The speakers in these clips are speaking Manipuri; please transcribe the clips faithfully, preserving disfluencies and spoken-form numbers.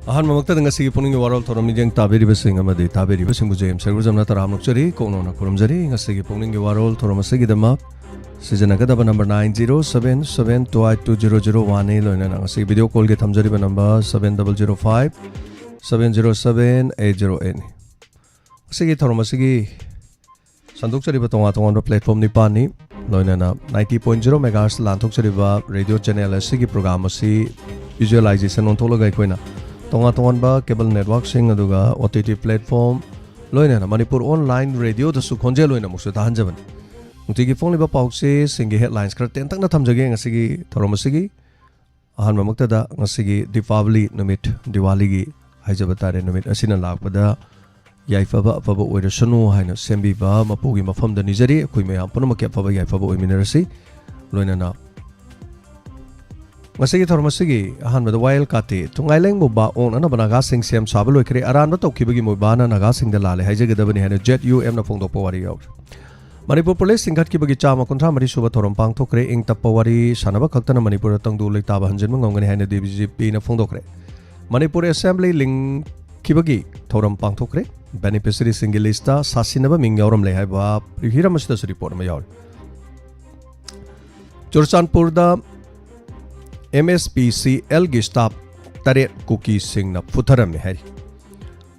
ꯑꯍꯥꯟꯕꯃꯛꯇꯗ ꯉꯁꯤꯒꯤ ꯄꯨꯛꯅꯤꯡꯒꯤ ꯋꯥꯔꯣꯜ ꯊꯧꯔꯝ ꯃꯤꯠꯌꯦꯡ ꯇꯥꯕꯤꯔꯤꯕꯁꯤꯡ ꯑꯃꯗꯤ ꯇꯥꯕꯤꯔꯤꯕꯁꯤꯡꯕꯨ ꯖꯦ ꯑꯦꯝ ꯁꯔꯒꯨꯖꯝꯅ ꯇꯔꯥꯝꯅ ꯑꯣꯛꯆꯔꯤ, ꯀꯣꯛꯅꯧꯅ ꯈꯨꯔꯨꯝꯖꯔꯤ꯫ ꯉꯁꯤꯒꯤ ꯄꯨꯛꯅꯤꯡꯒꯤ ꯋꯥꯔꯣꯜ ꯊꯧꯔꯝ ꯑꯁꯤꯒꯤꯗꯃꯛ ꯁꯤꯖꯤꯟꯅꯒꯗꯕ number nine zero seven seven two eight two zero zero one ꯅꯤ, ꯂꯣꯏꯅꯅ ꯉꯁꯤꯒꯤ ꯚꯤꯗꯤꯑꯣ ꯀꯣꯜꯒꯤ ꯊꯝꯖꯔꯤꯕ number seven double zero five seven zero seven eight zero eight ꯅꯤ꯫ ꯉꯁꯤꯒꯤ ꯊꯧꯔꯝ ꯑꯁꯤꯒꯤ ꯁꯟꯗꯣꯛꯆꯔꯤꯕ ꯇꯣꯉꯥꯟ ꯇꯣꯉꯥꯟꯕ ꯄ꯭ꯂꯦꯠꯐꯣꯝ ꯅꯤꯄꯥꯟꯅꯤ, ꯂꯣꯏꯅꯅ ninety point zero megahertz ꯂꯥꯟꯊꯣꯛꯆꯔꯤꯕ ꯔꯦꯗꯤꯑꯣ ꯆꯦꯅꯦꯜ ꯑꯁꯤꯒꯤ ꯄ꯭ꯔꯣꯒ꯭ꯔꯥꯝ ꯑꯁꯤ ꯚꯤꯖꯨꯑꯦꯂꯥꯏꯖꯦꯁꯟ ꯑꯣꯟꯊꯣꯛꯂꯒ ꯑꯩꯈꯣꯏꯅ ꯇꯣꯉꯥꯟ ꯇꯣꯉꯥꯟꯕ ꯀꯦꯕꯜ ꯅꯦꯠꯋꯥꯔꯛꯁꯤꯡ, ꯑꯗꯨꯒ ꯑꯣ ꯇꯤ ꯇꯤ ꯄ꯭ꯂꯦꯠꯐꯣꯝ, ꯂꯣꯏꯅꯅ ꯃꯅꯤꯄꯨꯔ ꯑꯣꯟꯂꯥꯏꯟ ꯔꯦꯗꯤꯑꯣꯗꯁꯨ ꯈꯣꯟꯖꯦꯜ ꯑꯣꯏꯅ ꯑꯃꯨꯛꯁꯨ ꯇꯥꯍꯟꯖꯕꯅꯤ꯫ ꯅꯨꯡꯇꯤꯒꯤ ꯐꯣꯡꯂꯤꯕ ꯄꯥꯎꯆꯦꯁꯤꯡꯒꯤ ꯍꯦꯗꯂꯥꯏꯟꯁ ꯈꯔ ꯇꯦꯟꯇꯛꯅ ꯊꯝꯖꯒꯦ ꯉꯁꯤꯒꯤ ꯊꯧꯔꯝ ꯑꯁꯤꯒꯤ꯫ ꯑꯍꯥꯟꯕꯃꯛꯇꯗ ꯉꯁꯤꯒꯤ ꯗꯤꯄꯥꯕꯂꯤ ꯅꯨꯃꯤꯠ, ꯗꯤꯋꯥꯂꯤꯒꯤ ꯍꯥꯏꯖꯕ ꯇꯥꯔꯦ, ꯅꯨꯃꯤꯠ ꯑꯁꯤꯅ ꯂꯥꯛꯄꯗ ꯌꯥꯏꯐꯕ ꯑꯐꯕ ꯑꯣꯏꯔꯁꯅꯨ ꯍꯥꯏꯅ ꯁꯦꯝꯕꯤꯕ ꯃꯄꯨꯒꯤ ꯃꯐꯝꯗ ꯅꯤꯖꯔꯤ꯫ ꯑꯩꯈꯣꯏ ꯃꯌꯥꯝ ꯄꯨꯝꯅꯃꯛꯀꯤ ꯑꯐꯕ ꯌꯥꯏꯐꯕ ꯑꯣꯏꯃꯤꯟꯅꯔꯁꯤ꯫ ꯂꯣꯏꯅꯅ ꯉꯁꯤꯒꯤ ꯊꯧꯔꯝ ꯑꯁꯤꯒꯤ ꯑꯍꯥꯟꯕꯗ ꯋꯥꯌꯦꯜ ꯀꯥꯇꯤ, ꯊꯨꯡꯉꯥꯏꯂꯦꯡꯕ ꯕꯥ ꯑꯣꯛꯅꯅꯕ ꯅꯥꯒꯥꯁꯤꯡ ꯁꯦꯝ ꯁꯥꯕ ꯂꯣꯏꯈ꯭ꯔꯦ, ꯑꯔꯥꯟꯕ ꯇꯧꯈꯤꯕꯒꯤ ꯃꯣꯏꯕꯥꯅ ꯅꯥꯒꯥꯁꯤꯡꯗ ꯂꯥꯜꯂꯦ ꯍꯥꯏꯖꯒꯗꯕꯅꯤ ꯍꯥꯏꯅ ꯖꯦꯠ ꯌꯨ ꯑꯦꯝꯅ ꯐꯣꯡꯗꯣꯛꯄ ꯋꯥꯔꯤ ꯌꯥꯎꯔꯤ꯫ ꯃꯅꯤꯄꯨꯔ ꯄꯨꯂꯤꯁ ꯆꯤꯡꯈꯠꯈꯤꯕꯒꯤ ꯆꯥꯝꯃ ꯀꯨꯟꯊ꯭ꯔꯥ ꯃꯔꯤ ꯁꯨꯕ ꯊꯧꯔꯝ ꯄꯥꯡꯊꯣꯛꯈ꯭ꯔꯦ꯫ ꯏꯪ ꯇꯞꯄ ꯋꯥꯔꯤ ꯁꯥꯟꯅꯕ ꯈꯛꯇꯅ ꯃꯅꯤꯄꯨꯔꯗ ꯇꯪꯗꯨ ꯂꯩꯇꯥꯕ ꯍꯟꯖꯤꯟꯕ ꯉꯝꯒꯅꯤ ꯍꯥꯏꯅ ꯗꯤ ꯖꯤ ꯄꯤꯅ ꯐꯣꯡꯗꯣꯛꯈ꯭ꯔꯦ꯫ ꯃꯅꯤꯄꯨꯔ ꯑꯦꯁꯦꯝꯕ꯭ꯂꯤ ꯂꯤꯡꯈꯤꯕꯒꯤ ꯊꯧꯔꯝ ꯄꯥꯡꯊꯣꯛꯈ꯭ꯔꯦ꯫ ꯕꯦꯅꯤꯐꯤꯁꯔꯤꯁꯤꯡꯒꯤ ꯂꯤꯁꯇ ꯁꯥꯁꯤꯟꯅꯕ ꯃꯤꯡ ꯌꯥꯎꯔꯝꯂꯦ ꯍꯥꯏꯕ ꯍꯤꯔꯝ ꯑꯁꯤꯗꯁꯨ ꯔꯤꯄꯣꯔꯠ ꯑꯃ ꯌꯥꯎꯔꯤ꯫ ꯆꯨꯔꯆꯥꯟꯄꯨꯔꯗ ꯑꯦꯝ ꯑꯦꯁ ꯄꯤ ꯁꯤ ꯑꯦꯜꯒꯤ ꯁ꯭ꯇꯥꯐ ꯇꯔꯦꯠ ꯀꯨꯀꯤꯁꯤꯡꯅ ꯐꯨꯊꯔꯝꯃꯤ ꯍꯥꯏꯔꯤ꯫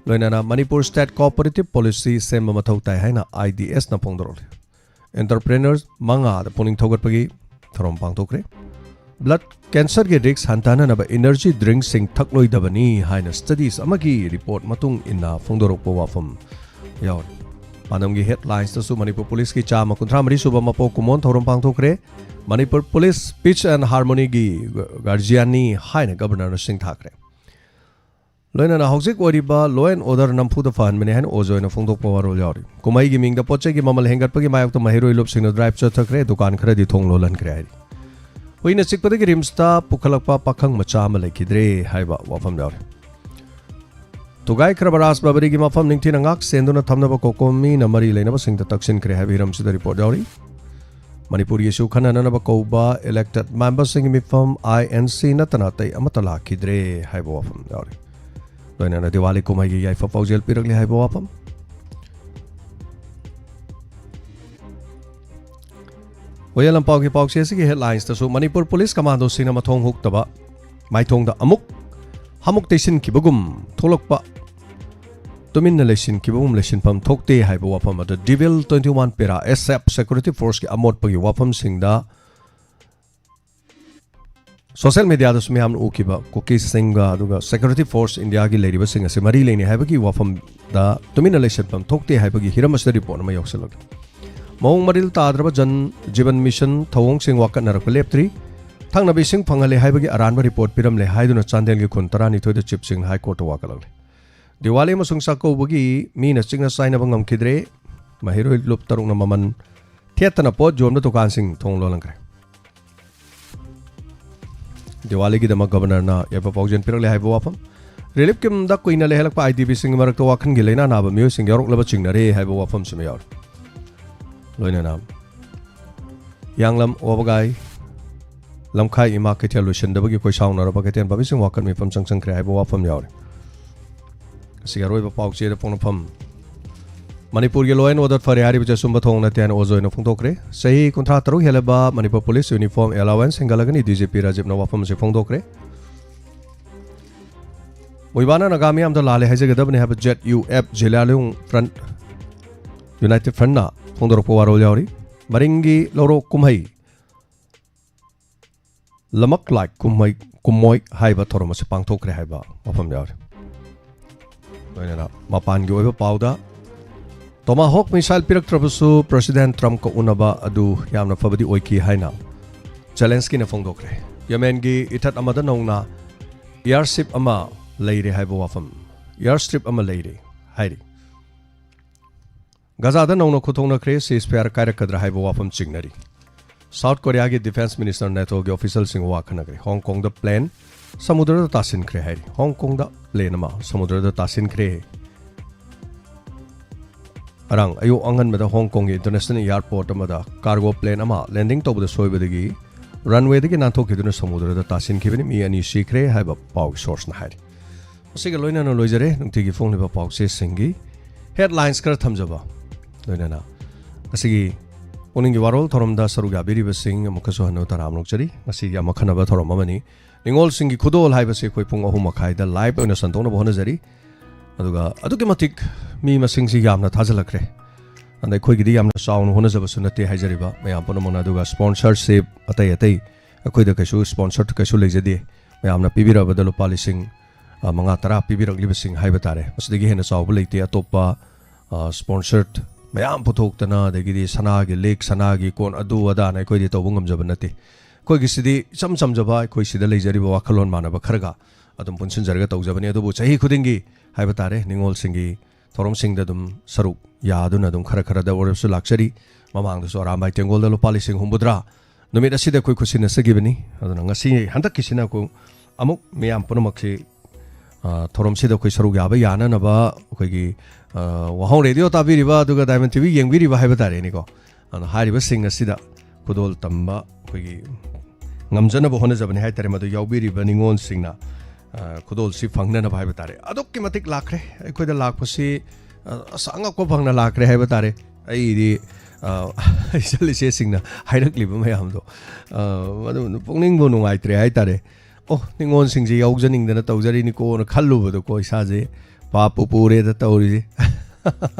ꯂꯣꯏꯅꯅ ꯃꯅꯤꯄꯨꯔ ꯁ꯭ꯇꯦꯠ ꯀꯣꯑꯣꯄꯔꯦꯇꯤꯚ ꯄꯣꯂꯤꯁꯤ ꯁꯦꯝꯕ ꯃꯊꯧ ꯇꯥꯏ ꯍꯥꯏꯅ ꯑꯥꯏ ꯗꯤ ꯑꯦꯁꯅ ꯐꯣꯡꯗꯣꯔꯛꯂꯤ꯫ ꯑꯦꯟꯇꯔꯄ꯭ꯔꯦꯅꯔ ꯃꯉꯥꯗ ꯄꯨꯛꯅꯤꯡ ꯊꯧꯒꯠꯄꯒꯤ ꯊꯧꯔꯝ ꯄꯥꯡꯊꯣꯛꯈ꯭ꯔꯦ꯫ ꯕ꯭ꯂꯗ ꯀꯦꯟꯁꯔꯒꯤ ꯔꯤꯛꯁ ꯍꯟꯊꯍꯟꯅꯕ ꯏꯅꯔꯖꯤ ꯗ꯭ꯔꯤꯡꯁꯤꯡ ꯊꯛꯂꯣꯏꯗꯕꯅꯤ ꯍꯥꯏꯅ ꯁ꯭ꯇꯗꯤꯁ ꯑꯃꯒꯤ ꯔꯤꯄꯣꯔꯠ ꯃꯇꯨꯡ ꯏꯟꯅ ꯐꯣꯡꯗꯣꯔꯛꯄ ꯋꯥꯐꯝ ꯌꯥꯎꯔꯤ꯫ ꯄꯥꯟꯗꯝꯒꯤ ꯍꯦꯗꯂꯥꯏꯟꯁꯇꯁꯨ ꯃꯅꯤꯄꯨꯔ ꯄꯨꯂꯤꯁꯀꯤ ꯆꯥꯝꯃ ꯀꯨꯟꯊ꯭ꯔꯥ ꯃꯔꯤ ꯁꯨꯕ ꯃꯄꯣꯛ ꯀꯨꯝꯑꯣꯟ ꯊꯧꯔꯝ ꯄꯥꯡꯊꯣꯛꯈ꯭ꯔꯦ꯫ ꯃꯅꯤꯄꯨꯔ ꯄꯨꯂꯤꯁ ꯄꯤꯁ ꯑꯦꯟ ꯍꯥꯔꯃꯣꯅꯤꯒꯤ ꯒꯥꯔꯖꯤꯌꯥꯟꯅꯤ ꯍꯥꯏꯅ ꯒꯕꯔꯅꯔꯅ ꯁꯤꯡꯊꯥꯈ꯭ꯔꯦ꯫ ꯂꯣꯏꯅꯅ ꯍꯧꯖꯤꯛ ꯑꯣꯏꯔꯤꯕ ꯂꯣ ꯑꯦꯟ ꯑꯣꯔꯗꯔ ꯅꯝꯐꯨꯗ ꯐꯍꯟꯕꯅꯤ ꯍꯥꯏꯅ ꯑꯣꯖ ꯑꯣꯏꯅ ꯐꯣꯡꯗꯣꯛꯄ ꯋꯥꯔꯣꯜ ꯌꯥꯎꯔꯤ꯫ ꯀꯨꯝꯍꯩꯒꯤ ꯃꯤꯡꯗ ꯄꯣꯠ ꯆꯩꯒꯤ ꯃꯃꯜ ꯍꯦꯟꯒꯠꯄꯒꯤ ꯃꯥꯌꯣꯛꯇ ꯃꯍꯩꯔꯣꯏ ꯂꯨꯞꯁꯤꯡꯅ ꯗ꯭ꯔꯥꯏꯚ ꯆꯠꯊꯈ꯭ꯔꯦ, ꯗꯨꯀꯥꯟ ꯈꯔꯗꯤ ꯊꯣꯡ ꯂꯣꯜꯍꯟꯈ꯭ꯔꯦ ꯍꯥꯏꯔꯤ꯫ ꯍꯨꯏꯅ ꯆꯤꯛꯄꯗꯒꯤ ꯔꯤꯝꯁꯇ ꯄꯨꯈꯠꯂꯛꯄ ꯄꯥꯈꯪ ꯃꯆꯥ ꯑꯃ ꯂꯩꯈꯤꯗ꯭ꯔꯦ ꯍꯥꯏꯕ ꯋꯥꯐꯝ ꯌꯥꯎꯔꯤ꯫ ꯊꯨꯒꯥꯏꯈ꯭ꯔꯕ ꯔꯥꯖ ꯕꯕꯔꯤꯒꯤ ꯃꯐꯝ ꯅꯤꯡꯊꯤꯅ ꯉꯥꯛ ꯁꯦꯟꯗꯨꯅ ꯊꯝꯅꯕ ꯀꯣꯀꯣꯃꯤꯅ ꯃꯔꯤ ꯂꯩꯅꯕꯁꯤꯡꯗ ꯇꯛꯁꯤꯟꯈ꯭ꯔꯦ ꯍꯥꯏꯕ ꯍꯤꯔꯝꯁꯤꯗ ꯔꯤꯄꯣꯔꯠ ꯌꯥꯎꯔꯤ꯫ ꯃꯅꯤꯄꯨꯔꯒꯤꯁꯨ ꯈꯟꯅꯅꯅꯕ ꯀꯧꯕ ꯏꯂꯦꯛꯇꯦꯗ ꯃꯦꯝꯕꯔꯁꯤꯡꯒꯤ ꯃꯤꯐꯝ ꯑꯥꯏ ꯑꯦꯟ ꯁꯤ ꯅꯠꯇꯅ ꯑꯇꯩ ꯑꯃꯠꯇ ꯂꯥꯛꯈꯤꯗ꯭ꯔꯦ ꯍꯥꯏꯕ ꯋꯥꯐꯝ ꯌꯥꯎꯔꯤ꯫ ꯂꯣꯏꯅꯅ ꯗꯤꯋꯥꯂꯤ ꯀꯨꯝꯍꯩꯒꯤ ꯌꯥꯏꯐ ꯄꯥꯎꯖꯦꯜ ꯄꯤꯔꯛꯂꯤ ꯍꯥꯏꯕ ꯋꯥꯐꯝ꯫ ꯍꯣꯌꯦꯜ ꯂꯝꯄꯥꯎꯒꯤ ꯄꯥꯎꯆꯦ ꯑꯁꯤꯒꯤ headlinesꯇꯁꯨ ꯃꯅꯤꯄꯨꯔ ꯄꯨꯂꯤꯁ ꯀꯃꯥꯟꯗꯣꯁꯤꯡꯅ ꯃꯊꯣꯡ ꯍꯨꯛꯇꯕ ꯃꯥꯏꯊꯣꯡꯗ ꯑꯃꯨꯛ ꯍꯃꯨꯛ ꯇꯩꯁꯤꯟꯈꯤꯕꯒꯨꯝ ꯊꯣꯛꯂꯛꯄ, ꯇꯨꯃꯤꯟꯅ ꯂꯩꯁꯤꯟꯈꯤꯕꯒꯨꯝ ꯂꯩꯁꯤꯟꯐꯝ ꯊꯣꯛꯇꯦ ꯍꯥꯏꯕ ꯋꯥꯐꯝ ꯑꯗꯨ Devil twenty one Para S F security forceꯀꯤ ꯑꯃꯣꯠꯄꯒꯤ ꯋꯥꯐꯝꯁꯤꯡꯗ social mediaꯗꯁꯨ ꯃꯌꯥꯝꯅ ꯎꯈꯤꯕ ꯀꯨꯀꯤꯁꯤꯡꯒ ꯑꯗꯨꯒ security force Indiaꯒꯤ ꯂꯩꯔꯤꯕꯁꯤꯡ ꯑꯁꯤ ꯃꯔꯤ ꯂꯩꯅꯩ ꯍꯥꯏꯕꯒꯤ ꯋꯥꯐꯝꯗ ꯇꯨꯃꯤꯟꯅ ꯂꯩꯁꯤꯟꯐꯝ ꯊꯣꯛꯇꯦ ꯍꯥꯏꯕꯒꯤ ꯍꯤꯔꯝ ꯑꯁꯤꯗ report ꯑꯃ ꯌꯥꯎꯁꯤꯜꯂꯛꯂꯤ꯫ ꯃꯑꯣꯡ ꯃꯔꯤꯜ ꯇꯥꯗ꯭ꯔꯕ ꯖꯟ ꯖꯤꯕꯟ ꯃꯤꯁꯟ ꯊꯧꯑꯣꯡꯁꯤꯡ ꯋꯥꯀꯠꯅꯔꯛꯄ ꯂꯦꯞꯇ꯭ꯔꯤ꯫ ꯊꯛꯅꯕ ꯏꯁꯤꯡ ꯐꯪꯍꯜꯂꯦ ꯍꯥꯏꯕꯒꯤ ꯑꯔꯥꯟꯕ report ꯄꯤꯔꯝꯂꯦ ꯍꯥꯏꯗꯨꯅ ꯆꯥꯟꯗꯦꯜꯒꯤ ꯈꯨꯟ ꯇꯔꯥꯅꯤꯊꯣꯏꯗ Chief Singꯅ High Courtꯇ ꯋꯥꯀꯠꯂꯛꯂꯤ꯫ ꯗꯤꯋꯥꯂꯤ ꯑꯃꯁꯨꯡ ꯆꯥꯛꯀꯧꯕꯒꯤ ꯃꯤꯅ ꯆꯤꯛꯅ ꯆꯥꯏꯅꯕ ꯉꯝꯈꯤꯗ꯭ꯔꯦ꯫ ꯃꯍꯩꯔꯣꯏ ꯂꯨꯞ ꯇꯔꯨꯛꯅ ꯃꯃꯜ ꯊꯦꯠꯇꯅ ꯄꯣꯠ ꯌꯣꯟꯕ ꯗꯨꯀꯥꯟꯁꯤꯡ ꯊꯣꯡ ꯂꯣꯜꯂꯝꯈ꯭ꯔꯦ꯫ ꯗꯤꯋꯥꯂꯤꯒꯤꯗꯃꯛ Governorꯅ ꯌꯥꯏꯐ ꯄꯥꯎꯖꯦꯜ ꯄꯤꯔꯛꯂꯦ ꯍꯥꯏꯕ ꯋꯥꯐꯝ꯫ Relief campꯗ ꯀꯨꯏꯅ ꯂꯩꯍꯜꯂꯛꯄ IDPꯁꯤꯡꯒꯤ ꯃꯔꯛꯇ ꯋꯥꯈꯜꯒꯤ ꯂꯥꯏꯅꯥ ꯅꯥꯕ ꯃꯤꯑꯣꯏꯁꯤꯡ ꯌꯥꯎꯔꯛꯂꯕ ꯆꯤꯡꯅꯔꯦ ꯍꯥꯏꯕ ꯋꯥꯐꯝꯁꯤꯃ ꯌꯥꯎꯔꯤ꯫ ꯂꯣꯏꯅꯅ ꯍꯤꯌꯥꯡꯂꯝ, ꯋꯥꯕꯒꯥꯏ, ꯂꯝꯈꯥꯏ ꯏꯃꯥ ꯀꯩꯊꯦꯜ ꯂꯣꯏꯁꯤꯟꯗꯕꯒꯤ ꯀꯣꯏꯁꯥꯎꯅꯔꯕ ꯀꯩꯊꯦꯜ ꯐꯝꯕꯤꯁꯤꯡ ꯋꯥꯀꯠ ꯃꯤꯐꯝ ꯆꯪꯁꯤꯟꯈ꯭ꯔꯦ ꯍꯥꯏꯕ ꯋꯥꯐꯝ ꯌꯥꯎꯔꯤ꯫ ꯑꯁꯤꯒꯤ ꯑꯔꯣꯏꯕ ꯄꯥꯎꯆꯦꯗ ꯐꯣꯡꯗꯣꯛꯐꯝ꯫ ꯃꯅꯤꯄꯨꯔꯒꯤ law and order ꯐꯔꯦ ꯍꯥꯏꯔꯤꯕꯁꯤ ꯑꯆꯨꯝꯕ ꯊꯧꯑꯣꯡ ꯅꯠꯇꯦ ꯍꯥꯏꯅ ꯑꯣꯖꯣꯏꯅ ꯐꯣꯡꯗꯣꯛꯈ꯭ꯔꯦ꯫ ꯆꯍꯤ ꯀꯨꯟꯊ꯭ꯔꯥ ꯇꯔꯨꯛ ꯍꯦꯜꯂꯕ ꯃꯅꯤꯄꯨꯔ ꯄꯨꯂꯤꯁ uniform allowance ꯍꯦꯟꯒꯠꯂꯒꯅꯤ, DGP ꯔꯥꯖꯤꯞꯅ ꯋꯥꯐꯝ ꯑꯁꯤ ꯐꯣꯡꯗꯣꯛꯈ꯭ꯔꯦ꯫ ꯃꯣꯏꯕꯥꯅ ꯅꯥꯒꯥ ꯃꯤꯌꯥꯝꯗ ꯂꯥꯜꯂꯦ ꯍꯥꯏꯖꯒꯗꯕꯅꯤ ꯍꯥꯏꯕ ZUF ꯖꯦꯂꯤꯌꯥꯡꯔꯣꯡ Front, United Frontꯅ ꯐꯣꯡꯗꯣꯔꯛꯄ ꯋꯥꯔꯣꯜ ꯌꯥꯎꯔꯤ꯫ ꯃꯔꯤꯡꯒꯤ ꯂꯧꯔꯣꯛ ꯀꯨꯝꯍꯩ ꯂꯃꯛ ꯂꯥꯏ ꯀꯨꯝꯍꯩ, ꯀꯨꯝꯃꯣꯏ ꯍꯥꯏꯕ ꯊꯧꯔꯝ ꯑꯁꯤ ꯄꯥꯡꯊꯣꯛꯈ꯭ꯔꯦ ꯍꯥꯏꯕ ꯋꯥꯐꯝ ꯌꯥꯎꯔꯤ꯫ ꯂꯣꯏꯅꯅ ꯃꯄꯥꯟꯒꯤ ꯑꯣꯏꯕ ꯄꯥꯎꯗ, Tomahawk missile ꯄꯤꯔꯛꯇ꯭ꯔꯕꯁꯨ President Trumpꯀ ꯎꯅꯕ ꯑꯗꯨ ꯌꯥꯝꯅ ꯐꯕꯗꯤ ꯑꯣꯏꯈꯤ ꯍꯥꯏꯅ Zelenskyꯅ ꯐꯣꯡꯗꯣꯛꯈ꯭ꯔꯦ꯫ ꯌꯦꯃꯦꯟꯒꯤ ꯏꯊꯠ ꯑꯃꯗ ꯅꯧꯅ airstrip ꯑꯃ ꯂꯩꯔꯦ ꯍꯥꯏꯕ ꯋꯥꯐꯝ, airstrip ꯑꯃ ꯂꯩꯔꯦ ꯍꯥꯏꯔꯤ꯫ ꯒꯖꯥꯗ ꯅꯧꯅ ꯈꯨꯠꯊꯣꯛꯅꯈ꯭ꯔꯦ, ceasefire ꯀꯥꯏꯔꯛꯀꯗ꯭ꯔꯥ ꯍꯥꯏꯕ ꯋꯥꯐꯝ ꯆꯤꯡꯅꯔꯤ꯫ South Koreaꯒꯤ Defence Minister NATOꯒꯤ officialꯁꯤꯡ ꯋꯥ ꯈꯟꯅꯈ꯭ꯔꯦ꯫ ꯍꯣꯡ ꯀꯣꯡꯗ plane ꯁꯃꯨꯗ꯭ꯔꯗ ꯇꯥꯁꯤꯟꯈ꯭ꯔꯦ ꯍꯥꯏꯔꯤ꯫ ꯍꯣꯡ ꯀꯣꯡꯗ plane ꯑꯃ ꯁꯃꯨꯗ꯭ꯔꯗ ꯇꯥꯁꯤꯟꯈ꯭ꯔꯦ꯫ ꯉꯔꯥꯡ ꯑꯌꯨꯛ ꯑꯉꯟꯕꯗ ꯍꯣꯡ ꯀꯣꯡꯒꯤ international airport ꯑꯃꯗ cargo plane ꯑꯃ landing ꯇꯧꯕꯗ ꯁꯣꯏꯕꯗꯒꯤ runwayꯗꯒꯤ ꯅꯥꯟꯊꯣꯛꯈꯤꯗꯨꯅ ꯁꯃꯨꯗ꯭ꯔꯗ ꯇꯥꯁꯤꯟꯈꯤꯕꯅꯤ꯫ ꯃꯤ ꯑꯅꯤ ꯁꯤꯈ꯭ꯔꯦ ꯍꯥꯏꯕ ꯄꯥꯎꯒꯤ sourceꯅ ꯍꯥꯏꯔꯤ꯫ ꯃꯁꯤꯒ ꯂꯣꯏꯅꯅ ꯂꯣꯏꯖꯔꯦ ꯅꯨꯡꯇꯤꯒꯤ ꯐꯣꯡꯂꯤꯕ ꯄꯥꯎꯆꯦꯁꯤꯡꯒꯤ headlines ꯈꯔ ꯊꯝꯖꯕ꯫ ꯂꯣꯏꯅꯅ ꯉꯁꯤꯒꯤ ꯄꯨꯛꯅꯤꯡꯒꯤ ꯋꯥꯔꯣꯜ ꯊꯧꯔꯝꯗ ꯁꯔꯨꯛ ꯌꯥꯕꯤꯔꯤꯕꯁꯤꯡ ꯑꯃꯨꯛꯀꯁꯨ ꯍꯟꯅ ꯇꯔꯥꯝꯅ ꯑꯣꯛꯆꯔꯤ꯫ ꯉꯁꯤꯒꯤ ꯑꯃ ꯈꯟꯅꯕ ꯊꯧꯔꯝ ꯑꯃꯅꯤ꯫ ꯅꯤꯉꯣꯜꯁꯤꯡꯒꯤ ꯈꯨꯗꯣꯜ ꯍꯥꯏꯕꯁꯤ ꯑꯩꯈꯣꯏ ꯄꯨꯡ ꯑꯍꯨꯝ ꯃꯈꯥꯏꯗ live ꯑꯣꯏꯅ ꯁꯟꯗꯣꯛꯅꯕ ꯍꯣꯠꯅꯖꯔꯤ꯫ ꯑꯗꯨꯒ ꯑꯗꯨꯛꯀꯤ ꯃꯇꯤꯛ ꯃꯤ ꯃꯁꯤꯡꯁꯤ ꯌꯥꯝꯅ ꯊꯥꯖꯤꯜꯂꯛꯈ꯭ꯔꯦ꯫ ꯑꯗ ꯑꯩꯈꯣꯏꯒꯤꯗꯤ ꯌꯥꯝꯅ ꯆꯥꯎꯅ ꯍꯣꯠꯅꯖꯕꯁꯨ ꯅꯠꯇꯦ ꯍꯥꯏꯖꯔꯤꯕ ꯃꯌꯥꯝ ꯄꯨꯝꯅꯃꯛꯅ꯫ ꯑꯗꯨꯒ sponsorship ꯑꯇꯩ ꯑꯇꯩ ꯑꯩꯈꯣꯏꯗ ꯀꯩꯁꯨ sponsor ꯀꯩꯁꯨ ꯂꯩꯖꯗꯦ꯫ ꯃꯌꯥꯝꯅ ꯄꯤꯕꯤꯔꯛꯑꯕꯗ ꯂꯨꯄꯥ ꯂꯤꯁꯤꯡ, ꯑ, ꯃꯉꯥ, ꯇꯔꯥ ꯄꯤꯕꯤꯔꯛꯂꯤꯕꯁꯤꯡ ꯍꯥꯏꯕ ꯇꯥꯔꯦ꯫ ꯃꯁꯤꯗꯒꯤ ꯍꯦꯟꯅ ꯆꯥꯎꯕ ꯂꯩꯇꯦ꯫ ꯑꯇꯣꯞꯄ, ꯑ, sponsored ꯃꯌꯥꯝ ꯄꯨꯊꯣꯛꯇꯅ, ꯑꯗꯒꯤꯗꯤ ꯁꯅꯥꯒꯤ ꯂꯤꯛ, ꯁꯅꯥꯒꯤ ꯀꯣꯟ, ꯑꯗꯨ ꯑꯗꯥꯅ ꯑꯩꯈꯣꯏꯗꯤ ꯇꯧꯕ ꯉꯝꯖꯕ ꯅꯠꯇꯦ꯫ ꯑꯩꯈꯣꯏꯒꯤꯁꯤꯗꯤ ꯏꯆꯝ ꯆꯝꯖꯕ, ꯑꯩꯈꯣꯏ ꯁꯤꯗ ꯂꯩꯖꯔꯤꯕ ꯋꯥꯈꯜꯂꯣꯟ ꯃꯥꯟꯅꯕ ꯈꯔꯒ ꯑꯗꯨꯝ ꯄꯨꯟꯁꯤꯟꯖꯔꯒ ꯇꯧꯖꯕꯅꯤ꯫ ꯑꯗꯨꯕꯨ ꯆꯍꯤ ꯈꯨꯗꯤꯡꯒꯤ ꯍꯥꯏꯕ ꯇꯥꯔꯦ, ꯅꯤꯉꯣꯜꯁꯤꯡꯒꯤ ꯊꯧꯔꯝꯁꯤꯡꯗ ꯑꯗꯨꯝ ꯁꯔꯨꯛ ꯌꯥꯗꯨꯅ ꯑꯗꯨꯝ ꯈꯔ ꯈꯔꯗ ꯑꯣꯏꯔꯕꯁꯨ ꯂꯥꯛꯆꯔꯤ꯫ ꯃꯃꯥꯡꯗꯁꯨ ꯑꯔꯥꯝꯕꯥꯏ ꯇꯦꯡꯒꯣꯜꯗ ꯂꯨꯄꯥ ꯂꯤꯁꯤꯡ ꯍꯨꯝꯐꯨꯇꯔꯥ ꯅꯨꯃꯤꯠ ꯑꯁꯤꯗ ꯑꯩꯈꯣꯏ ꯈꯨꯠꯁꯤꯟꯅꯖꯈꯤꯕꯅꯤ꯫ ꯑꯗꯨꯅ ꯉꯁꯤ, ꯍꯟꯗꯛꯀꯤꯁꯤꯅ ꯑꯩꯈꯣꯏ ꯑꯃꯨꯛ ꯃꯤꯌꯥꯝ ꯄꯨꯝꯅꯃꯛꯁꯤ, ꯑ, ꯊꯧꯔꯝꯁꯤꯗ ꯑꯩꯈꯣꯏ ꯁꯔꯨꯛ ꯌꯥꯕ ꯌꯥꯅꯅꯕ ꯑꯩꯈꯣꯏꯒꯤ, ꯑ, ꯋꯥꯍꯣꯡ ꯔꯦꯗꯤꯑꯣ ꯇꯥꯕꯤꯔꯤꯕ, ꯑꯗꯨꯒ ꯗꯥꯏꯃꯟ ꯇꯤ ꯚꯤ ꯌꯦꯡꯕꯤꯔꯤꯕ ꯍꯥꯏꯕ ꯇꯥꯔꯦꯅꯦꯀꯣ꯫ ꯑꯗꯨꯅ ꯍꯥꯏꯔꯤꯕꯁꯤꯡ ꯑꯁꯤꯗ ꯈꯨꯗꯣꯜ ꯇꯝꯕ ꯑꯩꯈꯣꯏꯒꯤ ꯉꯝꯖꯅꯕ ꯍꯣꯠꯅꯖꯕꯅꯤ ꯍꯥꯏ ꯇꯥꯔꯦ꯫ ꯃꯗꯨ ꯌꯥꯎꯕꯤꯔꯤꯕ ꯅꯤꯉꯣꯜꯁꯤꯡꯅ, ꯑ, ꯈꯨꯗꯣꯜꯁꯤ ꯐꯪꯅꯅꯕ ꯍꯥꯏꯕ ꯇꯥꯔꯦ꯫ ꯑꯗꯨꯛꯀꯤ ꯃꯇꯤꯛ ꯂꯥꯛꯈ꯭ꯔꯦ꯫ ꯑꯩꯈꯣꯏꯗ ꯂꯥꯛꯄꯁꯤ, ꯑ, ꯑꯁ, ꯑꯉꯛꯄ ꯐꯪꯅ ꯂꯥꯛꯈ꯭ꯔꯦ ꯍꯥꯏꯕ ꯇꯥꯔꯦ꯫ ꯑꯩꯗꯤ, ꯑ, ꯏꯆꯜ ꯏꯆꯦꯁꯤꯡꯅ ꯍꯥꯏꯔꯛꯂꯤꯕ ꯃꯌꯥꯝꯗꯣ, ꯑ, ꯃꯗꯨ ꯄꯨꯛꯅꯤꯡꯕꯨ ꯅꯨꯡꯉꯥꯏꯇ꯭ꯔꯦ ꯍꯥꯏ ꯇꯥꯔꯦ꯫ ꯑꯣ, ꯅꯤꯉꯣꯜꯁꯤꯡꯁꯦ ꯌꯥꯎꯖꯅꯤꯡꯗꯅ ꯇꯧꯖꯔꯤꯅꯤꯀꯣꯅ ꯈꯜꯂꯨꯕꯗꯀꯣ, ꯏꯁꯥꯁꯦ ꯄꯥꯞꯄꯨ ꯄꯨꯔꯦꯗ ꯇꯧꯔꯤꯁꯦ꯫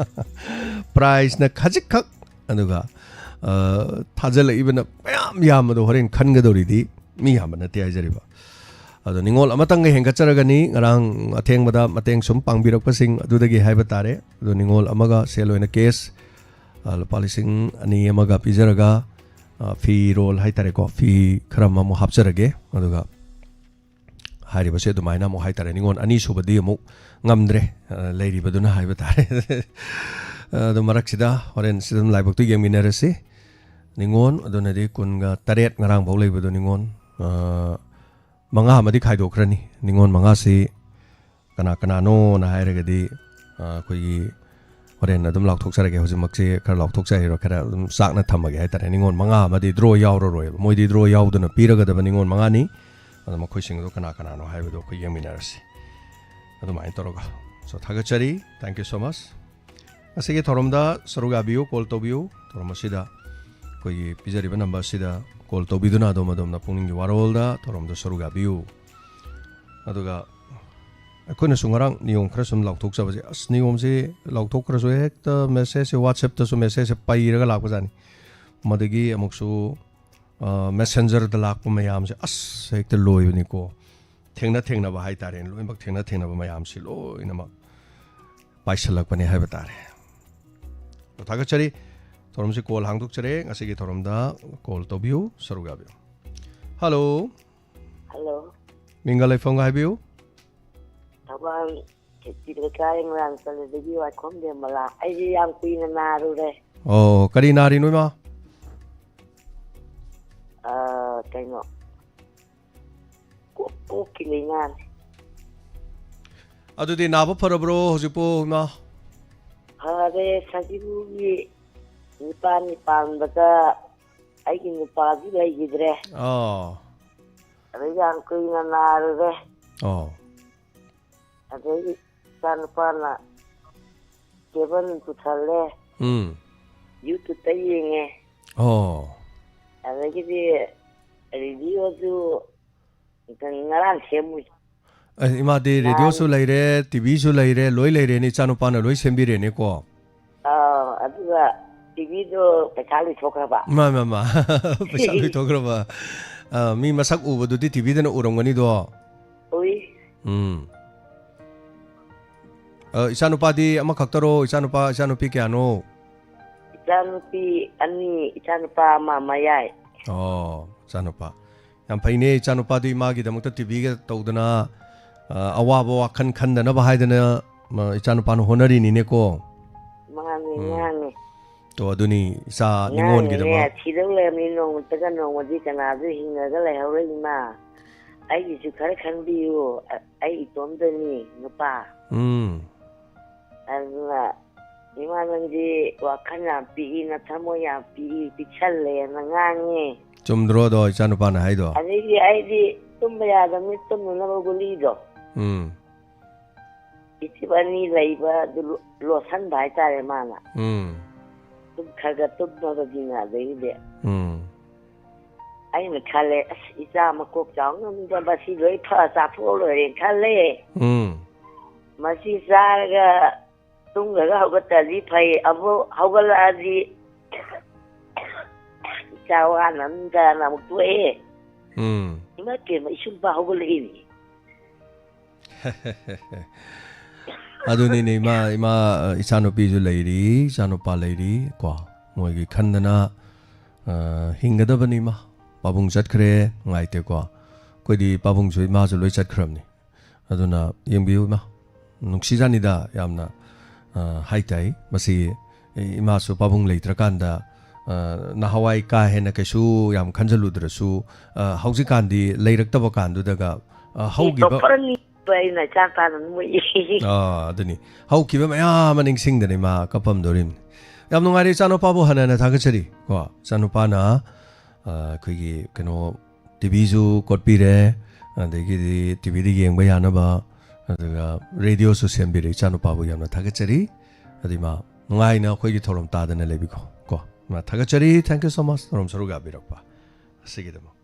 Prizeꯅ ꯈꯖꯤꯛꯈꯛ, ꯑꯗꯨꯒ, ꯑ, ꯊꯥꯖꯤꯜꯂꯛꯏꯕꯅ ꯃꯌꯥꯝ ꯌꯥꯝꯕꯗꯣ ꯍꯣꯔꯦꯟ ꯈꯟꯒꯗꯧꯔꯤꯗꯤ ꯃꯤ ꯌꯥꯝꯕ ꯅꯠꯇꯦ ꯍꯥꯏꯖꯔꯤꯕ꯫ ꯑꯗꯣ ꯅꯤꯉꯣꯜ ꯑꯃꯇꯪꯒ ꯍꯦꯟꯒꯠꯆꯔꯒꯅꯤ, ꯉꯔꯥꯡ ꯑꯊꯦꯡꯕꯗ ꯃꯇꯦꯡ ꯁꯨꯝ ꯄꯥꯡꯕꯤꯔꯛꯄꯁꯤꯡ ꯑꯗꯨꯗꯒꯤ ꯍꯥꯏꯕ ꯇꯥꯔꯦ꯫ ꯑꯗꯣ ꯅꯤꯉꯣꯜ ꯑꯃꯒ ꯁꯦꯜ ꯑꯣꯏꯅ cash, ꯑ, ꯂꯨꯄꯥ ꯂꯤꯁꯤꯡ ꯑꯅꯤ ꯑꯃꯒ ꯄꯤꯖꯔꯒ, ꯑ, ꯐꯤꯔꯣꯜ ꯍꯥꯏ ꯇꯥꯔꯦꯀꯣ, ꯐꯤ ꯈꯔ ꯑꯃꯃꯨꯛ ꯍꯥꯞꯆꯔꯒꯦ꯫ ꯑꯗꯨꯒ ꯍꯥꯏꯔꯤꯕꯁꯦ ꯑꯗꯨꯃꯥꯏꯅ ꯑꯃꯨꯛ ꯍꯥꯏ ꯇꯥꯔꯦ꯫ ꯅꯤꯉꯣꯜ ꯑꯅꯤꯁꯨꯕꯗꯤ ꯑꯃꯨꯛ ꯉꯝꯗ꯭ꯔꯦ, ꯑ, ꯂꯩꯔꯤꯕꯗꯨꯅ ꯍꯥꯏꯕ ꯇꯥꯔꯦ꯫ ꯑꯗꯣ ꯃꯔꯛꯁꯤꯗ ꯍꯣꯔꯦꯟ ꯁꯤꯗ ꯑꯗꯨꯝ ꯂꯥꯏꯕꯛꯇꯨ ꯌꯦꯡꯃꯤꯟꯅꯔꯁꯤ꯫ ꯅꯤꯉꯣꯜ ꯑꯗꯨꯅꯗꯤ ꯀꯨꯟꯒ ꯇꯔꯦꯠ ꯉꯔꯥꯡ ꯐꯥꯎ ꯂꯩꯕꯗꯣ ꯅꯤꯉꯣꯜ, ꯑ, ꯃꯉꯥ ꯑꯃꯗꯤ ꯈꯥꯏꯗꯣꯛꯈ꯭ꯔꯅꯤ꯫ ꯅꯤꯉꯣꯜ ꯃꯉꯥꯁꯤ ꯀꯅꯥ ꯀꯅꯥꯅꯣꯅ ꯍꯥꯏꯔꯒꯗꯤ, ꯑ, ꯑꯩꯈꯣꯏꯒꯤ ꯍꯣꯔꯦꯟ ꯑꯗꯨꯝ ꯂꯥꯎꯊꯣꯛꯆꯔꯒꯦ꯫ ꯍꯧꯖꯤꯛꯃꯛꯁꯦ ꯈꯔ ꯂꯥꯎꯊꯣꯛꯆꯔꯤꯔꯣ, ꯈꯔ ꯑꯗꯨꯝ ꯆꯥꯛꯅ ꯊꯝꯃꯒꯦ ꯍꯥꯏ ꯇꯥꯔꯦ꯫ ꯅꯤꯉꯣꯜ ꯃꯉꯥ ꯑꯃꯗꯤ draw ꯌꯥꯎꯔꯔꯣꯏꯕ꯫ ꯃꯣꯏꯗꯤ draw ꯌꯥꯎꯗꯅ ꯄꯤꯔꯒꯗꯕ ꯅꯤꯉꯣꯜ ꯃꯉꯥꯅꯤ꯫ ꯑꯗꯣ ꯃꯈꯣꯏꯁꯤꯡ ꯑꯗꯣ ꯀꯅꯥ ꯀꯅꯥꯅꯣ ꯍꯥꯏꯕꯗꯣ ꯑꯩꯈꯣꯏ ꯌꯦꯡꯃꯤꯟꯅꯔꯁꯤ꯫ ꯑꯗꯨꯃꯥꯏꯅ ꯇꯧꯔꯒ꯫ So, ꯊꯥꯒꯠꯆꯔꯤ꯫ Thank you so much. ꯉꯁꯤꯒꯤ ꯊꯧꯔꯝꯗ ꯁꯔꯨꯛ ꯌꯥꯕꯤꯌꯨ, call ꯇꯧꯕꯤꯌꯨ꯫ ꯊꯧꯔꯝ ꯑꯁꯤꯗ ꯑꯩꯈꯣꯏꯒꯤ ꯄꯤꯖꯔꯤꯕ number ꯑꯁꯤꯗ call ꯇꯧꯕꯤꯗꯨꯅ ꯑꯗꯣꯝ ꯑꯗꯣꯝꯅ ꯄꯨꯛꯅꯤꯡꯒꯤ ꯋꯥꯔꯣꯜꯗ ꯊꯧꯔꯝꯗ ꯁꯔꯨꯛ ꯌꯥꯕꯤꯌꯨ꯫ ꯑꯗꯨꯒ ꯑꯩꯈꯣꯏꯅꯁꯨ ꯉꯔꯥꯡ ꯅꯤꯌꯣꯝ ꯈꯔ ꯁꯨꯝ ꯂꯥꯎꯊꯣꯛꯆꯕꯁꯦ, ꯑꯁ, ꯅꯤꯌꯣꯝꯁꯤ ꯂꯥꯎꯊꯣꯛꯈ꯭ꯔꯁꯨ ꯍꯦꯛꯇ messageꯁꯦ WhatsAppꯇꯁꯨ messageꯁꯦ ꯄꯩꯔꯒ ꯂꯥꯛꯄꯖꯥꯠꯅꯤ꯫ ꯃꯗꯒꯤ ꯑꯃꯨꯛꯁꯨ, ꯑ, Messengerꯗ ꯂꯥꯛꯄ ꯃꯌꯥꯝꯁꯦ, ꯑꯁ, ꯍꯦꯛꯇ ꯂꯣꯏꯕꯅꯤꯀꯣ꯫ ꯊꯦꯡꯅ ꯊꯦꯡꯅꯕ ꯍꯥꯏꯇꯥꯔꯦꯅꯦ, ꯂꯣꯏꯅꯃꯛ ꯊꯦꯡꯅ ꯊꯦꯡꯅꯕ ꯃꯌꯥꯝꯁꯤ ꯂꯣꯏꯅꯃꯛ ꯄꯥꯏꯁꯜꯂꯛꯄꯅꯦ ꯍꯥꯏꯕ ꯇꯥꯔꯦ꯫ ꯑꯗꯣ ꯊꯥꯒꯠꯆꯔꯤ꯫ ꯊꯧꯔꯝꯁꯤ call ꯍꯥꯡꯗꯣꯛꯆꯔꯦ꯫ ꯉꯁꯤꯒꯤ ꯊꯧꯔꯝꯗ call ꯇꯧꯕꯤꯌꯨ, ꯁꯔꯨꯛ ꯌꯥꯕꯤꯌꯨ꯫ Hello꯫ Hello꯫ ꯃꯤꯡꯒ ꯂꯩꯐꯝꯒ ꯍꯥꯏꯕꯤꯌꯨ꯫ ꯊꯧꯕꯥꯜ ꯈꯦꯇꯤ ꯂꯩꯀꯥꯏ ꯃꯣꯏꯔꯥꯡ ꯆꯜꯂꯤꯗꯒꯤ ꯋꯥꯏꯈꯣꯝ ꯕꯦꯝꯕꯂꯥ꯫ ꯑꯩꯁꯦ ꯌꯥꯝ ꯀꯨꯏꯅ ꯅꯥꯔꯨꯔꯦ꯫ ꯑꯣ, ꯀꯔꯤ ꯅꯥꯔꯤꯅꯣ, ꯏꯃꯥ? ꯑ, ꯀꯩꯅꯣ, ꯀꯣꯛ-, ꯀꯣꯛꯀꯤ ꯂꯥꯏꯅꯥꯅꯦ꯫ ꯑꯗꯨꯗꯤ ꯅꯥꯕ ꯐꯔꯕ꯭ꯔꯣ ꯍꯧꯖꯤꯛꯄꯨ, ꯏꯃꯥ? ꯐꯔꯦ, ꯁꯖꯤꯕꯨꯒꯤ ꯅꯤꯄꯥꯜꯅꯤ ꯄꯥꯟꯕꯗ ꯑꯩꯒꯤ ꯅꯨꯄꯥꯗꯤ ꯂꯩꯈꯤꯗ꯭ꯔꯦ꯫ ꯑꯣ꯫ ꯑꯗꯩ ꯌꯥꯝ ꯀꯨꯏꯅ ꯅꯥꯔꯨꯔꯦ꯫ ꯑꯣ꯫ ꯑꯗꯩ ꯏꯆꯥꯅꯨꯄꯥꯅ cable ꯄꯨꯁꯜꯂꯦ꯫ ꯎꯝ꯫ YouTubeꯇ ꯌꯦꯡꯉꯦ꯫ ꯑꯣ꯫ ꯑꯗꯒꯤꯗꯤ radioꯁꯨ ꯉꯔꯥꯡ ꯁꯦꯝꯃꯨꯏ꯫ ꯑꯁ, ꯏꯃꯥꯗꯤ ꯅꯍꯥꯟ radioꯁꯨ ꯂꯩꯔꯦ, TVꯁꯨ ꯂꯩꯔꯦ, ꯂꯣꯏ ꯂꯩꯔꯦꯅꯦ, ꯏꯆꯥꯅꯨꯄꯥꯅ ꯂꯣꯏ ꯁꯦꯝꯕꯤꯔꯦꯅꯦꯀꯣ꯫ ꯑꯥ, ꯑꯗꯨꯒ TVꯗꯣ ꯄꯩꯁꯥ ꯂꯣꯏꯊꯣꯛꯈ꯭ꯔꯕ꯫ ꯃꯥ, ꯃꯥ, ꯃꯥ꯫ ꯄꯩꯁꯥ ꯂꯣꯏꯊꯣꯛꯈ꯭ꯔꯕ꯫ ꯑ, ꯃꯤ ꯃꯁꯛ ꯎꯕꯗꯨꯗꯤ TVꯗꯅ ꯎꯔꯝꯒꯅꯤꯗꯣ꯫ ꯎꯏ꯫ ꯎꯝ꯫ ꯑ, ꯏꯆꯥꯅꯨꯄꯥꯗꯤ ꯑꯃꯈꯛꯇꯔꯣ? ꯏꯆꯥꯅꯨꯄꯥ, ꯏꯆꯥꯅꯨꯄꯤ ꯀꯌꯥꯅꯣ? ꯏꯆꯥꯅꯨꯄꯤ ꯑꯅꯤ, ꯏꯆꯥꯅꯨꯄꯥ ꯑꯃ ꯃꯌꯥꯏ꯫ ꯑꯣ, ꯏꯆꯥꯅꯨꯄꯥ꯫ ꯌꯥꯝ ꯐꯩꯅꯦ, ꯏꯆꯥꯅꯨꯄꯥꯗꯨ ꯏꯃꯥꯒꯤꯗꯃꯛꯇ TVꯒ ꯇꯧꯗꯅ, ꯑ, ꯑꯋꯥꯕ ꯋꯥꯈꯜ ꯈꯟꯗꯅꯕ ꯍꯥꯏꯗꯅ, ꯃ, ꯏꯆꯥꯅꯨꯄꯥꯅ ꯍꯣꯠꯅꯔꯤꯅꯤꯅꯦꯀꯣ꯫ ꯃꯥꯅꯤ, ꯎꯝ꯫ ꯃꯥꯅꯤ꯫ ꯇꯣ, ꯑꯗꯨꯅꯤ, ꯏꯆꯥ ꯉꯥꯡꯉꯤꯅꯦ, ꯅꯤꯉꯣꯟꯒꯤꯗꯃꯛ꯫ ꯊꯤꯗꯧ ꯂꯩꯔꯝꯃꯤ, ꯅꯣꯡꯃꯇꯒ ꯅꯣꯡꯃꯗꯤ ꯀꯅꯥꯁꯨ ꯍꯤꯡꯉꯒ ꯂꯩꯍꯧꯔꯣꯏ, ꯏꯃꯥ꯫ ꯑꯩꯒꯤꯁꯨ ꯈꯔ ꯈꯟꯕꯤꯌꯨ, ꯑ-, ꯑꯩ ꯏꯇꯣꯝꯇꯅꯤ, ꯅꯨꯄꯥ꯫ ꯎꯝ꯫ ꯑꯗꯨꯅ ꯏꯃꯥ, ꯅꯪꯗꯤ ꯋꯥꯈꯜ ꯌꯥꯝ ꯄꯤꯛꯏ, ꯅꯊꯃꯣꯏ ꯌꯥꯝ ꯄꯤꯛꯏ, ꯄꯤꯛꯁꯜꯂꯦꯅ ꯉꯥꯡꯉꯦ꯫ ꯆꯨꯝꯗ꯭ꯔꯣ ꯑꯗꯣ ꯏꯆꯥꯅꯨꯄꯥꯅ ꯍꯥꯏꯗꯣ? ꯑꯗꯩꯗꯤ ꯑꯩꯗꯤ ꯇꯨꯝꯕ ꯌꯥꯗꯕꯅꯤ, ꯇꯨꯝꯅꯅꯕ ꯒꯨꯂꯤꯗꯣ꯫ ꯎꯝ꯫ ꯏꯆꯤꯞ ꯑꯅꯤ ꯂꯩꯕ ꯑꯗꯨ ꯂꯣ-, ꯂꯣꯠꯁꯟꯕ ꯍꯥꯏꯇꯥꯔꯦ ꯃꯥꯅ꯫ ꯎꯝ꯫ ꯑꯗꯨꯝ ꯈꯔ ꯈꯔ ꯇꯨꯝꯃꯕꯅꯤꯅ ꯑꯗꯩꯗꯤ ꯎꯝ꯫ ꯑꯩꯅ ꯈꯜꯂꯦ, "ꯑꯁ, ꯏꯆꯥ ꯃꯀꯣꯛ ꯆꯥꯎꯅꯕꯗ ꯃꯁꯤ ꯂꯣꯏ ꯐ ꯆꯥꯊꯣꯛꯑ ꯂꯣꯏꯔꯦꯅ" ꯈꯜꯂꯦ꯫ ꯎꯝ꯫ ꯃꯁꯤ ꯆꯥꯔꯒ ꯇꯨꯝꯈ꯭ꯔꯒ ꯍꯧꯒꯠꯇ꯭ꯔꯗꯤ ꯐꯩ, ꯑꯃꯨꯛ ꯍꯧꯒꯠꯂꯛꯑꯗꯤ ꯏꯆꯥ ꯋꯥꯅꯕꯗꯅ ꯑꯃꯨꯛ ꯇꯣꯛꯑꯦ꯫ ꯎꯝ꯫ ꯏꯃꯥ ꯏꯕꯦꯝꯃ, ꯏꯁꯨ ꯅꯨꯄꯥ ꯍꯧꯒꯠꯂꯛꯏꯅꯦ꯫ ꯑꯗꯨꯅꯤꯅꯦ, ꯏꯃꯥ, ꯏꯃꯥ, ꯏꯆꯥꯅꯨꯄꯤꯁꯨ ꯂꯩꯔꯤ, ꯏꯆꯥꯅꯨꯄꯥ ꯂꯩꯔꯤ, ꯀꯣ꯫ ꯃꯣꯏꯒꯤ ꯈꯟꯗꯅ, ꯑ, ꯍꯤꯡꯒꯗꯕꯅꯤ ꯏꯃꯥ꯫ ꯄꯥꯕꯨꯡ ꯆꯠꯈ꯭ꯔꯦ, ꯅꯨꯡꯉꯥꯏꯇꯦꯀꯣ꯫ ꯑꯩꯈꯣꯏꯗꯤ ꯄꯥꯕꯨꯡꯁꯨ ꯏꯃꯥꯁꯨ ꯂꯣꯏ ꯆꯠꯈ꯭ꯔꯕꯅꯤ꯫ ꯑꯗꯨꯅ ꯌꯦꯡꯕꯤꯌꯨ ꯏꯃꯥ, ꯅꯨꯡꯁꯤꯖꯥꯅꯤꯗ ꯌꯥꯝꯅ, ꯑ, ꯍꯥꯏ ꯇꯥꯏ꯫ ꯃꯁꯤ ꯏꯃꯥꯁꯨ ꯄꯥꯕꯨꯡ ꯂꯩꯇ꯭ꯔꯀꯥꯟꯗ, ꯑ, ꯅꯍꯥꯟꯋꯥꯏ ꯀꯥ ꯍꯦꯟꯅ ꯀꯩꯁꯨ ꯌꯥꯝ ꯈꯟꯖꯜꯂꯨꯗ꯭ꯔꯁꯨ, ꯑ, ꯍꯧꯖꯤꯛꯀꯥꯟꯗꯤ ꯂꯩꯔꯛꯇꯕ ꯀꯥꯟꯗꯨꯗꯒ, ꯑ, ꯍꯧꯈꯤꯕ ꯇꯣꯞꯄꯔꯅꯤ ꯑꯩꯅ ꯏꯆꯥ ꯇꯥꯅ ꯃꯣꯏ꯫ ꯑꯥ, ꯑꯗꯨꯅꯤ꯫ ꯍꯧꯈꯤꯕ ꯃꯌꯥꯝ ꯑꯃ ꯅꯤꯡꯁꯤꯡꯗꯅ ꯏꯃꯥ ꯀꯞꯄꯝꯗꯣꯔꯤꯕꯅꯤ꯫ ꯌꯥꯝ ꯅꯨꯡꯉꯥꯏꯔꯦ ꯏꯆꯥꯅꯨꯄꯥꯕꯨ ꯍꯟꯅ ꯍꯟꯅ ꯊꯥꯒꯠꯆꯔꯤ꯫ ꯀꯣ, ꯏꯆꯥꯅꯨꯄꯥꯅ, ꯑ, ꯑꯩꯈꯣꯏꯒꯤ ꯀꯩꯅꯣ, ꯇꯤꯚꯤꯁꯨ ꯀꯣꯠꯄꯤꯔꯦ, ꯑꯗꯒꯤꯗꯤ ꯇꯤꯚꯤꯗ ꯌꯦꯡꯕ ꯌꯥꯅꯕ, ꯑꯗꯨꯒ ꯔꯦꯗꯤꯑꯣꯁꯨ ꯁꯦꯝꯕꯤꯔꯦ꯫ ꯏꯆꯥꯅꯨꯄꯥꯕꯨ ꯌꯥꯝꯅ ꯊꯥꯒꯠꯆꯔꯤ꯫ ꯑꯗꯨ ꯏꯃꯥ, ꯅꯨꯡꯉꯥꯏꯅ ꯑꯩꯈꯣꯏꯒꯤ ꯊꯧꯔꯝ ꯇꯥꯗꯅ ꯂꯩꯕꯤꯀꯣ꯫ ꯀꯣ, ꯏꯃꯥ, ꯊꯥꯒꯠꯆꯔꯤ꯫ Thank you so much, ꯊꯧꯔꯝ ꯁꯔꯨꯛ ꯌꯥꯕꯤꯔꯛꯄ ꯑꯁꯤꯒꯤꯗꯃꯛ꯫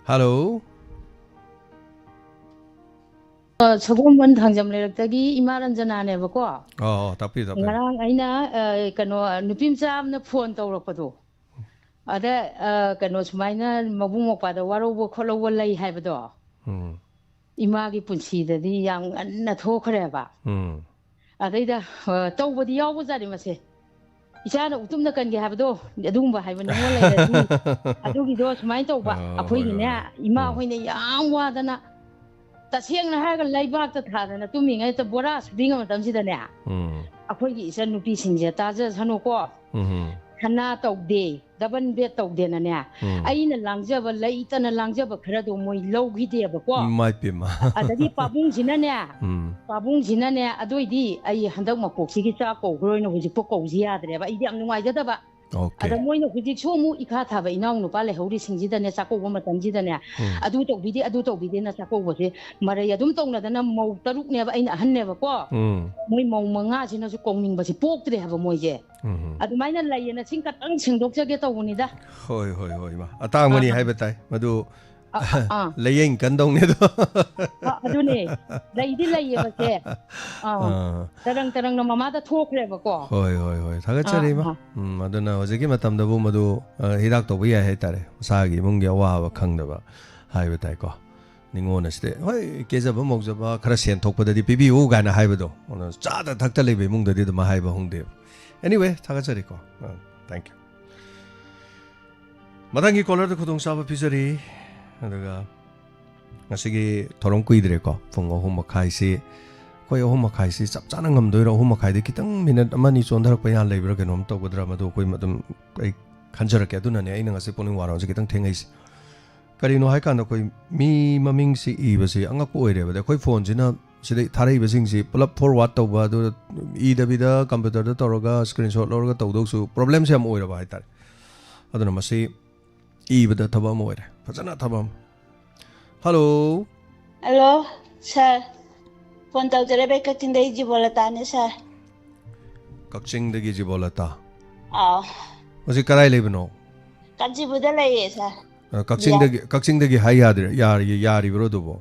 ꯍꯜꯂꯣ꯫ ꯑ, ꯁꯒꯣꯜꯕꯟ ꯊꯥꯡꯖꯝ ꯂꯩꯔꯛꯇꯒꯤ ꯏꯃꯥ ꯔꯟꯖꯅꯥꯅꯦꯕꯀꯣ꯫ ꯑꯣ, ꯑꯣ, ꯇꯥꯛꯄꯤꯌꯨ, ꯇꯥꯛꯄꯤꯌꯨ꯫ ꯉꯔꯥꯡ ꯑꯩꯅ, ꯑ, ꯀꯩꯅꯣ, ꯅꯨꯄꯤ ꯃꯆꯥ ꯑꯃꯅ ꯐꯣꯟ ꯇꯧꯔꯛꯄꯗꯣ꯫ ꯑꯗ, ꯑ, ꯀꯩꯅꯣ, ꯁꯨꯃꯥꯏꯅ ꯃꯕꯨꯡ ꯃꯧꯄ꯭ꯋꯥꯗ ꯋꯥꯔꯧꯕ ꯈꯣꯠꯂꯧꯕ ꯂꯩ ꯍꯥꯏꯕꯗꯣ꯫ ꯎꯝ꯫ ꯏꯃꯥꯒꯤ ꯄꯨꯟꯁꯤꯗꯗꯤ ꯌꯥꯝ ꯉꯟꯅ ꯊꯣꯛꯈ꯭ꯔꯦꯕ꯫ ꯎꯝ꯫ ꯑꯗꯩꯗ, ꯑ, ꯇꯧꯕꯗꯤ ꯌꯥꯎꯕꯖꯥꯠꯅꯤ ꯃꯁꯦ꯫ ꯏꯆꯥꯅ ꯎꯇꯨꯝꯅ ꯀꯟꯒꯦ ꯍꯥꯏꯕꯗꯣ, ꯑꯗꯨꯒꯨꯝꯕ ꯍꯥꯏꯕ ꯅꯤꯉꯣꯜ ꯂꯩꯔꯗꯤ, ꯑꯗꯨꯒꯤꯗꯣ ꯁꯨꯃꯥꯏꯅ ꯇꯧꯕ, ꯑ, ꯍꯣꯏ, ꯑꯩꯈꯣꯏꯒꯤꯅꯦ, ꯍꯣꯏ, ꯍꯣꯏ꯫ ꯏꯃꯥ ꯎꯝ꯫ ꯍꯣꯏꯅ ꯌꯥꯝ ꯋꯥꯗꯅ, ꯇꯁꯦꯡꯅ ꯍꯥꯏꯔꯒ ꯂꯩꯕꯥꯛꯇ ꯊꯥꯗꯅ ꯇꯨꯝꯃꯤꯉꯩꯗ ꯕꯣꯔꯥ ꯁꯨꯕꯤꯉꯩ ꯃꯇꯝꯁꯤꯗꯅꯦ, ꯎꯝ꯫ ꯑꯩꯈꯣꯏꯒꯤ ꯏꯆꯟ ꯅꯨꯄꯤꯁꯤꯡꯁꯦ ꯇꯥꯖꯁꯅꯨꯀꯣ꯫ ꯎꯝ꯫ ꯁꯅꯥ ꯇꯧꯗꯦ, ꯗꯕꯜ ꯕꯦꯗ ꯇꯧꯗꯦꯅꯅꯦ, ꯎꯝ꯫ ꯑꯩꯅ ꯂꯥꯡꯖꯕ, ꯂꯩꯇꯅ ꯂꯥꯡꯖꯕ ꯈꯔꯗꯣ ꯃꯣꯏ ꯂꯧꯈꯤꯗꯦꯕꯀꯣ꯫ ꯏꯃꯥꯏ ꯄꯦꯝꯃ꯫ ꯑꯗꯒꯤ ꯄꯥꯕꯨꯡꯁꯤꯅꯅꯦ, ꯎꯝ꯫ ꯄꯥꯕꯨꯡꯁꯤꯅꯅꯦ, "ꯑꯗꯨꯏꯗꯤ ꯑꯩ ꯍꯟꯗꯛ ꯃꯄꯣꯛꯁꯤꯒꯤ ꯆꯥꯛ ꯀꯧꯈ꯭ꯔꯣꯏꯅ ꯍꯧꯖꯤꯛꯄꯨ ꯀꯧꯁꯤ ꯌꯥꯗ꯭ꯔꯦꯕ, ꯑꯩꯗꯤ ꯌꯥꯝ ꯅꯨꯡꯉꯥꯏꯖꯗꯕ"꯫ ꯑꯣꯀꯦ꯫ ꯑꯗ ꯃꯣꯏꯅ ꯍꯧꯖꯤꯛꯁꯨ ꯑꯃꯨꯛ ꯏꯈꯥ ꯊꯥꯕ ꯏꯅꯥꯎ ꯅꯨꯄꯥ ꯂꯩꯍꯧꯔꯤꯁꯤꯡꯁꯤꯗꯅꯦ, ꯆꯥꯛꯀꯧꯕ ꯃꯇꯝꯁꯤꯗꯅꯦ, ꯎꯝ꯫ "ꯑꯗꯨ ꯇꯧꯕꯤꯗꯦ, ꯑꯗꯨ ꯇꯧꯕꯤꯗꯦꯅ" ꯆꯥꯛꯀꯧꯕꯁꯦ ꯃꯔꯩ ꯑꯗꯨꯝ ꯇꯧꯅꯗꯅ, ꯃꯧ ꯇꯔꯨꯛꯅꯦꯕ, ꯑꯩꯅ ꯑꯍꯟꯅꯦꯕꯀꯣ꯫ ꯎꯝ꯫ ꯃꯣꯏ ꯃꯧ ꯃꯉꯥꯁꯤꯅꯁꯨ ꯀꯧꯅꯤꯡꯕꯁꯦ ꯄꯣꯛꯇ꯭ꯔꯦ ꯍꯥꯏꯕ ꯃꯣꯏꯁꯦ꯫ ꯎꯝ꯫ ꯑꯗꯨꯃꯥꯏꯅ ꯂꯩꯌꯦꯅ ꯁꯤꯡ ꯈꯛꯇꯪ ꯁꯦꯡꯗꯣꯛꯆꯒꯦ ꯇꯧꯕꯅꯤꯗ꯫ ꯍꯣꯏ, ꯍꯣꯏ, ꯍꯣꯏ, ꯏꯃꯥ꯫ ꯑꯇꯥꯡꯕꯅꯤ ꯑꯥ, ꯑꯥ꯫ ꯍꯥꯏꯕ ꯇꯥꯏ꯫ ꯃꯗꯨ ꯑꯥ, ꯑꯥ, ꯑꯥ꯫ ꯂꯥꯏꯌꯦꯡ ꯀꯟꯗꯧꯅꯦ ꯑꯗꯣ꯫ ꯑꯥ, ꯑꯗꯨꯅꯦ꯫ ꯂꯩꯗꯤ ꯂꯩꯌꯦꯕꯁꯦ꯫ ꯑꯥ꯫ ꯑꯥ꯫ ꯇꯔꯪ ꯇꯔꯪꯅ ꯃꯃꯥꯗ ꯊꯣꯛꯈ꯭ꯔꯦꯕꯀꯣ꯫ ꯍꯣꯏ, ꯍꯣꯏ, ꯍꯣꯏ꯫ ꯊꯥꯒꯠꯆꯔꯤ, ꯑꯥ, ꯏꯃꯥ꯫ ꯑꯥ꯫ ꯎꯝ, ꯑꯗꯨꯅ ꯍꯧꯖꯤꯛꯀꯤ ꯃꯇꯝꯗꯕꯨ ꯃꯗꯨ, ꯑ, ꯍꯤꯗꯥꯛ ꯇꯧꯕ ꯌꯥꯏ ꯍꯥꯏꯇꯥꯔꯦ꯫ ꯃꯁꯥꯒꯤ ꯏꯃꯨꯡꯒꯤ ꯑꯋꯥꯕ ꯈꯪꯗꯕ ꯍꯥꯏꯕ ꯇꯥꯏꯀꯣ꯫ ꯅꯤꯉꯣꯜ ꯑꯁꯤꯗꯤ, ꯍꯣꯏ, ꯀꯦꯖꯕ ꯃꯧꯖꯕ ꯈꯔ ꯁꯦꯟ ꯊꯣꯛꯄꯗꯗꯤ ꯄꯤꯕꯤꯌꯨ ꯀꯥꯏꯅ ꯍꯥꯏꯕꯗꯣ, ꯑꯗꯣ ꯆꯥꯗ ꯊꯛꯇ ꯂꯩꯕ ꯏꯃꯨꯡꯗꯗꯤ ꯑꯗꯨꯃꯥꯏ ꯍꯥꯏꯕ ꯍꯧꯅꯗꯦꯕ꯫ Anyway, ꯊꯥꯒꯠꯆꯔꯤꯀꯣ꯫ ꯑ, thank you꯫ ꯃꯊꯪꯒꯤ caller ꯗ ꯈꯨꯗꯣꯡꯆꯥꯕ ꯄꯤꯖꯔꯤ꯫ ꯑꯗꯨꯒ ꯉꯁꯤꯒꯤ ꯊꯧꯔꯝ ꯀꯨꯏꯗ꯭ꯔꯦꯀꯣ, ꯄꯨꯡ ꯑꯍꯨꯝ ꯃꯈꯥꯏꯁꯤ, ꯑꯩꯈꯣꯏ ꯑꯍꯨꯝ ꯃꯈꯥꯏꯁꯤ ꯆꯞ ꯆꯥꯅ ꯉꯝꯗꯣꯏꯔꯣ? ꯑꯍꯨꯝ ꯃꯈꯥꯏꯗ ꯈꯤꯇꯪ ꯃꯤꯅꯠ ꯑꯃ ꯑꯅꯤ ꯆꯣꯟꯊꯔꯛꯄ ꯌꯥ ꯂꯩꯕ꯭ꯔꯥ ꯀꯩꯅꯣꯝ ꯇꯧꯒꯗ꯭ꯔꯥ? ꯃꯗꯨ ꯑꯩꯈꯣꯏ ꯑꯗꯨꯝ ꯑꯩ ꯈꯟꯖꯔꯛꯀꯦ꯫ ꯑꯗꯨꯅꯅꯦ ꯑꯩꯅ ꯉꯁꯤ ꯄꯨꯛꯅꯤꯡ ꯋꯥꯔꯣꯜꯁꯦ ꯈꯤꯇꯪ ꯊꯦꯡꯉꯛꯏꯁꯦ꯫ ꯀꯔꯤꯅꯣ ꯍꯥꯏꯀꯥꯟꯗ ꯑꯩꯈꯣꯏ ꯃꯤ ꯃꯃꯤꯡꯁꯤ ꯏꯕꯁꯤ ꯑꯉꯛꯄ ꯑꯣꯏꯔꯦꯕ꯫ ꯑꯗ ꯑꯩꯈꯣꯏ ꯐꯣꯟꯁꯤꯅ ꯁꯤꯗ ꯊꯥꯔꯛꯏꯕꯁꯤꯡꯁꯤ ꯄꯨꯂꯞ forward ꯇꯧꯕ, ꯑꯗꯨ ꯏꯗꯕꯤꯗ computer ꯗ ꯇꯧꯔꯒ screenshot ꯂꯧꯔꯒ ꯇꯧꯗꯧꯁꯨ problem ꯁꯦ ꯌꯥꯝ ꯑꯣꯏꯔꯕ ꯍꯥꯏꯇꯥꯔꯦ꯫ ꯑꯗꯨꯅ ꯃꯁꯤ ꯏꯕꯗ ꯊꯕꯛ ꯑꯃ ꯑꯣꯏꯔꯦ, ꯐꯖꯅ ꯊꯕꯛ ꯑꯃ꯫ Hello꯫ Hello, sir꯫ Phone ꯇꯧꯖꯔꯛꯏꯕ ꯀꯛꯆꯤꯡꯗꯒꯤ ꯖꯤꯕꯣꯂꯇꯥꯅꯦ, sir꯫ ꯀꯛꯆꯤꯡꯗꯒꯤ ꯖꯤꯕꯣꯂꯇꯥ꯫ ꯑꯥꯎ꯫ ꯍꯧꯖꯤꯛ ꯀꯗꯥꯏ ꯂꯩꯕꯅꯣ? ꯀꯥꯟꯆꯤꯄꯨꯔꯗ ꯂꯩꯌꯦ, sir꯫ ꯑ, ꯀꯛꯆꯤꯡꯗꯒꯤ, ꯀꯛꯆꯤꯡꯗꯒꯤ ꯍꯥꯏ ꯌꯥꯗ꯭ꯔꯦ, ꯌꯥꯔꯤ-, ꯌꯥꯔꯤꯕ꯭ꯔꯣ ꯑꯗꯨꯕꯣ?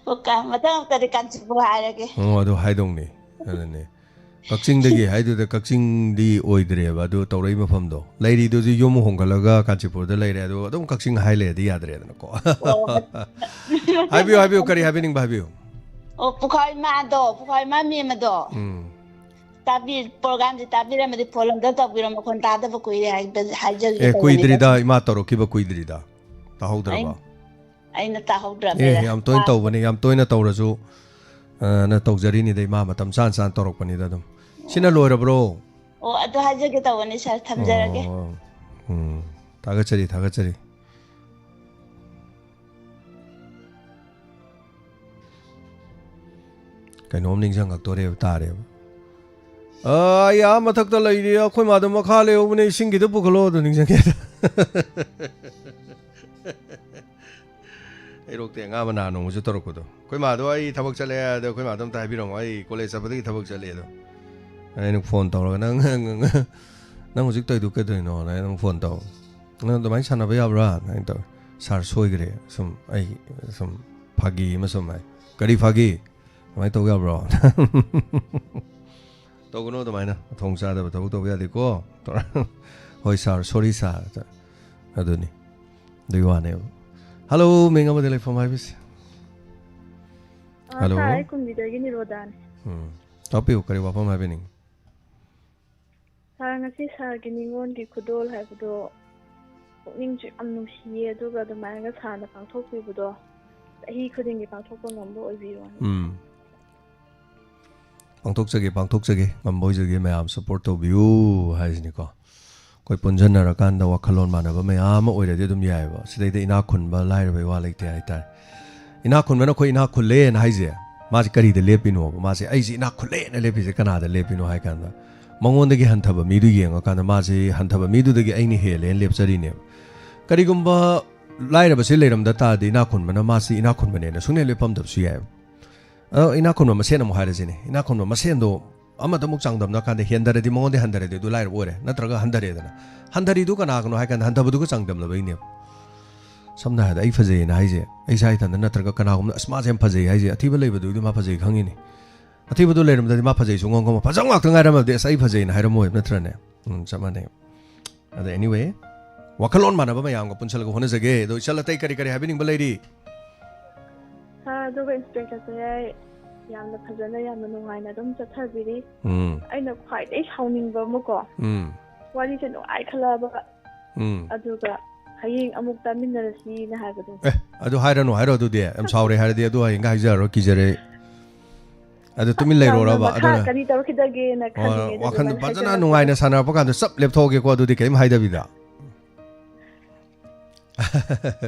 ꯑꯣ, ꯀ-, ꯃꯊꯪ ꯍꯞꯇꯥꯗꯤ ꯀꯥꯟꯆꯤꯄꯨꯔ ꯍꯥꯏꯔꯒꯦ꯫ ꯑꯣ, ꯑꯗꯨ ꯍꯥꯏꯗꯧꯅꯤ꯫ ꯑꯗꯨꯅꯦ꯫ ꯀꯛꯆꯤꯡꯗꯒꯤ ꯍꯥꯏꯗꯨꯗ ꯀꯛꯆꯤꯡꯗꯤ ꯑꯣꯏꯗ꯭ꯔꯦꯕ ꯑꯗꯨ ꯇꯧꯔꯛꯏ ꯃꯐꯝꯗꯣ꯫ ꯂꯩꯔꯤꯗꯨꯁꯨ ꯌꯨꯝ ꯍꯣꯡꯒꯠꯂꯒ ꯀꯥꯟꯆꯤꯄꯨꯔꯗ ꯂꯩꯔꯦ, ꯑꯗꯨ ꯑꯗꯨꯝ ꯀꯛꯆꯤꯡ ꯍꯥꯏ ꯂꯩꯔꯗꯤ ꯌꯥꯗ꯭ꯔꯦꯗꯅꯀꯣ꯫ ꯑꯣ꯫ ꯍꯥꯏꯕꯤꯌꯨ, ꯍꯥꯏꯕꯤꯌꯨ, ꯀꯔꯤ ꯍꯥꯏꯕꯤꯅꯤꯡꯕ ꯍꯥꯏꯕꯤꯌꯨ꯫ ꯑꯣ, ꯄꯨꯈꯥꯏ ꯃꯥꯗꯣ, ꯄꯨꯈꯥꯏ ꯃꯥ ꯃꯦꯝꯃꯗꯣ꯫ ꯎꯝ꯫ ꯇꯥꯕꯤ-, program ꯁꯦ ꯇꯥꯕꯤꯔꯝꯃꯗꯤ phone ꯑꯝꯇ ꯇꯧꯕꯤꯔꯣ, ꯃꯈꯣꯟ ꯇꯥꯗꯕ ꯀꯨꯏꯔꯦ ꯍꯥꯏꯕ-, ꯍꯥꯏꯖꯒꯦ ꯑꯦ, ꯇꯧꯕꯅꯤꯗ꯫ ꯀꯨꯏꯗ꯭ꯔꯤꯗ, ꯏꯃꯥ ꯇꯧꯔꯛꯈꯤꯕ ꯀꯨꯏꯗ꯭ꯔꯤꯗ꯫ ꯇꯥꯍꯧꯗ꯭ꯔꯕ? ꯑꯩ-, ꯑꯩꯅ ꯇꯥꯍꯧꯗ꯭ꯔꯕ꯫ ꯑꯦ, ꯌꯥꯝ ꯇꯣꯏꯅ ꯇꯥ- ꯇꯧꯕꯅꯦ, ꯌꯥꯝ ꯇꯣꯏꯅ ꯇꯧꯔꯁꯨ, ꯑ, ꯅ ꯇꯧꯖꯔꯤꯅꯤꯗ, ꯏꯃꯥ ꯃꯇꯝ ꯆꯥꯅ ꯆꯥꯅ ꯇꯧꯔꯛꯄꯅꯤꯗ ꯑꯗꯨꯝ꯫ ꯁꯤꯅ ꯂꯣꯏꯔꯕ꯭ꯔꯣ? ꯑꯣ, ꯑꯗꯨ ꯍꯥꯏꯖꯒꯦ ꯇꯧꯕꯅꯤ, ꯁꯥꯔ, ꯊꯝꯖꯔꯒꯦ꯫ ꯑꯣ, ꯎꯝ, ꯊꯥꯒꯠꯆꯔꯤ, ꯊꯥꯒꯠꯆꯔꯤ꯫ ꯀꯩꯅꯣꯝ ꯅꯤꯡꯁꯤꯡꯉꯛꯇꯣꯔꯦꯕ, ꯇꯥꯔꯦꯕ꯫ "ꯑ, ꯑꯩ ꯑꯥ ꯃꯊꯛꯇ ꯂꯩꯔꯤ, ꯑꯩꯈꯣꯏ ꯃꯥꯗꯣ ꯃꯈꯥ ꯂꯩꯍꯧꯕꯅꯦ, ꯏꯁꯤꯡ ꯈꯤꯇ ꯄꯨꯈꯠꯂꯣ", ꯑꯗꯨ ꯅꯤꯡꯁꯤꯡꯉꯦ꯫ ꯍꯩꯔꯣꯛꯇꯩ ꯑꯉꯥꯡ ꯑꯃ ꯅꯍꯥꯟ ꯅꯣꯡꯃꯁꯨ ꯇꯧꯔꯛꯄꯗꯣ, "ꯑꯩꯈꯣꯏ ꯃꯥꯗꯣ ꯑꯩ ꯊꯕꯛ ꯆꯠꯂꯦ, ꯑꯗꯣ ꯑꯩꯈꯣꯏ ꯃꯥꯗꯣ ꯑꯝꯇ ꯍꯥꯏꯕꯤꯔꯝꯃꯣ, ꯑꯩ ꯀꯣꯂꯦꯖ ꯆꯠꯄꯗꯒꯤ ꯊꯕꯛ ꯆꯠꯂꯦ", ꯑꯗꯣ ꯑꯩꯅ ꯐꯣꯟ ꯇꯧꯔꯒ, "ꯅꯪ, ꯅꯪ, ꯅꯪ, ꯅꯪ ꯍꯧꯖꯤꯛ ꯇꯧꯔꯤꯗꯨ ꯀꯩꯗꯧꯔꯤꯅꯣ?" ꯍꯥꯏꯅ ꯑꯗꯨꯝ ꯐꯣꯟ ꯇꯧ꯫ "ꯅꯪ ꯑꯗꯨꯃꯥꯏꯅ ꯁꯥꯟꯅꯕ ꯌꯥꯕ꯭ꯔꯥ?" ꯑꯗꯨꯃꯥꯏꯅ ꯇꯧꯋꯦ꯫ "ꯁꯥꯔ ꯁꯣꯏꯈ꯭ꯔꯦ", ꯁꯨꯝ ꯑꯩ ꯁꯨꯝ ꯐꯥꯒꯤ ꯑꯃ ꯁꯨꯝ ꯍꯥꯏ꯫ "ꯀꯔꯤ ꯐꯥꯒꯤ? ꯑꯗꯨꯃꯥꯏꯅ ꯇꯧ ꯌꯥꯕ꯭ꯔꯣ?" ꯇꯧꯒꯅꯨ ꯑꯗꯨꯃꯥꯏꯅ, ꯃꯊꯣꯡ ꯆꯥꯗꯕ ꯊꯕꯛ ꯇꯧꯕ ꯌꯥꯗꯦꯀꯣ꯫ "ꯍꯣꯏ ꯁꯥꯔ, ꯁꯣꯔꯤ ꯁꯥꯔ", ꯑꯗꯨꯅꯤ꯫ ꯑꯗꯨꯒꯤ ꯋꯥꯅꯦꯕ꯫ ꯍꯜꯂꯣ, ꯃꯤꯡ ꯑꯃꯗꯤ ꯂꯩꯐꯝ ꯍꯥꯏꯕꯤꯁꯤ꯫ ꯑ, ꯍꯜꯂꯣ꯫ ꯁꯥꯔ, ꯑꯩ ꯀꯨꯝꯕꯤꯗꯒꯤ ꯅꯤꯔꯣꯗꯥꯅꯦ꯫ ꯎꯝ꯫ ꯇꯥꯛꯄꯤꯌꯨ, ꯀꯔꯤ ꯋꯥꯐꯝ ꯍꯥꯏꯕꯤꯅꯤꯡ? ꯁꯥꯔ, ꯉꯁꯤ ꯁꯥꯔꯒꯤ ꯅꯤꯉꯣꯜꯒꯤ ꯈꯨꯗꯣꯜ ꯍꯥꯏꯕꯗꯣ ꯄꯨꯛꯅꯤꯡꯁꯨ ꯌꯥꯝ ꯅꯨꯡꯁꯤꯌꯦ, ꯑꯗꯨꯒ ꯑꯗꯨꯃꯥꯏꯅꯒ ꯁꯥꯔꯅ ꯄꯥꯡꯊꯣꯛꯄꯤꯕꯗꯣ ꯆꯍꯤ ꯈꯨꯗꯤꯡꯒꯤ ꯄꯥꯡꯊꯣꯛꯄ ꯉꯝꯕ ꯑꯣꯏꯕꯤꯌꯣꯅ꯫ ꯎꯝ꯫ ꯄꯥꯡꯊꯣꯛꯆꯒꯦ, ꯄꯥꯡꯊꯣꯛꯆꯒꯦ, ꯉꯝꯕ ꯑꯣꯏꯖꯒꯦ, ꯃꯌꯥꯝ ꯁꯞꯄꯣꯔꯠ ꯇꯧꯕꯤꯌꯨ ꯍꯥꯏꯁꯤꯅꯤꯀꯣ꯫ ꯑꯩꯈꯣꯏ ꯄꯨꯟꯁꯤꯟꯅꯔꯀꯥꯟꯗ ꯋꯥꯈꯜꯂꯣꯟ ꯃꯥꯟꯅꯕ ꯃꯌꯥꯝ ꯑꯃ ꯑꯣꯏꯔꯗꯤ ꯑꯗꯨꯝ ꯌꯥꯏꯑꯕ꯫ ꯁꯤꯗꯩꯗ ꯏꯅꯥꯛ ꯈꯨꯟꯕ ꯂꯥꯏꯔꯕꯩ ꯋꯥ ꯂꯩꯇꯦ ꯍꯥꯏꯇꯥꯔꯦ꯫ ꯏꯅꯥꯛ ꯈꯨꯟꯕꯅ ꯑꯩꯈꯣꯏ ꯏꯅꯥꯛ ꯈꯨꯜꯂꯦꯅ ꯍꯥꯏꯁꯦ, ꯃꯥꯁꯦ ꯀꯔꯤꯗ ꯂꯦꯞꯄꯤꯅꯣꯕ? ꯃꯥꯁꯦ "ꯑꯩꯁꯦ ꯏꯅꯥꯛ ꯈꯨꯜꯂꯦꯅ" ꯂꯦꯞꯄꯤꯁꯦ ꯀꯅꯥꯗ ꯂꯦꯞꯄꯤꯅꯣ ꯍꯥꯏ ꯀꯥꯟꯗ, ꯃꯉꯣꯟꯗꯒꯤ ꯍꯟꯊꯕ ꯃꯤꯗꯨ ꯌꯦꯡꯉꯀꯥꯟꯗ ꯃꯥꯁꯦ ꯍꯟꯊꯕ ꯃꯤꯗꯨꯗꯒꯤ ꯑꯩꯅ ꯍꯦꯜꯂꯦꯅ ꯂꯦꯞꯆꯔꯤꯅꯦꯕ꯫ ꯀꯔꯤꯒꯨꯝꯕ ꯂꯥꯏꯔꯕꯁꯦ ꯂꯩꯔꯝꯗ ꯇꯥꯔꯗꯤ ꯏꯅꯥꯛ ꯈꯨꯟꯕꯅ ꯃꯥꯁꯤ ꯏꯅꯥꯛ ꯈꯨꯟꯕꯅꯦꯅ ꯁꯨꯡꯂꯦꯞ ꯂꯦꯞꯄꯝꯗꯕꯁꯨ ꯌꯥꯏꯑꯕ꯫ ꯑꯗꯣ ꯏꯅꯥꯛ ꯈꯨꯟꯕ ꯃꯁꯦꯟ ꯑꯃꯨꯛ ꯍꯥꯏꯔꯁꯤꯅꯦ꯫ ꯏꯅꯥꯛ ꯈꯨꯟꯕ ꯃꯁꯦꯟꯗꯣ ꯑꯃꯗ ꯑꯃꯨꯛ ꯆꯥꯡꯗꯝꯅ ꯀꯥꯟꯗ ꯍꯦꯟꯗꯔꯗꯤ, ꯃꯉꯣꯟꯗ ꯍꯟꯊꯔꯗꯤ ꯑꯗꯨ ꯂꯥꯏꯔꯕ ꯑꯣꯏꯔꯦ, ꯅꯠꯇ꯭ꯔꯒ ꯍꯟꯊꯔꯦꯗꯅ꯫ ꯍꯟꯊꯔꯤꯗꯨ ꯀꯅꯥꯒꯅꯣ ꯍꯥꯏ ꯀꯥꯟꯗ ꯍꯟꯊꯕꯗꯨꯒ ꯆꯥꯡꯗꯝꯅꯕꯩꯅꯦꯕ꯫ ꯁꯝꯅ ꯍꯥꯏꯔꯕꯗ ꯑꯩ ꯐꯖꯩꯌꯦꯅ ꯍꯥꯏꯁꯦ, ꯑꯩ ꯏꯁꯥ ꯏꯊꯟꯗ ꯅꯠꯇ꯭ꯔꯒ ꯀꯅꯥꯒꯨꯝꯕꯅ "ꯑꯁ, ꯃꯥꯁꯦ ꯌꯥꯝ ꯐꯖꯩ" ꯍꯥꯏꯁꯦ, ꯑꯊꯤꯕ ꯂꯩꯕꯗꯨꯒꯤꯗꯤ ꯃꯥ ꯐꯖꯩ ꯈꯪꯉꯤꯅꯤ꯫ ꯑꯊꯤꯕꯗꯨ ꯂꯩꯔꯝꯗꯗꯤ ꯃꯥ ꯐꯖꯩ ꯁꯨꯡꯈꯪ ꯈꯪꯉꯣꯏ꯫ ꯐꯖꯕ ꯉꯥꯛꯇ ꯉꯥꯏꯔꯝꯃꯗꯤ "ꯑꯁ, ꯑꯩ ꯐꯖꯩꯅ" ꯍꯥꯏꯔꯝꯃꯣꯏꯕ, ꯅꯠꯇ꯭ꯔꯅꯦ? ꯎꯝ, ꯆꯞ ꯃꯥꯟꯅꯩ꯫ ꯑꯗ anyway, ꯋꯥꯈꯜꯂꯣꯟ ꯃꯥꯟꯅꯕ ꯃꯌꯥꯝꯒ ꯄꯨꯟꯁꯤꯜꯂꯒ ꯍꯣꯠꯅꯖꯒꯦ꯫ ꯑꯗꯣ ꯏꯆꯜ, ꯑꯇꯩ ꯀꯔꯤ ꯀꯔꯤ ꯍꯥꯏꯕꯤꯅꯤꯡꯕ ꯂꯩꯔꯤ? ꯁꯥꯔ, ꯑꯗꯨꯒ ꯏꯟꯁꯄꯦꯛꯇꯔ ꯁꯌꯥꯏ ꯌꯥꯝꯅ ꯐꯖꯅ, ꯌꯥꯝꯅ ꯅꯨꯡꯉꯥꯏꯅ ꯑꯗꯨꯝ ꯆꯠꯊꯕꯤꯔꯤ꯫ ꯎꯝ꯫ ꯑꯩꯅ ꯈ꯭ꯋꯥꯏꯗꯒꯤ ꯁꯥꯎꯅꯤꯡꯕ ꯑꯃꯀꯣ, ꯎꯝ꯫ ꯋꯥꯔꯤꯁꯦ ꯅꯨꯡꯉꯥꯏꯈꯠꯂꯛꯑꯕ, ꯎꯝ꯫ ꯑꯗꯨꯒ "ꯍꯌꯦꯡ ꯑꯃꯨꯛ ꯇꯥꯃꯤꯟꯅꯔꯁꯤꯅ" ꯍꯥꯏꯕꯗꯣ꯫ ꯑꯦ, ꯑꯗꯨ ꯍꯥꯏꯔꯅꯨ, ꯍꯥꯏꯔꯣ ꯑꯗꯨꯗꯤ꯫ ꯌꯥꯝ ꯁꯥꯎꯔꯦ ꯍꯥꯏꯔꯗꯤ ꯑꯗꯨ ꯍꯌꯦꯡꯒ ꯍꯥꯏꯖꯔꯔꯣꯏ, ꯀꯤꯖꯔꯦ ꯑꯩ꯫ ꯑꯗꯨ ꯇꯨꯃꯤꯟ ꯂꯩꯔꯣꯔꯕ? ꯃꯈꯥ ꯑꯗꯨꯅ ꯀꯔꯤ ꯇꯧꯔꯛꯈꯤꯗꯒꯦꯅ ꯈꯜꯂꯤꯉꯩꯗ ꯋꯥꯈꯜ ꯑꯗꯨꯃꯥꯏꯅ ꯐꯖꯅ ꯍꯥꯏꯖꯔꯛꯄ꯫ ꯅꯨꯡꯉꯥꯏꯅ ꯁꯥꯟꯅꯔꯛꯄ ꯀꯥꯟꯗ ꯆꯞ ꯂꯦꯞꯊꯣꯛꯑꯒꯦꯀꯣ, ꯑꯗꯨꯗꯤ ꯀꯔꯤꯝ ꯍꯥꯏꯗꯕꯤꯗ꯫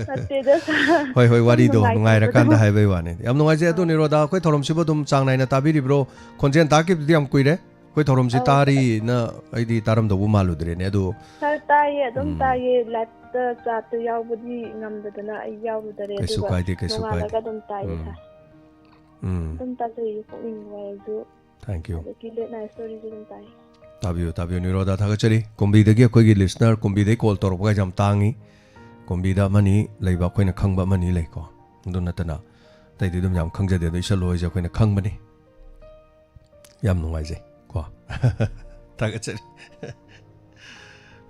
ꯅꯠꯇꯦꯗ ꯁꯥꯔ꯫ ꯍꯣꯏ ꯍꯣꯏ, ꯁꯨꯝ ꯋꯥꯔꯤꯗꯣ ꯅꯨꯡꯉꯥꯏꯇꯕꯗꯣ꯫ ꯅꯨꯡꯉꯥꯏꯔꯀꯥꯟꯗꯗ ꯍꯥꯏꯕꯩ ꯋꯥꯅꯤ꯫ ꯌꯥꯝ ꯅꯨꯡꯉꯥꯏꯖꯩ꯫ ꯑꯗꯣ ꯑꯥ꯫ ꯅꯤꯔꯣꯗꯥ, ꯑꯩꯈꯣꯏ ꯊꯧꯔꯝꯁꯤꯕꯨ ꯑꯗꯨꯝ ꯆꯥꯡ ꯅꯥꯏꯅ ꯇꯥꯕꯤꯔꯤꯕ꯭ꯔꯣ? ꯈꯣꯟꯖꯦꯜ ꯇꯥꯈꯤꯕꯗꯨꯗꯤ ꯌꯥꯝ ꯀꯨꯏꯔꯦ꯫ ꯑꯩꯈꯣꯏ ꯊꯧꯔꯝꯁꯤ ꯑꯧ, ꯇꯥꯔꯤꯅ ꯑꯩꯗꯤ ꯇꯥꯔꯝꯗꯧꯕ ꯃꯥꯜꯂꯨꯗ꯭ꯔꯦꯅꯦ꯫ ꯑꯗꯣ ꯁꯥꯔ ꯇꯥꯏꯌꯦ, ꯑꯗꯨꯝ ꯎꯝ꯫ ꯇꯥꯏꯌꯦ꯫ ꯂꯥꯏꯞꯇ ꯆꯥꯠꯇ ꯌꯥꯎꯕꯗꯤ ꯉꯝꯗꯗꯅ ꯑꯩ ꯌꯥꯎꯔꯨꯗꯔꯦ, ꯀꯩꯁꯨ ꯑꯗꯨꯒ ꯀꯥꯏꯗꯦ, ꯀꯩꯁꯨ ꯀꯥꯏꯗꯦ꯫ ꯅꯣꯡꯉꯥꯜꯂꯒ ꯑꯗꯨꯝ ꯇꯥꯏꯌꯦ ꯎꯝ꯫ ꯁꯥꯔ꯫ ꯎꯝ꯫ ꯑꯗꯨꯝ ꯇꯥꯖꯩꯌꯦ, ꯄꯨꯛꯅꯤꯡ ꯅꯨꯡꯉꯥꯏꯔꯁꯨ꯫ Thank you꯫ ꯑꯗꯒꯤ ꯂꯦꯠ ꯅꯥꯏꯠ ꯁ꯭ꯇꯣꯔꯤꯁꯨ ꯑꯗꯨꯝ ꯇꯥꯏꯌꯦ꯫ ꯇꯥꯕꯤꯌꯨ, ꯇꯥꯕꯤꯌꯨ꯫ ꯅꯤꯔꯣꯗꯥ, ꯊꯥꯒꯠꯆꯔꯤ꯫ ꯀꯨꯝꯕꯤꯗꯒꯤ ꯑꯩꯈꯣꯏꯒꯤ ꯂꯤꯁꯅꯔ, ꯀꯨꯝꯕꯤꯗꯒꯤ ꯀꯣꯜ ꯇꯧꯔꯛꯄꯒ ꯌꯥꯝ ꯇꯥꯡꯉꯤ꯫ ꯀꯨꯝꯕꯤꯗ ꯑꯃꯅꯤ ꯂꯩꯕ, ꯑꯩꯈꯣꯏꯅ ꯈꯪꯕ ꯑꯃꯅꯤ ꯂꯩꯀꯣ꯫ ꯑꯗꯨ ꯅꯠꯇꯅ ꯑꯇꯩꯗꯤ ꯑꯗꯨꯝ ꯌꯥꯝ ꯈꯪꯖꯗꯦ, ꯑꯗꯣ ꯏꯁꯜꯂꯣ ꯍꯣꯏꯁꯦ ꯑꯩꯈꯣꯏꯅ ꯈꯪꯕꯅꯤ꯫ ꯌꯥꯝ ꯅꯨꯡꯉꯥꯏꯖꯩ ꯀꯣ꯫ ꯊꯥꯒꯠꯆꯔꯤ꯫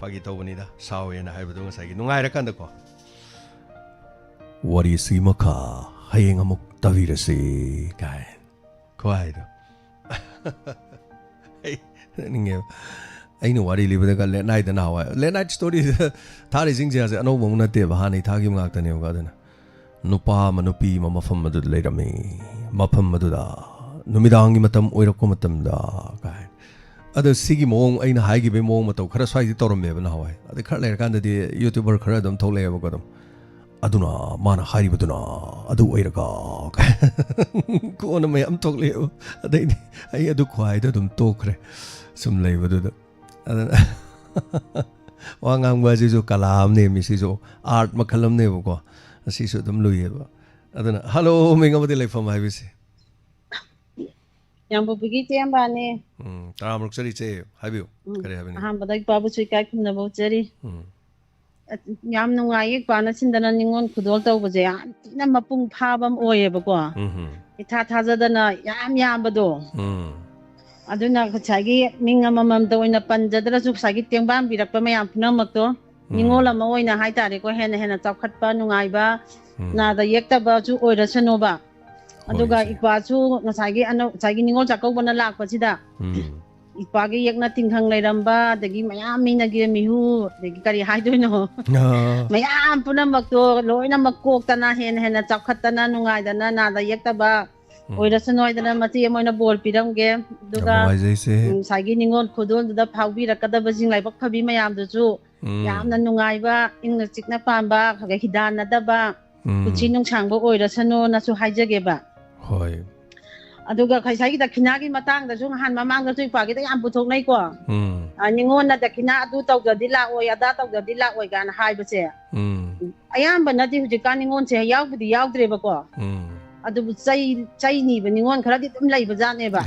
ꯐꯥꯒꯤ ꯇꯧꯕꯅꯤꯗ, ꯁꯥꯎꯋꯦꯅ ꯍꯥꯏꯕꯗꯣ ꯉꯁꯥꯏꯒꯤ ꯅꯨꯡꯉꯥꯏꯔꯀꯥꯟꯗꯀꯣ꯫ "ꯋꯥꯔꯤꯁꯤ ꯃꯈꯥ ꯍꯌꯦꯡ ꯑꯃꯨꯛ ꯇꯥꯕꯤꯔꯁꯤ" ꯀꯥꯏ꯫ ꯈꯨꯍꯥꯏꯗꯣ꯫ ꯑꯩ ꯅꯣꯛꯅꯤꯡꯉꯦꯕ꯫ ꯑꯩꯅ ꯋꯥꯔꯤ ꯂꯤꯕꯗꯒ ꯂꯦꯠ ꯅꯥꯏꯠꯇ ꯅꯍꯥꯟꯋꯥꯏ, ꯂꯦꯠ ꯅꯥꯏꯠ ꯁ꯭ꯇꯣꯔꯤꯗ ꯊꯥꯔꯤꯁꯤꯡꯁꯦ ꯍꯧꯖꯤꯛ ꯑꯅꯧꯕ ꯑꯃꯨꯛ ꯅꯠꯇꯦꯕ, ꯍꯥꯟꯅꯩ ꯊꯥꯈꯤꯕ ꯉꯥꯛꯇꯅꯦꯕꯀꯣ꯫ ꯑꯗꯨꯅ ꯅꯨꯄꯥ ꯑꯃ ꯅꯨꯄꯤ ꯑꯃ ꯃꯐꯝ ꯑꯗꯨꯗ ꯂꯩꯔꯝꯃꯤ, ꯃꯐꯝ ꯑꯗꯨꯗ ꯅꯨꯃꯤꯗꯥꯡꯒꯤ ꯃꯇꯝ ꯑꯣꯏꯔꯛꯄ ꯃꯇꯝꯗ ꯀꯥꯏ꯫ ꯑꯗꯣ ꯁꯤꯒꯤ ꯃꯑꯣꯡ, ꯑꯩꯅ ꯍꯥꯏꯈꯤꯕꯒꯤ ꯃꯑꯣꯡ ꯃꯇꯧ ꯈꯔ ꯁ꯭ꯋꯥꯏꯗꯤ ꯇꯧꯔꯝꯃꯦꯕ ꯅꯍꯥꯟꯋꯥꯏ꯫ ꯑꯗꯩ ꯈꯔ ꯂꯩꯔꯀꯥꯟꯗꯗꯤ ꯌꯨꯇ꯭ꯌꯨꯕꯔ ꯈꯔ ꯑꯗꯨꯝ ꯊꯣꯛꯂꯛꯑꯦꯕꯀꯣ꯫ ꯑꯗꯨꯝ "ꯑꯗꯨꯅ ꯃꯥꯅ ꯍꯥꯏꯔꯤꯕꯗꯨꯅ ꯑꯗꯨ ꯑꯣꯏꯔꯒ" ꯀꯣꯟꯅ ꯃꯌꯥꯝ ꯊꯣꯛꯂꯛꯑꯦꯕ꯫ ꯑꯗꯩꯗꯤ ꯑꯩ ꯑꯗꯨ ꯈ꯭ꯋꯥꯏꯗ ꯑꯗꯨꯝ ꯇꯣꯛꯈ꯭ꯔꯦ, ꯁꯨꯝ ꯂꯩꯕꯗꯨꯗ꯫ ꯑꯗꯨꯅ ꯋꯥ ꯉꯥꯡꯕ ꯑꯁꯤꯁꯨ ꯀꯂꯥ ꯑꯃꯅꯦ, ꯃꯤꯁꯤꯁꯨ ꯑꯥꯔꯠ ꯃꯈꯜ ꯑꯃꯅꯦꯕꯀꯣ꯫ ꯑꯁꯤꯁꯨ ꯑꯗꯨꯝ ꯂꯨꯏꯌꯦꯕ꯫ ꯑꯗꯨꯅ "ꯍꯜꯂꯣ, ꯃꯤꯡ ꯑꯃꯗꯤ ꯂꯩꯐꯝ" ꯍꯥꯏꯕꯁꯦ꯫ ꯌꯥꯝꯕꯨꯕꯤꯒꯤ ꯏꯆꯦ ꯑꯝꯕꯥꯅꯦ꯫ ꯎꯝ, ꯇꯔꯥꯃꯔꯨꯛ ꯆꯠꯂꯤ ꯏꯆꯦ, ꯍꯥꯏꯕꯤꯌꯨ꯫ ꯎꯝ, ꯀꯔꯤ ꯍꯥꯏꯕꯅꯤ? ꯑꯍꯥꯟꯕꯗ ꯏꯄꯥꯕꯨꯁꯨ ꯏꯀꯥꯏ ꯈꯨꯝꯅꯕ ꯎꯠꯆꯔꯤ꯫ ꯎꯝ꯫ ꯌꯥꯝ ꯅꯨꯡꯉꯥꯏꯌꯦ, ꯏꯄꯥꯅ ꯁꯤꯟꯗꯅ ꯅꯤꯉꯣꯜ ꯈꯨꯗꯣꯜ ꯇꯧꯕꯁꯦ ꯌꯥꯝ ꯊꯤꯅ ꯃꯄꯨꯡ ꯐꯥꯕ ꯑꯃ ꯑꯣꯏꯌꯦꯕꯀꯣ꯫ ꯎꯝ ꯍꯝ꯫ ꯏꯊꯥ ꯊꯥꯖꯗꯅ ꯌꯥꯝ ꯌꯥꯝꯕꯗꯣ꯫ ꯎꯝ꯫ ꯑꯗꯨꯅ ꯉꯁꯥꯏꯒꯤ ꯃꯤꯡ ꯑꯃꯃꯝꯇ ꯑꯣꯏꯅ ꯄꯟꯖꯗ꯭ꯔꯁꯨ ꯉꯁꯥꯏꯒꯤ ꯇꯦꯡꯕꯥꯡꯕꯤꯔꯛꯄ ꯃꯌꯥꯝ ꯄꯨꯝꯅꯃꯛꯇꯣ ꯎꯝ꯫ ꯅꯤꯉꯣꯜ ꯑꯃ ꯑꯣꯏꯅ ꯍꯥꯏꯇꯥꯔꯦꯀꯣ, ꯍꯦꯟꯅ ꯍꯦꯟꯅ ꯆꯥꯎꯈꯠꯄ, ꯅꯨꯡꯉꯥꯏꯕ, ꯎꯝ꯫ ꯅꯥꯗ ꯌꯦꯛꯇꯕꯁꯨ ꯑꯣꯏꯔꯁꯅꯣꯕ꯫ ꯍꯣꯏ, ꯑꯗꯨꯒ ꯏꯆꯦ꯫ ꯏꯄꯥꯁꯨ ꯉꯁꯥꯏꯒꯤ ꯑꯅꯧ-, ꯉꯁꯥꯏꯒꯤ ꯅꯤꯉꯣꯜ ꯆꯥꯛꯀꯧꯕꯅ ꯂꯥꯛꯄꯁꯤꯗ ꯎꯝ꯫ ꯏꯄꯥꯒꯤ ꯌꯦꯛꯅ ꯇꯤꯡꯈꯪ ꯂꯩꯔꯝꯕ, ꯑꯗꯒꯤ ꯃꯌꯥꯝ ꯃꯤꯅꯒꯤ ꯃꯤꯍꯨ, ꯑꯗꯒꯤ ꯀꯔꯤ ꯍꯥꯏꯗꯣꯏꯅꯣ? ꯑꯥ꯫ ꯃꯌꯥꯝ ꯄꯨꯝꯅꯃꯛꯇꯣ ꯂꯣꯏꯅꯃꯛ ꯀꯣꯛꯇꯅ, ꯍꯦꯟꯅ ꯍꯦꯟꯅ ꯆꯥꯎꯈꯠꯇꯅ, ꯅꯨꯡꯉꯥꯏꯗꯅ, ꯅꯥꯗ ꯌꯦꯛꯇꯕ, ꯎꯝ꯫ ꯑꯣꯏꯔꯁꯅꯨ ꯍꯥꯏꯗꯅ ꯃꯆꯦ ꯑꯃ ꯑꯣꯏꯅ ꯕꯣꯔ ꯄꯤꯔꯝꯒꯦ꯫ ꯌꯥꯝ ꯑꯗꯨꯒ, ꯅꯨꯡꯉꯥꯏꯖꯩ, ꯏꯆꯦ꯫ ꯎꯝ, ꯉꯁꯥꯏꯒꯤ ꯅꯤꯉꯣꯜ ꯈꯨꯗꯣꯜꯗꯨꯗ ꯐꯥꯎꯕꯤꯔꯛꯀꯗꯕꯁꯤꯡ ꯂꯥꯏꯕꯛ ꯐꯕꯤ ꯃꯌꯥꯝꯗꯨꯁꯨ ꯎꯝ꯫ ꯌꯥꯝꯅ ꯅꯨꯡꯉꯥꯏꯕ, ꯏꯪꯅ ꯆꯤꯛꯅ ꯄꯥꯟꯕ, ꯈꯔ ꯈꯔ ꯍꯤꯗꯥꯟꯅꯗꯕ, ꯎꯝ꯫ ꯄꯨꯟꯁꯤ ꯅꯨꯡꯁꯥꯡꯕ ꯑꯣꯏꯔꯁꯅꯨꯅꯁꯨ ꯍꯥꯏꯖꯒꯦꯕ꯫ ꯍꯣꯏ꯫ ꯑꯗꯨꯒ ꯉꯁꯥꯏꯒꯤ ꯗꯈꯤꯅꯥꯒꯤ ꯃꯇꯥꯡꯗꯁꯨ ꯅꯍꯥꯟ ꯃꯃꯥꯡꯗꯁꯨ ꯏꯄꯥꯒꯤꯗ ꯌꯥꯝ ꯄꯨꯊꯣꯛꯅꯩꯀꯣ꯫ ꯎꯝ꯫ ꯑ, ꯅꯤꯉꯣꯜꯅ ꯗꯈꯤꯅꯥ ꯑꯗꯨ ꯇꯧꯗ꯭ꯔꯗꯤ ꯂꯥꯛꯑꯣꯏ, ꯑꯗꯥ ꯇꯧꯗ꯭ꯔꯗꯤ ꯂꯥꯛꯑꯣꯏ ꯀꯥꯏꯅ ꯍꯥꯏꯕꯁꯦ꯫ ꯎꯝ꯫ ꯑꯌꯥꯝꯕꯅꯗꯤ ꯍꯧꯖꯤꯛꯀꯥꯟ ꯅꯤꯉꯣꯜꯁꯦ ꯌꯥꯎꯕꯨꯗꯤ ꯌꯥꯎꯗ꯭ꯔꯦꯕꯀꯣ꯫ ꯎꯝ꯫ ꯑꯗꯨꯕꯨ ꯆꯩ, ꯆꯩ ꯅꯤꯕ ꯅꯤꯉꯣꯜ ꯈꯔꯗꯤ ꯑꯗꯨꯝ ꯂꯩꯕꯖꯥꯠꯅꯦꯕ꯫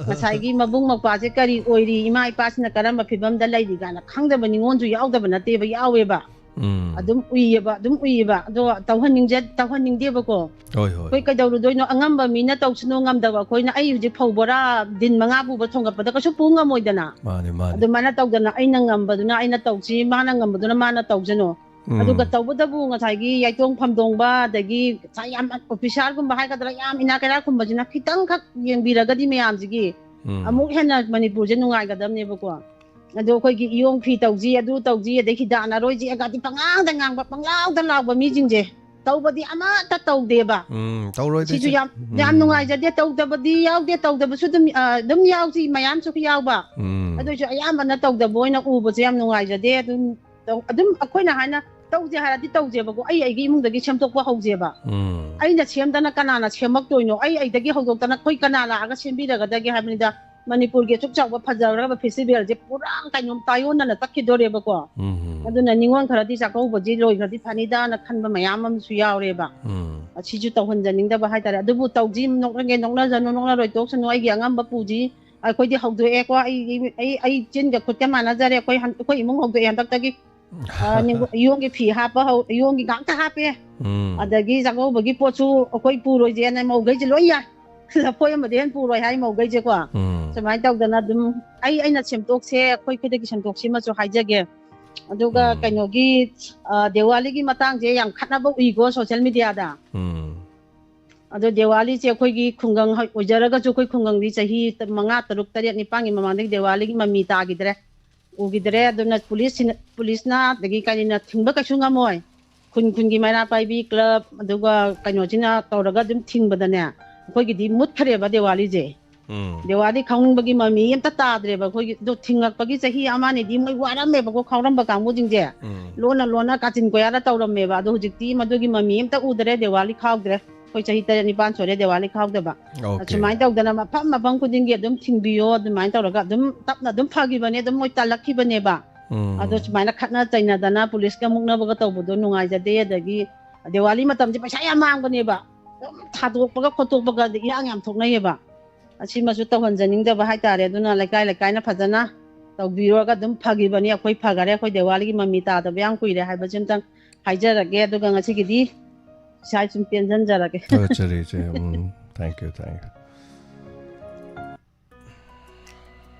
ꯉꯁꯥꯏꯒꯤ ꯃꯕꯨꯡ ꯃꯧꯄ꯭ꯋꯥꯁꯦ ꯀꯔꯤ ꯑꯣꯏꯔꯤ, ꯏꯃꯥ ꯏꯄꯥꯁꯤꯅ ꯀꯔꯝꯕ ꯐꯤꯕꯝꯗ ꯂꯩꯔꯤ ꯀꯥꯏꯅ ꯈꯪꯗꯕ ꯅꯤꯉꯣꯜꯁꯨ ꯌꯥꯎꯗꯕ ꯅꯠꯇꯦꯕ, ꯌꯥꯎꯋꯦꯕ꯫ ꯎꯝ꯫ ꯑꯗꯨꯝ ꯎꯏꯌꯦꯕ, ꯑꯗꯨꯝ ꯎꯏꯌꯦꯕ꯫ ꯑꯗꯣ ꯇꯧꯍꯟꯅꯤꯡꯖ-, ꯇꯧꯍꯟꯅꯤꯡꯗꯦꯕꯀꯣ꯫ ꯍꯣꯏ, ꯍꯣꯏ꯫ ꯑꯩꯈꯣꯏ ꯀꯩꯗꯧꯔꯨꯗꯣꯏꯅꯣ? ꯑꯉꯝꯕ ꯃꯤꯅ ꯇꯧꯁꯅꯨ, ꯉꯝꯗꯕ ꯑꯩꯈꯣꯏꯅ, ꯑꯩ ꯍꯧꯖꯤꯛ ꯐꯧ ꯕꯣꯔꯥ ꯗꯤꯟ ꯃꯉꯥ ꯄꯨꯕ ꯊꯣꯡꯒꯠꯄꯗ ꯀꯩꯁꯨ ꯄꯨ ꯉꯝꯃꯣꯏꯗꯅ꯫ ꯃꯥꯅꯦ, ꯃꯥꯅꯦ꯫ ꯑꯗꯨꯃꯥꯏꯅ ꯇꯧꯗꯅ ꯑꯩꯅ ꯉꯝꯕꯗꯨꯅ ꯑꯩꯅ ꯇꯧꯁꯤ, ꯃꯥꯅ ꯉꯝꯕꯗꯨꯅ ꯃꯥꯅ ꯇꯧꯖꯅꯨ꯫ ꯎꯝ꯫ ꯑꯗꯨꯒ ꯇꯧꯕꯇꯕꯨ ꯉꯁꯥꯏꯒꯤ ꯌꯥꯏꯇꯣꯡ ꯐꯝꯗꯣꯡꯕ, ꯑꯗꯒꯤ ꯉꯁꯥꯏ ꯌꯥꯝ ꯑꯣꯐꯤꯁꯥꯔꯒꯨꯝꯕ ꯍꯥꯏꯒꯗ꯭ꯔꯥ, ꯌꯥꯝ ꯏꯅꯥꯛ ꯀꯩꯔꯥꯛ ꯈꯨꯝꯕꯁꯤꯅ ꯈꯤꯇꯪꯈꯛ ꯌꯦꯡꯕꯤꯔꯒꯗꯤ ꯃꯌꯥꯝꯁꯤꯒꯤ ꯎꯝ꯫ ꯑꯃꯨꯛ ꯍꯦꯟꯅ ꯃꯅꯤꯄꯨꯔꯁꯦ ꯅꯨꯡꯉꯥꯏꯒꯗꯕꯅꯦꯕꯀꯣ꯫ ꯑꯗꯣ ꯑꯩꯈꯣꯏꯒꯤ ꯏꯌꯣꯡ ꯐꯤ ꯇꯧꯁꯤ, ꯑꯗꯨ ꯇꯧꯁꯤ, ꯑꯗꯩ ꯍꯤꯗꯥꯟꯅꯔꯣꯏꯁꯤ, ꯑꯒꯗꯤ ꯄꯉꯥꯡꯗ ꯉꯥꯡꯕ, ꯄꯪꯂꯥꯎꯗ ꯂꯥꯎꯕ ꯃꯤꯁꯤꯡꯁꯦ ꯇꯧꯕꯗꯤ ꯑꯃꯠꯇ ꯇꯧꯗꯦꯕ꯫ ꯎꯝ, ꯇꯧꯔꯣꯏꯗ ꯁꯤꯁꯨ ꯏꯆꯦ꯫ ꯌꯥꯝ, ꯌꯥꯝ ꯎꯝ꯫ ꯅꯨꯡꯉꯥꯏꯖꯗꯦ꯫ ꯇꯧꯗꯕꯗꯤ ꯌꯥꯎꯗꯦ, ꯇꯧꯗꯕꯁꯨ ꯑꯗꯨꯝ, ꯑ, ꯑꯗꯨꯝ ꯌꯥꯎꯁꯤ, ꯃꯌꯥꯝꯁꯨ ꯌꯥꯎꯕ꯫ ꯎꯝ꯫ ꯑꯗꯨ ꯑꯣꯏꯁꯨ ꯑꯌꯥꯝꯕꯅ ꯇꯧꯗꯕ ꯑꯣꯏꯅ ꯎꯕꯁꯦ ꯌꯥꯝ ꯅꯨꯡꯉꯥꯏꯖꯗꯦ꯫ ꯑꯗꯨꯝ ꯇꯧ-, ꯑꯗꯨꯝ ꯑꯩꯈꯣꯏꯅ ꯍꯥꯏꯅ ꯇꯧꯁꯦ ꯍꯥꯏꯔꯗꯤ ꯇꯧꯁꯦꯕꯀꯣ, ꯑꯩ ꯑꯩꯒꯤ ꯏꯃꯨꯡꯗꯒꯤ ꯁꯦꯝꯗꯣꯛꯄ ꯍꯧꯁꯦꯕ꯫ ꯎꯝ꯫ ꯑꯩꯅ ꯁꯦꯝꯗꯅ ꯀꯅꯥꯅ ꯁꯦꯝꯃꯛꯇꯣꯏꯅꯣ? ꯑꯩ ꯑꯩꯗꯒꯤ ꯍꯧꯗꯣꯛꯇꯅ ꯑꯩꯈꯣꯏ ꯀꯅꯥ ꯂꯥꯛꯑꯒ ꯁꯦꯝꯕꯤꯔꯒꯗꯒꯦ ꯍꯥꯏꯕꯅꯤꯗ꯫ ꯃꯅꯤꯄꯨꯔꯒꯤ ꯑꯁꯨꯛ ꯆꯥꯎꯕ ꯐꯖꯈ꯭ꯔꯕ ꯐꯦꯁꯇꯤꯚꯦꯜꯁꯦ ꯄꯨꯔꯥ ꯀꯩꯅꯣꯝ ꯇꯥꯏꯑꯣꯟꯅꯅ ꯆꯠꯈꯤꯗꯣꯔꯦꯕꯀꯣ꯫ ꯎꯝ꯫ ꯑꯗꯨꯅ ꯅꯤꯉꯣꯜ ꯈꯔꯗꯤ ꯆꯥꯛꯀꯧꯕꯁꯤ ꯂꯣꯏꯈ꯭ꯔꯗꯤ ꯐꯅꯤꯗꯥꯅ ꯈꯟꯕ ꯃꯌꯥꯝ ꯑꯃꯁꯨ ꯌꯥꯎꯔꯦꯕ꯫ ꯎꯝ꯫ ꯑꯁꯤꯁꯨ ꯇꯧꯍꯟꯖꯅꯤꯡꯗꯕ ꯍꯥꯏꯇꯥꯔꯦ꯫ ꯑꯗꯨꯕꯨ ꯇꯧꯁꯤ, ꯅꯣꯛꯅꯒꯦ ꯅꯣꯛꯅꯖꯅꯨ, ꯅꯣꯛꯅꯔꯣꯏ ꯇꯣꯛꯁꯅꯨ, ꯑꯩꯒꯤ ꯑꯉꯝꯕ ꯄꯨꯁꯤ꯫ ꯑꯩꯈꯣꯏꯗꯤ ꯍꯧꯗꯣꯛꯑꯦꯀꯣ, ꯑꯩ, ꯑꯩ, ꯑꯩ ꯆꯤꯟꯒ ꯈꯨꯠꯀ ꯃꯥꯟꯅꯖꯔꯦ꯫ ꯑꯩꯈꯣꯏ ꯍꯟ-, ꯑꯩꯈꯣꯏ ꯏꯃꯨꯡ ꯍꯧꯗꯣꯛꯑꯦ ꯍꯟꯗꯛꯇꯒꯤ꯫ ꯑ, ꯅꯤꯡꯒꯣ-, ꯏꯌꯣꯡꯒꯤ ꯐꯤ ꯍꯥꯞꯄ ꯍꯧ-, ꯏꯌꯣꯡꯒꯤ ꯉꯥꯛꯇ ꯍꯥꯞꯄꯦ꯫ ꯎꯝ꯫ ꯑꯗꯒꯤ ꯆꯥꯛꯀꯧꯕꯒꯤ ꯄꯣꯠꯁꯨ ꯑꯩꯈꯣꯏ ꯄꯨꯔꯣꯏꯁꯦꯅ ꯃꯧꯈꯩꯁꯦ ꯂꯣꯏ ꯌꯥꯏ꯫ ꯂꯐꯣꯏ ꯑꯃꯗꯤ ꯍꯦꯟꯅ ꯄꯨꯔꯣꯏ ꯍꯥꯏ ꯃꯧꯈꯩꯁꯦꯀꯣ꯫ ꯎꯝ꯫ ꯁꯨꯃꯥꯏꯅ ꯇꯧꯗꯅ ꯑꯗꯨꯝ ꯑꯩ, ꯑꯩꯅ ꯁꯦꯝꯗꯣꯛꯁꯦ, ꯑꯩꯈꯣꯏ ꯈꯨꯗꯛꯀꯤ ꯁꯦꯝꯗꯣꯛꯁꯤꯃꯁꯨ ꯍꯥꯏꯖꯒꯦ꯫ ꯑꯗꯨꯒ ꯎꯝ꯫ ꯀꯩꯅꯣꯒꯤ, ꯑ, ꯗꯤꯋꯥꯂꯤꯒꯤ ꯃꯇꯥꯡꯁꯦ ꯌꯥꯝ ꯈꯠꯅꯕ ꯎꯏꯀꯣ ꯁꯣꯁꯦꯜ ꯃꯤꯗꯤꯌꯥꯗ꯫ ꯎꯝ꯫ ꯑꯗꯣ ꯗꯤꯋꯥꯂꯤꯁꯦ ꯑꯩꯈꯣꯏꯒꯤ ꯈꯨꯡꯒꯪ ꯍ-, ꯑꯣꯏꯖꯔꯒꯁꯨ ꯑꯩꯈꯣꯏ ꯈꯨꯡꯒꯪꯗꯤ ꯆꯍꯤ ꯃꯉꯥ, ꯇꯔꯨꯛ, ꯇꯔꯦꯠ, ꯅꯤꯄꯥꯟꯒꯤ ꯃꯃꯥꯡꯗꯒꯤ ꯗꯤꯋꯥꯂꯤꯒꯤ ꯃꯃꯤ ꯇꯥꯈꯤꯗ꯭ꯔꯦ, ꯎꯈꯤꯗ꯭ꯔꯦ꯫ ꯑꯗꯨꯅ ꯄꯨꯂꯤꯁꯁꯤꯅ, ꯄꯨꯂꯤꯁꯅ ꯑꯗꯒꯤ ꯀꯔꯤꯅ ꯊꯤꯡꯕ ꯀꯩꯁꯨ ꯉꯝꯃꯣꯏ꯫ ꯈꯨꯟ ꯈꯨꯟꯒꯤ ꯃꯩꯔꯥ ꯄꯥꯏꯕꯤ ꯀ꯭ꯂꯕ, ꯑꯗꯨꯒ ꯀꯩꯅꯣꯁꯤꯅ ꯇꯧꯔꯒ ꯑꯗꯨꯝ ꯊꯤꯡꯕꯗꯅꯦ, ꯑꯩꯈꯣꯏꯒꯤꯗꯤ ꯃꯨꯠꯈ꯭ꯔꯦꯕ ꯗꯤꯋꯥꯂꯤꯁꯦ꯫ ꯎꯝ ꯗꯤꯋꯥꯂꯤ ꯈꯥꯎꯅꯤꯡꯕꯒꯤ ꯃꯃꯤ ꯑꯝꯇ ꯇꯥꯗ꯭ꯔꯦꯕ꯫ ꯑꯩꯈꯣꯏꯒꯤ ꯑꯗꯣ ꯊꯤꯡꯉꯛꯄꯒꯤ ꯆꯍꯤ ꯑꯃꯅꯤꯗꯤ ꯃꯣꯏ ꯋꯥꯔꯝꯃꯦꯕꯀꯣ, ꯈꯥꯎꯔꯝꯕ ꯀꯥꯡꯕꯨꯁꯤꯡꯁꯦ꯫ ꯎꯝ ꯂꯣꯟꯅ ꯂꯣꯟꯅ ꯀꯥꯆꯤꯟ ꯀꯣꯌꯥꯗ ꯇꯧꯔꯝꯃꯦꯕ꯫ ꯑꯗꯣ ꯍꯧꯖꯤꯛꯇꯤ ꯃꯗꯨꯒꯤ ꯃꯃꯤ ꯑꯝꯇ ꯎꯗ꯭ꯔꯦ꯫ ꯗꯤꯋꯥꯂꯤ ꯈꯥꯎꯗ꯭ꯔꯦ꯫ ꯑꯩꯈꯣꯏ ꯆꯍꯤ ꯇꯔꯦꯠ ꯅꯤꯄꯥꯟ ꯁꯨꯔꯦ ꯗꯤꯋꯥꯂꯤ ꯈꯥꯎꯗꯕ꯫ ꯑꯣꯀꯦ ꯁꯨꯃꯥꯏꯅ ꯇꯧꯗꯅ ꯃꯐꯝ ꯃꯐꯝ ꯈꯨꯗꯤꯡꯒꯤ ꯑꯗꯨꯝ ꯊꯤꯡꯕꯤꯌꯣ, ꯑꯗꯨꯃꯥꯏꯅ ꯇꯧꯔꯒ ꯑꯗꯨꯝ ꯇꯞꯅ ꯑꯗꯨꯝ ꯐꯈꯤꯕꯅꯦ, ꯑꯗꯨꯝ ꯃꯣꯏ ꯇꯜꯂꯛꯈꯤꯕꯅꯦꯕ꯫ ꯎꯝ ꯑꯗꯣ ꯁꯨꯃꯥꯏꯅ ꯈꯠꯅ ꯆꯩꯅꯗꯅ ꯄꯨꯂꯤꯁꯀ ꯃꯨꯛꯅꯕꯒ ꯇꯧꯕꯗꯣ ꯅꯨꯡꯉꯥꯏꯖꯗꯦ꯫ ꯑꯗꯒꯤ ꯗꯤꯋꯥꯂꯤ ꯃꯇꯝꯁꯦ ꯄꯩꯁꯥ ꯌꯥꯝ ꯃꯥꯡꯕꯅꯦꯕ꯫ ꯑꯗꯨꯝ ꯊꯥꯗꯣꯛꯄꯒ ꯈꯣꯠꯇꯣꯛꯄꯒ ꯏꯔꯥꯡ ꯌꯥꯝ ꯊꯣꯛꯅꯩꯌꯦꯕ꯫ ꯑꯁꯤꯃꯁꯨ ꯇꯧꯍꯟꯖꯅꯤꯡꯗꯕ ꯍꯥꯏꯇꯥꯔꯦ꯫ ꯑꯗꯨꯅ ꯂꯩꯀꯥꯏ ꯂꯩꯀꯥꯏꯅ ꯐꯖꯅ ꯇꯧꯕꯤꯔꯒ ꯑꯗꯨꯝ ꯐꯈꯤꯕꯅꯤ꯫ ꯑꯩꯈꯣꯏ ꯐꯈꯔꯦ, ꯑꯩꯈꯣꯏ ꯗꯤꯋꯥꯂꯤꯒꯤ ꯃꯃꯤ ꯇꯥꯗꯕ ꯌꯥꯝ ꯀꯨꯏꯔꯦ ꯍꯥꯏꯕꯁꯤ ꯑꯝꯇꯪ ꯍꯥꯏꯖꯔꯒꯦ꯫ ꯑꯗꯨꯒ ꯉꯁꯤꯒꯤꯗꯤ ꯏꯁꯥ ꯁꯨꯝ ꯄꯦꯟꯖꯟꯖꯔꯒꯦ꯫ ꯊꯥꯒꯠꯆꯔꯤ ꯏꯆꯦ꯫ ꯎꯝ, thank you, thank you꯫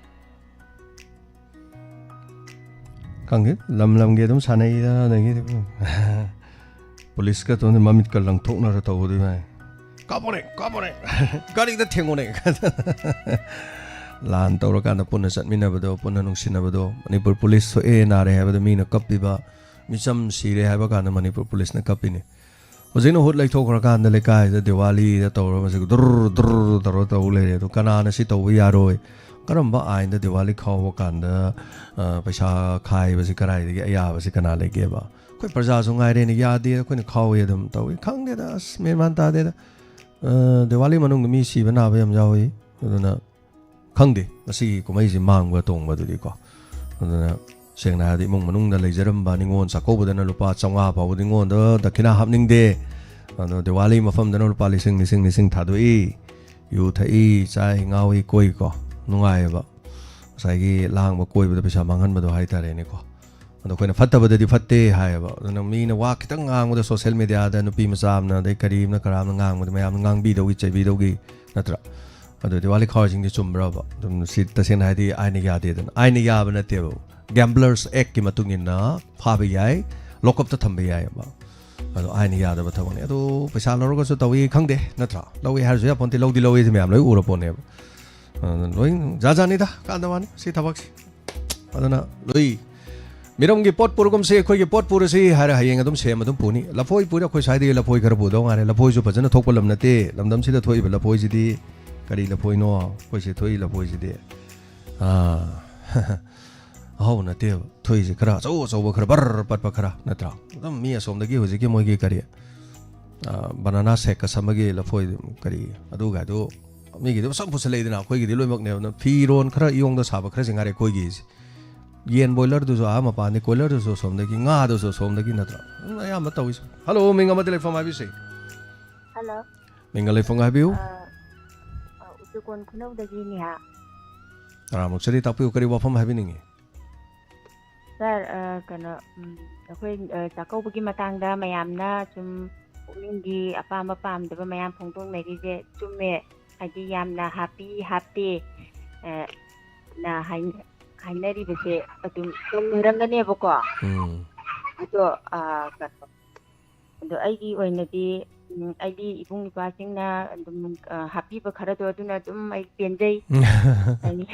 ꯈꯪꯗꯦ, ꯂꯝ ꯂꯝꯒꯤ ꯑꯗꯨꯝ ꯁꯥꯟꯅꯩꯗ꯫ ꯑꯗꯒꯤꯗꯤ ꯄꯨꯂꯤꯁꯀ ꯇꯧꯅ ꯃꯃꯤꯠꯀ ꯂꯪꯊꯣꯛꯅꯔ ꯇꯧꯕꯗꯨ ꯃꯥꯏ, "ꯀꯥꯞꯄꯣꯅꯦ, ꯀꯥꯞꯄꯣꯅꯦ, ꯒꯥꯔꯤꯗ ꯊꯦꯡꯉꯣꯅꯦ"꯫ ꯂꯥꯟ ꯇꯧꯔꯀꯥꯟꯗ ꯄꯨꯟꯅ ꯆꯠꯃꯤꯟꯅꯕꯗꯣ, ꯄꯨꯟꯅ ꯅꯨꯡꯁꯤꯅꯕꯗꯣ꯫ ꯃꯅꯤꯄꯨꯔ ꯄꯨꯂꯤꯁ ꯁꯣꯛꯑꯦ ꯅꯥꯔꯦ ꯍꯥꯏꯕꯗ ꯃꯤꯅ ꯀꯞꯄꯤꯕ, ꯃꯤꯆꯝ ꯁꯤꯔꯦ ꯍꯥꯏꯕ ꯀꯥꯟꯗ ꯃꯅꯤꯄꯨꯔ ꯄꯨꯂꯤꯁꯅ ꯀꯞꯄꯤꯅꯤ꯫ ꯍꯧꯖꯤꯛꯅ ꯍꯨꯠ ꯂꯩꯊꯣꯛꯈ꯭ꯔꯀꯥꯟꯗ ꯂꯩꯀꯥꯏꯗ ꯗꯤꯋꯥꯂꯤꯗ ꯇꯧꯔꯒ ꯃꯁꯤ ꯗꯨꯔ ꯗꯨꯔ ꯇꯧꯔ ꯇꯧ ꯂꯩꯔꯦ꯫ ꯑꯗꯣ ꯀꯅꯥꯅ ꯁꯤ ꯇꯧꯕ ꯌꯥꯔꯣꯏ? ꯀꯔꯝꯕ ꯑꯥꯏꯟꯗ ꯗꯤꯋꯥꯂꯤ ꯈꯥꯎꯕ ꯀꯥꯟꯗ, ꯑ, ꯄꯩꯁꯥ ꯈꯥꯏꯕꯁꯤ ꯀꯗꯥꯏꯗꯒꯤ ꯑꯌꯥꯕꯁꯤ ꯀꯅꯥ ꯂꯩꯒꯦꯕ? ꯑꯩꯈꯣꯏ ꯄ꯭ꯔꯖꯥꯁꯨ ꯉꯥꯏꯔꯦꯅꯦ, ꯌꯥꯗꯦ, ꯑꯩꯈꯣꯏꯅ ꯈꯥꯎꯋꯦ ꯑꯗꯨꯝ ꯇꯧꯏ꯫ ꯈꯪꯗꯦꯗ, ꯑꯁ, ꯃꯦꯟ ꯃꯥꯟ ꯇꯥꯗꯦꯗ꯫ ꯑ, ꯗꯤꯋꯥꯂꯤ ꯃꯅꯨꯡꯗ ꯃꯤ ꯁꯤꯕ ꯅꯥꯕ ꯌꯥꯝ ꯌꯥꯎꯏ꯫ ꯑꯗꯨꯅ ꯈꯪꯗꯦ, ꯃꯁꯤꯒꯤ ꯀꯨꯝꯍꯩꯁꯤ ꯃꯥꯡꯕ ꯇꯣꯡꯕꯗꯨꯗꯤꯀꯣ꯫ ꯑꯗꯨꯅ ꯁꯦꯡꯅ ꯍꯥꯏꯔꯗꯤ ꯏꯃꯨꯡ ꯃꯅꯨꯡꯗ ꯂꯩꯖꯔꯝꯕ ꯅꯤꯉꯣꯜ ꯆꯥꯛꯀꯧꯕꯗꯅ ꯂꯨꯄꯥ ꯆꯥꯝꯃꯉꯥ ꯐꯥꯎꯕ ꯅꯤꯉꯣꯜꯗ ꯗꯈꯤꯅꯥ ꯍꯥꯞꯅꯤꯡꯗꯦ꯫ ꯑꯗꯣ ꯗꯤꯋꯥꯂꯤ ꯃꯐꯝꯗꯅ ꯂꯨꯄꯥ ꯂꯤꯁꯤꯡ, ꯂꯤꯁꯤꯡ, ꯂꯤꯁꯤꯡ ꯊꯥꯗꯣꯛꯏ꯫ ꯌꯨ ꯊꯛꯏ, ꯆꯥꯏ, ꯉꯥꯎꯏ, ꯀꯣꯏꯀꯣ꯫ ꯅꯨꯡꯉꯥꯏꯌꯦꯕ꯫ ꯉꯁꯥꯏꯒꯤ ꯂꯥꯡꯕ ꯀꯣꯏꯕꯗ ꯄꯩꯁꯥ ꯃꯥꯡꯍꯟꯕꯗꯣ ꯍꯥꯏꯇꯥꯔꯦꯅꯦꯀꯣ꯫ ꯑꯗꯣ ꯑꯩꯈꯣꯏꯅ ꯐꯠꯇꯕꯗꯗꯤ ꯐꯠꯇꯦ ꯍꯥꯏꯌꯦꯕ꯫ ꯑꯗꯨꯅ ꯃꯤꯅ ꯋꯥ ꯈꯤꯇꯪ ꯉꯥꯡꯕꯗ social mediaꯗ ꯅꯨꯄꯤ ꯃꯆꯥ ꯑꯃꯅ, ꯑꯗꯩ ꯀꯔꯤ ꯑꯃꯅ, ꯀꯔꯥ ꯑꯃꯅ ꯉꯥꯡꯕꯗ ꯃꯌꯥꯝꯅ ꯉꯥꯡꯕꯤꯗꯧꯒꯤ, ꯆꯩꯕꯤꯗꯧꯒꯤ, ꯅꯠꯇ꯭ꯔꯥ? ꯑꯗꯣ ꯗꯤꯋꯥꯂꯤ ꯈꯥꯎꯔꯤꯁꯤꯡꯗꯤ ꯆꯨꯝꯕ꯭ꯔꯕ? ꯑꯗꯨꯝ ꯁꯤ ꯇꯁꯦꯡꯅ ꯍꯥꯏꯗꯤ ꯑꯥꯏꯟꯅ ꯌꯥꯗꯦꯗꯅ꯫ ꯑꯥꯏꯟꯅ ꯌꯥꯕ ꯅꯠꯇꯦꯕ꯫ Gamblers Actꯀꯤ ꯃꯇꯨꯡ ꯏꯟꯅ ꯐꯥꯕ ꯌꯥꯏ, ꯂꯣꯀꯞꯇ ꯊꯝꯕ ꯌꯥꯏꯑꯕ꯫ ꯑꯗꯣ ꯑꯥꯏꯟꯅ ꯌꯥꯗꯕ ꯊꯕꯛꯅꯤ꯫ ꯑꯗꯣ ꯄꯩꯁꯥ ꯂꯧꯔꯒꯁꯨ ꯇꯧꯏ ꯈꯪꯗꯦ, ꯅꯠꯇ꯭ꯔꯥ? ꯂꯧꯏ ꯍꯥꯏꯔꯁꯨ ꯌꯥꯄꯣꯟꯇꯦ, ꯂꯧꯗꯤ ꯂꯧꯏ, ꯁꯤ ꯃꯌꯥꯝ ꯂꯣꯏ ꯎꯔ ꯄꯣꯠꯅꯦꯕ꯫ ꯑꯗꯨꯅ ꯂꯣꯏ ꯖꯥꯠ ꯖꯥꯠꯅꯤꯗ, ꯀꯥꯟꯗ ꯋꯥꯅꯤ ꯁꯤ ꯊꯕꯛꯁꯤ꯫ ꯑꯗꯨꯅ ꯂꯣꯏ ꯃꯤꯔꯝꯒꯤ ꯄꯣꯠ ꯄꯨꯔꯒꯨꯝꯁꯤ, ꯑꯩꯈꯣꯏꯒꯤ ꯄꯣꯠ ꯄꯨꯔꯁꯤ ꯍꯥꯏꯔ ꯍꯌꯦꯡ ꯑꯗꯨꯝ ꯁꯦꯝ ꯑꯗꯨꯝ ꯄꯨꯅꯤ꯫ ꯂꯐꯣꯏ ꯄꯨꯔ ꯑꯩꯈꯣꯏ ꯁ꯭ꯋꯥꯏꯗꯒꯤ ꯂꯐꯣꯏ ꯈꯔ ꯄꯨꯗꯧ ꯉꯥꯏꯔꯦ꯫ ꯂꯐꯣꯏꯁꯨ ꯐꯖꯅ ꯊꯣꯛꯄ ꯂꯝ ꯅꯠꯇꯦ꯫ ꯂꯝꯗꯝꯁꯤꯗ ꯊꯣꯛꯏꯕ ꯂꯐꯣꯏꯁꯤꯗꯤ ꯀꯔꯤ ꯂꯐꯣꯏꯅꯣ? ꯑꯩꯈꯣꯏꯁꯦ ꯊꯣꯛꯏ ꯂꯐꯣꯏꯁꯤꯗꯤ, ꯑꯥ, ꯑꯍꯥꯎꯕ ꯅꯠꯇꯦꯕ꯫ ꯊꯣꯛꯏꯁꯦ ꯈꯔ ꯑꯆꯧ ꯑꯆꯧꯕ, ꯈꯔ ꯕꯔ ꯄꯠꯄ ꯈꯔ, ꯅꯠꯇ꯭ꯔꯥ? ꯑꯗꯨꯝ ꯃꯤ ꯑꯁꯣꯝꯗꯒꯤ ꯍꯧꯖꯤꯛꯀꯤ ꯃꯣꯏꯒꯤ ꯀꯔꯤ, ꯑꯥ, ꯕꯅꯥꯅꯥ ꯁꯦꯛꯀ ꯁꯝꯕꯒꯤ ꯂꯐꯣꯏ ꯀꯔꯤ, ꯑꯗꯨꯒꯗꯨ ꯃꯤꯒꯤꯗꯤ ꯃꯁꯛ ꯄꯨꯁꯜꯂꯛꯏꯗꯅ, ꯑꯩꯈꯣꯏꯒꯤꯗꯤ ꯂꯣꯏꯅꯃꯛꯅꯦꯕ꯫ ꯑꯗꯨꯅ ꯐꯤꯔꯣꯟ ꯈꯔ ꯏꯌꯣꯡꯗ ꯁꯥꯕ ꯈꯔꯁꯦ ꯉꯥꯏꯔꯦ ꯑꯩꯈꯣꯏꯒꯤꯁꯦ꯫ ꯌꯦꯟ ꯕꯣꯏꯂꯔꯗꯨꯁꯨ ꯑꯥ ꯃꯄꯥꯟꯗꯤ, ꯀꯣꯏꯂꯔꯗꯨꯁꯨ ꯑꯁꯣꯝꯗꯒꯤ, ꯉꯥꯗꯨꯁꯨ ꯑꯁꯣꯝꯗꯒꯤ, ꯅꯠꯇ꯭ꯔꯥ? ꯑꯗꯨꯝ ꯑꯌꯥꯝꯕ ꯇꯧꯏꯁꯦ꯫ ꯍꯜꯂꯣ, ꯃꯤꯡ ꯑꯃꯗꯤ ꯂꯩꯐꯝ ꯍꯥꯏꯕꯤꯁꯦ꯫ ꯍꯜꯂꯣ꯫ ꯃꯤꯡꯒ ꯂꯩꯐꯝꯒ ꯍꯥꯏꯕꯤꯌꯨ꯫ ꯑ, ꯑ, ꯎꯆꯨꯀꯣꯟ ꯈꯨꯅꯧꯗꯒꯤꯅꯦ ꯍꯥ꯫ ꯇꯔꯥꯃꯨꯛ ꯆꯔꯤ ꯇꯥꯛꯄꯤꯌꯨ, ꯀꯔꯤ ꯋꯥꯐꯝ ꯍꯥꯏꯕꯤꯅꯤꯡꯉꯤ? ꯁꯥꯔ, ꯑ, ꯀꯩꯅꯣ, ꯎꯝ, ꯑꯩꯈꯣꯏ, ꯑ, ꯆꯥꯛꯀꯧꯕꯒꯤ ꯃꯇꯥꯡꯗ ꯃꯌꯥꯝꯅ ꯁꯨꯝ ꯄꯨꯛꯅꯤꯡꯒꯤ ꯑꯄꯥꯝꯕ ꯄꯥꯝꯗꯕ ꯃꯌꯥꯝ ꯐꯣꯡꯗꯣꯛꯅꯔꯤꯁꯦ ꯆꯨꯝꯃꯦ꯫ ꯍꯥꯏꯗꯤ ꯌꯥꯝꯅ ꯍꯥꯞꯄꯤ, ꯍꯥꯞꯇꯦ, ꯑ, ꯅ ꯍꯥꯏ-, ꯍꯥꯏꯅꯔꯤꯕꯁꯦ ꯑꯗꯨꯝ ꯆꯨꯝꯃꯤꯔꯝꯒꯅꯦꯕꯀꯣ꯫ ꯎꯝ꯫ ꯑꯗꯣ, ꯑ, ꯀꯩꯅꯣ, ꯑꯗꯣ ꯑꯩꯒꯤ ꯑꯣꯏꯅꯗꯤ, ꯎꯝ, ꯑꯩꯗꯤ ꯏꯕꯨꯡ ꯏꯄ꯭ꯋꯥꯁꯤꯡꯅ ꯑꯗꯨꯝ, ꯑ, ꯍꯥꯞꯄꯤꯕ ꯈꯔꯗꯣ ꯑꯗꯨꯅ ꯑꯗꯨꯝ ꯑꯩ ꯄꯦꯟꯖꯩ꯫ ꯍꯥꯏꯗꯤ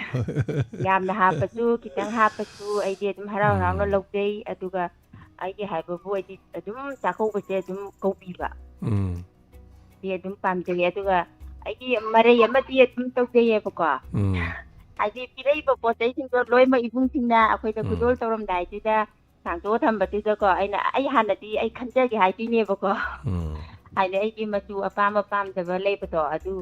ꯌꯥꯝꯅ ꯍꯥꯞꯄꯁꯨ, ꯈꯤꯇꯪ ꯍꯥꯞꯄꯁꯨ ꯑꯩꯗꯤ ꯑꯗꯨꯝ ꯍꯔꯥꯎ ꯍꯔꯥꯎꯅ ꯎꯝ꯫ ꯂꯧꯖꯩ꯫ ꯑꯗꯨꯒ ꯑꯩꯒꯤ ꯍꯥꯏꯕꯕꯨ ꯑꯩꯗꯤ ꯑꯗꯨꯝ ꯆꯥꯛꯀꯧꯕꯁꯦ ꯑꯗꯨꯝ ꯀꯧꯕꯤꯕ꯫ ꯎꯝ꯫ ꯁꯤ ꯑꯗꯨꯝ ꯄꯥꯝꯖꯩ꯫ ꯑꯗꯨꯒ ꯑꯩꯒꯤ ꯃꯔꯩ ꯑꯃꯗꯤ ꯑꯗꯨꯝ ꯇꯧꯖꯩꯌꯦꯕꯀꯣ꯫ ꯎꯝ꯫ ꯍꯥꯏꯗꯤ ꯄꯤꯔꯛꯏꯕ ꯄꯣꯠ ꯆꯩꯁꯤꯡꯗꯣ ꯂꯣꯏꯅꯃꯛ ꯏꯕꯨꯡꯁꯤꯡꯅ ꯑꯩꯈꯣꯏꯗ ꯎꯝ꯫ ꯈꯨꯗꯣꯜ ꯇꯧꯔꯝꯗꯥꯏꯁꯤꯗ ꯁꯥꯡꯗꯣꯛꯑ ꯊꯝꯕꯗꯨꯗꯀꯣ, ꯑꯩꯅ, "ꯑꯩ ꯍꯥꯟꯅꯗꯤ ꯑꯩ ꯈꯟꯖꯒꯦ" ꯍꯥꯏꯗꯣꯏꯅꯦꯕꯀꯣ꯫ ꯎꯝ꯫ ꯍꯥꯏꯗꯤ ꯑꯩꯒꯤ ꯃꯆꯨ ꯑꯄꯥꯝꯕ ꯄꯥꯝꯗꯕ ꯂꯩꯕꯗꯣ, ꯑꯗꯨ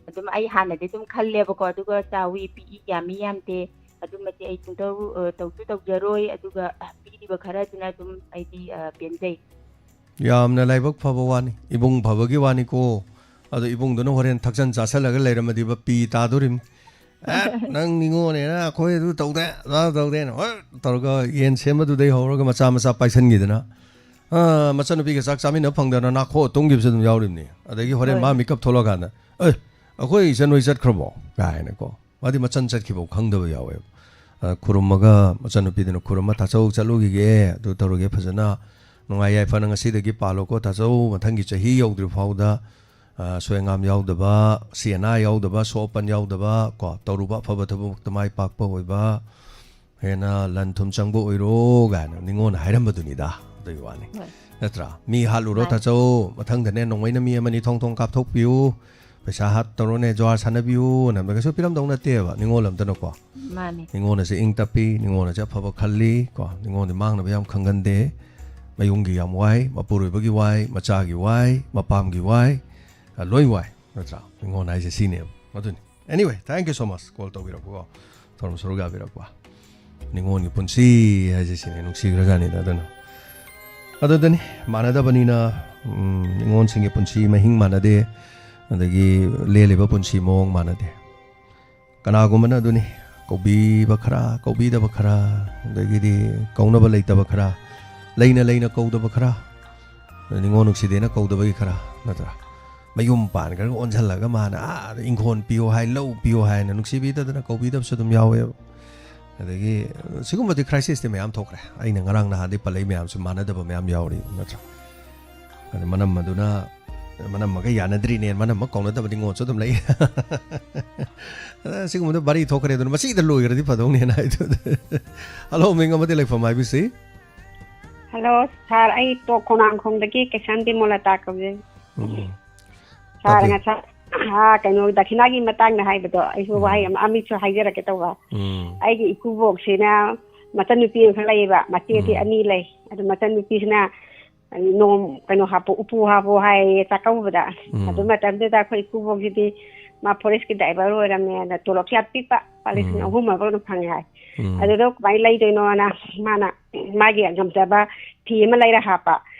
ꯑꯗꯨꯝ ꯑꯩ ꯍꯥꯟꯅꯗꯤ ꯑꯗꯨꯝ ꯈꯜꯂꯦꯕꯀꯣ, ꯑꯗꯨꯒ ꯆꯥꯎꯏ ꯄꯤꯛꯏ ꯌꯥꯝꯃꯤ ꯌꯥꯝꯗꯦ ꯑꯗꯨꯃꯗꯤ ꯑꯩ ꯁꯨꯡꯇꯧ, ꯑ, ꯇꯧꯁꯨ ꯇꯧꯖꯔꯣꯏ꯫ ꯑꯗꯨꯒ, ꯑ, ꯄꯤꯔꯤꯕ ꯈꯔꯗꯨꯅ ꯑꯗꯨꯝ ꯑꯩꯗꯤ, ꯑ, ꯄꯦꯟꯖꯩ꯫ ꯌꯥꯝꯅ ꯂꯥꯏꯕꯛ ꯐꯕ ꯋꯥꯅꯤ꯫ ꯏꯕꯨꯡ ꯐꯕꯒꯤ ꯋꯥꯅꯤꯀꯣ꯫ ꯑꯗꯣ ꯏꯕꯨꯡꯗꯨꯅ ꯍꯣꯔꯦꯟ ꯊꯛꯆꯟ ꯆꯥꯁꯜꯂꯒ ꯂꯩꯔꯝꯃꯗꯤꯕ ꯄꯤ ꯇꯥꯗꯣꯔꯤꯝꯅꯤ꯫ "ꯑꯦ, ꯅꯪ ꯅꯤꯉꯣꯜꯅꯦꯅ ꯑꯩꯈꯣꯏ ꯑꯗꯨ ꯇꯧꯗꯦ, ꯑꯗꯥ ꯇꯧꯗꯦꯅ" ꯍꯣꯏ ꯇꯧꯔꯒ ꯌꯦꯟ ꯁꯦꯝꯕꯗꯨꯗꯩ ꯍꯧꯔꯒ ꯃꯆꯥ ꯃꯆꯥ ꯄꯥꯏꯁꯟꯈꯤꯗꯅ, ꯑ, ꯃꯆꯟꯅꯨꯄꯤꯒ ꯆꯥꯛ ꯆꯥꯃꯤꯟꯅꯕ ꯐꯪꯗꯅ ꯅꯥꯈꯣꯛꯑ ꯇꯨꯝꯈꯤꯕꯁꯨ ꯑꯗꯨꯝ ꯌꯥꯎꯔꯤꯕꯅꯤ꯫ ꯑꯗꯒꯤ ꯍꯣꯔꯦꯟ ꯍꯣꯏ꯫ ꯃꯥ ꯃꯤꯀꯞ ꯊꯣꯛꯂꯛꯑꯀꯥꯟꯗ, "ꯑꯦ, ꯑꯩꯈꯣꯏ ꯏꯆꯟ ꯍꯣꯏ ꯆꯠꯈ꯭ꯔꯕꯣ?" ꯀꯥꯏꯅꯀꯣ꯫ ꯃꯥꯗꯤ ꯃꯆꯟ ꯆꯠꯈꯤꯕ ꯈꯪꯗꯕ ꯌꯥꯎꯋꯦꯕ꯫ ꯑ, ꯈꯨꯔꯨꯝꯃꯒ ꯃꯆꯟꯅꯨꯄꯤꯗꯨꯅ ꯈꯨꯔꯨꯝꯃ, "ꯇꯥꯆꯧ ꯆꯠꯂꯨꯈꯤꯒꯦ, ꯑꯗꯨ ꯇꯧꯔꯒꯦ, ꯐꯖꯅ ꯅꯨꯡꯉꯥꯏ ꯌꯥꯏꯐꯅ ꯉꯁꯤꯗꯒꯤ ꯄꯥꯜꯂꯣꯀꯣ ꯇꯥꯆꯧ, ꯃꯊꯪꯒꯤ ꯆꯍꯤ ꯌꯧꯗ꯭ꯔꯤ ꯐꯥꯎꯗ, ꯑ, ꯑꯁꯣꯏ ꯑꯉꯥꯝ ꯌꯥꯎꯗꯕ, ꯑꯁꯤ ꯑꯅꯥ ꯌꯥꯎꯗꯕ, ꯑꯁꯣꯛ ꯑꯄꯟ ꯌꯥꯎꯗꯕ ꯀꯣ, ꯇꯧꯔꯨꯕ ꯑꯐꯕ ꯊꯕꯛꯇ ꯃꯥꯏ ꯄꯥꯛꯄ ꯑꯣꯏꯕ"꯫ ꯍꯦꯟꯅ ꯂꯟ ꯊꯨꯝ ꯆꯪꯕ ꯑꯣꯏꯔꯣ ꯀꯥꯏꯅ ꯅꯤꯉꯣꯟꯅ ꯍꯥꯏꯔꯝꯕꯗꯨꯅꯤꯗ꯫ ꯑꯗꯨꯒꯤ ꯋꯥꯅꯤ꯫ ꯍꯣꯏ꯫ ꯅꯠꯇ꯭ꯔꯥ? "ꯃꯤ ꯍꯥꯠꯂꯨꯔꯣ ꯃꯥꯅꯤ꯫ ꯇꯥꯆꯧ, ꯃꯊꯪꯗꯅꯦ ꯅꯣꯡꯃꯩꯅ ꯃꯤ ꯑꯃꯅꯤ ꯊꯣꯡ ꯊꯣꯡ ꯀꯥꯞꯊꯣꯛꯄꯤꯌꯨ, ꯄꯩꯁꯥ ꯍꯥꯠ ꯇꯧꯔꯣꯅꯦ, ꯖ꯭ꯋꯥꯔ ꯁꯥꯟꯅꯕꯤꯌꯨꯅ" ꯀꯩꯁꯨ ꯄꯤꯔꯝꯗꯧ ꯅꯠꯇꯦꯕ ꯅꯤꯉꯣꯜ ꯑꯝꯇꯅꯀꯣ꯫ ꯃꯥꯅꯤ꯫ ꯅꯤꯉꯣꯜꯅꯁꯦ ꯏꯪ ꯇꯞꯄꯤ, ꯅꯤꯉꯣꯜꯅꯁꯦ ꯑꯐꯕ ꯈꯜꯂꯤ ꯀꯣ, ꯅꯤꯉꯣꯜꯗꯤ ꯃꯥꯡꯅꯕ ꯌꯥꯝ ꯈꯪꯒꯟꯗꯦ꯫ ꯃꯌꯨꯝꯒꯤ ꯌꯥꯝ ꯋꯥꯏ, ꯃꯄꯨꯔꯣꯏꯕꯒꯤ ꯋꯥꯏ, ꯃꯆꯥꯒꯤ ꯋꯥꯏ, ꯃꯄꯥꯝꯒꯤ ꯋꯥꯏ, ꯑ, ꯂꯣꯏ ꯋꯥꯏ, ꯅꯠꯇ꯭ꯔꯥ? ꯅꯤꯉꯣꯜ ꯍꯥꯏꯁꯦ ꯁꯤꯅꯦꯕ꯫ ꯑꯗꯨꯅꯤ꯫ Anyway, thank you so much call ꯇꯧꯕꯤꯔꯛꯄꯀꯣ, ꯊꯧꯔꯝ ꯁꯔꯨꯛ ꯌꯥꯕꯤꯔꯛꯄ꯫ ꯅꯤꯉꯣꯜꯒꯤ ꯄꯨꯟꯁꯤ ꯍꯥꯏꯁꯦ ꯁꯤꯅꯦ, ꯅꯨꯡꯁꯤꯈ꯭ꯔꯖꯥꯠꯅꯤꯗ꯫ ꯑꯗꯨꯅ, ꯑꯗꯨꯗꯅꯤ, ꯃꯥꯟꯅꯗꯕꯅꯤꯅ, ꯎꯝ, ꯅꯤꯉꯣꯜꯁꯤꯡꯒꯤ ꯄꯨꯟꯁꯤ ꯃꯍꯤꯡ ꯃꯥꯟꯅꯗꯦ, ꯑꯗꯒꯤ ꯂꯦꯜꯂꯤꯕ ꯄꯨꯟꯁꯤ ꯃꯑꯣꯡ ꯃꯥꯟꯅꯗꯦ꯫ ꯀꯅꯥꯒꯨꯝꯕꯅ ꯑꯗꯨꯅꯤ, ꯀꯧꯕꯤꯕ ꯈꯔ, ꯀꯧꯕꯤꯗꯕ ꯈꯔ, ꯑꯗꯒꯤꯗꯤ ꯀꯧꯅꯕ ꯂꯩꯇꯕ ꯈꯔ, ꯂꯩꯅ ꯂꯩꯅ ꯀꯧꯗꯕ ꯈꯔ, ꯅꯤꯉꯣꯜ ꯅꯨꯡꯁꯤꯗꯦꯅ ꯀꯧꯗꯕꯒꯤ ꯈꯔ, ꯅꯠꯇ꯭ꯔꯥ? ꯃꯌꯨꯝ ꯄꯥꯟꯈ꯭ꯔꯒ ꯑꯣꯟꯁꯤꯜꯂꯒ ꯃꯥꯅ, "ꯑꯥ, ꯏꯪꯈꯣꯜ ꯄꯤꯌꯨ ꯍꯥꯏ, ꯂꯧ ꯄꯤꯌꯨ ꯍꯥꯏꯅ" ꯅꯨꯡꯁꯤꯕꯤꯗꯗꯅ ꯀꯧꯕꯤꯗꯕꯁꯨ ꯑꯗꯨꯝ ꯌꯥꯎꯋꯦꯕ꯫ ꯑꯗꯒꯤ ꯁꯤꯒꯨꯝꯕꯗꯤ crisis ꯇꯤ ꯃꯌꯥꯝ ꯊꯣꯛꯈ꯭ꯔꯦ꯫ ꯑꯩꯅ ꯉꯔꯥꯡ ꯅꯍꯥꯟꯗꯩ ꯄꯜꯂꯛꯏ ꯃꯌꯥꯝꯁꯤ ꯃꯥꯟꯅꯗꯕ ꯃꯌꯥꯝ ꯌꯥꯎꯔꯤ, ꯅꯠꯇ꯭ꯔꯥ? ꯑꯗ ꯃꯅꯝ ꯑꯗꯨꯅ, ꯃꯅꯝ ꯃꯈꯩ ꯌꯥꯅꯗ꯭ꯔꯤꯅꯦ, ꯃꯅꯝ ꯑꯃ ꯀꯧꯅꯗꯕ ꯅꯤꯉꯣꯜꯁꯨ ꯑꯗꯨꯝ ꯂꯩ꯫ ꯑꯗ ꯁꯤꯒꯨꯝꯕꯗ ꯕꯥꯔꯤ ꯊꯣꯛꯈ꯭ꯔꯦ, ꯑꯗꯨꯅ ꯃꯁꯤꯗ ꯂꯣꯏꯈ꯭ꯔꯗꯤ ꯐꯗꯧꯅꯦꯅ ꯍꯥꯏꯗꯨꯗ꯫ ꯍꯜꯂꯣ, ꯃꯤꯡ ꯑꯃꯗꯤ ꯂꯩꯐꯝ ꯍꯥꯏꯕꯤꯁꯤ꯫ ꯍꯜꯂꯣ, ꯁꯥꯔ, ꯑꯩ ꯇꯣꯞ ꯈꯣꯡꯅꯥꯡꯈꯣꯡꯗꯒꯤ ꯀꯩꯁꯥꯝ ꯕꯤꯃꯣꯂꯥꯇꯥ ꯀꯧꯖꯩ꯫ ꯎꯝ꯫ ꯁꯥꯔ, ꯇꯥꯛꯄꯤꯌꯨ꯫ ꯉꯁꯥꯏ, ꯑꯥ, ꯀꯩꯅꯣ, ꯗꯈꯤꯅꯥꯒꯤ ꯃꯇꯥꯡꯗ ꯍꯥꯏꯕꯗꯣ, ꯑꯩꯁꯨ ꯎꯝ꯫ ꯋꯥꯍꯩ ꯑꯃ, ꯑꯃꯁꯨ ꯍꯥꯏꯖꯔꯛꯀꯦ ꯇꯧꯕ꯫ ꯎꯝ꯫ ꯑꯩꯒꯤ ꯏꯀꯨꯕꯣꯛꯁꯤꯅ ꯃꯆꯟꯅꯨꯄꯤ ꯑꯃꯈꯛ ꯂꯩꯌꯦꯕ, ꯃꯆꯦꯗꯤ ꯎꯝ꯫ ꯑꯅꯤ ꯂꯩ꯫ ꯑꯗꯨ ꯃꯆꯟꯅꯨꯄꯤꯁꯤꯅ ꯅꯣꯡ, ꯀꯩꯅꯣ ꯍꯥꯞꯄꯣ, ꯎꯄꯨ ꯍꯥꯞꯄꯣ ꯍꯥꯏꯌꯦ ꯆꯥꯛꯀꯧꯕꯗ꯫ ꯎꯝ꯫ ꯑꯗꯨ ꯃꯇꯝꯗꯨꯗ ꯑꯩꯈꯣꯏ ꯏꯀꯨꯕꯣꯛꯁꯤꯗꯤ ꯃꯥ forest ꯀꯤ driver ꯑꯣꯏꯔꯝꯃꯦ, ꯑꯗ ꯇꯣꯂꯣꯞꯁꯦ ꯌꯥꯝ ꯄꯤꯛꯄ, ꯂꯨꯄꯥ ꯂꯤꯁꯤꯡ ꯎꯝ꯫ ꯑꯍꯨꯝ ꯍꯥꯏꯕ ꯀꯩꯅꯣ ꯐꯪꯉꯦ ꯍꯥꯏ꯫ ꯎꯝ꯫ ꯑꯗꯨꯗ ꯀꯃꯥꯏꯅ ꯂꯩꯗꯣꯏꯅꯣꯅ ꯃꯥꯅ ꯃꯥꯒꯤ ꯉꯝꯖꯕ ꯐꯤ ꯑꯃ ꯂꯩꯔ ꯍꯥꯞꯄ꯫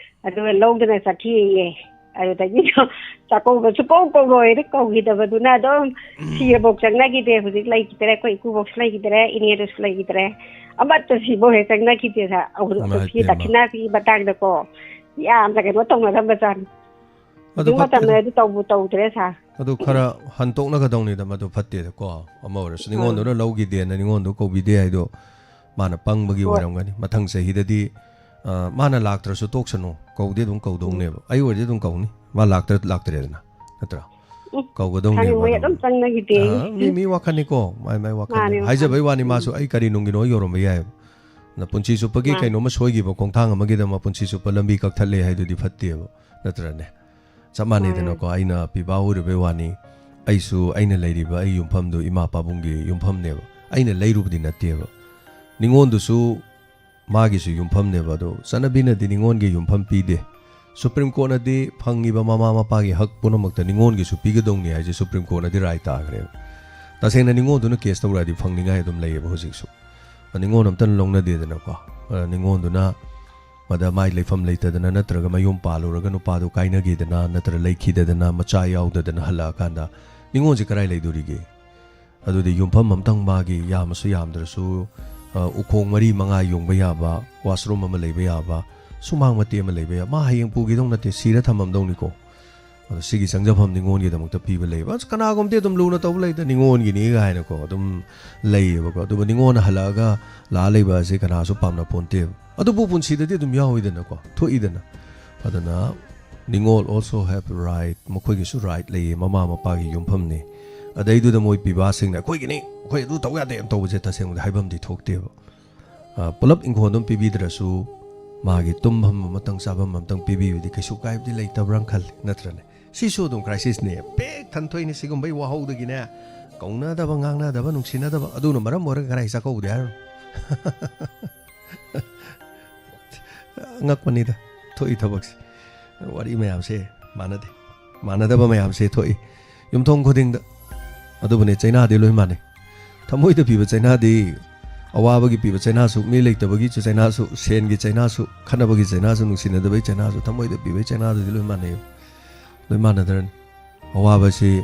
ꯑꯗꯨꯒ ꯂꯧꯗꯅ ꯆꯠꯈꯤꯌꯦ꯫ ꯑꯗꯨꯗꯒꯤ ꯆꯥꯛꯀꯧꯕ ꯁꯨꯀꯧ ꯀꯧꯔꯣꯏꯅ ꯀꯧꯈꯤꯗꯕꯗꯨꯅ ꯑꯗꯨꯝ ꯁꯤꯔꯕꯧ ꯆꯪꯅꯈꯤꯗꯦ꯫ ꯍꯧꯖꯤꯛ ꯂꯩꯈꯤꯗ꯭ꯔꯦ, ꯑꯩꯈꯣꯏ ꯏꯀꯨꯕꯣꯛꯁꯨ ꯂꯩꯈꯤꯗ꯭ꯔꯦ, ꯏꯅꯦꯗꯨꯁꯨ ꯂꯩꯈꯤꯗ꯭ꯔꯦ, ꯑꯃꯠꯇ ꯁꯤꯕꯧ ꯍꯦꯛ ꯆꯪꯅꯈꯤꯗꯦ ꯁꯥꯔ꯫ ꯑꯗꯨ ꯏꯃꯥ ꯁꯤ ꯏꯄꯦꯝꯃ꯫ ꯗꯈꯤꯅꯥꯒꯤ ꯃꯇꯥꯡꯗꯀꯣ ꯌꯥꯝꯅ ꯀꯩꯅꯣ ꯇꯧꯅꯔꯝꯕ ꯖꯥꯠꯅꯤ꯫ ꯑꯗꯨ ꯍꯧꯖꯤꯛ ꯐꯠꯇꯦꯗ꯫ ꯃꯇꯝꯗꯗꯤ ꯇꯧꯕꯨ ꯇꯧꯗ꯭ꯔꯦ ꯁꯥꯔ꯫ ꯑꯗꯨ ꯈꯔ ꯍꯟꯇꯣꯛꯅꯒꯗꯧꯅꯤꯗ, ꯃꯗꯨ ꯐꯠꯇꯦꯗ ꯀꯣ꯫ ꯑꯃ ꯑꯣꯏꯔꯁꯨ ꯎꯝ꯫ ꯅꯤꯉꯣꯟꯗꯨꯅ ꯂꯧꯈꯤꯗꯦꯅ ꯅꯤꯉꯣꯟꯗꯨ ꯀꯧꯕꯤꯗꯦ ꯍꯥꯏꯗꯣ ꯃꯥꯅ ꯄꯪꯕꯒꯤ ꯍꯣꯏ꯫ ꯑꯣꯏꯔꯝꯒꯅꯤ꯫ ꯃꯊꯪ ꯆꯍꯤꯗꯗꯤ, ꯑ, ꯃꯥꯅ ꯂꯥꯛꯇ꯭ꯔꯁꯨ ꯇꯣꯛꯁꯅꯨ, ꯀꯧꯗꯤ ꯑꯗꯨꯝ ꯀꯧꯗꯧꯅꯦꯕ꯫ ꯎꯝ꯫ ꯑꯩ ꯑꯣꯏꯔꯗꯤ ꯑꯗꯨꯝ ꯀꯧꯅꯤ, ꯃꯥ ꯂꯥꯛꯇ꯭ꯔ ꯂꯥꯛꯇ꯭ꯔꯦꯗꯅ, ꯅꯠꯇ꯭ꯔꯥ? ꯎꯝ, ꯀꯧꯒꯗꯧꯅꯦꯕ ꯈꯪꯉꯦ, ꯃꯣꯏ ꯑꯗꯨꯝ꯫ ꯑꯗꯨꯝ ꯆꯪꯅꯈꯤꯗꯦ꯫ ꯑꯥ, ꯃꯤ, ꯃꯤ ꯋꯥꯈꯜꯅꯤꯀꯣ꯫ ꯃꯥꯏ, ꯃꯥꯏ ꯋꯥꯈꯜꯅꯤ꯫ ꯃꯥꯅꯦ, ꯍꯥꯏꯖꯕꯩ ꯋꯥꯅꯤ, ꯃꯥꯁꯨ ꯑꯩ ꯀꯔꯤ ꯅꯨꯡꯒꯤꯅꯣ ꯌꯧꯔꯝꯕ ꯌꯥꯏ꯫ ꯅ ꯄꯨꯟꯁꯤ ꯆꯨꯞꯄꯒꯤ ꯃꯥꯅꯦ꯫ ꯀꯩꯅꯣꯝꯃ ꯁꯣꯏꯈꯤꯕ ꯈꯣꯡꯊꯥꯡ ꯑꯃꯒꯤꯗꯃꯛ ꯄꯨꯟꯁꯤ ꯆꯨꯞꯄ ꯂꯝꯕꯤ ꯀꯛꯊꯠꯂꯦ ꯍꯥꯏꯗꯨꯗꯤ ꯐꯠꯇꯦꯕ, ꯅꯠꯇ꯭ꯔꯅꯦ? ꯆꯞ ꯃꯥꯟꯅꯩꯗꯅꯀꯣ꯫ ꯃꯥꯅꯦ꯫ ꯑꯩꯅ ꯄꯤꯕꯥ ꯑꯣꯏꯔꯨꯕꯩ ꯋꯥꯅꯤ, ꯑꯩꯁꯨ ꯑꯩꯅ ꯂꯩꯔꯤꯕ ꯑꯩ ꯌꯨꯝꯐꯝꯗꯨ ꯏꯃꯥ ꯄꯥꯕꯨꯡꯒꯤ ꯌꯨꯝꯐꯝꯅꯦꯕ꯫ ꯑꯩꯅ ꯂꯩꯔꯨꯕꯗꯤ ꯅꯠꯇꯦꯕ꯫ ꯅꯤꯉꯣꯟꯗꯨꯁꯨ ꯃꯥꯒꯤꯁꯨ ꯌꯨꯝꯐꯝꯅꯦꯕ꯫ ꯑꯗꯣ ꯆꯠꯅꯕꯤꯅꯗꯤ ꯅꯤꯉꯣꯟꯒꯤ ꯌꯨꯝꯐꯝ ꯄꯤꯗꯦ꯫ ꯁꯨꯄ꯭ꯔꯤꯝ ꯀꯣꯔꯠꯅꯗꯤ ꯐꯪꯉꯤꯕ ꯃꯃꯥ ꯃꯄꯥꯒꯤ ꯍꯛ ꯄꯨꯝꯅꯃꯛꯇ ꯅꯤꯉꯣꯟꯒꯤꯁꯨ ꯄꯤꯒꯗꯧꯅꯤ ꯍꯥꯏꯁꯦ ꯁꯨꯄ꯭ꯔꯤꯝ ꯀꯣꯔꯠꯅꯗꯤ ꯔꯥꯏ ꯇꯥꯈ꯭ꯔꯦꯕ꯫ ꯇꯁꯦꯡꯅ ꯅꯤꯉꯣꯟꯗꯨꯅ ꯀꯦꯁ ꯇꯧꯔꯛꯑꯗꯤ ꯐꯪꯅꯤꯡꯉꯥꯏ ꯑꯗꯨꯝ ꯂꯩꯌꯦꯕ ꯍꯧꯖꯤꯛꯁꯨ꯫ ꯅꯤꯉꯣꯟ ꯑꯝꯇꯅ ꯂꯧꯅꯗꯦꯗꯅꯀꯣ꯫ ꯑ, ꯅꯤꯉꯣꯟꯗꯨꯅ ꯃꯗ ꯃꯥꯏ ꯂꯩꯐꯝ ꯂꯩꯇꯗꯅ ꯅꯠꯇ꯭ꯔꯒ ꯃꯌꯨꯝ ꯄꯥꯜꯂꯨꯔꯒ ꯅꯨꯄꯥꯗꯨ ꯀꯥꯏꯅꯈꯤꯗꯅ ꯅꯠꯇ꯭ꯔ ꯂꯩꯈꯤꯗꯗꯅ ꯃꯆꯥ ꯌꯥꯎꯗꯗꯅ ꯍꯜꯂꯛꯑꯀꯥꯟꯗ ꯅꯤꯉꯣꯟꯁꯦ ꯀꯔꯥꯏ ꯂꯩꯗꯣꯔꯤꯒꯦ? ꯑꯗꯨꯗꯤ ꯌꯨꯝꯐꯝ ꯑꯝꯇꯪ ꯃꯥꯒꯤ ꯌꯥꯝꯃꯁꯨ ꯌꯥꯝꯗ꯭ꯔꯁꯨ, ꯑ, ꯎꯈꯣꯡ ꯃꯔꯤ ꯃꯉꯥ ꯌꯨꯡꯕ ꯌꯥꯕ, ꯋꯥꯁꯔꯨꯝ ꯑꯃ ꯂꯩꯕ ꯌꯥꯕ, ꯁꯨꯃꯥꯡ ꯃꯇꯦꯛ ꯑꯃ ꯂꯩꯕ ꯌꯥꯕ, ꯃꯥ ꯍꯌꯦꯡ ꯄꯨꯒꯤꯗꯧ ꯅꯠꯇꯦ, ꯁꯤꯔ ꯊꯝꯃꯝꯗꯧꯅꯤꯀꯣ꯫ ꯑꯗꯣ ꯁꯤꯒꯤ ꯆꯪꯖꯐꯝ ꯅꯤꯉꯣꯟꯒꯤꯗꯃꯛꯇ ꯄꯤꯕ ꯂꯩꯕ꯫ ꯑꯁ, ꯀꯅꯥꯒꯨꯝꯕꯗꯤ ꯑꯗꯨꯝ ꯂꯨꯅ ꯇꯧꯕ ꯂꯩꯗ, ꯅꯤꯉꯣꯟꯒꯤꯅꯤ ꯀꯥꯏꯅꯀꯣ, ꯑꯗꯨꯝ ꯂꯩꯌꯦꯕꯀꯣ꯫ ꯑꯗꯨꯕꯨ ꯅꯤꯉꯣꯟꯅ ꯍꯜꯂꯛꯑꯒ ꯂꯥꯛꯑ ꯂꯩꯕ ꯑꯁꯤ ꯀꯅꯥꯁꯨ ꯄꯥꯝꯅ ꯄꯣꯟꯇꯦꯕ꯫ ꯑꯗꯨꯕꯨ ꯄꯨꯟꯁꯤꯗꯗꯤ ꯑꯗꯨꯝ ꯌꯥꯎꯋꯤꯗꯅꯀꯣ, ꯊꯣꯛꯏꯗꯅ꯫ ꯑꯗꯨꯅ ꯅꯤꯉꯣꯜ also have right, ꯃꯈꯣꯏꯒꯤꯁꯨ ꯔꯥꯏꯠ ꯂꯩꯌꯦ, ꯃꯃꯥ ꯃꯄꯥꯒꯤ ꯌꯨꯝꯐꯝꯅꯤ꯫ ꯑꯗꯩꯗꯨꯗ ꯃꯣꯏ ꯄꯤꯕꯥꯁꯤꯡꯅ "ꯑꯩꯈꯣꯏꯒꯤꯅꯤ, ꯑꯩꯈꯣꯏ ꯑꯗꯨ ꯇꯧ ꯌꯥꯗꯦ" ꯇꯧꯕꯁꯦ ꯇꯁꯦꯡꯕꯗꯤ ꯍꯥꯏꯐꯝꯗꯤ ꯊꯣꯛꯇꯦꯕ꯫ ꯑ, ꯄꯨꯂꯞ ꯏꯪꯈꯣꯜ ꯑꯗꯨꯝ ꯄꯤꯕꯤꯗ꯭ꯔꯁꯨ ꯃꯥꯒꯤ ꯇꯨꯝꯐꯝ ꯑꯃꯇꯪ ꯆꯥꯐꯝ ꯑꯃꯇꯪ ꯄꯤꯕꯤꯕꯗꯤ ꯀꯩꯁꯨ ꯀꯥꯏꯕꯗꯤ ꯂꯩꯇꯕ꯭ꯔꯥ ꯈꯜꯂꯤ, ꯅꯠꯇ꯭ꯔꯅꯦ? ꯁꯤꯁꯨ ꯑꯗꯨꯝ ꯀ꯭ꯔꯥꯏꯁꯤꯁꯅꯦ꯫ ꯄꯤꯛ ꯊꯟꯊꯣꯛꯏꯅꯦ ꯁꯤꯒꯨꯝꯕꯩ ꯋꯥꯍꯧꯗꯒꯤꯅꯦ꯫ ꯀꯧꯅꯗꯕ, ꯉꯥꯡꯅꯗꯕ, ꯅꯨꯡꯁꯤꯅꯗꯕ, ꯑꯗꯨꯅ ꯃꯔꯝ ꯑꯣꯏꯔꯒ ꯀꯔꯥꯏ ꯆꯥꯛꯀꯧꯕꯗꯤ ꯍꯥꯏꯔꯣ꯫ ꯑꯉꯛꯄꯅꯤꯗ ꯊꯣꯛꯏ ꯊꯕꯛꯁꯦ꯫ ꯋꯥꯔꯤ ꯃꯌꯥꯝꯁꯦ ꯃꯥꯟꯅꯗꯦ꯫ ꯃꯥꯟꯅꯗꯕ ꯃꯌꯥꯝꯁꯦ ꯊꯣꯛꯏ ꯌꯨꯝꯊꯣꯡ ꯈꯨꯗꯤꯡꯗ꯫ ꯑꯗꯨꯕꯨꯅꯦ, ꯆꯩꯅꯥꯗꯤ ꯂꯣꯏ ꯃꯥꯟꯅꯩ꯫ ꯊꯃꯣꯏꯗ ꯄꯤꯕ ꯆꯩꯅꯥꯗꯤ, ꯑꯋꯥꯕꯒꯤ ꯄꯤꯕ ꯆꯩꯅꯥꯁꯨ, ꯃꯤ ꯂꯩꯇꯕꯒꯤ ꯆꯩꯅꯥꯁꯨ, ꯁꯦꯟꯒꯤ ꯆꯩꯅꯥꯁꯨ, ꯈꯠꯅꯕꯒꯤ ꯆꯩꯅꯥꯁꯨ, ꯅꯨꯡꯁꯤꯅꯗꯕꯒꯤ ꯆꯩꯅꯥꯁꯨ, ꯊꯃꯣꯏꯗ ꯄꯤꯕꯒꯤ ꯆꯩꯅꯥꯗꯨꯗꯤ ꯂꯣꯏ ꯃꯥꯟꯅꯩ꯫ ꯂꯣꯏ ꯃꯥꯟꯅꯗ꯭ꯔꯅꯤ? ꯑꯋꯥꯕꯁꯤ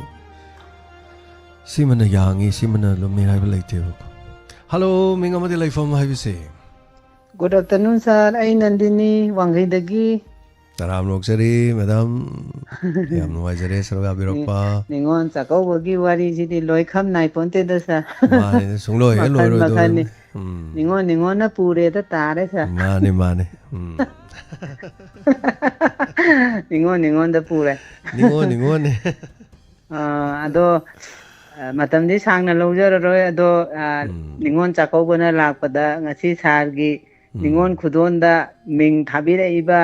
ꯁꯤꯃꯅ ꯌꯥꯡꯉꯤ, ꯁꯤꯃꯅ ꯂꯨꯝꯃꯤ ꯍꯥꯏꯕ ꯂꯩꯇꯦꯕꯀꯣ꯫ ꯍꯜꯂꯣ, ꯃꯤꯡ ꯑꯃꯗꯤ ꯂꯩꯐꯝ ꯍꯥꯏꯕꯁꯦ꯫ Good afternoon, sir. ꯑꯩ ꯅꯟꯗꯤꯅꯤ, ꯋꯥꯡꯈꯩꯗꯒꯤ꯫ ꯇꯔꯥꯝꯅ ꯑꯣꯛꯆꯔꯤ, ꯃꯦꯗꯥꯝ꯫ ꯌꯥꯝ ꯅꯨꯡꯉꯥꯏꯖꯔꯦ ꯁꯔꯨꯛ ꯌꯥꯕꯤꯔꯛꯄ꯫ ꯅꯤ-, ꯅꯤꯉꯣꯜ ꯆꯥꯛꯀꯧꯕꯒꯤ ꯋꯥꯔꯤꯁꯤꯗꯤ ꯂꯣꯏ ꯈꯝ ꯅꯥꯏ ꯄꯣꯟꯇꯦꯗ, ꯁꯥꯔ꯫ ꯃꯥꯅꯦ, ꯁꯨꯡꯂꯣꯏ ꯍꯦꯛ ꯃꯈꯜ ꯂꯣꯏꯔꯣꯏꯗꯧꯔꯤꯕꯅꯤ꯫ ꯃꯈꯜꯅꯤ꯫ ꯎꯝ꯫ ꯅꯤꯉꯣꯜ ꯅꯤꯉꯣꯜꯅ ꯄꯨꯔꯦꯗ ꯇꯥꯔꯦ, ꯁꯥꯔ꯫ ꯃꯥꯅꯦ, ꯃꯥꯅꯦ꯫ ꯎꯝ꯫ ꯅꯤꯉꯣꯜ ꯅꯤꯉꯣꯜꯗ ꯄꯨꯔꯦ꯫ ꯅꯤꯉꯣꯜ ꯅꯤꯉꯣꯜꯅꯦ꯫ ꯑ, ꯑꯗꯣ, ꯑ, ꯃꯇꯝꯗꯤ ꯁꯥꯡꯅ ꯂꯧꯖꯔꯔꯣꯏ꯫ ꯑꯗꯣ, ꯑ, ꯎꯝ꯫ ꯅꯤꯉꯣꯜ ꯆꯥꯛꯀꯧꯕꯅ ꯂꯥꯛꯄꯗ ꯉꯁꯤ ꯁꯥꯔꯒꯤ ꯎꯝ꯫ ꯅꯤꯉꯣꯜ ꯈꯨꯗꯣꯟꯗ ꯃꯤꯡ ꯊꯥꯕꯤꯔꯛꯏꯕ,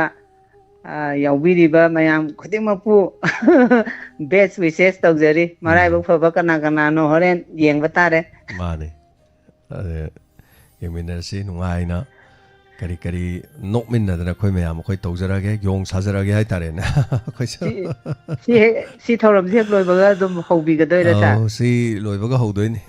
ꯑ, ꯌꯥꯎꯕꯤꯔꯤꯕ ꯃꯌꯥꯝ ꯈꯨꯗꯤꯡꯃꯛꯄꯨ best wishes ꯇꯧꯖꯔꯤ꯫ ꯎꯝ꯫ ꯃꯔꯥꯏꯕꯛ ꯐꯕ ꯀꯅꯥ ꯀꯅꯥꯅꯣ ꯍꯣꯔꯦꯟ ꯌꯦꯡꯕ ꯇꯥꯔꯦ꯫ ꯃꯥꯅꯦ꯫ ꯑꯗ ꯌꯦꯡꯃꯤꯟꯅꯔꯁꯤ ꯅꯨꯡꯉꯥꯏꯅ꯫ ꯀꯔꯤ ꯀꯔꯤ ꯅꯣꯛꯃꯤꯟꯅꯗꯅ ꯑꯩꯈꯣꯏ ꯃꯌꯥꯝ ꯑꯩꯈꯣꯏ ꯇꯧꯖꯔꯛꯑꯒꯦ, ꯌꯣꯡ ꯁꯥꯖꯔꯛꯑꯒꯦ ꯍꯥꯏꯇꯥꯔꯦꯅꯦ꯫ ꯑꯩꯈꯣꯏꯁꯨ꯫ ꯁꯤ, ꯁꯤ ꯍꯦꯛ, ꯁꯤ ꯊꯧꯔꯝꯁꯤ ꯍꯦꯛ ꯂꯣꯏꯕꯒ ꯑꯗꯨꯝ ꯍꯧꯕꯤꯒꯗꯣꯏꯔꯥ, ꯁꯥꯔ? ꯑꯧ, ꯁꯤ ꯂꯣꯏꯕꯒ ꯍꯧꯗꯣꯏꯅꯤ꯫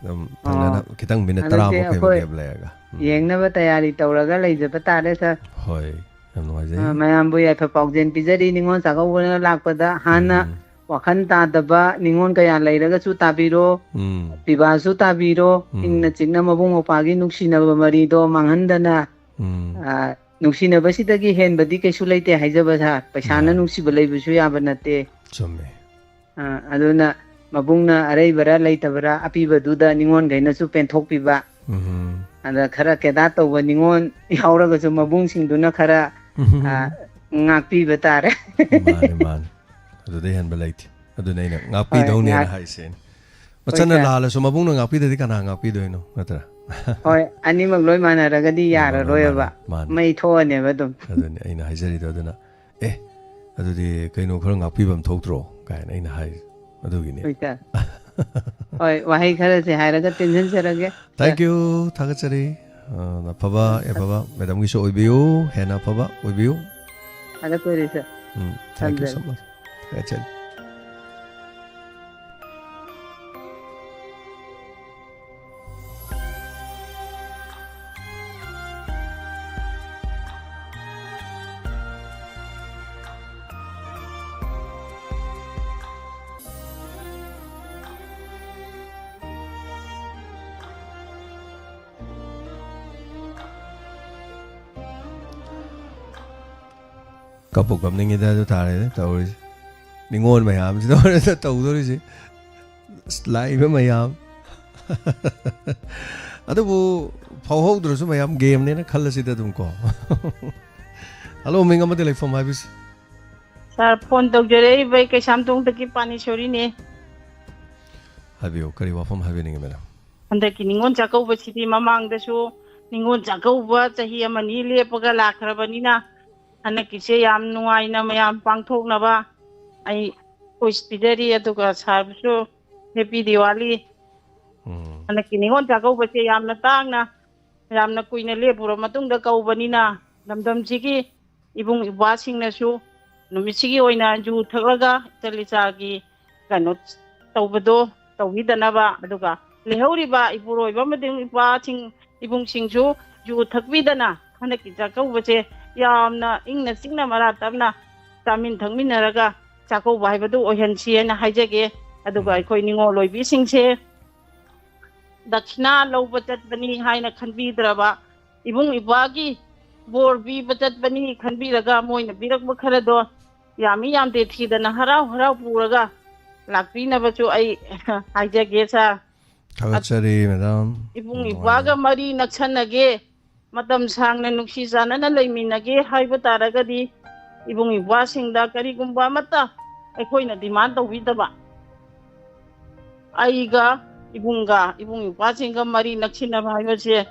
ꯑꯗꯨꯝ ꯊꯪꯅꯅ ꯑꯣ꯫ ꯈꯤꯇꯪ ꯃꯤꯅꯤꯠ ꯑꯗꯨꯗꯤ ꯇꯔꯥꯃꯨꯛ ꯑꯩꯈꯣꯏ ꯍꯦꯟꯕ gap ꯂꯩꯔꯒ꯫ ꯎꯝ꯫ ꯌꯦꯡꯅꯕ ꯇꯌꯥꯔꯤ ꯇꯧꯔꯒ ꯂꯩꯖꯕ ꯇꯥꯔꯦ, ꯁꯥꯔ꯫ ꯍꯣꯏ, ꯌꯥꯝ ꯅꯨꯡꯉꯥꯏꯖꯩ꯫ ꯑ, ꯃꯌꯥꯝꯕꯨ ꯌꯥꯏꯐ ꯄꯥꯎꯖꯦꯜ ꯄꯤꯖꯔꯤ꯫ ꯅꯤꯉꯣꯜ ꯆꯥꯛꯀꯧꯕꯅ ꯂꯥꯛꯄꯗ ꯍꯥꯟꯅ ꯎꯝ꯫ ꯋꯥꯈꯜ ꯇꯥꯗꯕ ꯅꯤꯉꯣꯜ ꯀꯌꯥ ꯂꯩꯔꯒꯁꯨ ꯇꯥꯕꯤꯔꯣ, ꯎꯝ꯫ ꯄꯤꯕꯥꯁꯨ ꯇꯥꯕꯤꯔꯣ, ꯎꯝ꯫ ꯏꯪꯅ ꯆꯤꯛꯅ ꯃꯕꯨꯡ ꯃꯧꯄ꯭ꯋꯥꯒꯤ ꯅꯨꯡꯁꯤꯅꯕ ꯃꯔꯤꯗꯣ ꯃꯥꯡꯍꯟꯗꯅ, ꯎꯝ꯫ ꯑ, ꯅꯨꯡꯁꯤꯅꯕꯁꯤꯗꯒꯤ ꯍꯦꯟꯕꯗꯤ ꯀꯩꯁꯨ ꯂꯩꯇꯦ ꯍꯥꯏꯖꯕ ꯁꯥꯔ꯫ ꯄꯩꯁꯥꯅ ꯃꯥꯅꯤ꯫ ꯅꯨꯡꯁꯤꯕ ꯂꯩꯕꯁꯨ ꯌꯥꯕ ꯅꯠꯇꯦ꯫ ꯆꯨꯝꯃꯦ꯫ ꯑ, ꯑꯗꯨꯅ ꯃꯕꯨꯡꯅ ꯑꯔꯩꯕꯔꯥ ꯂꯩꯇꯕꯔꯥ ꯑꯄꯤꯕꯗꯨꯗ ꯅꯤꯉꯣꯜꯈꯩꯅꯁꯨ ꯄꯦꯟꯊꯣꯛꯄꯤꯕ꯫ ꯎꯝ꯫ ꯑꯗ ꯈꯔ ꯀꯦꯗꯥꯠ ꯇꯧꯕ ꯅꯤꯉꯣꯜ ꯌꯥꯎꯔꯒꯁꯨ ꯃꯕꯨꯡꯁꯤꯡꯗꯨꯅ ꯈꯔ, ꯑ, ꯉꯥꯛꯄꯤꯕ ꯇꯥꯔꯦ꯫ ꯃꯥꯅꯤ, ꯃꯥꯅꯤ꯫ ꯑꯗꯨꯗꯩ ꯍꯦꯟꯕ ꯂꯩꯇꯦ꯫ ꯑꯗꯨꯅ ꯑꯩꯅ ꯍꯣꯏ, ꯉꯥꯛꯄꯤꯗꯧꯅꯦꯅ ꯉꯥꯛ-, ꯍꯥꯏꯁꯦ꯫ ꯍꯣꯏ, ꯃꯆꯟꯅ ꯁꯥꯔ꯫ ꯂꯥꯜꯂꯁꯨ ꯃꯕꯨꯡꯅ ꯉꯥꯛꯄꯤꯗꯗꯤ ꯀꯅꯥ ꯉꯥꯛꯄꯤꯗꯣꯏꯅꯣ? ꯅꯠꯇ꯭ꯔꯥ? ꯍꯣꯏ, ꯑꯅꯤꯃꯛ ꯂꯣꯏ ꯃꯥꯟꯅꯔꯒꯗꯤ ꯑꯅꯤꯃꯛ ꯂꯣꯏ ꯌꯥꯔꯔꯣꯏꯕ꯫ ꯃꯥꯟꯅ-, ꯃꯥꯟꯅ-, ꯃꯩ ꯊꯣꯛꯑꯅꯦꯕ ꯑꯗꯨꯝ꯫ ꯑꯗꯨꯅꯤ ꯑꯩꯅ ꯍꯥꯏꯖꯔꯤꯗꯣ꯫ ꯑꯗꯨꯅ, "ꯑꯦ, ꯑꯗꯨꯗꯤ ꯀꯩꯅꯣ ꯈꯔ ꯉꯥꯛꯄꯤꯐꯝ ꯊꯣꯛꯇ꯭ꯔꯣ?" ꯀꯥꯏꯅ ꯑꯩꯅ ꯍꯥꯏꯔꯤ꯫ ꯑꯗꯨꯒꯤꯅꯤ꯫ ꯍꯣꯏ, ꯁꯥꯔ꯫ ꯍꯣꯏ, ꯋꯥꯍꯩ ꯈꯔꯁꯦ ꯍꯥꯏꯔꯒ ꯇꯦꯟꯁꯤꯟꯖꯔꯒꯦ꯫ Thank you, ꯊꯥꯒꯠꯆꯔꯤ꯫ ꯑ, ꯑꯐꯕ, ꯎꯝ, ꯑꯐꯕ ꯃꯦꯗꯥꯝꯒꯤꯁꯨ ꯑꯣꯏꯕꯤꯌꯨ, ꯍꯦꯟꯅ ꯑꯐꯕ ꯑꯣꯏꯕꯤꯌꯨ꯫ ꯊꯥꯒꯠꯆꯔꯤ, ꯁꯥꯔ꯫ ꯎꯝ, thank you so ꯊꯝꯖꯔꯦ꯫ Much. ꯊꯥꯒꯠꯆꯔꯤ꯫ ꯀꯞꯄꯨ ꯀꯞꯅꯤꯡꯉꯤꯗ ꯑꯗꯨ ꯇꯥꯔꯦꯅꯦ ꯇꯧꯔꯤꯁꯦ꯫ ꯅꯤꯉꯣꯜ ꯃꯌꯥꯝꯁꯤꯅ ꯍꯣꯔꯦꯟ ꯇꯧꯗꯣꯔꯤꯁꯦ꯫ ꯑꯁ, ꯂꯥꯛꯏꯕ ꯃꯌꯥꯝ꯫ ꯑꯗꯨꯕꯨ ꯐꯥꯎꯍꯧꯗ꯭ꯔꯁꯨ ꯃꯌꯥꯝ game ꯅꯦꯅ ꯈꯜꯂꯁꯤꯗ ꯑꯗꯨꯝ ꯀꯣ꯫ Hello, ꯃꯤꯡ ꯑꯃꯗꯤ ꯂꯩꯐꯝ ꯍꯥꯏꯕꯁꯤ꯫ ꯁꯥꯔ, ꯐꯣꯟ ꯇꯧꯖꯔꯛꯏꯕ ꯑꯩ ꯀꯩꯁꯥꯝꯊꯣꯡꯗꯒꯤ ꯄꯥꯅꯤꯁꯣꯔꯤꯅꯦ꯫ ꯍꯥꯏꯕꯤꯌꯨ, ꯀꯔꯤ ꯋꯥꯐꯝ ꯍꯥꯏꯕꯤꯅꯤꯡꯉꯤ, ꯃꯦꯗꯥꯝ? ꯍꯟꯗꯛꯀꯤ ꯅꯤꯉꯣꯜ ꯆꯥꯛꯀꯧꯕꯁꯤꯗꯤ ꯃꯃꯥꯡꯗꯁꯨ ꯅꯤꯉꯣꯜ ꯆꯥꯛꯀꯧꯕ ꯆꯍꯤ ꯑꯃꯅꯤ ꯂꯦꯞꯄꯒ ꯂꯥꯛꯈ꯭ꯔꯕꯅꯤꯅ, ꯍꯟꯗꯛꯀꯤꯁꯦ ꯌꯥꯝ ꯅꯨꯡꯉꯥꯏꯅ ꯃꯌꯥꯝ ꯄꯥꯡꯊꯣꯛꯅꯕ ꯑꯩ ꯋꯤꯁ ꯄꯤꯖꯔꯤ꯫ ꯑꯗꯨꯒ ꯁꯥꯔꯕꯨꯁꯨ ꯍꯦꯄꯤ ꯗꯤꯋꯥꯂꯤ꯫ ꯎꯝ, ꯍꯟꯗꯛꯀꯤ ꯅꯤꯉꯣꯜ ꯆꯥꯛꯀꯧꯕꯁꯦ ꯌꯥꯝꯅ ꯇꯥꯡꯅ, ꯌꯥꯝꯅ ꯀꯨꯏꯅ ꯂꯦꯞꯄꯨꯔ ꯃꯇꯨꯡꯗ ꯀꯧꯕꯅꯤꯅ, ꯂꯝꯗꯝꯁꯤꯒꯤ ꯏꯕꯨꯡ ꯏꯄ꯭ꯋꯥꯁꯤꯡꯅꯁꯨ ꯅꯨꯃꯤꯠꯁꯤꯒꯤ ꯑꯣꯏꯅ ꯌꯨ ꯊꯛꯂꯒ ꯏꯆꯜ ꯏꯆꯥꯒꯤ ꯀꯩꯅꯣ ꯇꯧꯕꯗꯣ ꯇꯧꯕꯤꯗꯅꯕ, ꯑꯗꯨꯒ ꯂꯩꯍꯧꯔꯤꯕ ꯏꯄꯨꯔꯣꯏꯕ ꯑꯃꯗꯤ ꯏꯄ꯭ꯋꯥꯁꯤꯡ, ꯏꯕꯨꯡꯁꯤꯡꯁꯨ ꯌꯨ ꯊꯛꯄꯤꯗꯅ ꯍꯟꯗꯛꯀꯤ ꯆꯥꯛꯀꯧꯕꯁꯦ ꯌꯥꯝꯅ ꯏꯪꯅ ꯆꯤꯛꯅ ꯃꯔꯥ ꯇꯞꯅ ꯆꯥꯃꯤꯟ ꯊꯛꯃꯤꯟꯅꯔꯒ ꯆꯥꯛꯀꯧꯕ ꯍꯥꯏꯕꯗꯨ ꯑꯣꯏꯍꯟꯁꯤ ꯍꯥꯏꯅ ꯍꯥꯏꯖꯒꯦ꯫ ꯑꯗꯨꯒ ꯎꯝ꯫ ꯑꯩꯈꯣꯏ ꯅꯤꯉꯣꯜ ꯑꯣꯏꯕꯤꯁꯤꯡꯁꯦ ꯗꯈꯤꯅꯥ ꯂꯧꯕ ꯆꯠꯄꯅꯤ ꯍꯥꯏꯅ ꯈꯟꯕꯤꯗ꯭ꯔꯕ, ꯏꯕꯨꯡ ꯏꯄ꯭ꯋꯥꯒꯤ ꯕꯣꯔ ꯄꯤꯕ ꯆꯠꯄꯅꯤ ꯈꯟꯕꯤꯔꯒ ꯃꯣꯏꯅ ꯄꯤꯔꯛꯄ ꯈꯔꯗꯣ ꯌꯥꯝꯃꯤ ꯌꯥꯝꯗꯦ ꯊꯤꯗꯅ ꯍꯔꯥꯎ ꯍꯔꯥꯎ ꯄꯨꯔꯒ ꯂꯥꯛꯄꯤꯅꯕꯁꯨ ꯑꯩ ꯍꯥꯏꯖꯒꯦ ꯁꯥꯔ꯫ ꯊꯥꯒꯠꯆꯔꯤ, ꯃꯦꯗꯥꯝ꯫ ꯏꯕꯨꯡ ꯌꯥꯝ ꯏꯄ꯭ꯋꯥꯒ ꯅꯨꯡꯉꯥꯏꯖꯔꯦ꯫ ꯃꯔꯤ ꯅꯛꯁꯟꯅꯒꯦ, ꯃꯇꯝ ꯁꯥꯡꯅ ꯅꯨꯡꯁꯤ ꯆꯥꯟꯅꯅ ꯂꯩꯃꯤꯟꯅꯒꯦ ꯍꯥꯏꯕ ꯇꯥꯔꯒꯗꯤ, ꯏꯕꯨꯡ ꯏꯄ꯭ꯋꯥꯁꯤꯡꯗ ꯀꯔꯤꯒꯨꯝꯕ ꯑꯃꯠꯇ ꯑꯩꯈꯣꯏꯅ ꯗꯤꯃꯥꯟ ꯇꯧꯕꯤꯗꯕ, ꯑꯩꯒ ꯏꯕꯨꯡꯒ, ꯏꯕꯨꯡ ꯏꯄ꯭ꯋꯥꯁꯤꯡꯒ ꯃꯔꯤ ꯅꯛꯁꯤꯟꯅꯕ ꯍꯥꯏꯕꯁꯦ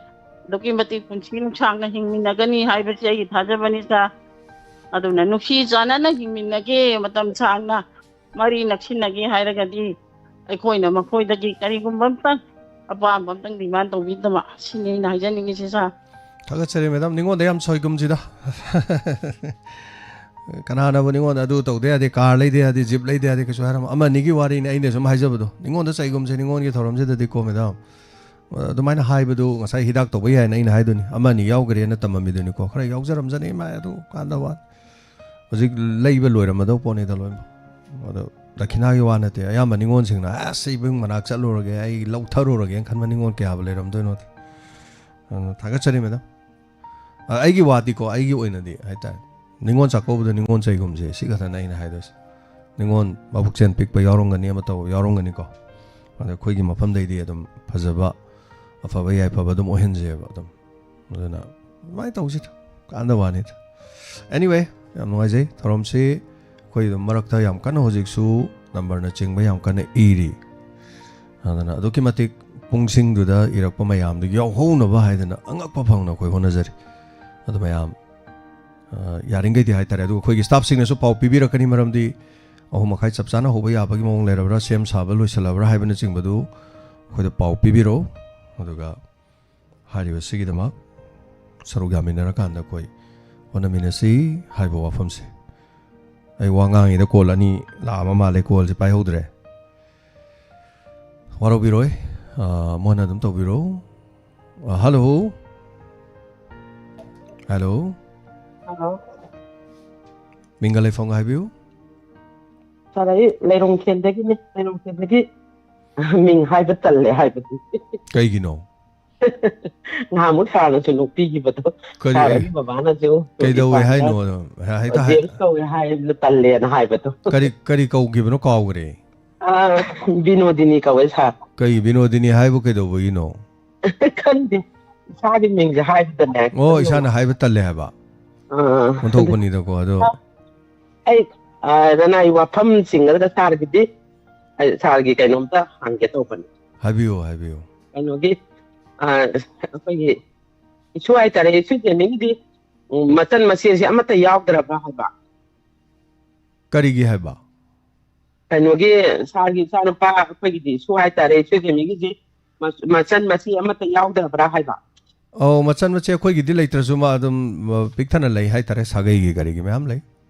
ꯑꯗꯨꯛꯀꯤ ꯃꯇꯤꯛ ꯄꯨꯟꯁꯤ ꯅꯨꯡꯁꯥꯡꯅ ꯍꯤꯡꯃꯤꯟꯅꯒꯅꯤ ꯍꯥꯏꯕꯁꯦ ꯑꯩꯒꯤ ꯊꯥꯖꯕꯅꯤ ꯁꯥꯔ꯫ ꯑꯗꯨꯅ ꯅꯨꯡꯁꯤ ꯆꯥꯟꯅꯅ ꯍꯤꯡꯃꯤꯟꯅꯒꯦ, ꯃꯇꯝ ꯁꯥꯡꯅ ꯃꯔꯤ ꯅꯛꯁꯤꯟꯅꯒꯦ ꯍꯥꯏꯔꯒꯗꯤ ꯑꯩꯈꯣꯏꯅ ꯃꯈꯣꯏꯗꯒꯤ ꯀꯔꯤꯒꯨꯝꯕ ꯑꯝꯇꯪ ꯑꯄꯥꯝꯕ ꯑꯝꯇꯪ ꯗꯤꯃꯥꯟ ꯇꯧꯕꯤꯗꯕ, ꯁꯤꯅꯤ ꯑꯩꯅ ꯍꯥꯏꯖꯅꯤꯡꯉꯤꯁꯦ ꯁꯥꯔ꯫ ꯊꯥꯒꯠꯆꯔꯤ, ꯃꯦꯗꯥꯝ꯫ ꯅꯤꯉꯣꯟꯗ ꯌꯥꯝ ꯁꯣꯏꯒꯨꯝꯁꯤꯗ꯫ ꯀꯅꯥꯅꯕꯨ ꯅꯤꯉꯣꯟꯗ ꯑꯗꯨ ꯇꯧꯗ ꯌꯥꯗꯦ, ꯀꯥꯔ ꯂꯩꯗ ꯌꯥꯗꯦ, ꯖꯤꯞ ꯂꯩꯗ ꯌꯥꯗꯦ ꯀꯩꯁꯨ ꯍꯥꯏꯔꯝꯃꯣꯏ꯫ ꯑꯃ ꯑꯅꯤꯒꯤ ꯋꯥꯔꯤꯅꯤ ꯑꯩꯅ ꯁꯨꯝ ꯍꯥꯏꯖꯕꯗꯣ꯫ ꯅꯤꯉꯣꯟꯗ ꯆꯩꯒꯨꯝꯁꯦ ꯅꯤꯉꯣꯟꯒꯤ ꯊꯧꯔꯝꯁꯤꯗꯗꯤꯀꯣ, ꯃꯦꯗꯥꯝ꯫ ꯑꯗꯨꯃꯥꯏꯅ ꯍꯥꯏꯕꯗꯨ ꯉꯁꯥꯏ ꯍꯤꯗꯥꯛ ꯇꯧꯕ ꯌꯥꯏꯅ ꯑꯩꯅ ꯍꯥꯏꯗꯨꯅꯤ꯫ ꯑꯃ ꯑꯅꯤ ꯌꯥꯎꯈ꯭ꯔꯦꯅ ꯇꯝꯃꯝꯃꯤꯗꯨꯅꯤꯀꯣ꯫ ꯈꯔ ꯌꯥꯎꯖꯔꯝꯖꯅꯤ ꯃꯥꯏ ꯑꯗꯨ ꯀꯥꯟꯗ ꯋꯥ꯫ ꯍꯧꯖꯤꯛ ꯂꯩꯕ ꯂꯣꯏꯔꯝꯃꯗꯧ ꯄꯣꯠꯅꯤꯗ ꯂꯣꯏꯅꯃꯛ꯫ ꯑꯗꯣ ꯗꯈꯤꯅꯥꯒꯤ ꯋꯥ ꯅꯠꯇꯦ꯫ ꯑꯌꯥꯝꯕ ꯅꯤꯉꯣꯟꯁꯤꯡꯅ "ꯑꯁ, ꯏꯕꯨꯡ ꯃꯅꯥꯛ ꯆꯠꯂꯨꯔꯒꯦ, ꯑꯩ ꯂꯧꯊꯔꯨꯔꯒꯦꯅ" ꯈꯟꯕ ꯅꯤꯉꯣꯟ ꯀꯌꯥꯕꯨ ꯂꯩꯔꯝꯗꯣꯏꯅꯣꯗ꯫ ꯑꯗꯨꯅ ꯊꯥꯒꯠꯆꯔꯤ, ꯃꯦꯗꯥꯝ꯫ ꯑ, ꯑꯩꯒꯤ ꯋꯥꯗꯤꯀꯣ, ꯑꯩꯒꯤ ꯑꯣꯏꯅꯗꯤ ꯍꯥꯏꯇꯥꯔꯦ, ꯅꯤꯉꯣꯟ ꯆꯥꯛꯀꯧꯕꯗ ꯅꯤꯉꯣꯟ ꯆꯩꯒꯨꯝꯁꯦ, ꯁꯤ ꯈꯛꯇꯅꯦ ꯑꯩꯅ ꯍꯥꯏꯗꯣꯏꯁꯦ꯫ ꯅꯤꯉꯣꯟ ꯃꯕꯨꯛꯆꯦꯜ ꯄꯤꯛꯄ ꯌꯥꯎꯔꯝꯒꯅꯤ, ꯑꯃ ꯇꯧꯕ ꯌꯥꯎꯔꯝꯒꯅꯤꯀꯣ꯫ ꯑꯗꯣ ꯑꯩꯈꯣꯏꯒꯤ ꯃꯐꯝꯗꯩꯗꯤ ꯑꯗꯨꯝ ꯐꯖꯕ, ꯑꯐꯕ ꯌꯥꯏꯐꯕ ꯑꯗꯨꯝ ꯑꯣꯏꯍꯟꯖꯦꯕ ꯑꯗꯨꯝ꯫ ꯑꯗꯨꯅ ꯑꯗꯨꯃꯥꯏꯅ ꯇꯧꯁꯤꯗ, ꯀꯥꯟꯗ ꯋꯥꯅꯤꯗ꯫ Anyway, ꯌꯥꯝ ꯅꯨꯡꯉꯥꯏꯖꯩ꯫ ꯊꯧꯔꯝꯁꯤ ꯑꯩꯈꯣꯏ ꯑꯗꯨꯝ ꯃꯔꯛꯇ ꯌꯥꯝ ꯀꯟꯅ ꯍꯧꯖꯤꯛꯁꯨ ꯅꯝꯕꯔꯅꯆꯤꯡꯕ ꯌꯥꯝ ꯀꯟꯅ ꯏꯔꯤ꯫ ꯑꯗꯨꯅ ꯑꯗꯨꯛꯀꯤ ꯃꯇꯤꯛ ꯄꯨꯡꯁꯤꯡꯗꯨꯗ ꯏꯔꯛꯄ ꯃꯌꯥꯝꯗꯨ ꯌꯥꯎꯍꯧꯅꯕ ꯍꯥꯏꯗꯅ ꯑꯉꯛꯄ ꯐꯪꯅ ꯑꯩꯈꯣꯏ ꯍꯣꯠꯅꯖꯔꯤ꯫ ꯑꯗꯨ ꯃꯌꯥꯝ, ꯑ, ꯌꯥꯔꯤꯈꯩꯗꯤ ꯍꯥꯏꯇꯥꯔꯦ꯫ ꯑꯗꯨꯒ ꯑꯩꯈꯣꯏꯒꯤ ꯁ꯭ꯇꯥꯐꯁꯤꯡꯅꯁꯨ ꯄꯥꯎ ꯄꯤꯕꯤꯔꯛꯀꯅꯤ, ꯃꯔꯝꯗꯤ ꯑꯍꯨꯝ ꯃꯈꯥꯏ ꯆꯞ ꯆꯥꯅ ꯍꯧꯕ ꯌꯥꯕꯒꯤ ꯃꯑꯣꯡ ꯂꯩꯔꯕ꯭ꯔꯥ, ꯁꯦꯝ ꯁꯥꯕ ꯂꯣꯏꯁꯤꯜꯂꯕ꯭ꯔꯥ ꯍꯥꯏꯕꯅꯆꯤꯡꯕꯗꯨ ꯑꯩꯈꯣꯏꯗ ꯄꯥꯎ ꯄꯤꯕꯤꯔꯛꯎ꯫ ꯑꯗꯨꯒ ꯍꯥꯏꯔꯤꯕꯁꯤꯒꯤꯗꯃꯛ ꯁꯔꯨꯛ ꯌꯥꯃꯤꯟꯅꯔꯀꯥꯟꯗ ꯑꯩꯈꯣꯏ ꯍꯣꯠꯅꯃꯤꯟꯅꯁꯤ ꯍꯥꯏꯕ ꯋꯥꯐꯝꯁꯦ꯫ ꯑꯩ ꯋꯥ ꯉꯥꯡꯉꯤꯗ ꯀꯣꯜ ꯑꯅꯤ ꯂꯥꯛꯑꯕ ꯃꯥꯜꯂꯦ, ꯀꯣꯜꯁꯦ ꯄꯥꯏꯍꯧꯗ꯭ꯔꯦ꯫ ꯋꯥꯔꯧꯕꯤꯔꯣꯏ, ꯑ, ꯃꯣꯏꯅ ꯑꯗꯨꯝ ꯇꯧꯕꯤꯔꯣ꯫ ꯑ, ꯍꯜꯂꯣ꯫ ꯍꯜꯂꯣ꯫ ꯍꯜꯂꯣ꯫ ꯃꯤꯡꯒ ꯂꯩꯐꯝꯒ ꯍꯥꯏꯕꯤꯌꯨ꯫ ꯁꯥꯔ, ꯑꯩ ꯂꯩꯔꯣꯡꯊꯦꯟꯗꯒꯤꯅꯤ꯫ ꯂꯩꯔꯣꯡꯊꯦꯟꯗꯒꯤ ꯃꯤꯡ ꯍꯥꯏꯕ ꯇꯜꯂꯦ ꯍꯥꯏꯕꯗꯤ꯫ ꯀꯩꯒꯤꯅꯣ? ꯅꯍꯥꯟꯃꯨꯛ ꯁꯥꯔꯅꯁꯨ ꯅꯣꯛꯄꯤꯈꯤꯕꯗꯣ꯫ ꯀꯔꯤ? ꯁꯥꯔ ꯑꯩꯒꯤ ꯕꯕꯥꯅꯁꯨ ꯀꯩꯗꯧꯋꯦ ꯏꯄꯥꯗ ꯍꯥꯏꯅꯣ? ꯍꯦꯛꯇ ꯍꯥꯏ-, ꯖꯦꯝꯁ ꯀꯧꯋꯦ ꯍꯥꯏꯕꯗ ꯇꯜꯂꯦꯅ ꯍꯥꯏꯕꯗꯣ꯫ ꯀꯔꯤ, ꯀꯔꯤ ꯀꯧꯈꯤꯕꯅꯣ ꯀꯥꯎꯈ꯭ꯔꯦ꯫ ꯑꯥ, ꯕꯤꯅꯣꯗꯤꯅꯤ ꯀꯧꯋꯦ ꯁꯥꯔ꯫ ꯀꯩ ꯕꯤꯅꯣꯗꯤꯅꯤ ꯍꯥꯏꯕꯨ ꯀꯩꯗꯧꯕꯒꯤꯅꯣ? ꯈꯪꯗꯦ꯫ ꯏꯁꯥꯒꯤ ꯃꯤꯡꯁꯦ ꯍꯥꯏꯕꯗꯅꯦ꯫ ꯑꯣ, ꯏꯁꯥꯅ ꯍꯥꯏꯕ ꯇꯜꯂꯦ ꯍꯥꯏꯕ? ꯑꯥ꯫ ꯑꯣꯟꯊꯣꯛꯄꯅꯤꯗꯀꯣ, ꯑꯗꯣ꯫ ꯑꯩ, ꯑꯥ, ꯅꯅꯥꯏ ꯋꯥꯐꯝ ꯆꯤꯡꯒꯗ꯭ꯔꯥ ꯁꯥꯔꯒꯤꯗꯤ? ꯑꯩ ꯁꯥꯔꯒꯤ ꯀꯩꯅꯣꯝꯇ ꯍꯪꯒꯦ ꯇꯧꯕꯅꯤ꯫ ꯍꯥꯏꯕꯤꯌꯨ, ꯍꯥꯏꯕꯤꯌꯨ꯫ ꯀꯩꯅꯣꯒꯤ, ꯑꯥ, ꯑꯩꯈꯣꯏꯒꯤ ꯏꯁꯨ ꯍꯥꯏꯇꯥꯔꯦ, ꯏꯁꯨ ꯖꯦꯅꯤꯒꯤꯗꯤ, ꯎꯝ, ꯃꯆꯟ ꯃꯆꯦꯁꯦ ꯑꯃꯠꯇ ꯌꯥꯎꯗ꯭ꯔꯕ꯭ꯔꯥ ꯍꯥꯏꯕ? ꯀꯔꯤꯒꯤ ꯍꯥꯏꯕ? ꯀꯩꯅꯣꯒꯤ, ꯁꯥꯔꯒꯤ ꯏꯆꯥꯅꯨꯄꯥ ꯑꯩꯈꯣꯏꯒꯤꯗꯤ ꯏꯁꯨ ꯍꯥꯏꯇꯥꯔꯦ, ꯏꯁꯨ ꯖꯦꯅꯤꯒꯤꯗꯤ ꯃ-, ꯃꯆꯟ ꯃꯆꯦ ꯑꯃꯠꯇ ꯌꯥꯎꯗ꯭ꯔꯕ꯭ꯔꯥ ꯍꯥꯏꯕ? ꯑꯧ, ꯃꯆꯟ ꯃꯆꯦ ꯑꯩꯈꯣꯏꯒꯤꯗꯤ ꯂꯩꯇ꯭ꯔꯁꯨ ꯃꯥ ꯑꯗꯨꯝ, ꯑ, ꯄꯤꯛ ꯊꯟꯅ ꯂꯩ ꯍꯥꯏꯇꯥꯔꯦ, ꯁꯥꯒꯩꯒꯤ ꯀꯔꯤꯒꯤ ꯃꯌꯥꯝ ꯂꯩ꯫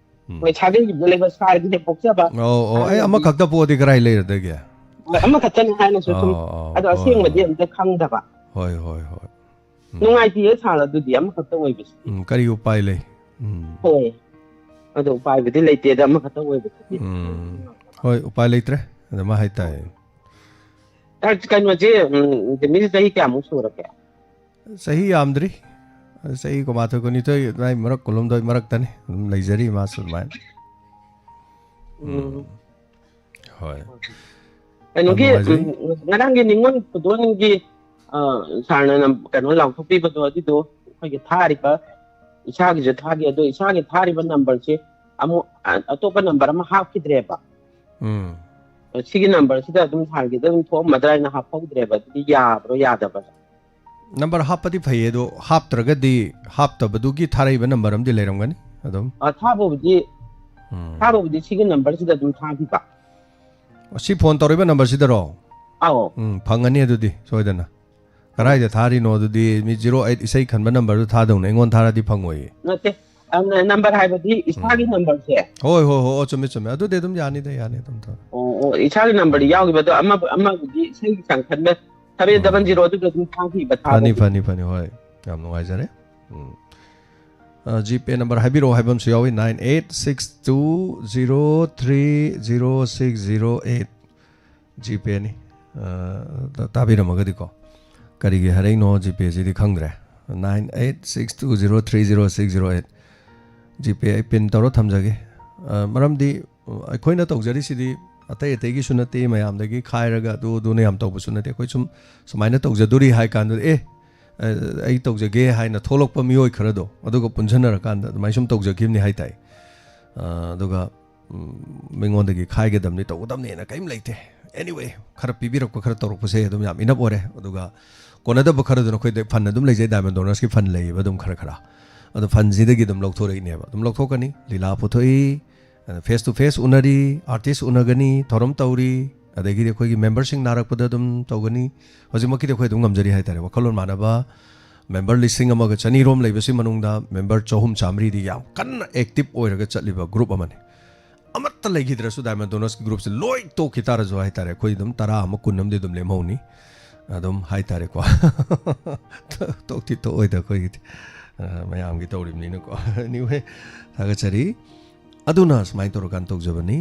ꯎꯝ꯫ ꯍꯣꯏ, ꯁꯥꯒꯩꯒꯤꯗ ꯂꯩꯕ ꯁꯥꯔꯒꯤ ꯍꯦꯛ ꯄꯣꯛꯆꯕ ꯑꯧ, ꯑꯧ, ꯑꯩ ꯍꯥꯏꯔꯗꯤ ꯑꯃꯈꯛꯇ ꯄꯣꯛꯑꯗꯤ ꯀꯔꯥꯏ ꯂꯩꯔꯗꯒꯦ? ꯍꯣꯏ, ꯑꯃꯈꯛꯇꯅꯤ ꯍꯥꯏꯅꯁꯨ ꯁꯨꯝ, ꯑꯧ, ꯑꯧ, ꯑꯗꯣ ꯍꯣꯏ, ꯑꯁꯦꯡꯕꯗꯤ ꯍꯣꯏ꯫ ꯑꯝꯇ ꯈꯪꯗꯕ꯫ ꯍꯣꯏ, ꯍꯣꯏ, ꯍꯣꯏ꯫ ꯎꯝ꯫ ꯅꯨꯡꯉꯥꯏꯇꯦꯌꯦ ꯁꯥꯔ, ꯑꯗꯨꯗꯤ ꯑꯃꯈꯛꯇ ꯑꯣꯏꯕꯁꯦ꯫ ꯎꯝ, ꯀꯔꯤ ꯎꯄꯥꯏ ꯂꯩ? ꯎꯝ꯫ ꯍꯣꯏ꯫ ꯑꯗꯣ ꯎꯄꯥꯏꯕꯨꯗꯤ ꯂꯩꯇꯦꯗ, ꯑꯃꯈꯛꯇ ꯑꯣꯏꯕꯁꯤꯗꯤ꯫ ꯎꯝ꯫ ꯍꯣꯏ, ꯎꯄꯥꯏ ꯂꯩꯇ꯭ꯔꯦ꯫ ꯑꯗꯨꯃꯥꯏ ꯍꯥꯏꯇꯥꯏ꯫ ꯁꯥꯔ, ꯀꯩꯅꯣꯁꯦ, ꯎꯝ, ꯖꯦꯃꯤꯁꯦ ꯆꯍꯤ ꯀꯌꯥꯃꯨꯛ ꯁꯨꯔꯒꯦ? ꯆꯍꯤ ꯌꯥꯝꯗ꯭ꯔꯤ꯫ ꯆꯍꯤ ꯀꯨꯟꯃꯥꯊꯣꯏ, ꯀꯨꯟꯅꯤꯊꯣꯏ ꯑꯗꯨꯋꯥꯏ ꯃꯔꯛ, ꯀꯨꯟꯍꯨꯝꯗꯣꯏ ꯃꯔꯛꯇꯅꯤ꯫ ꯑꯗꯨꯝ ꯂꯩꯖꯔꯤ ꯃꯥꯁꯨ ꯑꯗꯨꯃꯥꯏꯅ꯫ ꯎꯝ꯫ ꯎꯝ꯫ ꯍꯣꯏ꯫ ꯀꯩꯅꯣꯒꯤ, ꯌꯥꯝ ꯅꯨꯡꯉꯥꯏꯖꯩ꯫ ꯎꯝ, ꯉꯔꯥꯡꯒꯤ ꯅꯤꯉꯣꯜ ꯈꯨꯗꯣꯜꯒꯤ, ꯑ, ꯁꯥꯔꯅ ꯅꯝ-, ꯀꯩꯅꯣ ꯂꯥꯎꯊꯣꯛꯄꯤꯕꯗꯣ, ꯑꯗꯨꯗꯣ ꯑꯩꯈꯣꯏꯒꯤ ꯊꯥꯔꯤꯕ, ꯏꯁꯥꯒꯤꯁꯨ ꯊꯥꯒꯤ, ꯑꯗꯣ ꯏꯁꯥꯒꯤ ꯊꯥꯔꯤꯕ ꯅꯝꯕꯔꯁꯦ ꯑꯃꯨꯛ ꯑ- ꯑꯇꯣꯞꯄ ꯅꯝꯕꯔ ꯑꯃ ꯍꯥꯞꯈꯤꯗ꯭ꯔꯦꯕ꯫ ꯎꯝ ꯁꯤꯒꯤ ꯅꯝꯕꯔꯁꯤꯗ ꯑꯗꯨꯝ ꯁꯥꯔꯒꯤꯗ ꯑꯗꯨꯝ ꯊꯣꯛꯑꯝꯃꯗ꯭ꯔꯥ ꯍꯥꯏꯅ ꯍꯥꯞꯍꯧꯗ꯭ꯔꯦꯕ꯫ ꯑꯗꯨꯗꯤ ꯌꯥꯕ꯭ꯔꯣ, ꯌꯥꯗꯕ꯭ꯔꯣ? ꯅꯝꯕꯔ ꯍꯥꯞꯄꯗꯤ ꯐꯩꯌꯦ, ꯑꯗꯣ ꯍꯥꯞꯇ꯭ꯔꯒꯗꯤ ꯍꯥꯞꯇꯕꯗꯨꯒꯤ ꯊꯥꯔꯛꯏꯕ ꯅꯝꯕꯔ ꯑꯃꯗꯤ ꯂꯩꯔꯝꯒꯅꯤ ꯑꯗꯨꯝ꯫ ꯑ, ꯊꯥꯕꯕꯨꯗꯤ ꯎꯝ꯫ ꯊꯥꯕꯕꯨꯗꯤ ꯁꯤꯒꯤ ꯅꯝꯕꯔꯁꯤꯗ ꯑꯗꯨꯝ ꯊꯥꯈꯤꯕ꯫ ꯁꯤ ꯐꯣꯟ ꯇꯧꯔꯤꯕ ꯅꯝꯕꯔꯁꯤꯗꯔꯣ? ꯑꯧ꯫ ꯎꯝ, ꯐꯪꯒꯅꯤ ꯑꯗꯨꯗꯤ ꯁꯣꯏꯗꯅ꯫ ꯀꯗꯥꯏꯗ ꯊꯥꯔꯤꯅꯣ ꯑꯗꯨꯗꯤ? ꯃꯤ zero eight ꯏꯁꯩ ꯈꯟꯕ ꯅꯝꯕꯔꯗꯨ ꯊꯥꯗꯧꯅꯦ, ꯑꯩꯉꯣꯟꯗ ꯊꯥꯔꯗꯤ ꯐꯪꯉꯣꯏꯌꯦ꯫ ꯅꯠꯇꯦ, ꯑ, ꯅ- ꯅꯝꯕꯔ ꯍꯥꯏꯕꯗꯤ ꯏꯁꯥꯒꯤ ꯅꯝꯕꯔꯁꯦ꯫ ꯍꯣꯏ ꯍꯣꯏ ꯍꯣꯏ, ꯑꯣ, ꯆꯨꯝꯃꯤ ꯆꯨꯝꯃꯤ, ꯑꯗꯨꯗꯤ ꯑꯗꯨꯝ ꯌꯥꯅꯤꯗ, ꯌꯥꯅꯤ ꯑꯗꯨꯝ ꯊꯥꯔꯣ꯫ ꯑꯣ, ꯑꯣ, ꯏꯁꯥꯒꯤ ꯅꯝꯕꯔꯗꯤ ꯌꯥꯎꯈꯤꯕ, ꯑꯗꯣ ꯑꯃ ꯑꯃꯕꯨꯗꯤ ꯏꯁꯩꯒꯤ ꯆꯥꯡ ꯈꯟꯕ ꯁꯚꯦꯟ ꯗꯕꯜ ꯖꯤꯔꯣ ꯑꯗꯨꯗ ꯑꯗꯨꯝ ꯊꯥꯈꯤꯕ꯫ ꯐꯅꯤ ꯊꯥꯕꯗꯤ ꯐꯅꯤ ꯐꯅꯤ, ꯍꯣꯏ, ꯌꯥꯝ ꯅꯨꯡꯉꯥꯏꯖꯔꯦ꯫ ꯎꯝ꯫ ꯖꯤ ꯄꯦ ꯅꯝꯕꯔ ꯍꯥꯏꯕꯤꯔꯛꯑꯣ ꯍꯥꯏꯕ ꯑꯃꯁꯨ ꯌꯥꯎꯏ, nine eight six two zero three zero six zero eight꯫ G ꯄꯦꯅꯤ꯫ ꯑ, ꯇꯥ- ꯇꯥꯕꯤꯔꯝꯃꯒꯗꯤꯀꯣ, ꯀꯔꯤꯒꯤ ꯍꯥꯏꯔꯛꯏꯅꯣ ꯖꯤ ꯄꯦꯁꯤꯗꯤ ꯈꯪꯗ꯭ꯔꯦ꯫ Nine eight six two zero three zero six zero eight꯫ G pay ꯑꯩ ꯄꯤꯟ ꯇꯧꯔ ꯊꯝꯖꯒꯦ꯫ ꯑ, ꯃꯔꯝꯗꯤ, ꯑ, ꯑꯩꯈꯣꯏꯅ ꯇꯧꯖꯔꯤꯁꯤꯗꯤ ꯑꯇꯩ ꯑꯇꯩꯒꯤꯁꯨ ꯅꯠꯇꯦ, ꯃꯌꯥꯝꯗꯒꯤ ꯈꯥꯏꯔꯒ ꯑꯗꯨ ꯑꯗꯨꯅ ꯌꯥꯝ ꯇꯧꯕꯁꯨ ꯅꯠꯇꯦ꯫ ꯑꯩꯈꯣꯏ ꯁꯨꯝ ꯁꯨꯃꯥꯏꯅ ꯇꯧꯖꯗꯣꯔꯤ ꯍꯥꯏ ꯀꯥꯟꯗ, "ꯑꯦ, ꯑ, ꯑꯩ ꯇꯧꯖꯒꯦ" ꯍꯥꯏꯅ ꯊꯣꯛꯂꯛꯄ ꯃꯤꯑꯣꯏ ꯈꯔꯗꯣ, ꯑꯗꯨꯒ ꯄꯨꯟꯁꯤꯟꯅꯔꯀꯥꯟꯗ ꯑꯗꯨꯃꯥꯏꯅ ꯁꯨꯝ ꯇꯧꯖꯈꯤꯕꯅꯤ ꯍꯥꯏ ꯇꯥꯏ꯫ ꯑ, ꯑꯗꯨꯒ ꯎꯝ, ꯃꯤꯉꯣꯟꯗꯒꯤ ꯈꯥꯏꯒꯗꯕꯅꯤ, ꯇꯧꯒꯗꯕꯅꯦꯅ ꯀꯔꯤꯝ ꯂꯩꯇꯦ꯫ Anyway, ꯈꯔ ꯄꯤꯕꯤꯔꯛꯄ, ꯈꯔ ꯇꯧꯔꯛꯄꯁꯦ ꯑꯗꯨꯝ ꯌꯥꯝ enough ꯑꯣꯏꯔꯦ꯫ ꯑꯗꯨꯒ ꯀꯣꯟꯅꯗꯕ ꯈꯔꯗꯨꯅ ꯑꯩꯈꯣꯏꯗ fund ꯑꯗꯨꯝ ꯂꯩꯖꯩ, Diamond Donors ꯀꯤ fund ꯂꯩꯌꯦꯕ ꯑꯗꯨꯝ ꯈꯔ ꯈꯔ꯫ ꯑꯗꯣ fund ꯁꯤꯗꯒꯤ ꯑꯗꯨꯝ ꯂꯧꯊꯣꯔꯛꯏꯅꯦꯕ, ꯑꯗꯨꯝ ꯂꯧꯊꯣꯛꯀꯅꯤ꯫ ꯂꯤꯂꯥ ꯄꯨꯊꯣꯛꯏ, face to face ꯎꯅꯔꯤ, artist ꯎꯅꯒꯅꯤ, ꯊꯧꯔꯝ ꯇꯧꯔꯤ, ꯑꯗꯒꯤꯗꯤ ꯑꯩꯈꯣꯏꯒꯤ member ꯁꯤꯡ ꯅꯥꯔꯛꯄꯗ ꯑꯗꯨꯝ ꯇꯧꯒꯅꯤ꯫ ꯍꯧꯖꯤꯛꯃꯛꯀꯤꯗꯤ ꯑꯩꯈꯣꯏ ꯑꯗꯨꯝ ꯉꯝꯖꯔꯤ ꯍꯥꯏꯇꯥꯔꯦ, ꯋꯥꯈꯜꯂꯣꯟ ꯃꯥꯟꯅꯕ member ꯂꯤꯁꯤꯡ ꯑꯃꯒ ꯆꯅꯤ ꯔꯣꯝ ꯂꯩꯕꯁꯤ ꯃꯅꯨꯡꯗ member ꯆꯍꯨꯝ ꯆꯥꯃꯔꯤꯗꯤ ꯌꯥꯝ ꯀꯟꯅ active ꯑꯣꯏꯔꯒ ꯆꯠꯂꯤꯕ group ꯑꯃꯅꯤ꯫ ꯑꯃꯠꯇ ꯂꯩꯈꯤꯗ꯭ꯔꯁꯨ Diamond Donors ꯀꯤ group ꯁꯦ ꯂꯣꯏ ꯇꯣꯛꯈꯤ ꯇꯥꯔꯁꯨ ꯍꯥꯏꯇꯥꯔꯦ, ꯑꯩꯈꯣꯏ ꯑꯗꯨꯝ ꯇꯔꯥ ꯑꯃ, ꯀꯨꯟ ꯑꯃꯗꯤ ꯑꯗꯨꯝ ꯂꯦꯝꯍꯧꯅꯤ ꯑꯗꯨꯝ ꯍꯥꯏꯇꯥꯔꯦꯀꯣ꯫ ꯇꯣꯛꯇꯤ ꯇꯣꯛꯑꯣꯏꯗ ꯑꯩꯈꯣꯏꯒꯤꯗꯤ, ꯑ, ꯃꯌꯥꯝꯒꯤ ꯇꯧꯔꯤꯕꯅꯤꯅꯀꯣ꯫ Anyway, ꯊꯥꯒꯠꯆꯔꯤ꯫ ꯑꯗꯨꯅ ꯁꯨꯃꯥꯏꯅ ꯇꯧꯔꯀꯥꯟꯗ ꯇꯧꯖꯕꯅꯤ꯫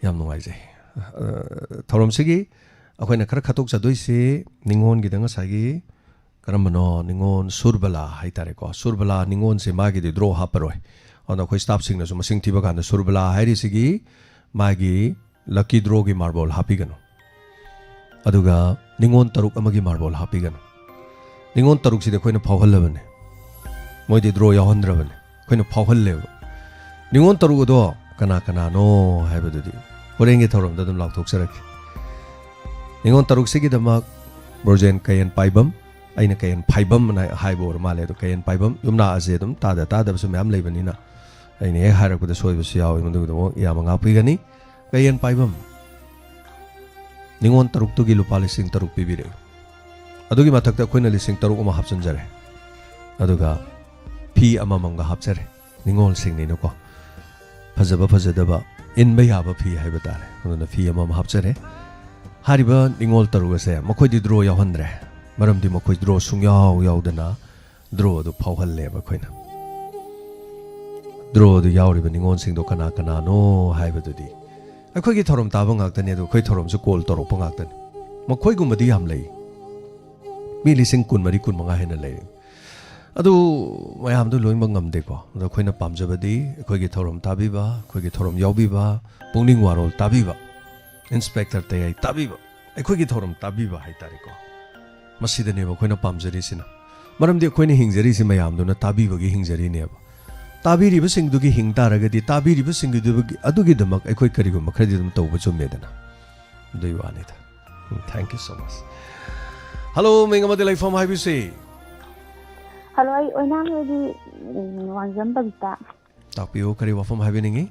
ꯌꯥꯝ ꯅꯨꯡꯉꯥꯏꯖꯩ꯫ ꯑ, ꯊꯧꯔꯝꯁꯤꯒꯤ ꯑꯩꯈꯣꯏꯅ ꯈꯔ ꯈꯠꯇꯣꯛꯆꯗꯣꯏꯁꯤ ꯅꯤꯉꯣꯜꯒꯤꯗ ꯉꯁꯥꯏꯒꯤ ꯀꯔꯝꯕꯅꯣ? ꯅꯤꯉꯣꯜ ꯁꯨꯔꯕꯂꯥ ꯍꯥꯏꯇꯥꯔꯦꯀꯣ꯫ ꯁꯨꯔꯕꯂꯥ ꯅꯤꯉꯣꯜꯁꯦ ꯃꯥꯒꯤꯗꯤ draw ꯍꯥꯞꯄꯔꯣꯏ꯫ ꯑꯗꯨꯅ ꯑꯩꯈꯣꯏ staff ꯁꯤꯡꯅꯁꯨ ꯃꯁꯤꯡ ꯊꯤꯕ ꯀꯥꯟꯗ ꯁꯨꯔꯕꯂꯥ ꯍꯥꯏꯔꯤꯁꯤꯒꯤ ꯃꯥꯒꯤ lucky draw ꯒꯤ marble ꯍꯥꯞꯄꯤꯒꯅꯨ꯫ ꯑꯗꯨꯒ ꯅꯤꯉꯣꯜ ꯇꯔꯨꯛ ꯑꯃꯒꯤ marble ꯍꯥꯞꯄꯤꯒꯅꯨ꯫ ꯅꯤꯉꯣꯜ ꯇꯔꯨꯛꯁꯤꯗꯤ ꯑꯩꯈꯣꯏꯅ ꯐꯥꯎꯍꯜꯂꯕꯅꯦ꯫ ꯃꯣꯏꯗꯤ draw ꯌꯥꯎꯍꯟꯗ꯭ꯔꯕꯅꯦ꯫ ꯑꯩꯈꯣꯏꯅ ꯐꯥꯎꯍꯜꯂꯦꯕ꯫ ꯅꯤꯉꯣꯜ ꯇꯔꯨꯛ ꯑꯗꯣ ꯀꯅꯥ ꯀꯅꯥꯅꯣ ꯍꯥꯏꯕꯗꯨꯗꯤ ꯍꯣꯔꯦꯟꯒꯤ ꯊꯧꯔꯝꯗ ꯑꯗꯨꯝ ꯂꯥꯎꯊꯣꯛꯆꯔꯛꯀꯦ꯫ ꯅꯤꯉꯣꯜ ꯇꯔꯨꯛꯁꯤꯒꯤꯗꯃꯛ ꯕ꯭ꯔꯣꯖꯦꯟ ꯀꯌꯦꯟ ꯄꯥꯏꯕꯝ, ꯑꯩꯅ ꯀꯌꯦꯟ ꯐꯥꯏꯕꯝ ꯑꯅ ꯍꯥꯏꯕ ꯑꯣꯏꯔ ꯃꯥꯜꯂꯦ꯫ ꯑꯗꯣ ꯀꯌꯦꯟ ꯄꯥꯏꯕꯝ, ꯌꯨꯝꯂꯥ ꯑꯁꯦ ꯑꯗꯨꯝ ꯇꯥꯗ ꯇꯥꯗꯕꯁꯨ ꯃꯌꯥꯝ ꯂꯩꯕꯅꯤꯅ ꯑꯩꯅ ꯍꯦꯛ ꯍꯥꯏꯔꯛꯄꯗ ꯁꯣꯏꯕꯁꯨ ꯌꯥꯎꯏ, ꯃꯗꯨꯒꯤꯗꯃꯛ ꯏꯌꯥꯝꯕ ꯉꯥꯛꯄꯤꯒꯅꯤ꯫ ꯀꯌꯦꯟ ꯄꯥꯏꯕꯝ, ꯅꯤꯉꯣꯜ ꯇꯔꯨꯛꯇꯨꯒꯤ ꯂꯨꯄꯥ ꯂꯤꯁꯤꯡ ꯇꯔꯨꯛ ꯄꯤꯕꯤꯔꯛꯏ꯫ ꯑꯗꯨꯒꯤ ꯃꯊꯛꯇ ꯑꯩꯈꯣꯏꯅ ꯂꯤꯁꯤꯡ ꯇꯔꯨꯛ ꯑꯃ ꯍꯥꯞꯆꯤꯟꯖꯔꯦ꯫ ꯑꯗꯨꯒ ꯐꯤ ꯑꯃꯃꯝꯒ ꯍꯥꯞꯆꯔꯦ꯫ ꯅꯤꯉꯣꯜꯁꯤꯡꯅꯤꯅꯀꯣ꯫ ꯐꯖꯕ ꯐꯖꯗꯕ ꯏꯟꯕ ꯌꯥꯕ ꯐꯤ ꯍꯥꯏꯕ ꯇꯥꯔꯦ꯫ ꯑꯗꯨꯅ ꯐꯤ ꯑꯃꯃꯝ ꯍꯥꯞꯆꯔꯦ꯫ ꯍꯥꯏꯔꯤꯕ ꯅꯤꯉꯣꯜ ꯇꯔꯨꯛ ꯑꯁꯦ ꯃꯈꯣꯏꯗꯤ ꯗ꯭ꯔꯣ ꯌꯥꯎꯍꯟꯗ꯭ꯔꯦ꯫ ꯃꯔꯝꯗꯤ ꯃꯈꯣꯏ ꯗ꯭ꯔꯣ ꯁꯨꯡꯌꯥꯎ ꯌꯥꯎꯗꯅ ꯗ꯭ꯔꯣ ꯑꯗꯨ ꯐꯥꯎꯍꯜꯂꯦꯕ ꯑꯩꯈꯣꯏꯅ꯫ ꯗ꯭ꯔꯣ ꯑꯗꯨ ꯌꯥꯎꯔꯤꯕ ꯅꯤꯉꯣꯜꯁꯤꯡꯗꯣ ꯀꯅꯥ ꯀꯅꯥꯅꯣ ꯍꯥꯏꯕꯗꯨꯗꯤ ꯑꯩꯈꯣꯏꯒꯤ ꯊꯧꯔꯝ ꯇꯥꯕ ꯉꯥꯛꯇꯅꯤ꯫ ꯑꯗꯨ ꯑꯩꯈꯣꯏ ꯊꯧꯔꯝꯁꯨ ꯀꯣꯜ ꯇꯧꯔꯛꯄ ꯉꯥꯛꯇꯅꯤ꯫ ꯃꯈꯣꯏꯒꯨꯝꯕꯗꯤ ꯌꯥꯝ ꯂꯩ꯫ ꯃꯤ ꯂꯤꯁꯤꯡ ꯀꯨꯟꯃꯔꯤ, ꯀꯨꯟꯃꯉꯥ ꯍꯦꯟꯅ ꯂꯩꯔꯤ꯫ ꯑꯗꯨ ꯃꯌꯥꯝꯗꯨ ꯂꯣꯏꯅꯃꯛ ꯉꯝꯗꯦꯀꯣ꯫ ꯑꯗꯣ ꯑꯩꯈꯣꯏꯅ ꯄꯥꯝꯖꯕꯗꯤ ꯑꯩꯈꯣꯏꯒꯤ ꯊꯧꯔꯝ ꯇꯥꯕꯤꯕ, ꯑꯩꯈꯣꯏꯒꯤ ꯊꯧꯔꯝ ꯌꯥꯎꯕꯤꯕ, ꯄꯨꯛꯅꯤꯡ ꯋꯥꯔꯣꯜ ꯇꯥꯕꯤꯕ, ꯏꯟꯁꯄꯦꯛꯇꯔ ꯇꯌꯥꯏ ꯇꯥꯕꯤꯕ, ꯑꯩꯈꯣꯏꯒꯤ ꯊꯧꯔꯝ ꯇꯥꯕꯤꯕ ꯍꯥꯏꯇꯥꯔꯦꯀꯣ꯫ ꯃꯁꯤꯗꯅꯦꯕ ꯑꯩꯈꯣꯏꯅ ꯄꯥꯝꯖꯔꯤꯁꯤꯅ꯫ ꯃꯔꯝꯗꯤ ꯑꯩꯈꯣꯏꯅ ꯍꯤꯡꯖꯔꯤꯁꯤ ꯃꯌꯥꯝꯗꯨꯅ ꯇꯥꯕꯤꯕꯒꯤ ꯍꯤꯡꯖꯔꯤꯅꯦꯕ꯫ ꯇꯥꯕꯤꯔꯤꯕꯁꯤꯡꯗꯨꯒꯤ ꯍꯤꯡ ꯇꯥꯔꯒꯗꯤ ꯇꯥꯕꯤꯔꯤꯕꯁꯤꯡꯗꯨꯒꯤ, ꯑꯗꯨꯒꯤꯗꯃꯛ ꯑꯩꯈꯣꯏ ꯀꯔꯤꯒꯨꯝꯕ ꯈꯔꯗꯤ ꯑꯗꯨꯝ ꯇꯧꯕ ꯆꯨꯝꯃꯦꯗꯅ꯫ ꯑꯗꯨꯒꯤ ꯋꯥꯅꯤꯗ꯫ Thank you so much. Hello, ꯃꯤꯡ ꯑꯃꯗꯤ ꯂꯩꯐꯝ ꯍꯥꯏꯕꯤꯁꯤ꯫ ꯍꯜꯂꯣ, ꯑꯩ ꯑꯣꯏꯅꯥꯝ ꯍꯣꯏꯒꯤ, ꯎꯝ, ꯋꯥꯡꯖꯝ ꯕꯕꯤꯇꯥ꯫ ꯇꯥꯛꯄꯤꯌꯨ, ꯀꯔꯤ ꯋꯥꯐꯝ ꯍꯥꯏꯕꯤꯅꯤꯡꯉꯤ?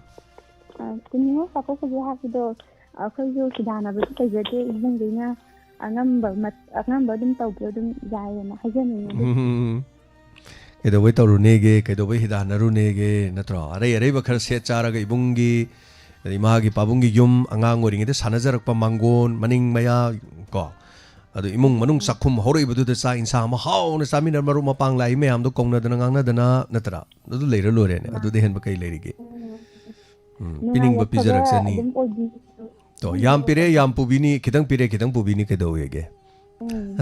ꯑ, ꯅꯤꯉꯣꯜ ꯆꯥꯛꯀꯧꯕꯒꯤ ꯍꯥꯏꯕꯗꯣ, ꯑꯩꯈꯣꯏꯁꯨ ꯈꯤꯗꯥꯅꯕꯁꯨ ꯂꯩꯖꯗꯦ, ꯏꯕꯨꯡꯈꯩꯅ ꯑꯉꯝꯕ ꯃꯠ-, ꯑꯉꯝꯕ ꯑꯗꯨꯝ ꯇꯧꯕꯤꯌꯨ, ꯑꯗꯨꯝ ꯌꯥꯏꯌꯦꯅ ꯍꯥꯏꯖꯅꯤꯡꯉꯤ꯫ ꯑꯗꯨ ꯎꯝ꯫ ꯀꯩꯗꯧꯕꯩ ꯇꯧꯔꯨꯅꯦꯒꯦ? ꯀꯩꯗꯧꯕꯩ ꯍꯤꯗꯥꯟꯅꯔꯨꯅꯦꯒꯦ? ꯅꯠꯇ꯭ꯔꯣ? ꯑꯔꯩ ꯑꯔꯩꯕ ꯈꯔ ꯁꯦꯠ ꯆꯥꯔꯒ ꯏꯕꯨꯡꯒꯤ, ꯑꯗꯩ ꯏꯃꯥꯒꯤ ꯄꯥꯕꯨꯡꯒꯤ ꯌꯨꯝ, ꯑꯉꯥꯡ ꯑꯣꯏꯔꯤꯉꯩꯗ ꯁꯥꯟꯅꯖꯔꯛꯄ ꯃꯥꯡꯒꯣꯟ, ꯃꯅꯤꯡ ꯃꯌꯥ, ꯀꯣ? ꯑꯗꯨ ꯏꯃꯨꯡ ꯃꯅꯨꯡ ꯆꯥꯛꯈꯨꯝ ꯍꯧꯔꯛꯏꯕꯗꯨꯗ ꯆꯥꯛ ꯏꯟꯁꯥꯡ ꯑꯃ ꯍꯥꯎꯅ ꯆꯥꯃꯤꯟꯅ, ꯃꯔꯨꯞ ꯃꯄꯥꯡ ꯂꯥꯛꯏ ꯃꯌꯥꯝꯗꯣ ꯀꯧꯅꯗꯅ ꯉꯥꯡꯅꯗꯅ, ꯅꯠꯇ꯭ꯔꯥ? ꯑꯗꯨ ꯂꯩꯔ ꯂꯣꯏꯔꯦꯅꯦ꯫ ꯃꯥꯅꯦ꯫ ꯑꯗꯨꯗꯩ ꯍꯦꯟꯕ ꯀꯩ ꯂꯩꯔꯤꯒꯦ? ꯎꯝ꯫ ꯎꯝ, ꯅꯨꯡꯉꯥꯏ ꯄꯤꯅꯤꯡꯕ ꯌꯥꯏꯐꯕ ꯄꯤꯖꯔꯛꯆꯅꯤ꯫ ꯑꯗꯨꯝ ꯑꯣꯏꯕꯤꯌꯨ꯫ ꯇꯣ, ꯌꯥꯝ ꯄꯤꯔꯦ, ꯌꯥꯝ ꯄꯨꯕꯤꯅꯤ, ꯈꯤꯇꯪ ꯄꯤꯔꯦ, ꯈꯤꯇꯪ ꯄꯨꯕꯤꯅꯤ, ꯀꯩꯗꯧꯋꯦꯒꯦ? ꯎꯝ꯫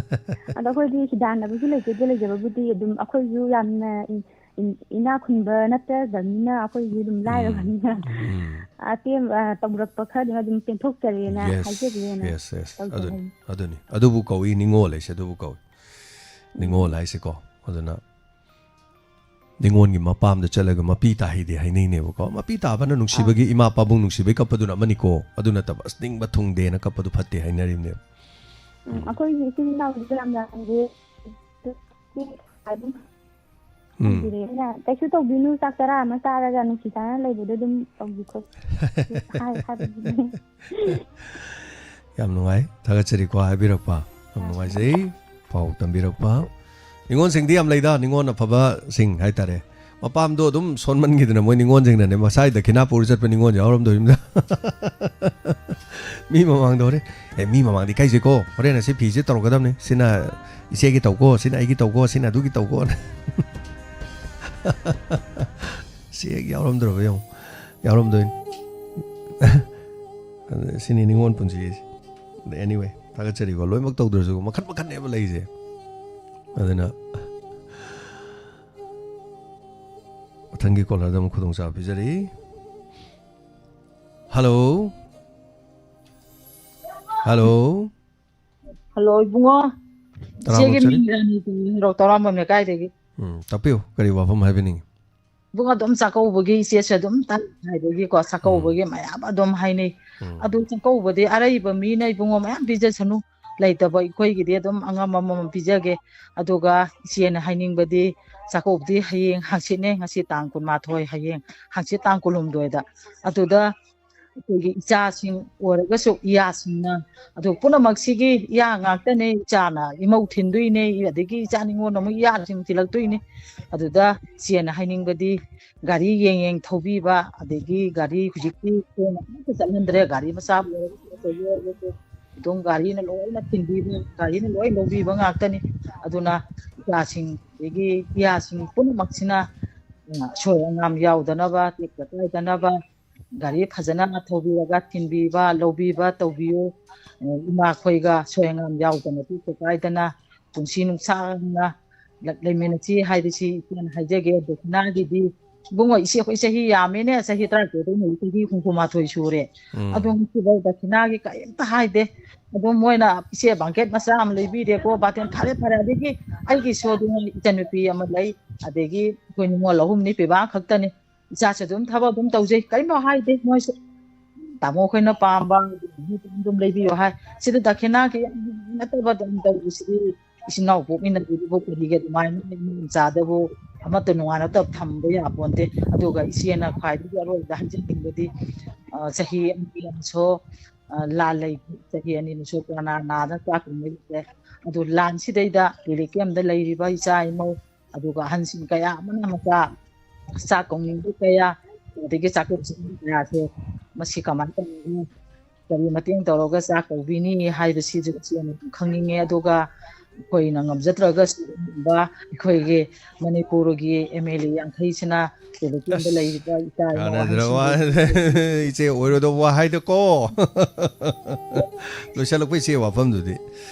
ꯑꯗꯣ ꯑꯩꯈꯣꯏꯗꯤ ꯈꯤꯗꯥꯅꯕꯁꯨ ꯂꯩꯖꯗꯦ, ꯂꯩꯖꯕꯕꯨꯗꯤ ꯑꯗꯨꯝ ꯑꯩꯈꯣꯏꯁꯨ ꯌꯥꯝꯅ ꯏꯟ-, ꯏꯟ-, ꯏꯅꯥꯛ ꯈꯨꯟꯕ ꯅꯠꯇ꯭ꯔꯕꯅꯤꯅ, ꯑꯩꯈꯣꯏꯁꯨ ꯑꯗꯨꯝ ꯎꯝ, ꯂꯥꯏꯔꯕꯅꯤꯅ ꯎꯝ꯫ ꯑꯇꯦꯝ-, ꯑ, ꯇꯧꯔꯛꯄ ꯈꯔꯗꯨꯅ ꯑꯗꯨꯝ ꯄꯦꯟꯊꯣꯛꯆꯔꯦꯅ Yes, ꯍꯥꯏꯖꯒꯦꯅ yes, yes. ꯇꯧꯖꯕꯅꯤ꯫ ꯑꯗꯨꯅꯤ, ꯑꯗꯨꯅꯤ꯫ ꯑꯗꯨꯕꯨ ꯀꯧꯏ ꯅꯤꯉꯣꯜ ꯍꯥꯏꯁꯦ, ꯑꯗꯨꯕꯨ ꯀꯧꯏ꯫ ꯎꯝ꯫ ꯅꯤꯉꯣꯜ ꯍꯥꯏꯁꯦꯀꯣ꯫ ꯑꯗꯨꯅ ꯅꯤꯉꯣꯜꯒꯤ ꯃꯄꯥꯝꯗ ꯆꯠꯂꯒ ꯃꯄꯤ ꯇꯥꯍꯩꯗꯦ ꯍꯥꯏꯅꯩꯅꯦꯕꯀꯣ꯫ ꯃꯄꯤ ꯇꯥꯕꯅ ꯅꯨꯡꯁꯤꯕꯒꯤ, ꯏꯃꯥ ꯄꯥꯕꯨꯡ ꯅꯨꯡꯁꯤꯕꯒꯤ ꯀꯞꯄꯗꯨꯅ ꯑꯃꯅꯤꯀꯣ꯫ ꯑꯗꯨ ꯅꯠꯇꯕ, ꯑꯁ, ꯅꯤꯡꯕ ꯊꯨꯡꯗꯦꯅ ꯀꯞꯄꯗꯨ ꯐꯠꯇꯦ ꯍꯥꯏꯅꯔꯤꯕꯅꯦꯕ꯫ ꯎꯝ, ꯑꯩꯈꯣꯏꯒꯤ ꯏꯆꯤꯜ ꯏꯅꯥꯎꯁꯨ ꯌꯥꯝ ꯌꯥꯝꯗꯦ꯫ ꯑꯗꯨꯝ ꯎꯝ꯫ ꯈꯪꯗꯦꯅꯦ, ꯑꯩꯅ ꯀꯩꯁꯨ ꯇꯧꯕꯤꯅꯨ, ꯆꯥꯛ ꯆꯔꯥ ꯑꯃ ꯆꯥꯔꯒ ꯅꯨꯡꯁꯤ ꯆꯥꯟꯅꯅ ꯂꯩꯕꯗꯣ ꯑꯗꯨꯝ ꯇꯧꯕꯤ ꯈꯣꯠꯄꯤ ꯍꯥꯏ-, ꯍꯥꯏꯕꯗꯨꯅꯤ꯫ ꯌꯥꯝ ꯅꯨꯡꯉꯥꯏ, ꯊꯥꯒꯠꯆꯔꯤꯀꯣ ꯍꯥꯏꯕꯤꯔꯛꯄ꯫ ꯌꯥꯝ ꯅꯨꯡꯉꯥꯏꯖꯩ ꯄꯥꯎ ꯇꯝꯕꯤꯔꯛꯄ꯫ ꯅꯤꯉꯣꯜꯁꯤꯡꯗꯤ ꯌꯥꯝ ꯂꯩꯗ, ꯅꯤꯉꯣꯜ ꯑꯐꯕꯁꯤꯡ ꯍꯥꯏꯇꯥꯔꯦ꯫ ꯃꯄꯥꯝꯗꯣ ꯑꯗꯨꯝ ꯁꯣꯟꯃꯟꯈꯤꯗꯅ ꯃꯣꯏ ꯅꯤꯉꯣꯜꯁꯤꯡꯅꯅꯦ ꯃꯁꯥꯏ ꯗꯈꯤꯅꯥ ꯄꯨꯔ ꯆꯠꯄ ꯅꯤꯉꯣꯜ ꯌꯥꯎꯔꯝꯗꯣꯏꯅꯤꯗ꯫ ꯃꯤ ꯃꯃꯥꯡꯗ ꯍꯣꯔꯦꯟ, ꯑꯦ, ꯃꯤ ꯃꯃꯥꯡꯗꯤ ꯏꯀꯥꯏꯖꯩꯀꯣ, ꯍꯣꯔꯦꯟ ꯑꯁꯤ ꯐꯤꯁꯦ ꯇꯧꯔꯛꯀꯗꯕꯅꯤ, ꯁꯤꯅ ꯏꯆꯦꯒꯤ ꯇꯧꯀꯣ, ꯁꯤꯅ ꯑꯩꯒꯤ ꯇꯧꯀꯣ, ꯁꯤꯅ ꯑꯗꯨꯒꯤ ꯇꯧꯀꯣ꯫ ꯁꯤ ꯍꯦꯛ ꯌꯥꯎꯔꯝꯗ꯭ꯔꯕ ꯌꯦꯡꯉꯨ, ꯌꯥꯎꯔꯝꯗꯣꯏꯅꯤ꯫ ꯑꯗꯨ ꯁꯤꯅꯤ ꯅꯤꯉꯣꯜ ꯄꯨꯟꯁꯤ ꯍꯥꯏꯁꯦ꯫ ꯑꯗ anyway, ꯊꯥꯒꯠꯆꯔꯤꯀꯣ, ꯂꯣꯏꯅꯃꯛ ꯇꯧꯗ꯭ꯔꯁꯨ ꯃꯈꯟ ꯃꯈꯟꯅꯦꯕ ꯂꯩꯁꯦ꯫ ꯑꯗꯨꯅ ꯃꯊꯪꯒꯤ ꯀꯣꯂꯔꯗ ꯑꯃꯨꯛ ꯈꯨꯗꯣꯡꯆꯥꯕ ꯄꯤꯖꯔꯤ꯫ ꯍꯜꯂꯣ꯫ ꯍꯜꯂꯣ꯫ ꯍꯜꯂꯣ, ꯏꯕꯨꯡꯉꯣ꯫ ꯇꯔꯥꯃꯨꯛ ꯏꯆꯦꯒꯤ ꯆꯠꯂꯤ꯫ ꯃꯤꯡ ꯔꯥꯅꯤ ꯀꯧꯏ, ꯍꯦꯔꯣ ꯇꯔꯥꯃꯝꯅ ꯀꯥꯏꯗꯒꯤ? ꯎꯝ, ꯇꯥꯛꯄꯤꯌꯨ, ꯀꯔꯤ ꯋꯥꯐꯝ ꯍꯥꯏꯕꯤꯅꯤꯡꯉꯤ? ꯏꯕꯨꯡꯉꯣ, ꯑꯗꯨꯝ ꯆꯥꯛꯀꯧꯕꯒꯤ ꯏꯆꯦꯁꯨ ꯑꯗꯨꯝ ꯇꯥꯛ ꯍꯥꯏꯕꯒꯤꯀꯣ, ꯎꯝ꯫ ꯆꯥꯛꯀꯧꯕꯒꯤ ꯃꯌꯥꯝ ꯑꯗꯨꯝ ꯍꯥꯏꯅꯩ꯫ ꯎꯝ꯫ ꯑꯗꯨ ꯆꯥꯛꯀꯧꯕꯗꯤ ꯑꯔꯩꯕ ꯃꯤꯅ ꯏꯕꯨꯡꯉꯣ ꯃꯌꯥꯝ ꯄꯤꯖꯁꯅꯨ, ꯂꯩꯇꯕ ꯑꯩꯈꯣꯏꯒꯤꯗꯤ ꯑꯗꯨꯝ ꯑꯉꯝ ꯑꯃꯃꯝ ꯄꯤꯖꯒꯦ꯫ ꯑꯗꯨꯒ ꯏꯆꯦꯅ ꯍꯥꯏꯅꯤꯡꯕꯗꯤ, ꯆꯥꯛꯀꯧꯕꯗꯤ ꯍꯌꯦꯡ ꯍꯪꯆꯤꯠꯅꯦ, ꯉꯁꯤ ꯇꯥꯡ ꯀꯨꯟꯃꯥꯊꯣꯏ, ꯍꯌꯦꯡ ꯍꯪꯆꯤꯠ ꯇꯥꯡ ꯀꯨꯟꯍꯨꯝꯗꯣꯏꯗ꯫ ꯑꯗꯨꯗ ꯑꯩꯈꯣꯏꯒꯤ ꯏꯆꯥꯁꯤꯡ ꯑꯣꯏꯔꯒꯁꯨ ꯏꯌꯥꯁꯤꯡꯅ, ꯑꯗꯨ ꯄꯨꯝꯅꯃꯛꯁꯤꯒꯤ ꯏꯌꯥ ꯉꯥꯛꯇꯅꯦ, ꯏꯆꯥꯅ ꯏꯃꯧ ꯊꯤꯟꯗꯣꯏꯅꯦ, ꯑꯗꯒꯤ ꯏꯆꯥ ꯅꯤꯉꯣꯜꯅ ꯑꯃꯨꯛ ꯏꯌꯥꯁꯤꯡ ꯊꯤꯜꯂꯛꯇꯣꯏꯅꯦ꯫ ꯑꯗꯨꯗ ꯏꯆꯦꯅ ꯍꯥꯏꯅꯤꯡꯕꯗꯤ, ꯒꯥꯔꯤ ꯌꯦꯡ ꯌꯦꯡ ꯊꯧꯕꯤꯕ, ꯑꯗꯒꯤ ꯒꯥꯔꯤ ꯍꯧꯖꯤꯛꯇꯤ ꯈꯣꯡꯅ ꯑꯃꯠꯇ ꯆꯠꯍꯟꯗ꯭ꯔꯦ, ꯒꯥꯔꯤ ꯃꯆꯥꯕꯨ ꯑꯣꯏꯔꯒꯁꯨ, ꯑꯆꯧꯕ ꯑꯣꯏꯔꯒꯁꯨ ꯑꯗꯨꯝ ꯒꯥꯔꯤꯅ ꯂꯣꯏꯅ ꯊꯤꯟꯕꯤꯕ, ꯒꯥꯔꯤꯅ ꯂꯣꯏ ꯂꯧꯕꯤꯕ ꯉꯥꯛꯇꯅꯤ꯫ ꯑꯗꯨꯅ ꯏꯆꯥꯁꯤꯡ ꯑꯗꯒꯤ ꯏꯌꯥꯁꯤꯡ ꯄꯨꯝꯅꯃꯛꯁꯤꯅ, ꯑ, ꯑꯁꯣꯏ ꯑꯉꯥꯝ ꯌꯥꯎꯗꯅꯕ, ꯇꯦꯛꯇ ꯀꯥꯏꯗꯅꯕ, ꯒꯥꯔꯤ ꯐꯖꯅ ꯊꯧꯕꯤꯔꯒ ꯊꯤꯟꯕꯤꯕ, ꯂꯧꯕꯤꯕ ꯇꯧꯕꯤꯌꯨ꯫ ꯑ, ꯏꯃꯥꯈꯣꯏꯒ ꯑꯁꯣꯏ ꯑꯉꯥꯝ ꯌꯥꯎꯗꯅ, ꯇꯦꯛꯇ ꯀꯥꯏꯗꯅ, ꯄꯨꯟꯁꯤ ꯅꯨꯡꯁꯥꯡꯅ ꯂ-, ꯂꯩꯃꯤꯟꯅꯁꯤ ꯍꯥꯏꯕꯁꯤ ꯏꯆꯦꯅ ꯍꯥꯏꯖꯒꯦ꯫ ꯗꯈꯤꯅꯥꯒꯤꯗꯤ, ꯏꯕꯨꯡꯉꯣ, ꯏꯆꯦ ꯑꯩꯈꯣꯏ ꯆꯍꯤ ꯌꯥꯝꯃꯦꯅꯦ, ꯆꯍꯤ ꯇꯔꯥꯇꯔꯦꯠꯇꯩꯅ ꯆꯍꯤ ꯍꯨꯝꯐꯨꯃꯥꯊꯣꯏ ꯁꯨꯔꯦ꯫ ꯎꯝ꯫ ꯑꯗꯣ ꯉꯁꯤꯐꯥꯎ ꯗꯈꯤꯅꯥꯒꯤ ꯀꯔꯤꯝꯇ ꯍꯥꯏꯗꯦ꯫ ꯑꯗꯣ ꯃꯣꯏꯅ ꯏꯆꯦ blanket ꯃꯆꯥ ꯑꯃ ꯂꯩꯕꯤꯔꯦꯀꯣ, ꯕꯥꯇꯣꯟ, ꯐꯔꯦ, ꯐꯔꯦ꯫ ꯑꯗꯒꯤ ꯑꯩꯒꯤꯁꯨ ꯑꯗꯨꯝ ꯏꯆꯟꯅꯨꯄꯤ ꯑꯃ ꯂꯩ, ꯑꯗꯒꯤ ꯑꯩꯈꯣꯏ ꯅꯤꯉꯣꯜ ꯑꯍꯨꯝꯅꯤ, ꯄꯤꯕꯥ ꯈꯛꯇꯅꯤ꯫ ꯏꯆꯥꯁꯨ ꯑꯗꯨꯝ ꯊꯕꯛ ꯑꯗꯨꯝ ꯇꯧꯖꯩ, ꯀꯔꯤꯝ ꯍꯥꯏꯗꯦ ꯃꯣꯏꯁꯨ꯫ ꯇꯥꯃꯣ ꯑꯩꯈꯣꯏꯅ ꯄꯥꯝꯕ ꯑꯗꯨꯝ ꯂꯩꯕꯤꯌꯨ ꯍꯥꯏ꯫ ꯁꯤꯗ ꯗꯈꯤꯅꯥꯒꯤ ꯅꯠꯇꯕ ꯑꯗꯨꯝ ꯇꯧꯕꯁꯤꯗꯤ, ꯏꯆꯤꯟ ꯏꯅꯥꯎ ꯄꯣꯛꯃꯤꯟꯅꯕꯗꯨꯕꯨ ꯀꯔꯤꯒꯤ ꯑꯗꯨꯃꯥꯏꯅ ꯏꯃꯨꯡ ꯆꯥꯗꯕꯨ ꯑꯃꯠꯇ ꯅꯨꯡꯉꯥꯏꯅꯕ ꯊꯝꯕ ꯌꯥꯄꯣꯟꯇꯦ꯫ ꯑꯗꯨꯒ ꯏꯆꯦꯅ ꯈ꯭ꯋꯥꯏꯗꯒꯤ ꯑꯔꯣꯏꯕꯗ ꯍꯥꯏꯖꯅꯤꯡꯕꯗꯤ, ꯑ, ꯆꯍꯤ ꯑꯅꯤ ꯑꯃꯁꯨ, ꯑ, ꯂꯥꯟ ꯂꯩ, ꯆꯍꯤ ꯑꯅꯤ ꯑꯃꯁꯨ ꯀꯣꯔꯣꯅꯥ ꯅꯥꯗꯅ ꯆꯥꯛ ꯊꯣꯡꯕ ꯂꯩꯇꯦ꯫ ꯑꯗꯨ ꯂꯥꯟꯁꯤꯗꯩꯗ relief camp ꯗ ꯂꯩꯔꯤꯕ ꯏꯆꯥ ꯏꯃꯧ, ꯑꯗꯨꯒ ꯑꯍꯟꯁꯤꯡ ꯀꯌꯥ ꯑꯃꯅ ꯃꯆꯥ ꯆꯥꯛ ꯀꯧꯅꯤꯡꯕ ꯀꯌꯥ, ꯑꯗꯒꯤ ꯆꯥꯛꯈꯨꯝ ꯆꯪꯕ ꯀꯌꯥꯁꯦ, ꯃꯁꯤ ꯀꯃꯥꯏꯅ ꯇꯧꯔꯒ, ꯀꯔꯤ ꯃꯇꯦꯡ ꯇꯧꯔꯒ ꯆꯥꯛ ꯀꯧꯕꯤꯅꯤ ꯍꯥꯏꯕꯁꯤꯁꯨ ꯏꯆꯦꯅ ꯑꯗꯨꯝ ꯈꯪꯅꯤꯡꯉꯦ꯫ ꯑꯗꯨꯒ ꯑꯩꯈꯣꯏꯅ ꯉꯝꯖꯗ꯭ꯔꯒꯁꯨ ꯑꯗꯨꯒꯨꯝꯕ ꯑꯩꯈꯣꯏꯒꯤ ꯃꯅꯤꯄꯨꯔꯒꯤ M L A ꯌꯥꯡꯈꯩꯁꯤꯅ ꯇꯦꯂꯦꯀꯦꯟꯗ ꯑꯁ, ꯂꯩꯔꯤꯕ ꯏꯆꯥ ꯏꯃꯧ ꯀꯥꯟꯅꯗ꯭ꯔ ꯑꯍꯟꯁꯤꯡꯗꯨ ꯋꯥꯅꯤ꯫ ꯏꯆꯦ ꯑꯣꯏꯔꯣꯏꯗꯧꯕ ꯋꯥ ꯍꯥꯏꯗꯀꯣ꯫ ꯂꯣꯏꯁꯤꯜꯂꯛꯄ ꯏꯆꯦ ꯋꯥꯐꯝꯗꯨꯗꯤ꯫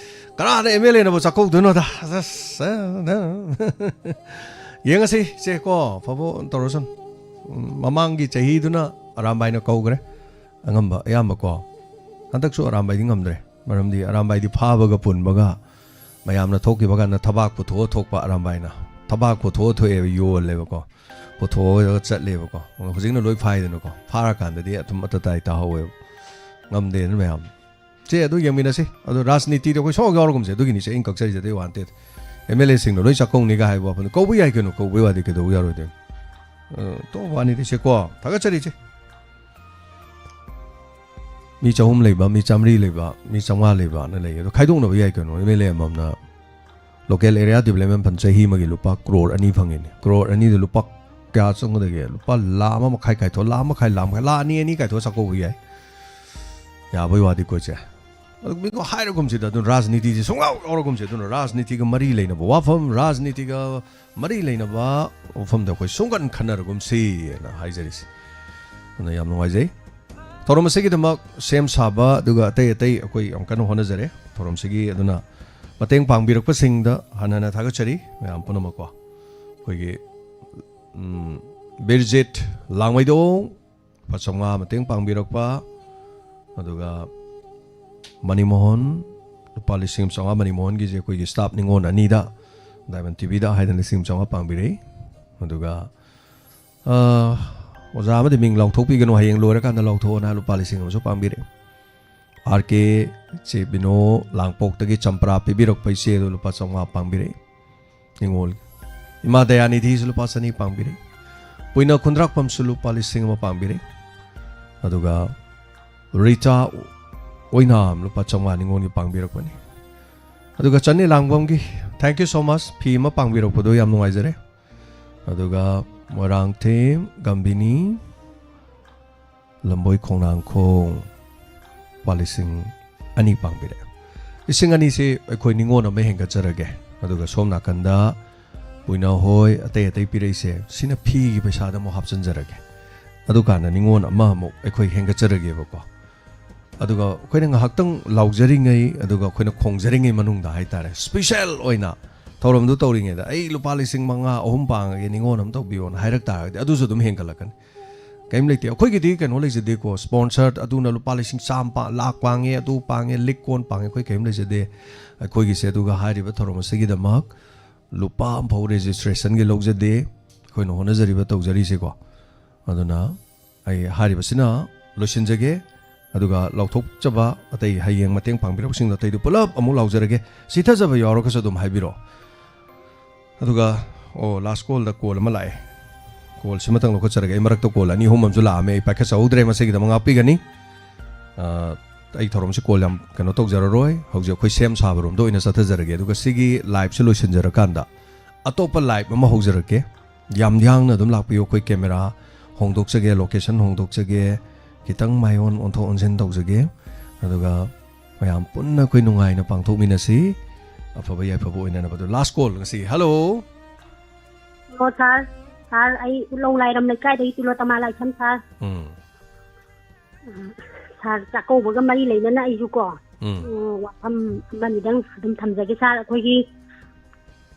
ꯀꯅꯥꯅ M L A ꯅꯕꯨ ꯆꯥꯛꯀꯧꯗꯣꯏꯅꯣꯗ? ꯑꯁ, ꯑ, ꯑ꯫ ꯌꯦꯡꯉꯁꯤ ꯏꯆꯦ ꯀꯣ, ꯑꯐꯕ ꯇꯧꯔꯁꯅꯨ꯫ ꯎꯝ, ꯃꯃꯥꯡꯒꯤ ꯆꯍꯤꯗꯨꯅ ꯑꯔꯥꯝꯕꯥꯏꯅ ꯀꯧꯈ꯭ꯔꯦ꯫ ꯑꯉꯝꯕ ꯑꯌꯥꯝꯕ ꯀꯣ꯫ ꯍꯟꯗꯛꯁꯨ ꯑꯔꯥꯝꯕꯥꯏꯗꯤ ꯉꯝꯗ꯭ꯔꯦ꯫ ꯃꯔꯝꯗꯤ ꯑꯔꯥꯝꯕꯥꯏꯗꯤ ꯐꯥꯕꯒ ꯄꯨꯟꯕꯒ ꯃꯌꯥꯝꯅ ꯊꯣꯛꯈꯤꯕ ꯀꯥꯟꯗ ꯊꯕꯥꯛ ꯄꯨꯊꯣꯛꯑ ꯊꯣꯛꯄ ꯑꯔꯥꯝꯕꯥꯏꯅ꯫ ꯊꯕꯥꯛ ꯄꯨꯊꯣꯛꯑ ꯊꯣꯛꯑꯦꯕ, ꯌꯣꯜꯂꯦꯕꯀꯣ꯫ ꯄꯨꯊꯣꯛꯑꯒ ꯆꯠꯂꯦꯕꯀꯣ꯫ ꯍꯧꯖꯤꯛꯅ ꯂꯣꯏ ꯐꯥꯏꯗꯅꯀꯣ꯫ ꯐꯥꯔꯀꯥꯟꯗꯗꯤ ꯑꯗꯨꯝ ꯑꯇ ꯇꯥꯏ ꯇꯥꯍꯧꯋꯦꯕ꯫ ꯉꯝꯗꯦꯅ ꯃꯌꯥꯝ꯫ ꯁꯦ, ꯑꯗꯨ ꯌꯦꯡꯃꯤꯟꯅꯁꯤ꯫ ꯑꯗꯣ ꯔꯥꯖꯅꯤꯇꯤꯗ ꯑꯩꯈꯣꯏ ꯁꯣꯛ ꯌꯥꯎꯔꯒꯨꯝꯁꯦ꯫ ꯑꯗꯨꯒꯤꯅꯤ ꯁꯦ ꯑꯩꯅ ꯀꯛꯆꯔꯤꯁꯦ, ꯑꯇꯩ ꯋꯥ ꯅꯠꯇꯦ꯫ M L A ꯁꯤꯡꯅ ꯂꯣꯏ ꯆꯥꯛꯀꯧꯅꯤꯒ ꯍꯥꯏꯕ ꯋꯥꯐꯝꯗꯣ ꯀꯧꯕ ꯌꯥꯏ ꯀꯩꯅꯣ, ꯀꯧꯕꯩ ꯋꯥꯗꯤ ꯀꯩꯗꯧꯕ ꯌꯥꯔꯣꯏꯗꯣꯏꯅꯣ? ꯑ, ꯇꯣꯛ ꯋꯥꯅꯤꯗꯤ ꯁꯦ ꯀꯣ꯫ ꯊꯥꯒꯠꯆꯔꯤꯁꯦ꯫ ꯃꯤ ꯆꯍꯨꯝ ꯂꯩꯕ, ꯃꯤ ꯆꯥꯃꯔꯤ ꯂꯩꯕ, ꯃꯤ ꯆꯥꯝꯃꯉꯥ ꯂꯩꯕꯅ ꯂꯩ꯫ ꯑꯗꯣ ꯈꯥꯏꯗꯣꯛꯅꯕ ꯌꯥꯏ ꯀꯩꯅꯣ꯫ M L A ꯑꯃꯃꯝꯅ local area development fund ꯆꯍꯤ ꯑꯃꯒꯤ ꯂꯨꯄꯥ ꯀ꯭ꯔꯣꯔ ꯑꯅꯤ ꯐꯪꯉꯤꯅꯦ꯫ ꯀ꯭ꯔꯣꯔ ꯑꯅꯤꯗꯨ ꯂꯨꯄꯥ ꯀꯌꯥ ꯆꯪꯒꯗꯒꯦ? ꯂꯨꯄꯥ ꯂꯥꯈ ꯑꯃ ꯃꯈꯥꯏ ꯀꯥꯏꯊꯣꯛ, ꯂꯥꯈ ꯑꯃ ꯃꯈꯥꯏ, ꯂꯥꯈ ꯃꯈꯥꯏ, ꯂꯥꯈ ꯑꯅꯤ, ꯑꯅꯤ ꯀꯥꯏꯊꯣꯛꯑ ꯆꯥꯛꯀꯧꯕ ꯌꯥꯏ꯫ ꯌꯥꯕꯩ ꯋꯥꯗꯤ ꯀꯣꯏꯁꯦ꯫ ꯑꯗꯨ ꯃꯤꯀꯣ ꯍꯥꯏꯔꯒꯨꯝꯁꯤꯗ, ꯑꯗꯨꯅ ꯔꯥꯖꯅꯤꯇꯤꯁꯦ ꯁꯨꯡꯌꯥꯎ ꯌꯥꯎꯔꯒꯨꯝꯁꯦ꯫ ꯑꯗꯨꯅ ꯔꯥꯖꯅꯤꯇꯤꯒ ꯃꯔꯤ ꯂꯩꯅꯕ ꯋꯥꯐꯝ, ꯔꯥꯖꯅꯤꯇꯤꯒ ꯃꯔꯤ ꯂꯩꯅꯕ ꯋꯥꯐꯝꯗ ꯑꯩꯈꯣꯏ ꯁꯨꯡꯀꯟ ꯈꯟꯅꯔꯒꯨꯝꯁꯤꯅ ꯍꯥꯏꯖꯔꯤꯁꯦ꯫ ꯑꯗꯨꯅ ꯌꯥꯝ ꯅꯨꯡꯉꯥꯏꯖꯩ꯫ ꯊꯧꯔꯝ ꯑꯁꯤꯒꯤꯗꯃꯛ ꯁꯦꯝ ꯁꯥꯕ ꯑꯗꯨꯒ ꯑꯇꯩ ꯑꯇꯩ ꯑꯩꯈꯣꯏ ꯌꯥꯝ ꯀꯟꯅ ꯍꯣꯠꯅꯖꯔꯦ꯫ ꯊꯧꯔꯝꯁꯤꯒꯤ ꯑꯗꯨꯅ ꯃꯇꯦꯡ ꯄꯥꯡꯕꯤꯔꯛꯄꯁꯤꯡꯗ ꯍꯟꯅ ꯍꯟꯅ ꯊꯥꯒꯠꯆꯔꯤ ꯃꯌꯥꯝ ꯄꯨꯝꯅꯃꯛꯀꯣ꯫ ꯑꯩꯈꯣꯏꯒꯤ, ꯎꯝ, ꯕꯤꯔꯖꯤꯠ ꯂꯥꯡꯃꯩꯗꯣꯡ ꯂꯨꯄꯥ ꯆꯥꯝꯃꯉꯥ ꯃꯇꯦꯡ ꯄꯥꯡꯕꯤꯔꯛꯄ, ꯑꯗꯨꯒ ꯃꯅꯤꯃꯣꯍꯟ ꯂꯨꯄꯥ ꯂꯤꯁꯤꯡ ꯑꯃ ꯆꯥꯝꯃꯉꯥ, ꯃꯅꯤꯃꯣꯍꯟꯒꯤꯁꯦ ꯑꯩꯈꯣꯏꯒꯤ staff ꯅꯤꯉꯣꯜ ꯑꯅꯤꯗ ꯗꯥꯏꯃꯟ ꯇꯤꯚꯤꯗ ꯍꯥꯏꯗꯅ ꯂꯤꯁꯤꯡ ꯆꯥꯝꯃꯉꯥ ꯄꯥꯡꯕꯤꯔꯛꯏ꯫ ꯑꯗꯨꯒ ꯑ, ꯑꯣꯖꯥ ꯑꯃꯗꯤ ꯃꯤꯡ ꯂꯥꯎꯊꯣꯛꯄꯤꯒꯅꯨ, ꯍꯌꯦꯡ ꯂꯣꯏꯔꯀꯥꯟꯗ ꯂꯥꯎꯊꯣꯛꯑꯣꯅ ꯂꯨꯄꯥ ꯂꯤꯁꯤꯡ ꯑꯃꯁꯨ ꯄꯥꯡꯕꯤꯔꯛꯏ꯫ ꯑꯥꯔ ꯀꯦ ꯆꯦꯕꯤꯅꯣ ꯂꯥꯡꯄꯣꯛꯇꯒꯤ ꯆꯝꯄ꯭ꯔꯥ ꯄꯤꯕꯤꯔꯛꯄ ꯏꯆꯦ ꯑꯗꯨ ꯂꯨꯄꯥ ꯆꯥꯝꯃꯉꯥ ꯄꯥꯡꯕꯤꯔꯛꯏ꯫ ꯅꯤꯉꯣꯜ ꯏꯃꯥ ꯗꯌꯥꯅꯤꯙꯤꯁꯨ ꯂꯨꯄꯥ ꯆꯅꯤ ꯄꯥꯡꯕꯤꯔꯛꯏ꯫ ꯄꯨꯏꯅ ꯈꯨꯟꯗ꯭ꯔꯥꯛꯄꯝꯁꯨ ꯂꯨꯄꯥ ꯂꯤꯁꯤꯡ ꯑꯃ ꯄꯥꯡꯕꯤꯔꯛꯏ꯫ ꯑꯗꯨꯒ ꯔꯤꯇꯥ ꯑꯣꯏꯅꯥꯝ ꯂꯨꯄꯥ ꯆꯥꯝꯃꯉꯥ ꯅꯤꯉꯣꯜꯒꯤ ꯄꯥꯡꯕꯤꯔꯛꯄꯅꯤ꯫ ꯑꯗꯨꯒ ꯆꯟꯅꯤ ꯂꯥꯡꯕꯝꯒꯤ, thank you so much, ꯐꯤ ꯑꯃ ꯄꯥꯡꯕꯤꯔꯛꯄꯗꯣ ꯌꯥꯝ ꯅꯨꯡꯉꯥꯏꯖꯔꯦ꯫ ꯑꯗꯨꯒ ꯃꯣꯏꯔꯥꯡꯊꯦꯝ ꯒꯝꯕꯤꯅꯤ ꯂꯝꯕꯣꯏ ꯈꯣꯡꯅꯥꯡꯈꯣꯡ ꯂꯨꯄꯥ ꯂꯤꯁꯤꯡ ꯑꯅꯤ ꯄꯥꯡꯕꯤꯔꯛꯑꯦ꯫ ꯂꯤꯁꯤꯡ ꯑꯅꯤꯁꯤ ꯑꯩꯈꯣꯏ ꯅꯤꯉꯣꯜ ꯑꯃ ꯍꯦꯟꯒꯠꯆꯔꯒꯦ꯫ ꯑꯗꯨꯒ ꯁꯣꯝ ꯅꯥꯀꯟꯗ ꯄꯨꯏꯅ ꯍꯣꯏ ꯑꯇꯩ ꯑꯇꯩ ꯄꯤꯔꯛꯏꯁꯦ, ꯁꯤꯅ ꯐꯤꯒꯤ ꯄꯩꯁꯥꯗ ꯑꯃꯨꯛ ꯍꯥꯞꯆꯤꯟꯖꯔꯒꯦ꯫ ꯑꯗꯨꯀꯥꯟꯗ ꯅꯤꯉꯣꯜ ꯑꯃ ꯑꯃꯨꯛ ꯑꯩꯈꯣꯏ ꯍꯦꯟꯒꯠꯆꯔꯒꯦꯕꯀꯣ꯫ ꯑꯗꯨꯒ ꯑꯩꯈꯣꯏꯅ ꯉꯥꯏꯍꯥꯛꯇꯪ ꯂꯥꯎꯖꯔꯤꯉꯩ, ꯑꯗꯨꯒ ꯑꯩꯈꯣꯏꯅ ꯈꯣꯡꯖꯔꯤꯉꯩ ꯃꯅꯨꯡꯗ ꯍꯥꯏꯇꯥꯔꯦ, ꯁ꯭ꯄꯤꯁꯦꯜ ꯑꯣꯏꯅ ꯊꯧꯔꯝꯗꯨ ꯇꯧꯔꯤꯉꯩꯗ ꯑꯩ ꯂꯨꯄꯥ ꯂꯤꯁꯤꯡ ꯃꯉꯥ ꯑꯍꯨꯝ ꯄꯥꯡꯉꯒꯦ ꯅꯤꯉꯣꯜ ꯑꯃ ꯇꯧꯕꯤꯌꯣꯅ ꯍꯥꯏꯔꯛ ꯇꯥꯔꯒꯗꯤ ꯑꯗꯨꯁꯨ ꯑꯗꯨꯝ ꯍꯦꯟꯒꯠꯂꯛꯀꯅꯤ꯫ ꯀꯩꯝ ꯂꯩꯇꯦ꯫ ꯑꯩꯈꯣꯏꯒꯤꯗꯤ ꯀꯩꯅꯣ ꯂꯩꯖꯗꯦꯀꯣ, ꯁ꯭ꯄꯣꯟꯁꯔ ꯑꯗꯨꯅ ꯂꯨꯄꯥ ꯂꯤꯁꯤꯡ ꯆꯥꯝꯃ ꯄꯥ-, ꯂꯥꯛ ꯄꯥꯡꯉꯦ, ꯑꯗꯨ ꯄꯥꯡꯉꯦ, ꯂꯤꯛ ꯀꯣꯟ ꯄꯥꯡꯉꯦ, ꯑꯩꯈꯣꯏ ꯀꯔꯤꯝ ꯂꯩꯖꯗꯦ꯫ ꯑꯩꯈꯣꯏꯒꯤꯁꯦ ꯑꯗꯨꯒ ꯍꯥꯏꯔꯤꯕ ꯊꯧꯔꯝ ꯑꯁꯤꯒꯤꯗꯃꯛ ꯂꯨꯄꯥ ꯑꯃꯐꯥꯎ ꯔꯦꯖꯤꯁꯇ꯭ꯔꯦꯁꯟꯒꯤ ꯂꯧꯖꯗꯦ꯫ ꯑꯩꯈꯣꯏꯅ ꯍꯣꯠꯅꯖꯔꯤꯕ ꯇꯧꯖꯔꯤꯁꯦꯀꯣ꯫ ꯑꯗꯨꯅ ꯑꯩ ꯍꯥꯏꯔꯤꯕꯁꯤꯅ ꯂꯣꯏꯁꯤꯟꯖꯒꯦ꯫ ꯑꯗꯨꯒ ꯂꯥꯎꯊꯣꯛꯆꯕ ꯑꯇꯩ ꯍꯌꯦꯡ ꯃꯇꯦꯡ ꯄꯥꯡꯕꯤꯔꯛꯄꯁꯤꯡꯗꯣ ꯑꯇꯩꯗꯨ ꯄꯨꯂꯞ ꯑꯃꯨꯛ ꯂꯥꯎꯖꯔꯒꯦ꯫ ꯆꯤꯊꯖꯕ ꯌꯥꯎꯔꯒꯁꯨ ꯑꯗꯨꯝ ꯍꯥꯏꯕꯤꯔꯛꯑꯣ꯫ ꯑꯗꯨꯒ, ꯑꯣ, ꯂꯥꯁ ꯀꯣꯜꯗ ꯀꯣꯜ ꯑꯃ ꯂꯥꯛꯑꯦ꯫ ꯀꯣꯜꯁꯤꯃꯇꯪ ꯂꯧꯈꯠꯆꯔꯒꯦ꯫ ꯑꯩ ꯃꯔꯛꯇ ꯀꯣꯜ ꯑꯅꯤ ꯑꯍꯨꯝ ꯑꯃꯁꯨ ꯂꯥꯛꯑꯝꯃꯦ, ꯑꯩ ꯄꯥꯏꯈꯠꯆꯍꯧꯗ꯭ꯔꯦ, ꯃꯁꯤꯒꯤꯗꯃꯛ ꯉꯥꯛꯄꯤꯒꯅꯤ꯫ ꯑ, ꯑꯩ ꯊꯧꯔꯝꯁꯤ ꯀꯣꯜ ꯌꯥꯝ ꯀꯩꯅꯣ ꯇꯧꯖꯔꯔꯣꯏ꯫ ꯍꯧꯖꯤꯛ ꯑꯩꯈꯣꯏ ꯁꯦꯝ ꯁꯥꯕꯔꯣꯝꯗ ꯑꯣꯏꯅ ꯆꯠꯊꯖꯔꯒꯦ꯫ ꯑꯗꯨꯒ ꯁꯤꯒꯤ ꯂꯥꯏꯞꯁꯤ ꯂꯣꯏꯁꯤꯟꯖꯔꯀꯥꯟꯗ ꯑꯇꯣꯞꯄ ꯂꯥꯏꯞ ꯑꯃ ꯍꯧꯖꯔꯛꯀꯦ꯫ ꯌꯥꯝ ꯌꯥꯡꯅ ꯑꯗꯨꯝ ꯂꯥꯛꯄꯤꯌꯨ꯫ ꯑꯩꯈꯣꯏ ꯀꯦꯃꯦꯔꯥ ꯍꯣꯡꯗꯣꯛꯆꯒꯦ, ꯂꯣꯀꯦꯁꯟ ꯍꯣꯡꯗꯣꯛꯆꯒꯦ, ꯈꯤꯇꯪ ꯃꯥꯏꯑꯣꯟ ꯑꯣꯟꯊꯣꯛ ꯑꯣꯟꯁꯤꯟ ꯇꯧꯖꯒꯦ꯫ ꯑꯗꯨꯒ ꯃꯌꯥꯝ ꯄꯨꯟꯅ ꯑꯩꯈꯣꯏ ꯅꯨꯡꯉꯥꯏꯅ ꯄꯥꯡꯊꯣꯛꯃꯤꯟꯅꯁꯤ꯫ ꯑꯐꯕ ꯌꯥꯏꯐꯕ ꯑꯣꯏꯅꯅꯕ꯫ ꯑꯗꯣ ꯂꯥꯁ ꯀꯣꯜ ꯉꯁꯤ꯫ ꯍꯜꯂꯣ꯫ ꯍꯜꯂꯣ ꯁꯥꯔ꯫ ꯁꯥꯔ, ꯑꯩ ꯎꯠꯂꯧ ꯂꯥꯏꯔꯝ ꯂꯩꯀꯥꯏꯗꯒꯤ ꯇꯤꯂꯣꯇꯃꯥ ꯂꯥꯏꯁ꯭ꯔꯝ ꯁꯥꯔ꯫ ꯎꯝ꯫ ꯁꯥꯔ, ꯆꯥꯛꯀꯧꯕꯒ ꯃꯔꯤ ꯂꯩꯅꯅ ꯑꯩꯁꯨ ꯀꯣ, ꯎꯝ꯫ ꯎꯝ, ꯋꯥꯐꯝ ꯑꯃꯅꯤꯗꯪ ꯑꯗꯨꯝ ꯊꯝꯖꯒꯦ ꯁꯥꯔ꯫ ꯑꯩꯈꯣꯏꯒꯤ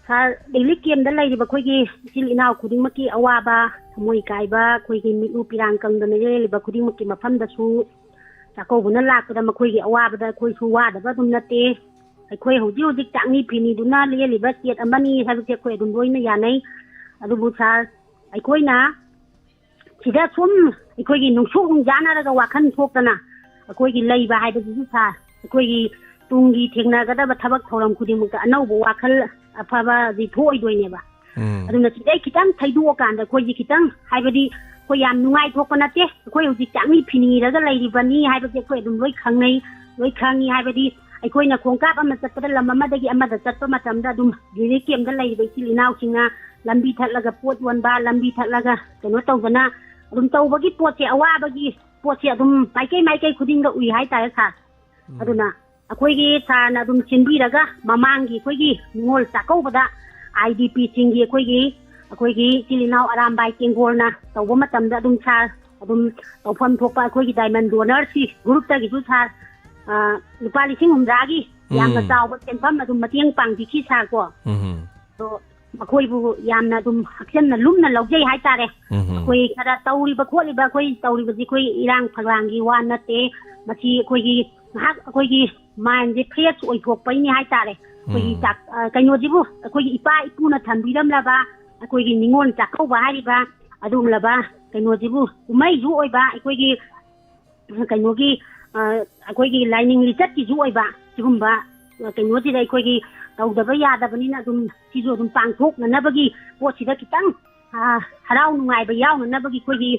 ꯁꯥꯔ, ꯔꯤꯂꯤꯐ ꯀꯦꯝꯗ ꯂꯩꯔꯤꯕ ꯑꯩꯈꯣꯏꯒꯤ ꯏꯆꯤꯜ ꯏꯅꯥꯎ ꯈꯨꯗꯤꯡꯃꯛꯀꯤ ꯑꯋꯥꯕ, ꯊꯃꯣꯏ ꯀꯥꯏꯕ, ꯑꯩꯈꯣꯏꯒꯤ ꯃꯤꯠꯂꯨ ꯄꯤꯔꯥꯡ ꯀꯪꯗꯅ ꯂꯦꯜꯂꯤꯕ ꯈꯨꯗꯤꯡꯃꯛꯀꯤ ꯃꯐꯝꯗꯁꯨ ꯆꯥꯛꯀꯧꯕꯅ ꯂꯥꯛꯄꯗ ꯃꯈꯣꯏꯒꯤ ꯑꯋꯥꯕꯗ ꯑꯩꯈꯣꯏꯁꯨ ꯋꯥꯗꯕ ꯑꯗꯨꯝ ꯅꯠꯇꯦ꯫ ꯑꯩꯈꯣꯏ ꯍꯧꯖꯤꯛ ꯍꯧꯖꯤꯛ ꯆꯥꯛꯅꯤ ꯐꯤꯅꯤꯗꯨꯅ ꯂꯦꯜꯂꯤꯕ state ꯑꯃꯅꯤ ꯍꯥꯏꯕꯁꯦ ꯑꯩꯈꯣꯏ ꯑꯗꯨꯝ ꯂꯣꯏꯅ ꯌꯥꯅꯩ꯫ ꯑꯗꯨꯕꯨ sir, ꯑꯩꯈꯣꯏꯅ ꯁꯤꯗ ꯁꯨꯝ ꯑꯩꯈꯣꯏꯒꯤ ꯅꯨꯡꯁꯨꯛ ꯅꯨꯡꯖꯥꯅꯔꯒ ꯋꯥꯈꯜ ꯊꯣꯛꯇꯅ ꯑꯩꯈꯣꯏꯒꯤ ꯂꯩꯕ ꯍꯥꯏꯕꯁꯤꯁꯨ sir, ꯑꯩꯈꯣꯏꯒꯤ ꯇꯨꯡꯒꯤ ꯊꯦꯡꯅꯒꯗꯕ ꯊꯕꯛ ꯊꯧꯔꯝ ꯈꯨꯗꯤꯡꯃꯛꯇ ꯑꯅꯧꯕ ꯋꯥꯈꯜ ꯑꯐꯕꯗꯤ ꯊꯣꯛꯑꯣꯏꯗꯣꯏꯅꯦꯕ꯫ ꯎꯝ꯫ ꯑꯗꯨꯅ ꯁꯤꯗꯩ ꯈꯤꯇꯪ ꯊꯩꯗꯣꯛꯑꯀꯥꯟꯗ ꯑꯩꯈꯣꯏꯁꯦ ꯈꯤꯇꯪ, ꯍꯥꯏꯕꯗꯤ ꯑꯩꯈꯣꯏ ꯌꯥꯝ ꯅꯨꯡꯉꯥꯏꯊꯣꯛꯄ ꯅꯠꯇꯦ, ꯑꯩꯈꯣꯏ ꯍꯧꯖꯤꯛ ꯆꯥꯛꯅꯤ ꯐꯤꯅꯤꯔꯒ ꯂꯩꯔꯤꯕꯅꯤ ꯍꯥꯏꯕꯁꯦ ꯑꯩꯈꯣꯏ ꯑꯗꯨꯝ ꯂꯣꯏ ꯈꯪꯅꯩ, ꯂꯣꯏ ꯈꯪꯉꯤ꯫ ꯍꯥꯏꯕꯗꯤ ꯑꯩꯈꯣꯏꯅ ꯈꯣꯡꯀꯥꯞ ꯑꯃ ꯆꯠꯄꯗ, ꯂꯝ ꯑꯃꯗꯒꯤ ꯑꯃꯗ ꯆꯠꯄ ꯃꯇꯝꯗ ꯑꯗꯨꯝ relief camp ꯂꯩꯔꯤꯕ ꯏꯆꯤꯜ ꯏꯅꯥꯎꯁꯤꯡꯅ ꯂꯝꯕꯤ ꯊꯠꯂꯒ ꯄꯣꯠ ꯌꯣꯟꯕ, ꯂꯝꯕꯤ ꯊꯠꯂꯒ ꯀꯩꯅꯣ ꯇꯧꯗꯅ ꯑꯗꯨꯝ ꯇꯧꯕꯒꯤ ꯄꯣꯠꯁꯦ, ꯑꯋꯥꯕꯒꯤ ꯄꯣꯠꯁꯦ ꯑꯗꯨꯝ ꯃꯥꯏꯀꯩ ꯃꯥꯏꯀꯩ ꯈꯨꯗꯤꯡꯗ ꯎꯏ ꯍꯥꯏꯇꯥꯔꯦ sir꯫ ꯎꯝ꯫ ꯑꯗꯨꯅ ꯑꯩꯈꯣꯏꯒꯤ sirꯅ ꯑꯗꯨꯝ ꯁꯤꯟꯕꯤꯔꯒ ꯃꯃꯥꯡꯒꯤ ꯑꯩꯈꯣꯏꯒꯤ ꯅꯤꯉꯣꯜ ꯆꯥꯛꯀꯧꯕꯗ IDPꯁꯤꯡꯒꯤ ꯑꯩꯈꯣꯏꯒꯤ, ꯑꯩꯈꯣꯏꯒꯤ ꯏꯆꯤꯜ ꯏꯅꯥꯎ ꯑꯔꯥꯝꯕꯥꯏ ꯇꯦꯡꯒꯣꯜꯅ ꯇꯧꯕ ꯃꯇꯝꯗ ꯑꯗꯨꯝ sir, ꯑꯗꯨꯝ ꯇꯧꯐꯝ ꯊꯣꯛꯄ ꯑꯩꯈꯣꯏꯒꯤ Diamond Donorsꯀꯤ groupꯇꯒꯤꯁꯨ sir, ꯑ, ꯂꯨꯄꯥ ꯂꯤꯁꯤꯡ ꯍꯨꯝꯗ꯭ꯔꯥꯒꯤ ꯌꯥꯝꯅ ꯎꯝ꯫ ꯆꯥꯎꯕ ꯁꯦꯟꯐꯝ ꯑꯗꯨꯝ ꯃꯇꯦꯡ ꯄꯥꯡꯕꯤꯈꯤ sir ꯀꯣ꯫ ꯎꯝ꯫ ꯑꯗꯣ ꯃꯈꯣꯏꯕꯨ ꯌꯥꯝꯅ ꯑꯗꯨꯝ ꯍꯛꯆꯟꯅ ꯂꯨꯝꯅ ꯂꯧꯖꯩ ꯍꯥꯏꯇꯥꯔꯦ꯫ ꯎꯝ꯫ ꯑꯩꯈꯣꯏ ꯈꯔ ꯇꯧꯔꯤꯕ ꯈꯣꯠꯂꯤꯕ, ꯑꯩꯈꯣꯏ ꯇꯧꯔꯤꯕꯁꯤ ꯑꯩꯈꯣꯏ ꯏꯔꯥꯡ ꯐꯂꯥꯡꯒꯤ ꯋꯥ ꯅꯠꯇꯦ꯫ ꯃꯁꯤ ꯑꯩꯈꯣꯏꯒꯤ ꯉꯥꯏꯍꯥꯛ ꯑꯩꯈꯣꯏꯒꯤ mindꯁꯦ fresh ꯑꯣꯏꯊꯣꯛꯄꯩꯅꯤ ꯍꯥꯏꯇꯥꯔꯦ꯫ ꯑꯩꯈꯣꯏꯒꯤ ꯎꯝ꯫ ꯆꯥꯛ-, ꯑ, ꯀꯩꯅꯣꯁꯤꯕꯨ, ꯑꯩꯈꯣꯏꯒꯤ ꯏꯄꯥ ꯏꯄꯨꯅ ꯊꯝꯕꯤꯔꯝꯂꯕ ꯑꯩꯈꯣꯏꯒꯤ ꯅꯤꯉꯣꯜ ꯆꯥꯛꯀꯧꯕ ꯍꯥꯏꯔꯤꯕ ꯑꯗꯨꯒꯨꯝꯂꯕ ꯀꯩꯅꯣꯁꯤꯕꯨ, ꯀꯨꯝꯍꯩꯁꯨ ꯑꯣꯏꯕ, ꯑꯩꯈꯣꯏꯒꯤ ꯀꯩꯅꯣꯒꯤ, ꯑ, ꯑꯩꯈꯣꯏꯒꯤ ꯂꯥꯏꯅꯤꯡ ꯂꯤꯆꯠꯀꯤꯁꯨ ꯑꯣꯏꯕ ꯁꯤꯒꯨꯝꯕ, ꯑ, ꯀꯩꯅꯣꯁꯤꯗ ꯑꯩꯈꯣꯏꯒꯤ ꯇꯧꯗꯕ ꯌꯥꯗꯕꯅꯤꯅ ꯑꯗꯨꯝ ꯁꯤꯁꯨ ꯑꯗꯨꯝ ꯄꯥꯡꯊꯣꯛꯅꯅꯕꯒꯤ ꯄꯣꯠꯁꯤꯗ ꯈꯤꯇꯪ, ꯑ, ꯍꯔꯥꯎ ꯅꯨꯡꯉꯥꯏꯕ ꯌꯥꯎꯅꯅꯕꯒꯤ ꯑꯩꯈꯣꯏꯒꯤ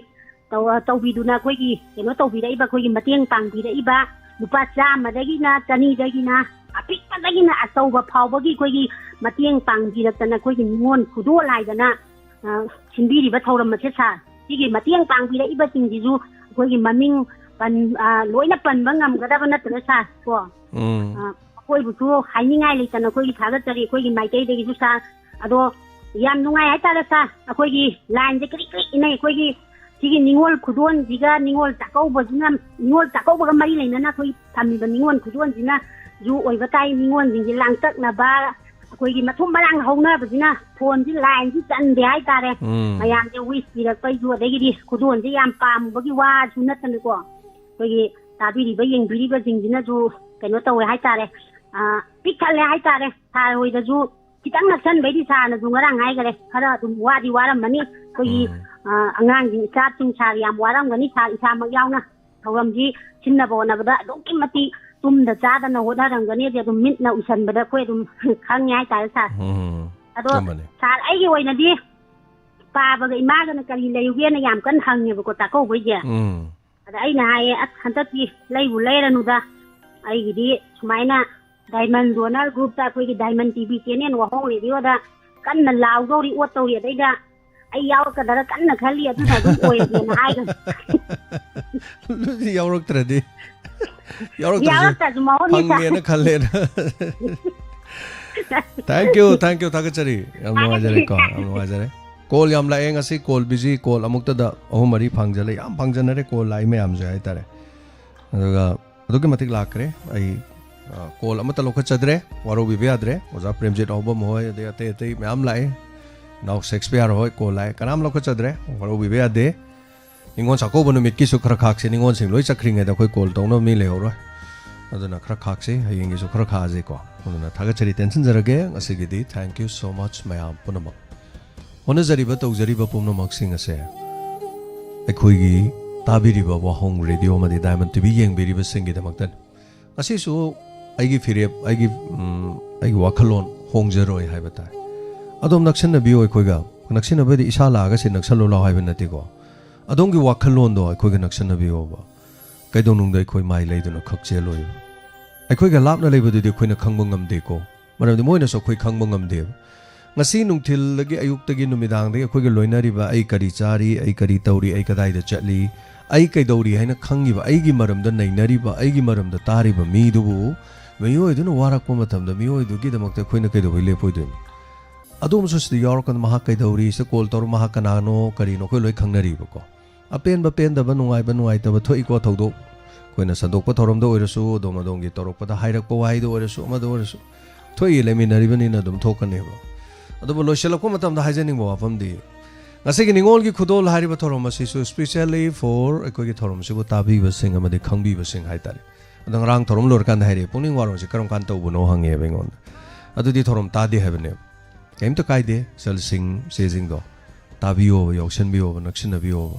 ꯇꯧ-, ꯑ, ꯇꯧꯕꯤꯗꯨꯅ ꯑꯩꯈꯣꯏꯒꯤ ꯀꯩꯅꯣ ꯇꯧꯕꯤꯔꯛꯏꯕ, ꯑꯩꯈꯣꯏꯒꯤ ꯃꯇꯦꯡ ꯄꯥꯡꯕꯤꯔꯛꯏꯕ ꯂꯨꯄꯥ ꯆꯥꯝꯃꯗꯒꯤꯅ ꯆꯅꯤꯗꯒꯤꯅ ꯑꯄꯤꯛꯄꯗꯒꯤꯅ ꯑꯆꯧꯕ ꯐꯥꯎꯕꯒꯤ ꯑꯩꯈꯣꯏꯒꯤ ꯃꯇꯦꯡ ꯄꯥꯡꯕꯤꯔꯛꯇꯅ ꯑꯩꯈꯣꯏꯒꯤ ꯅꯤꯉꯣꯜ ꯈꯨꯗꯣꯜ ꯍꯥꯏꯗꯅ ꯑ, ꯁꯤꯟꯕꯤꯔꯤꯕ ꯊꯧꯔꯝ ꯑꯁꯦ sir, ꯁꯤꯒꯤ ꯃꯇꯦꯡ ꯄꯥꯡꯕꯤꯔꯛꯏꯕꯁꯤꯡꯁꯤꯁꯨ ꯑꯩꯈꯣꯏꯒꯤ ꯃꯃꯤꯡ ꯄꯟ-, ꯑ, ꯂꯣꯏꯅ ꯄꯟꯕ ꯉꯝꯒꯗꯕ ꯅꯠꯇ꯭ꯔꯦ sir ꯀꯣ꯫ ꯎꯝ꯫ ꯑ, ꯃꯈꯣꯏꯕꯨꯁꯨ ꯍꯥꯏꯅꯤꯡꯉꯥꯏ ꯂꯩꯇꯅ ꯑꯩꯈꯣꯏꯒꯤ ꯊꯥꯒꯠꯆꯔꯤ, ꯑꯩꯈꯣꯏꯒꯤ ꯃꯥꯏꯀꯩꯗꯒꯤꯁꯨ sir꯫ ꯑꯗꯣ ꯌꯥꯝ ꯅꯨꯡꯉꯥꯏ ꯍꯥꯏꯇꯥꯔꯦ sir, ꯑꯩꯈꯣꯏꯒꯤ lineꯁꯦ ꯀ꯭ꯔꯤꯛ ꯀ꯭ꯔꯤꯛ ꯏꯟꯅꯩ꯫ ꯑꯩꯈꯣꯏꯒꯤ ꯁꯤꯒꯤ ꯅꯤꯉꯣꯜ ꯈꯨꯗꯣꯜꯁꯤꯒ ꯅꯤꯉꯣꯜ ꯆꯥꯛꯀꯧꯕꯁꯤꯅ, ꯅꯤꯉꯣꯜ ꯆꯥꯛꯀꯧꯕꯒ ꯃꯔꯤ ꯂꯩꯅꯅ ꯑꯩꯈꯣꯏ ꯊꯝꯃꯤꯕ ꯅꯤꯉꯣꯜ ꯈꯨꯗꯣꯜꯁꯤꯅꯁꯨ ꯑꯣꯏꯕ ꯇꯥꯏ꯫ ꯅꯤꯉꯣꯜꯁꯤꯡꯁꯦ ꯂꯥꯡꯇꯛꯅꯕ, ꯑꯩꯈꯣꯏꯒꯤ ꯃꯊꯨꯝ ꯃꯔꯥꯡ ꯍꯧꯅꯕꯁꯤꯅ ꯐꯣꯟꯁꯤ lineꯁꯤ ꯆꯟꯗꯦ ꯍꯥꯏꯇꯥꯔꯦ꯫ ꯎꯝ꯫ ꯃꯌꯥꯝꯁꯦ wish ꯄꯤꯔꯛꯄꯩꯁꯨ, ꯑꯗꯒꯤꯗꯤ ꯈꯨꯗꯣꯜꯁꯦ ꯌꯥꯝ ꯄꯥꯝꯃꯨꯕꯒꯤ ꯋꯥꯁꯨ ꯅꯠꯇꯅꯀꯣ, ꯑꯩꯈꯣꯏꯒꯤ ꯇꯥꯕꯤꯔꯤꯕ ꯌꯦꯡꯕꯤꯔꯤꯕꯁꯤꯡꯁꯤꯅꯁꯨ ꯀꯩꯅꯣ ꯇꯧꯋꯦ ꯍꯥꯏꯇꯥꯔꯦ꯫ ꯑ, ꯄꯤꯛ ꯊꯜꯂꯦ ꯍꯥꯏꯇꯥꯔꯦ꯫ ꯁꯥꯔ ꯍꯣꯏꯗꯁꯨ ꯈꯤꯇꯪ ꯅꯛꯁꯟꯕꯩꯗꯤ ꯁꯥꯔꯅꯁꯨ ꯉꯔꯥꯡ ꯍꯥꯏꯈꯔꯦ, ꯈꯔ ꯑꯗꯨꯝ ꯋꯥꯗꯤ ꯋꯥꯔꯝꯃꯅꯤ꯫ ꯑꯩꯈꯣꯏꯒꯤ, ꯎꯝ꯫ ꯑ, ꯑꯉꯥꯡꯁꯤꯡ, ꯏꯆꯥꯁꯤꯡ ꯁꯥꯔ ꯌꯥꯝ ꯋꯥꯔꯝꯒꯅꯤ, ꯁꯥꯔ ꯏꯁꯥꯃꯛ ꯌꯥꯎꯅ ꯊꯧꯔꯝꯁꯤ ꯁꯤꯟꯅꯕ ꯍꯣꯠꯅꯕꯗ ꯑꯗꯨꯛꯀꯤ ꯃꯇꯤꯛ ꯇꯨꯝꯗ ꯆꯥꯗꯅ ꯍꯣꯠꯅꯔꯝꯒꯅꯤꯗꯤ ꯑꯗꯨꯝ ꯃꯤꯠꯅ ꯎꯁꯟꯕꯗ ꯑꯩꯈꯣꯏ ꯑꯗꯨꯝ ꯈꯪꯉꯦ ꯍꯥꯏꯇꯥꯔꯦ, ꯁꯥꯔ꯫ ꯎꯝ, ꯑꯗꯣ, ꯆꯨꯝꯕꯅꯦ꯫ ꯁꯥꯔ, ꯑꯩꯒꯤ ꯑꯣꯏꯅꯗꯤ ꯄꯥꯕꯒ ꯏꯃꯥꯒꯅ ꯀꯔꯤ ꯂꯩꯌꯨꯒꯦꯅ ꯌꯥꯝ ꯀꯟꯅ ꯍꯪꯉꯦꯕꯀꯣ, ꯆꯥꯛꯀꯧꯕꯩꯁꯦ꯫ ꯎꯝ꯫ ꯑꯗ ꯑꯩꯅ ꯍꯥꯏꯌꯦ, "ꯑꯁ, ꯍꯟꯗꯛꯇꯤ ꯂꯩꯕꯨ ꯂꯩꯔꯅꯨꯗ, ꯑꯩꯒꯤꯗꯤ ꯁꯨꯃꯥꯏꯅ Diamond Donor Groupꯇ, ꯑꯩꯈꯣꯏꯒꯤ Diamond ꯇꯤ ꯚꯤ channel ꯋꯥꯍꯣꯡ ꯔꯦꯗꯤꯑꯣꯗ ꯀꯟꯅ ꯂꯥꯎꯗꯧꯔꯤ, ꯑꯣꯠꯇꯧꯔꯤ, ꯑꯗꯩꯗ ꯑꯩ ꯌꯥꯎꯔꯛꯀꯗꯔ ꯀꯟꯅ ꯈꯜꯂꯤ, ꯑꯗꯨꯅ ꯑꯗꯨꯝ ꯑꯣꯏꯔꯒꯦꯅ" ꯍꯥꯏꯈ꯭ꯔꯦ꯫ ꯑꯗꯨꯗꯤ ꯌꯥꯎꯔꯛꯇ꯭ꯔꯗꯤ? ꯌꯥꯎꯔꯛꯇ꯭ꯔꯁꯨ ꯌꯥꯎꯔꯛꯇ꯭ꯔꯁꯨ ꯃꯍꯨꯠꯅꯤ, ꯁꯥꯔ꯫ ꯐꯪꯉꯦꯅ ꯈꯜꯂꯦꯅ꯫ Thank you, thank you, ꯊꯥꯒꯠꯆꯔꯤ꯫ ꯌꯥꯝ ꯅꯨꯡꯉꯥꯏꯖꯔꯦꯀꯣ, ꯌꯥꯝ ꯅꯨꯡꯉꯥꯏꯖꯔꯦ꯫ ꯀꯣꯜ ꯌꯥꯝ ꯂꯥꯛꯑꯦ ꯉꯁꯤ, ꯀꯣꯜ ꯕꯤꯖꯤ, ꯀꯣꯜ ꯑꯃꯨꯛꯇꯗ ꯑꯍꯨꯝ ꯃꯔꯤ ꯐꯪꯖꯜꯂꯦ, ꯌꯥꯝ ꯐꯪꯖꯅꯔꯦ ꯀꯣꯜ ꯂꯥꯛꯏ ꯃꯌꯥꯝꯁꯦ ꯍꯥꯏꯇꯥꯔꯦ꯫ ꯑꯗꯨꯒ ꯑꯗꯨꯛꯀꯤ ꯃꯇꯤꯛ ꯂꯥꯛꯈ꯭ꯔꯦ꯫ ꯑꯩ, ꯑ, ꯀꯣꯜ ꯑꯃꯠꯇ ꯂꯧꯈꯠꯆꯗ꯭ꯔꯦ, ꯋꯥꯔꯧꯕꯤꯕ ꯌꯥꯗ꯭ꯔꯦ꯫ ꯑꯣꯖꯥ ꯄ꯭ꯔꯦꯝꯖꯤꯠ ꯍꯥꯎꯕꯝ ꯍꯣꯏ, ꯑꯗꯩ ꯑꯇꯩ ꯑꯇꯩ ꯃꯌꯥꯝ ꯂꯥꯛꯑꯦ, ꯏꯅꯥꯎ ꯁꯦꯛꯁꯄꯤꯌꯥꯔ ꯍꯣꯏ ꯀꯣꯜ ꯂꯥꯛꯑꯦ, ꯀꯅꯥꯝ ꯂꯧꯈꯠꯆꯗ꯭ꯔꯦ, ꯋꯥꯔꯧꯕꯤꯕ ꯌꯥꯗꯦ꯫ ꯅꯤꯉꯣꯜ ꯆꯥꯛꯀꯧꯕ ꯅꯨꯃꯤꯠꯀꯤꯁꯨ ꯈꯔ ꯈꯥꯛꯁꯦ, ꯅꯤꯉꯣꯜꯁꯤꯡ ꯂꯣꯏ ꯆꯠꯈ꯭ꯔꯤꯉꯩꯗ ꯑꯩꯈꯣꯏ ꯀꯣꯜ ꯇꯧꯅꯕ ꯃꯤ ꯂꯩꯍꯧꯔꯣꯏ꯫ ꯑꯗꯨꯅ ꯈꯔ ꯈꯥꯛꯁꯦ, ꯍꯌꯦꯡꯒꯤꯁꯨ ꯈꯔ ꯈꯥꯛꯑꯁꯦꯀꯣ꯫ ꯑꯗꯨꯅ ꯊꯥꯒꯠꯆꯔꯤ, ꯇꯦꯟꯁꯤꯟꯖꯔꯒꯦ꯫ ꯉꯁꯤꯒꯤꯗꯤ thank you so much ꯃꯌꯥꯝ ꯄꯨꯝꯅꯃꯛ꯫ ꯍꯣꯠꯅꯖꯔꯤꯕ, ꯇꯧꯖꯔꯤꯕ ꯄꯨꯝꯅꯃꯛꯁꯤꯡ ꯑꯁꯦ ꯑꯩꯈꯣꯏꯒꯤ ꯇꯥꯕꯤꯔꯤꯕ ꯋꯥꯍꯣꯡ ꯔꯦꯗꯤꯑꯣ ꯑꯃꯗꯤ Diamond ꯇꯤ ꯚꯤ ꯌꯦꯡꯕꯤꯔꯤꯕꯁꯤꯡꯒꯤꯗꯃꯛꯇꯅꯤ꯫ ꯉꯁꯤꯁꯨ ꯑꯩꯒꯤ ꯐꯤꯔꯦꯞ, ꯑꯩꯒꯤ, ꯎꯝ, ꯑꯩꯒꯤ ꯋꯥꯈꯜꯂꯣꯟ ꯍꯣꯡꯖꯔꯣꯏ ꯍꯥꯏꯕ ꯇꯥꯏ꯫ ꯑꯗꯣꯝ ꯅꯛꯁꯤꯟꯅꯕꯤꯌꯨ ꯑꯩꯈꯣꯏꯒ꯫ ꯅꯛꯁꯤꯟꯅꯕꯗꯤ ꯏꯁꯥ ꯂꯥꯛꯑꯒ ꯁꯤ ꯅꯛꯁꯜꯂꯨ ꯂꯥꯎ ꯍꯥꯏꯕ ꯅꯠꯇꯦꯀꯣ꯫ ꯑꯗꯣꯝꯒꯤ ꯋꯥꯈꯜꯂꯣꯟꯗꯣ ꯑꯩꯈꯣꯏꯒ ꯅꯛꯁꯤꯟꯅꯕꯤꯌꯣꯕ꯫ ꯀꯩꯗꯧꯅꯨꯡꯗ ꯑꯩꯈꯣꯏ ꯃꯥꯏ ꯂꯩꯗꯨꯅ ꯈꯛ ꯆꯦꯜꯂꯣꯏꯕ꯫ ꯑꯩꯈꯣꯏꯒ ꯂꯥꯞꯅ ꯂꯩꯕꯗꯨꯗꯤ ꯑꯩꯈꯣꯏꯅ ꯈꯪꯕ ꯉꯝꯗꯦꯀꯣ꯫ ꯃꯔꯝꯗꯤ ꯃꯣꯏꯅꯁꯨ ꯑꯩꯈꯣꯏ ꯈꯪꯕ ꯉꯝꯗꯦꯕ꯫ ꯉꯁꯤ ꯅꯨꯡꯊꯤꯜꯗꯒꯤ, ꯑꯌꯨꯛꯇꯒꯤ, ꯅꯨꯃꯤꯗꯥꯡꯗꯒꯤ ꯑꯩꯈꯣꯏꯒ ꯂꯣꯏꯅꯔꯤꯕ, ꯑꯩ ꯀꯔꯤ ꯆꯥꯔꯤ, ꯑꯩ ꯀꯔꯤ ꯇꯧꯔꯤ, ꯑꯩ ꯀꯗꯥꯏꯗ ꯆꯠꯂꯤ, ꯑꯩ ꯀꯩꯗꯧꯔꯤ ꯍꯥꯏꯅ ꯈꯪꯉꯤꯕ, ꯑꯩꯒꯤ ꯃꯔꯝꯗ ꯅꯩꯅꯔꯤꯕ, ꯑꯩꯒꯤ ꯃꯔꯝꯗ ꯇꯥꯔꯤꯕ ꯃꯤꯗꯨꯕꯨ ꯃꯤꯑꯣꯏꯗꯨꯅ ꯋꯥꯔꯛꯄ ꯃꯇꯝꯗ ꯃꯤꯑꯣꯏꯗꯨꯒꯤꯗꯃꯛꯇ ꯑꯩꯈꯣꯏꯅ ꯀꯩꯗꯧꯕꯩ ꯂꯦꯞꯄꯣꯏꯗꯣꯏꯅꯣ? ꯑꯗꯣꯝꯁꯨ ꯁꯤꯗ ꯌꯥꯎꯔꯛꯀꯅꯨ, ꯃꯍꯥꯛ ꯀꯩꯗꯧꯔꯤ, ꯁꯤꯗ ꯀꯣꯜ ꯇꯧꯔꯣ, ꯃꯍꯥꯛ ꯀꯅꯥꯅꯣ, ꯀꯔꯤꯅꯣ, ꯑꯩꯈꯣꯏ ꯂꯣꯏ ꯈꯪꯅꯔꯤꯕꯀꯣ꯫ ꯑꯄꯦꯟꯕ ꯄꯦꯟꯗꯕ, ꯅꯨꯡꯉꯥꯏꯕ ꯅꯨꯡꯉꯥꯏꯇꯕ ꯊꯣꯛꯏꯀꯣ ꯊꯧꯗꯣꯛ꯫ ꯑꯩꯈꯣꯏꯅ ꯁꯟꯗꯣꯛꯄ ꯊꯧꯔꯝꯗ ꯑꯣꯏꯔꯁꯨ, ꯑꯗꯣꯝ ꯑꯗꯣꯝꯒꯤ ꯇꯧꯔꯛꯄꯗ ꯍꯥꯏꯔꯛꯄ ꯋꯥꯍꯩꯗ ꯑꯣꯏꯔꯁꯨ, ꯑꯃꯗ ꯑꯣꯏꯔꯁꯨ, ꯊꯣꯛꯏ, ꯂꯩꯃꯤꯟꯅꯔꯤꯕꯅꯤꯅ ꯑꯗꯨꯝ ꯊꯣꯛꯀꯅꯦꯕ꯫ ꯑꯗꯨꯕꯨ ꯂꯣꯏꯁꯤꯜꯂꯛꯄ ꯃꯇꯝꯗ ꯍꯥꯏꯖꯅꯤꯡꯕ ꯋꯥꯐꯝꯗꯤ, ꯉꯁꯤꯒꯤ ꯅꯤꯉꯣꯜꯒꯤ ꯈꯨꯗꯣꯜ ꯍꯥꯏꯔꯤꯕ ꯊꯧꯔꯝ ꯑꯁꯤꯁꯨ specially for ꯑꯩꯈꯣꯏꯒꯤ ꯊꯧꯔꯝꯁꯤꯕꯨ ꯇꯥꯕꯤꯕꯁꯤꯡ ꯑꯃꯗꯤ ꯈꯪꯕꯤꯕꯁꯤꯡ ꯍꯥꯏꯇꯥꯔꯦ꯫ ꯑꯗꯣ ꯉꯔꯥꯡ ꯊꯧꯔꯝ ꯂꯣꯏꯔꯀꯥꯟꯗ ꯍꯥꯏꯔꯛꯑꯦ, "ꯄꯨꯛꯅꯤꯡ ꯋꯥꯔꯣꯟꯁꯦ ꯀꯔꯝ ꯀꯥꯟꯗ ꯇꯧꯕꯅꯣ?" ꯍꯪꯉꯦꯕ ꯑꯩꯉꯣꯟꯗ꯫ ꯑꯗꯨꯗꯤ ꯊꯧꯔꯝ ꯇꯥꯗꯦ ꯍꯥꯏꯕꯅꯦꯕ꯫ ꯀꯩꯝꯇ ꯀꯥꯏꯗꯦ, ꯏꯆꯜꯁꯤꯡ, ꯏꯆꯦꯁꯤꯡꯗꯣ ꯇꯥꯕꯤꯌꯣꯕ, ꯌꯥꯎꯁꯟꯕꯤꯌꯣꯕ, ꯅꯛꯁꯤꯟꯅꯕꯤꯌꯣꯕ꯫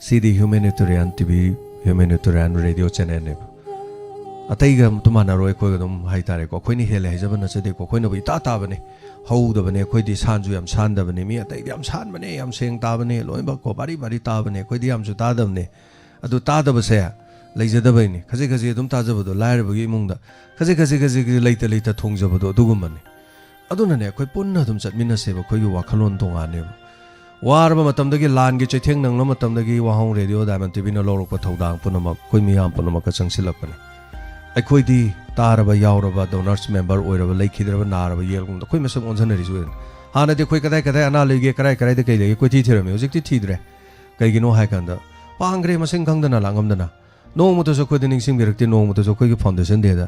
ꯁꯤꯗꯤ humanitarian T V, humanitarian radio channelꯅꯦꯕ꯫ ꯑꯇꯩꯒ ꯑꯝꯇ ꯃꯥꯟꯅꯔꯣꯏ, ꯑꯩꯈꯣꯏꯒ ꯑꯗꯨꯝ ꯍꯥꯏꯇꯥꯔꯦꯀꯣ꯫ ꯑꯩꯈꯣꯏꯅ ꯍꯦꯜꯂꯦ ꯍꯥꯏꯖꯕ ꯅꯠꯆꯗꯦꯀꯣ, ꯑꯩꯈꯣꯏꯅꯕꯨ ꯏꯇꯥ ꯇꯥꯕꯅꯦ, ꯍꯧꯗꯕꯅꯦ꯫ ꯑꯩꯈꯣꯏꯗꯤ ꯁꯥꯟꯁꯨ ꯌꯥꯝ ꯁꯥꯟꯗꯕꯅꯦ, ꯃꯤ ꯑꯇꯩꯗꯤ ꯌꯥꯝ ꯁꯥꯟꯕꯅꯦ, ꯌꯥꯝ ꯁꯦꯡ ꯇꯥꯕꯅꯦ, ꯂꯣꯏꯅꯃꯛꯀꯣ ꯕꯥꯔꯤ ꯕꯥꯔꯤ ꯇꯥꯕꯅꯦ, ꯑꯩꯈꯣꯏꯗꯤ ꯌꯥꯝꯁꯨ ꯇꯥꯗꯕꯅꯦ꯫ ꯑꯗꯨ ꯇꯥꯗꯕꯁꯦ ꯂꯩꯖꯗꯕꯩꯅꯤ꯫ ꯈꯖꯤꯛ ꯈꯖꯤꯛ ꯑꯗꯨꯝ ꯇꯥꯖꯕꯗꯣ, ꯂꯥꯏꯔꯕꯒꯤ ꯏꯃꯨꯡꯗ ꯈꯖꯤꯛ ꯈꯖꯤꯛ ꯈꯖꯤꯛ ꯈꯖꯤꯛ ꯂꯩꯇ ꯂꯩꯇ ꯊꯣꯡꯖꯕꯗꯣ ꯑꯗꯨꯒꯨꯝꯕꯅꯤ꯫ ꯑꯗꯨꯅꯅꯦ, ꯑꯩꯈꯣꯏ ꯄꯨꯟꯅ ꯑꯗꯨꯝ ꯆꯠꯃꯤꯟꯅꯁꯦꯕ, ꯑꯩꯈꯣꯏꯒꯤ ꯋꯥꯈꯜꯂꯣꯟ ꯇꯣꯉꯥꯟꯅꯦꯕ꯫ ꯋꯥꯔꯕ ꯃꯇꯝꯗꯒꯤ, ꯂꯥꯟꯒꯤ ꯆꯩꯊꯦꯡ ꯅꯪꯂꯕ ꯃꯇꯝꯗꯒꯤ ꯋꯥꯍꯣꯡ ꯔꯦꯗꯤꯑꯣ ꯗꯥꯏꯃꯟ ꯇꯤꯚꯤꯅ ꯂꯧꯔꯛꯄ ꯊꯧꯗꯥꯡ ꯄꯨꯝꯅꯃꯛ ꯑꯩꯈꯣꯏ ꯃꯤꯌꯥꯝ ꯄꯨꯝꯅꯃꯛꯀ ꯆꯪꯁꯤꯜꯂꯛꯄꯅꯤ꯫ ꯑꯩꯈꯣꯏꯗꯤ ꯇꯥꯔꯕ ꯌꯥꯎꯔꯕ, ꯗꯣꯅꯔꯁ ꯃꯦꯝꯕꯔ ꯑꯣꯏꯔꯕ, ꯂꯩꯈꯤꯗ꯭ꯔꯕ ꯅꯥꯔꯕ ꯌꯦꯜꯒꯨꯝꯗ ꯑꯩꯈꯣꯏ ꯃꯁꯛ ꯑꯣꯟꯁꯤꯟꯅꯔꯤꯁꯨ ꯑꯣꯏꯗꯅ꯫ ꯍꯥꯟꯅꯗꯤ ꯑꯩꯈꯣꯏ ꯀꯗꯥꯏ ꯀꯗꯥꯏ ꯑꯅꯥ ꯂꯩꯒꯦ, ꯀꯗꯥꯏ ꯀꯗꯥꯏꯗ ꯀꯩ ꯂꯩꯒꯦ ꯀꯣꯏꯊꯤ ꯊꯤꯔꯝꯃꯤ꯫ ꯍꯧꯖꯤꯛꯇꯤ ꯊꯤꯗ꯭ꯔꯦ꯫ ꯀꯩꯒꯤꯅꯣ ꯍꯥꯏ ꯀꯥꯟꯗ, ꯄꯥꯡꯈ꯭ꯔꯦ ꯃꯁꯤꯡ ꯈꯪꯗꯅ ꯂꯥꯛꯉꯝꯗꯅ꯫ ꯅꯣꯡꯃꯇꯁꯨ ꯑꯩꯈꯣꯏꯗ ꯅꯤꯡꯁꯤꯡꯕꯤꯔꯛꯇꯦ, ꯅꯣꯡꯃꯇꯁꯨ ꯑꯩꯈꯣꯏꯒꯤ foundation dayꯗ,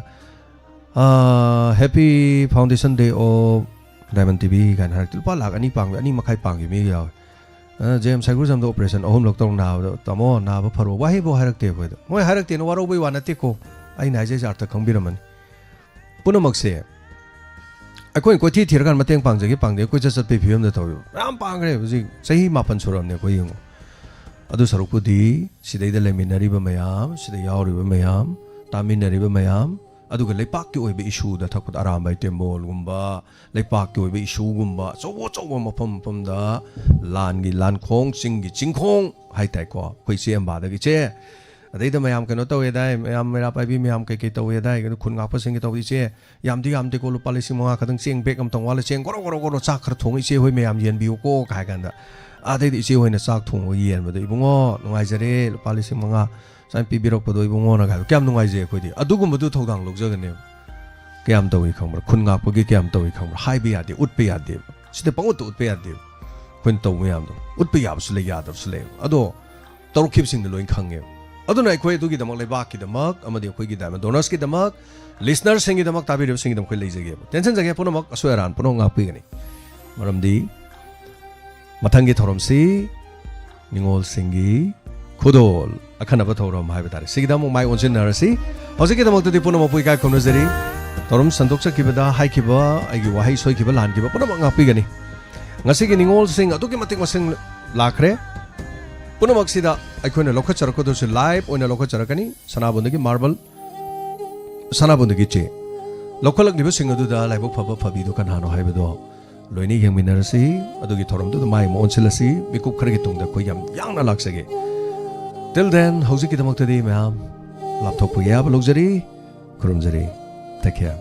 "Happy foundation day of Diamond T V" ꯀꯥꯏꯅ ꯍꯥꯏꯔꯛꯇꯦ꯫ ꯂꯨꯄꯥ ꯂꯥꯛ ꯑꯅꯤ ꯄꯥꯡꯕ, ꯑꯅꯤ ꯃꯈꯥꯏ ꯄꯥꯡꯈꯤꯕ ꯃꯤꯒ ꯌꯥꯎꯋꯦ꯫ ꯑ, ꯖꯦꯝꯁ ꯁꯥꯏꯒꯨꯖꯝꯗ ꯑꯣꯄꯔꯦꯁꯟ ꯑꯍꯨꯝꯂꯛ ꯇꯧꯔ ꯅꯥꯕꯗ, "ꯇꯥꯃꯣ, ꯅꯥꯕ ꯐꯔꯣ", ꯋꯥꯍꯩꯐꯥꯎ ꯍꯥꯏꯔꯛꯇꯦ ꯑꯩꯈꯣꯏꯗ꯫ ꯃꯣꯏ ꯍꯥꯏꯔꯛꯇꯦꯅ ꯋꯥꯔꯧꯕꯩ ꯋꯥ ꯅꯠꯇꯦꯀꯣ, ꯑꯩꯅ ꯍꯥꯏꯖꯩꯁꯦ ꯑꯥꯔꯊ ꯈꯪꯕꯤꯔꯝꯃꯅꯤ꯫ ꯄꯨꯝꯅꯃꯛꯁꯦ ꯑꯩꯈꯣꯏꯅ ꯀꯣꯏꯊꯤ ꯊꯤꯔꯀꯥꯟꯗ ꯃꯇꯦꯡ ꯄꯥꯡꯖꯒꯦ ꯄꯥꯡꯖꯒꯦ ꯀꯣꯏꯆꯠ ꯆꯠꯄꯒꯤ ꯐꯤꯕꯝꯗ ꯇꯧꯔꯤꯕ ꯃꯌꯥꯝ ꯄꯥꯡꯈ꯭ꯔꯦ꯫ ꯍꯧꯖꯤꯛ ꯆꯍꯤ ꯃꯥꯄꯟ ꯁꯨꯔꯕꯅꯦ ꯑꯩꯈꯣꯏ, ꯌꯦꯡꯉꯨ꯫ ꯑꯗꯨ ꯁꯔꯨꯛꯄꯨꯗꯤ ꯁꯤꯗꯩꯗ ꯂꯩꯃꯤꯟꯅꯔꯤꯕ ꯃꯌꯥꯝ, ꯁꯤꯗ ꯌꯥꯎꯔꯤꯕ ꯃꯌꯥꯝ, ꯇꯥꯃꯤꯟꯅꯔꯤꯕ ꯃꯌꯥꯝ, ꯑꯗꯨꯒ ꯂꯩꯄꯥꯛꯀꯤ ꯑꯣꯏꯕ ꯏꯁꯨꯗ ꯊꯛꯄꯗ ꯑꯔꯥꯝꯕꯥꯏ ꯇꯦꯝꯕꯣꯜꯒꯨꯝꯕ, ꯂꯩꯄꯥꯛꯀꯤ ꯑꯣꯏꯕ ꯏꯁꯨꯒꯨꯝꯕ ꯑꯆꯧ ꯑꯆꯧꯕ ꯃꯐꯝ ꯃꯐꯝꯗ ꯂꯥꯟꯒꯤ ꯂꯥꯟꯈꯣꯡ, ꯆꯤꯡꯒꯤ ꯆꯤꯡꯈꯣꯡ ꯍꯥꯏꯇꯥꯏꯀꯣ, ꯑꯩꯈꯣꯏ ꯏꯆꯦ ꯑꯝꯕꯥꯗꯒꯤ, "ꯏꯆꯦ, ꯑꯗꯩꯗ ꯃꯌꯥꯝ ꯀꯩꯅꯣ ꯇꯧꯋꯦꯗꯥꯏ, ꯃꯌꯥꯝ ꯃꯩꯔꯥ ꯄꯥꯏꯕꯤ ꯃꯌꯥꯝ ꯀꯩꯀꯩ ꯇꯧꯋꯦꯗꯥꯏ, ꯑꯗꯨ ꯈꯨꯟ ꯉꯥꯛꯄꯁꯤꯡꯒꯤ ꯇꯧꯕꯗꯤ, ꯏꯆꯦ, ꯌꯥꯝꯗꯤ ꯌꯥꯝꯗꯦꯀꯣ, ꯂꯨꯄꯥ ꯂꯤꯁꯤꯡ ꯃꯉꯥ ꯈꯛꯇꯪ, ꯆꯦꯡ ꯕꯦꯛ ꯑꯃꯇꯪ ꯋꯥꯠꯂꯦ, ꯆꯦꯡ ꯒꯣꯔꯣ ꯒꯣꯔꯣ ꯒꯣꯔꯣ ꯆꯥꯛ ꯈꯔ ꯊꯣꯡꯉ ꯏꯆꯦ ꯍꯣꯏ ꯃꯌꯥꯝ ꯌꯦꯟꯕꯤꯌꯨꯀꯣ" ꯀꯥꯏ ꯍꯥꯏ ꯀꯥꯟꯗ, ꯑꯗꯩꯗꯤ ꯏꯆꯦ ꯍꯣꯏꯅ ꯆꯥꯛ ꯊꯣꯡꯉꯒ ꯌꯦꯟꯕꯗꯣ, "ꯏꯕꯨꯡꯉꯣ, ꯅꯨꯡꯉꯥꯏꯖꯔꯦ, ꯂꯨꯄꯥ ꯂꯤꯁꯤꯡ ꯃꯉꯥ ꯁꯨꯃꯥꯏꯅ ꯄꯤꯕꯤꯔꯛꯄꯗꯣ ꯏꯕꯨꯡꯉꯣꯅ" ꯀꯥꯏꯗꯣ ꯀꯌꯥꯝ ꯅꯨꯡꯉꯥꯏꯖꯩ ꯑꯩꯈꯣꯏꯗꯤ꯫ ꯑꯗꯨꯒꯨꯝꯕꯗꯨ ꯊꯧꯗꯥꯡ ꯂꯧꯖꯒꯅꯦꯕ꯫ ꯀꯌꯥꯝ ꯇꯧꯏ ꯈꯪꯕ꯭ꯔꯥ? ꯈꯨꯟ ꯉꯥꯛꯄꯒꯤ ꯀꯌꯥꯝ ꯇꯧꯏ ꯈꯪꯕ꯭ꯔꯥ? ꯍꯥꯏꯕ ꯌꯥꯗꯦ, ꯎꯠꯄ ꯌꯥꯗꯦꯕ꯫ ꯁꯤꯗ ꯄꯪꯎꯠꯇ ꯎꯠꯄ ꯌꯥꯗꯦꯕ꯫ ꯑꯩꯈꯣꯏꯅ ꯇꯧꯕ ꯃꯌꯥꯝꯗꯣ ꯎꯠꯄ ꯌꯥꯕꯁꯨ ꯂꯩ, ꯌꯥꯗꯕꯁꯨ ꯂꯩ꯫ ꯑꯗꯣ ꯇꯧꯔꯛꯈꯤꯕꯁꯤꯡꯗꯣ ꯂꯣꯏ ꯈꯪꯉꯦꯕ꯫ ꯑꯗꯨꯅ ꯑꯩꯈꯣꯏ ꯑꯗꯨꯒꯤꯗꯃꯛ, ꯂꯩꯕꯥꯛꯀꯤꯗꯃꯛ ꯑꯃꯗꯤ ꯑꯩꯈꯣꯏꯒꯤ diamond donorsꯀꯤꯗꯃꯛ, listenerꯁꯤꯡꯒꯤꯗꯃꯛ, ꯇꯥꯕꯤꯔꯤꯕꯁꯤꯡꯒꯤꯗꯃꯛ ꯑꯩꯈꯣꯏ ꯂꯩꯖꯒꯦꯕ꯫ ꯇꯦꯟꯁꯟꯖꯒꯦ ꯄꯨꯝꯅꯃꯛ, ꯑꯁꯣꯏ ꯑꯔꯥꯟ ꯄꯨꯝꯅꯃꯛ ꯉꯥꯛꯄꯤꯒꯅꯤ꯫ ꯃꯔꯝꯗꯤ ꯃꯊꯪꯒꯤ ꯊꯧꯔꯝꯁꯤ ꯅꯤꯉꯣꯜꯁꯤꯡꯒꯤ ꯈꯨꯗꯣꯜ ꯑꯈꯟꯅꯕ ꯊꯧꯔꯝ ꯍꯥꯏꯕ ꯇꯥꯔꯦ, ꯁꯤꯒꯤꯗ ꯑꯃꯨꯛ ꯃꯥꯏ ꯑꯣꯟꯁꯤꯟꯅꯔꯁꯤ꯫ ꯍꯧꯖꯤꯛꯀꯤꯗꯃꯛꯇꯗꯤ ꯄꯨꯝꯅꯃꯛꯄꯨ ꯏꯀꯥꯏ ꯈꯨꯝꯅꯖꯔꯤ꯫ ꯊꯧꯔꯝ ꯁꯟꯗꯣꯛꯆꯈꯤꯕꯗ ꯍꯥꯏꯈꯤꯕ ꯑꯩꯒꯤ ꯋꯥꯍꯩ ꯁꯣꯏꯈꯤꯕ ꯂꯥꯟꯈꯤꯕ ꯄꯨꯝꯅꯃꯛ ꯉꯥꯛꯄꯤꯒꯅꯤ꯫ ꯉꯁꯤꯒꯤ ꯅꯤꯉꯣꯜꯁꯤꯡ ꯑꯗꯨꯛꯀꯤ ꯃꯇꯤꯛ ꯃꯁꯤꯡ ꯂꯥꯛꯈ꯭ꯔꯦ꯫ ꯄꯨꯝꯅꯃꯛꯁꯤꯗ ꯑꯩꯈꯣꯏꯅ ꯂꯧꯈꯠꯆꯔꯛꯀꯗꯧꯁꯨ live ꯑꯣꯏꯅ ꯂꯧꯈꯠꯆꯔꯛꯀꯅꯤ꯫ ꯁꯅꯥꯕꯨꯟꯗꯒꯤ marble, ꯁꯅꯥꯕꯨꯟꯗꯒꯤ ꯆꯦ ꯂꯧꯈꯠꯂꯛꯂꯤꯕꯁꯤꯡ ꯑꯗꯨꯗ ꯂꯥꯏꯕꯛ ꯐꯕ ꯐꯕꯤꯗꯨ ꯀꯅꯥꯅꯣ ꯍꯥꯏꯕꯗꯣ ꯂꯣꯏꯅ ꯌꯦꯡꯃꯤꯟꯅꯔꯁꯤ꯫ ꯑꯗꯨꯒꯤ ꯊꯧꯔꯝꯗꯨꯗ ꯃꯥꯏ ꯑꯃ ꯑꯣꯟꯁꯤꯜꯂꯁꯤ꯫ ꯃꯤꯀꯨꯞ ꯈꯔꯒꯤ ꯇꯨꯡꯗ ꯑꯩꯈꯣꯏ ꯌꯥꯝ ꯌꯥꯡꯅ ꯂꯥꯛꯆꯒꯦ꯫ Till then, ꯍꯧꯖꯤꯛꯀꯤꯗꯃꯛꯇꯗꯤ ꯃꯌꯥꯝ ꯂꯥꯞꯊꯣꯛꯄꯒꯤ ꯑꯌꯥꯕ ꯂꯧꯖꯔꯤ, ꯈꯨꯔꯨꯝꯖꯔꯤ꯫ Take care.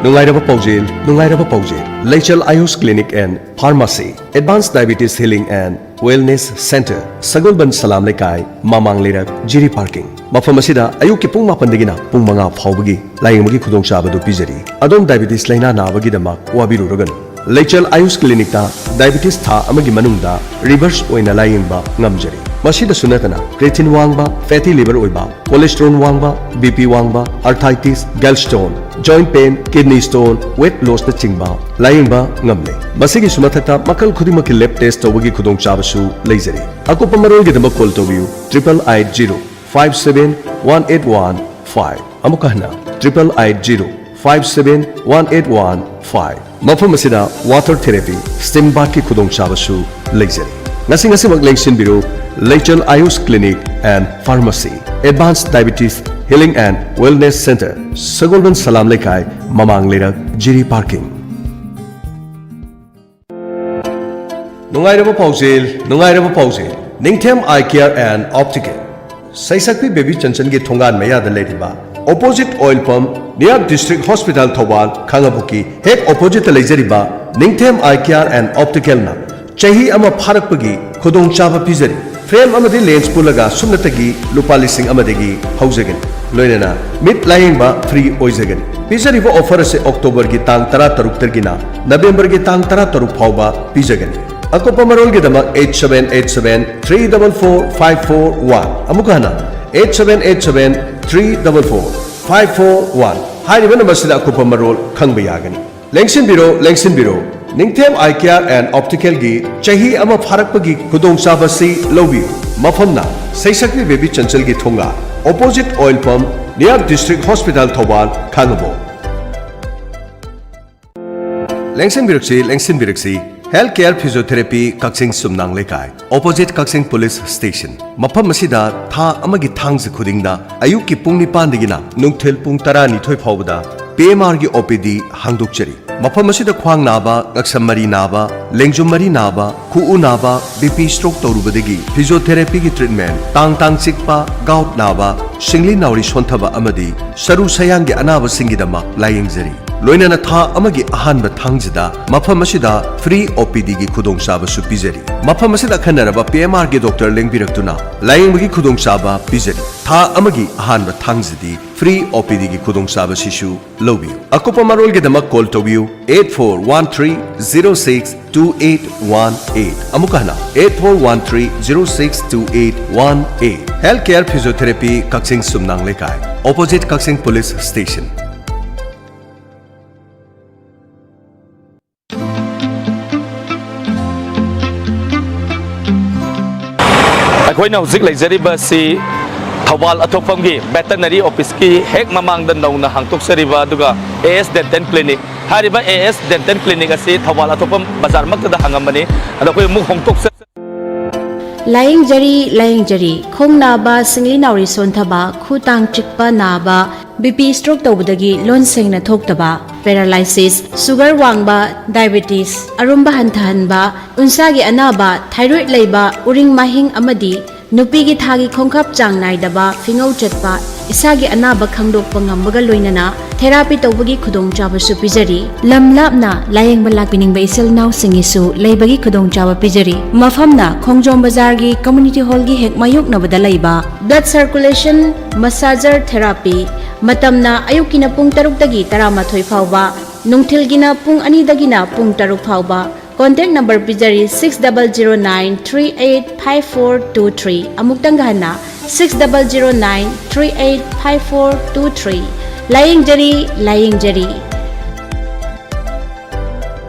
ꯅꯨꯡꯉꯥꯏꯔꯕ ꯄꯥꯎꯖꯦꯜ, ꯅꯨꯡꯉꯥꯏꯔꯕ ꯄꯥꯎꯖꯦꯜ꯫ ꯂꯩꯆꯦꯜ Ayush Clinic and Pharmacy, Advanced Diabetes Healing and Wellness Center, Sagolband Salam Leikai, ꯃꯃꯥꯡ ꯂꯩꯔꯛ, ꯖꯤꯔꯤ parking꯫ ꯃꯐꯝ ꯑꯁꯤꯗ ꯑꯌꯨꯛꯀꯤ ꯄꯨꯡ ꯃꯥꯄꯟꯗꯒꯤꯅ ꯄꯨꯡ ꯃꯉꯥ ꯐꯥꯎꯕꯒꯤ ꯂꯥꯌꯦꯡꯕꯒꯤ ꯈꯨꯗꯣꯡꯆꯥꯕ ꯑꯗꯨ ꯄꯤꯖꯔꯤ꯫ ꯑꯗꯣꯝ diabetes ꯂꯥꯏꯅꯥ ꯅꯥꯕꯒꯤꯗꯃꯛ ꯋꯥꯕꯤꯔꯨꯔꯒꯅꯨ꯫ ꯂꯩꯆꯦꯜ ꯑꯌꯨꯁ ꯀ꯭ꯂꯤꯅꯤꯛꯇ diabetes ꯊꯥ ꯑꯃꯒꯤ ꯃꯅꯨꯡꯗ reverse ꯑꯣꯏꯅ ꯂꯥꯌꯦꯡꯕ ꯉꯝꯖꯔꯤ꯫ ꯃꯁꯤꯗꯁꯨ ꯅꯠꯇꯅ creatine ꯋꯥꯡꯕ, fatty liver ꯑꯣꯏꯕ, cholesterol ꯋꯥꯡꯕ, BP ꯋꯥꯡꯕ, arthritis, gallstone, joint pain, kidney stone, weight lossꯅ ꯆꯤꯡꯕ ꯂꯥꯌꯦꯡꯕ ꯉꯝꯂꯦ꯫ ꯃꯁꯤꯒꯤꯁꯨ ꯃꯊꯛꯇ ꯃꯈꯜ ꯈꯨꯗꯤꯡꯃꯛꯀꯤ lab test ꯇꯧꯕꯒꯤ ꯈꯨꯗꯣꯡꯆꯥꯕꯁꯨ ꯂꯩꯖꯔꯤ꯫ ꯑꯀꯨꯞꯄ ꯃꯔꯣꯜꯒꯤꯗꯃꯛ call ꯇꯧꯕꯤꯌꯨ triple eight zero five seven one eight one five꯫ ꯑꯃꯨꯛꯀ ꯍꯟꯅ triple eight zero five seven one eight one five꯫ ꯃꯐꯝ ꯑꯁꯤꯗ water therapy, steam bathꯀꯤ ꯈꯨꯗꯣꯡꯆꯥꯕꯁꯨ ꯂꯩꯖꯔꯤ꯫ ꯉꯁꯤ ꯉꯁꯤꯃꯛ ꯂꯦꯡꯁꯤꯟꯕꯤꯔꯨ Leichel Ayush clinic and pharmacy, Advanced Diabetes Healing and Wellness Center, Sagolband Salam Leikai, ꯃꯃꯥꯡ ꯂꯩꯔꯛ, ꯖꯤꯔꯤ ꯄꯥꯔꯀꯤꯡ꯫ ꯅꯨꯡꯉꯥꯏꯔꯕ ꯄꯥꯎꯖꯦꯜ, ꯅꯨꯡꯉꯥꯏꯔꯕ ꯄꯥꯎꯖꯦꯜ꯫ Ningthem Eye Care and Optical, ꯁꯩꯁꯛꯄꯤ ꯕꯦꯕꯤ ꯆꯟꯆꯟꯒꯤ ꯊꯣꯡꯒꯥꯟ ꯃꯌꯥꯗ ꯂꯩꯔꯤꯕ, opposite oil pump, near District Hospital Thoubal, ꯈꯥꯡꯉꯕꯣꯛꯀꯤ ꯍꯦꯛ oppositeꯇ ꯂꯩꯖꯔꯤꯕ ꯅꯤꯡꯊꯦꯝ Eye Care and Opticalꯅ ꯆꯍꯤ ꯑꯃ ꯐꯥꯔꯛꯄꯒꯤ ꯈꯨꯗꯣꯡꯆꯥꯕ ꯄꯤꯖꯔꯤ꯫ Frame ꯑꯃꯗꯤ lens ꯄꯨꯜꯂꯒ ꯁꯨꯞꯅꯇꯒꯤ ꯂꯨꯄꯥ ꯂꯤꯁꯤꯡ ꯑꯃꯗꯒꯤ ꯍꯧꯖꯒꯅꯤ꯫ ꯂꯣꯏꯅꯅ ꯃꯤꯠ ꯂꯥꯌꯦꯡꯕ free ꯑꯣꯏꯖꯒꯅꯤ꯫ ꯄꯤꯖꯔꯤꯕ offer ꯑꯁꯤ Octoberꯒꯤ ꯇꯥꯡ ꯇꯔꯥꯇꯔꯨꯛꯇꯒꯤꯅ Novemberꯒꯤ ꯇꯥꯡ ꯇꯔꯥꯇꯔꯨꯛ ꯐꯥꯎꯕ ꯄꯤꯖꯒꯅꯤ꯫ ꯑꯀꯨꯞꯄ ꯃꯔꯣꯜꯒꯤꯗꯃꯛ eight seven eight seven three double four five four one, ꯑꯃꯨꯛꯀ ꯍꯟꯅ, eight seven eight seven three double four five four one꯫ ꯍꯥꯏꯔꯤꯕ numberꯁꯤꯗ ꯑꯀꯨꯞꯄ ꯃꯔꯣꯜ ꯈꯪꯕ ꯌꯥꯒꯅꯤ꯫ ꯂꯦꯡꯁꯤꯟꯕꯤꯔꯣ, ꯂꯦꯡꯁꯤꯟꯕꯤꯔꯣ꯫ ꯅꯤꯡꯊꯦꯝ Eye Care and Opticalꯒꯤ ꯆꯍꯤ ꯑꯃ ꯐꯥꯔꯛꯄꯒꯤ ꯈꯨꯗꯣꯡꯆꯥꯕꯁꯤ ꯂꯧꯕꯤꯌꯨ꯫ ꯃꯐꯝꯅ ꯁꯩꯁꯛꯄꯤ ꯕꯦꯕꯤ ꯆꯟꯆꯜꯒꯤ ꯊꯣꯡꯒꯥꯜ, opposite oil pump, near District Hospital Thoubal, Khangabok. ꯂꯦꯡꯁꯤꯟꯕꯤꯔꯛꯁꯤ, ꯂꯦꯡꯁꯤꯟꯕꯤꯔꯛꯁꯤ꯫ Health Care Physiotherapy, Kakching Sumnang Leikai, opposite ꯀꯛꯆꯤꯡ Police Station꯫ ꯃꯐꯝ ꯑꯁꯤꯗ ꯊꯥ ꯑꯃꯒꯤ ꯊꯥꯡꯖ ꯈꯨꯗꯤꯡꯗ ꯑꯌꯨꯛꯀꯤ ꯄꯨꯡ ꯅꯤꯄꯥꯟꯗꯒꯤꯅ ꯅꯨꯡꯊꯤꯜ ꯄꯨꯡ ꯇꯔꯥꯅꯤꯊꯣꯏ ꯐꯥꯎꯕꯗ P M Rꯒꯤ O P D ꯍꯥꯡꯗꯣꯛꯆꯔꯤ꯫ ꯃꯐꯝ ꯑꯁꯤꯗ ꯈ꯭ꯋꯥꯡ ꯅꯥꯕ, ꯉꯛꯁꯝ ꯃꯔꯤ ꯅꯥꯕ, ꯂꯦꯡꯖꯨꯝ ꯃꯔꯤ ꯅꯥꯕ, ꯈꯨꯎ ꯅꯥꯕ, B P stroke ꯇꯧꯔꯨꯕꯗꯒꯤ physiotherapyꯒꯤ treatment, ꯇꯥꯡ ꯇꯥꯡ ꯆꯤꯛꯄ, gout ꯅꯥꯕ, ꯁꯤꯡꯂꯤ ꯅꯥꯎꯔꯤ ꯁꯣꯟꯊꯕ ꯑꯃꯗꯤ ꯁꯔꯨ ꯁꯌꯥꯡꯒꯤ ꯑꯅꯥꯕꯁꯤꯡꯒꯤꯗꯃꯛ ꯂꯥꯌꯦꯡꯖꯔꯤ꯫ ꯂꯣꯏꯅꯅ ꯊꯥ ꯑꯃꯒꯤ ꯑꯍꯥꯟꯕ ꯊꯥꯡꯖꯗ ꯃꯐꯝ ꯑꯁꯤꯗ free OPDꯒꯤ ꯈꯨꯗꯣꯡꯆꯥꯕꯁꯨ ꯄꯤꯖꯔꯤ꯫ ꯃꯐꯝ ꯑꯁꯤꯗ ꯑꯈꯟꯅꯔꯕ PMRꯒꯤ doctor ꯂꯦꯡꯕꯤꯔꯛꯇꯨꯅ ꯂꯥꯌꯦꯡꯕꯒꯤ ꯈꯨꯗꯣꯡꯆꯥꯕ ꯄꯤꯖꯔꯤ꯫ ꯊꯥ ꯑꯃꯒꯤ ꯑꯍꯥꯟꯕ ꯊꯥꯡꯖꯗꯤ free OPDꯒꯤ ꯈꯨꯗꯣꯡꯆꯥꯕꯁꯤꯁꯨ ꯂꯧꯕꯤꯌꯨ꯫ ꯑꯀꯨꯞꯄ ꯃꯔꯣꯜꯒꯤꯗꯃꯛ call ꯇꯧꯕꯤꯌꯨ eight four one three zero six two eight one eight꯫ ꯑꯃꯨꯛꯀ ꯍꯟꯅ eight four one three zero six two eight one eight꯫ Health Care Physiotherapy, Kakching Sumnang Leikai, opposite ꯀꯛꯆꯤꯡ Police Station꯫ ꯑꯩꯈꯣꯏꯅ ꯍꯧꯖꯤꯛ ꯂꯩꯖꯔꯤꯕ ꯑꯁꯤ ꯊꯧꯕꯥꯜ ꯑꯊꯣꯛꯐꯝꯒꯤ veterinary officeꯀꯤ ꯍꯦꯛ ꯃꯃꯥꯡꯗ ꯅꯧꯅ ꯍꯥꯡꯗꯣꯛꯆꯔꯤꯕ ꯑꯗꯨꯒ AS Dental Clinic꯫ ꯍꯥꯏꯔꯤꯕ AS Dental Clinic ꯑꯁꯤ ꯊꯧꯕꯥꯜ ꯑꯊꯣꯛꯐꯝ ꯕꯖꯥꯔꯃꯛꯇꯗ ꯍꯥꯡꯉꯝꯕꯅꯤ꯫ ꯑꯗꯣ ꯑꯩꯈꯣꯏ ꯑꯃꯨꯛ ꯍꯣꯡꯗꯣꯛꯆ- ꯂꯥꯌꯦꯡꯖꯔꯤ, ꯂꯥꯌꯦꯡꯖꯔꯤ꯫ ꯈꯣꯡ ꯅꯥꯕ, ꯁꯤꯡꯂꯤ ꯅꯥꯎꯔꯤ ꯁꯣꯟꯊꯕ, ꯈꯨ ꯇꯥꯡ ꯆꯤꯛꯄ ꯅꯥꯕ, BP, stroke ꯇꯧꯕꯗꯒꯤ ꯂꯣꯟ ꯁꯦꯡꯅ ꯊꯣꯛꯇꯕ, paralysis, sugar ꯋꯥꯡꯕ, diabetes, ꯑꯔꯨꯝꯕ ꯍꯟꯊꯍꯟꯕ, ꯎꯟꯁꯥꯒꯤ ꯑꯅꯥꯕ, thyroid ꯂꯩꯕ, ꯎꯔꯤꯡ ꯃꯥꯏꯍꯤꯡ ꯑꯃꯗꯤ ꯅꯨꯄꯤꯒꯤ ꯊꯥꯒꯤ ꯈꯣꯡꯀꯥꯞ ꯆꯥꯡ ꯅꯥꯏꯗꯕ, ꯐꯤꯉꯧ ꯆꯠꯄ, ꯏꯁꯥꯒꯤ ꯑꯅꯥꯕ ꯈꯪꯗꯣꯛꯄ ꯉꯝꯕꯒ ꯂꯣꯏꯅꯅ therapy ꯇꯧꯕꯒꯤ ꯈꯨꯗꯣꯡꯆꯥꯕꯁꯨ ꯄꯤꯖꯔꯤ꯫ ꯂꯝ ꯂꯥꯞꯅ ꯂꯥꯌꯦꯡꯕ ꯂꯥꯛꯄꯤꯅꯤꯡꯕ ꯏꯆꯤꯜ ꯏꯅꯥꯎꯁꯤꯡꯒꯤꯁꯨ ꯂꯩꯕꯒꯤ ꯈꯨꯗꯣꯡꯆꯥꯕ ꯄꯤꯖꯔꯤ꯫ ꯃꯐꯝꯅ ꯈꯣꯡꯖꯣꯝ ꯕꯖꯥꯔꯒꯤ community hallꯒꯤ ꯍꯦꯛ ꯃꯥꯌꯣꯛꯅꯕꯗ ꯂꯩꯕ꯫ Blood circulation, massager therapy꯫ ꯃꯇꯝꯅ ꯑꯌꯨꯛꯀꯤꯅ ꯄꯨꯡ ꯇꯔꯨꯛꯇꯒꯤ ꯇꯔꯥꯃꯥꯊꯣꯏ ꯐꯥꯎꯕ, ꯅꯨꯡꯊꯤꯜꯒꯤꯅ ꯄꯨꯡ ꯑꯅꯤꯗꯒꯤꯅ ꯄꯨꯡ ꯇꯔꯨꯛ ꯐꯥꯎꯕ꯫ Contact number ꯄꯤꯖꯔꯤ, six double zero nine three eight five four two three꯫ ꯑꯃꯨꯛꯇꯪꯒ ꯍꯟꯅ, six double zero nine three eight five four two three꯫ ꯂꯥꯌꯦꯡꯖꯔꯤ, ꯂꯥꯌꯦꯡꯖꯔꯤ꯫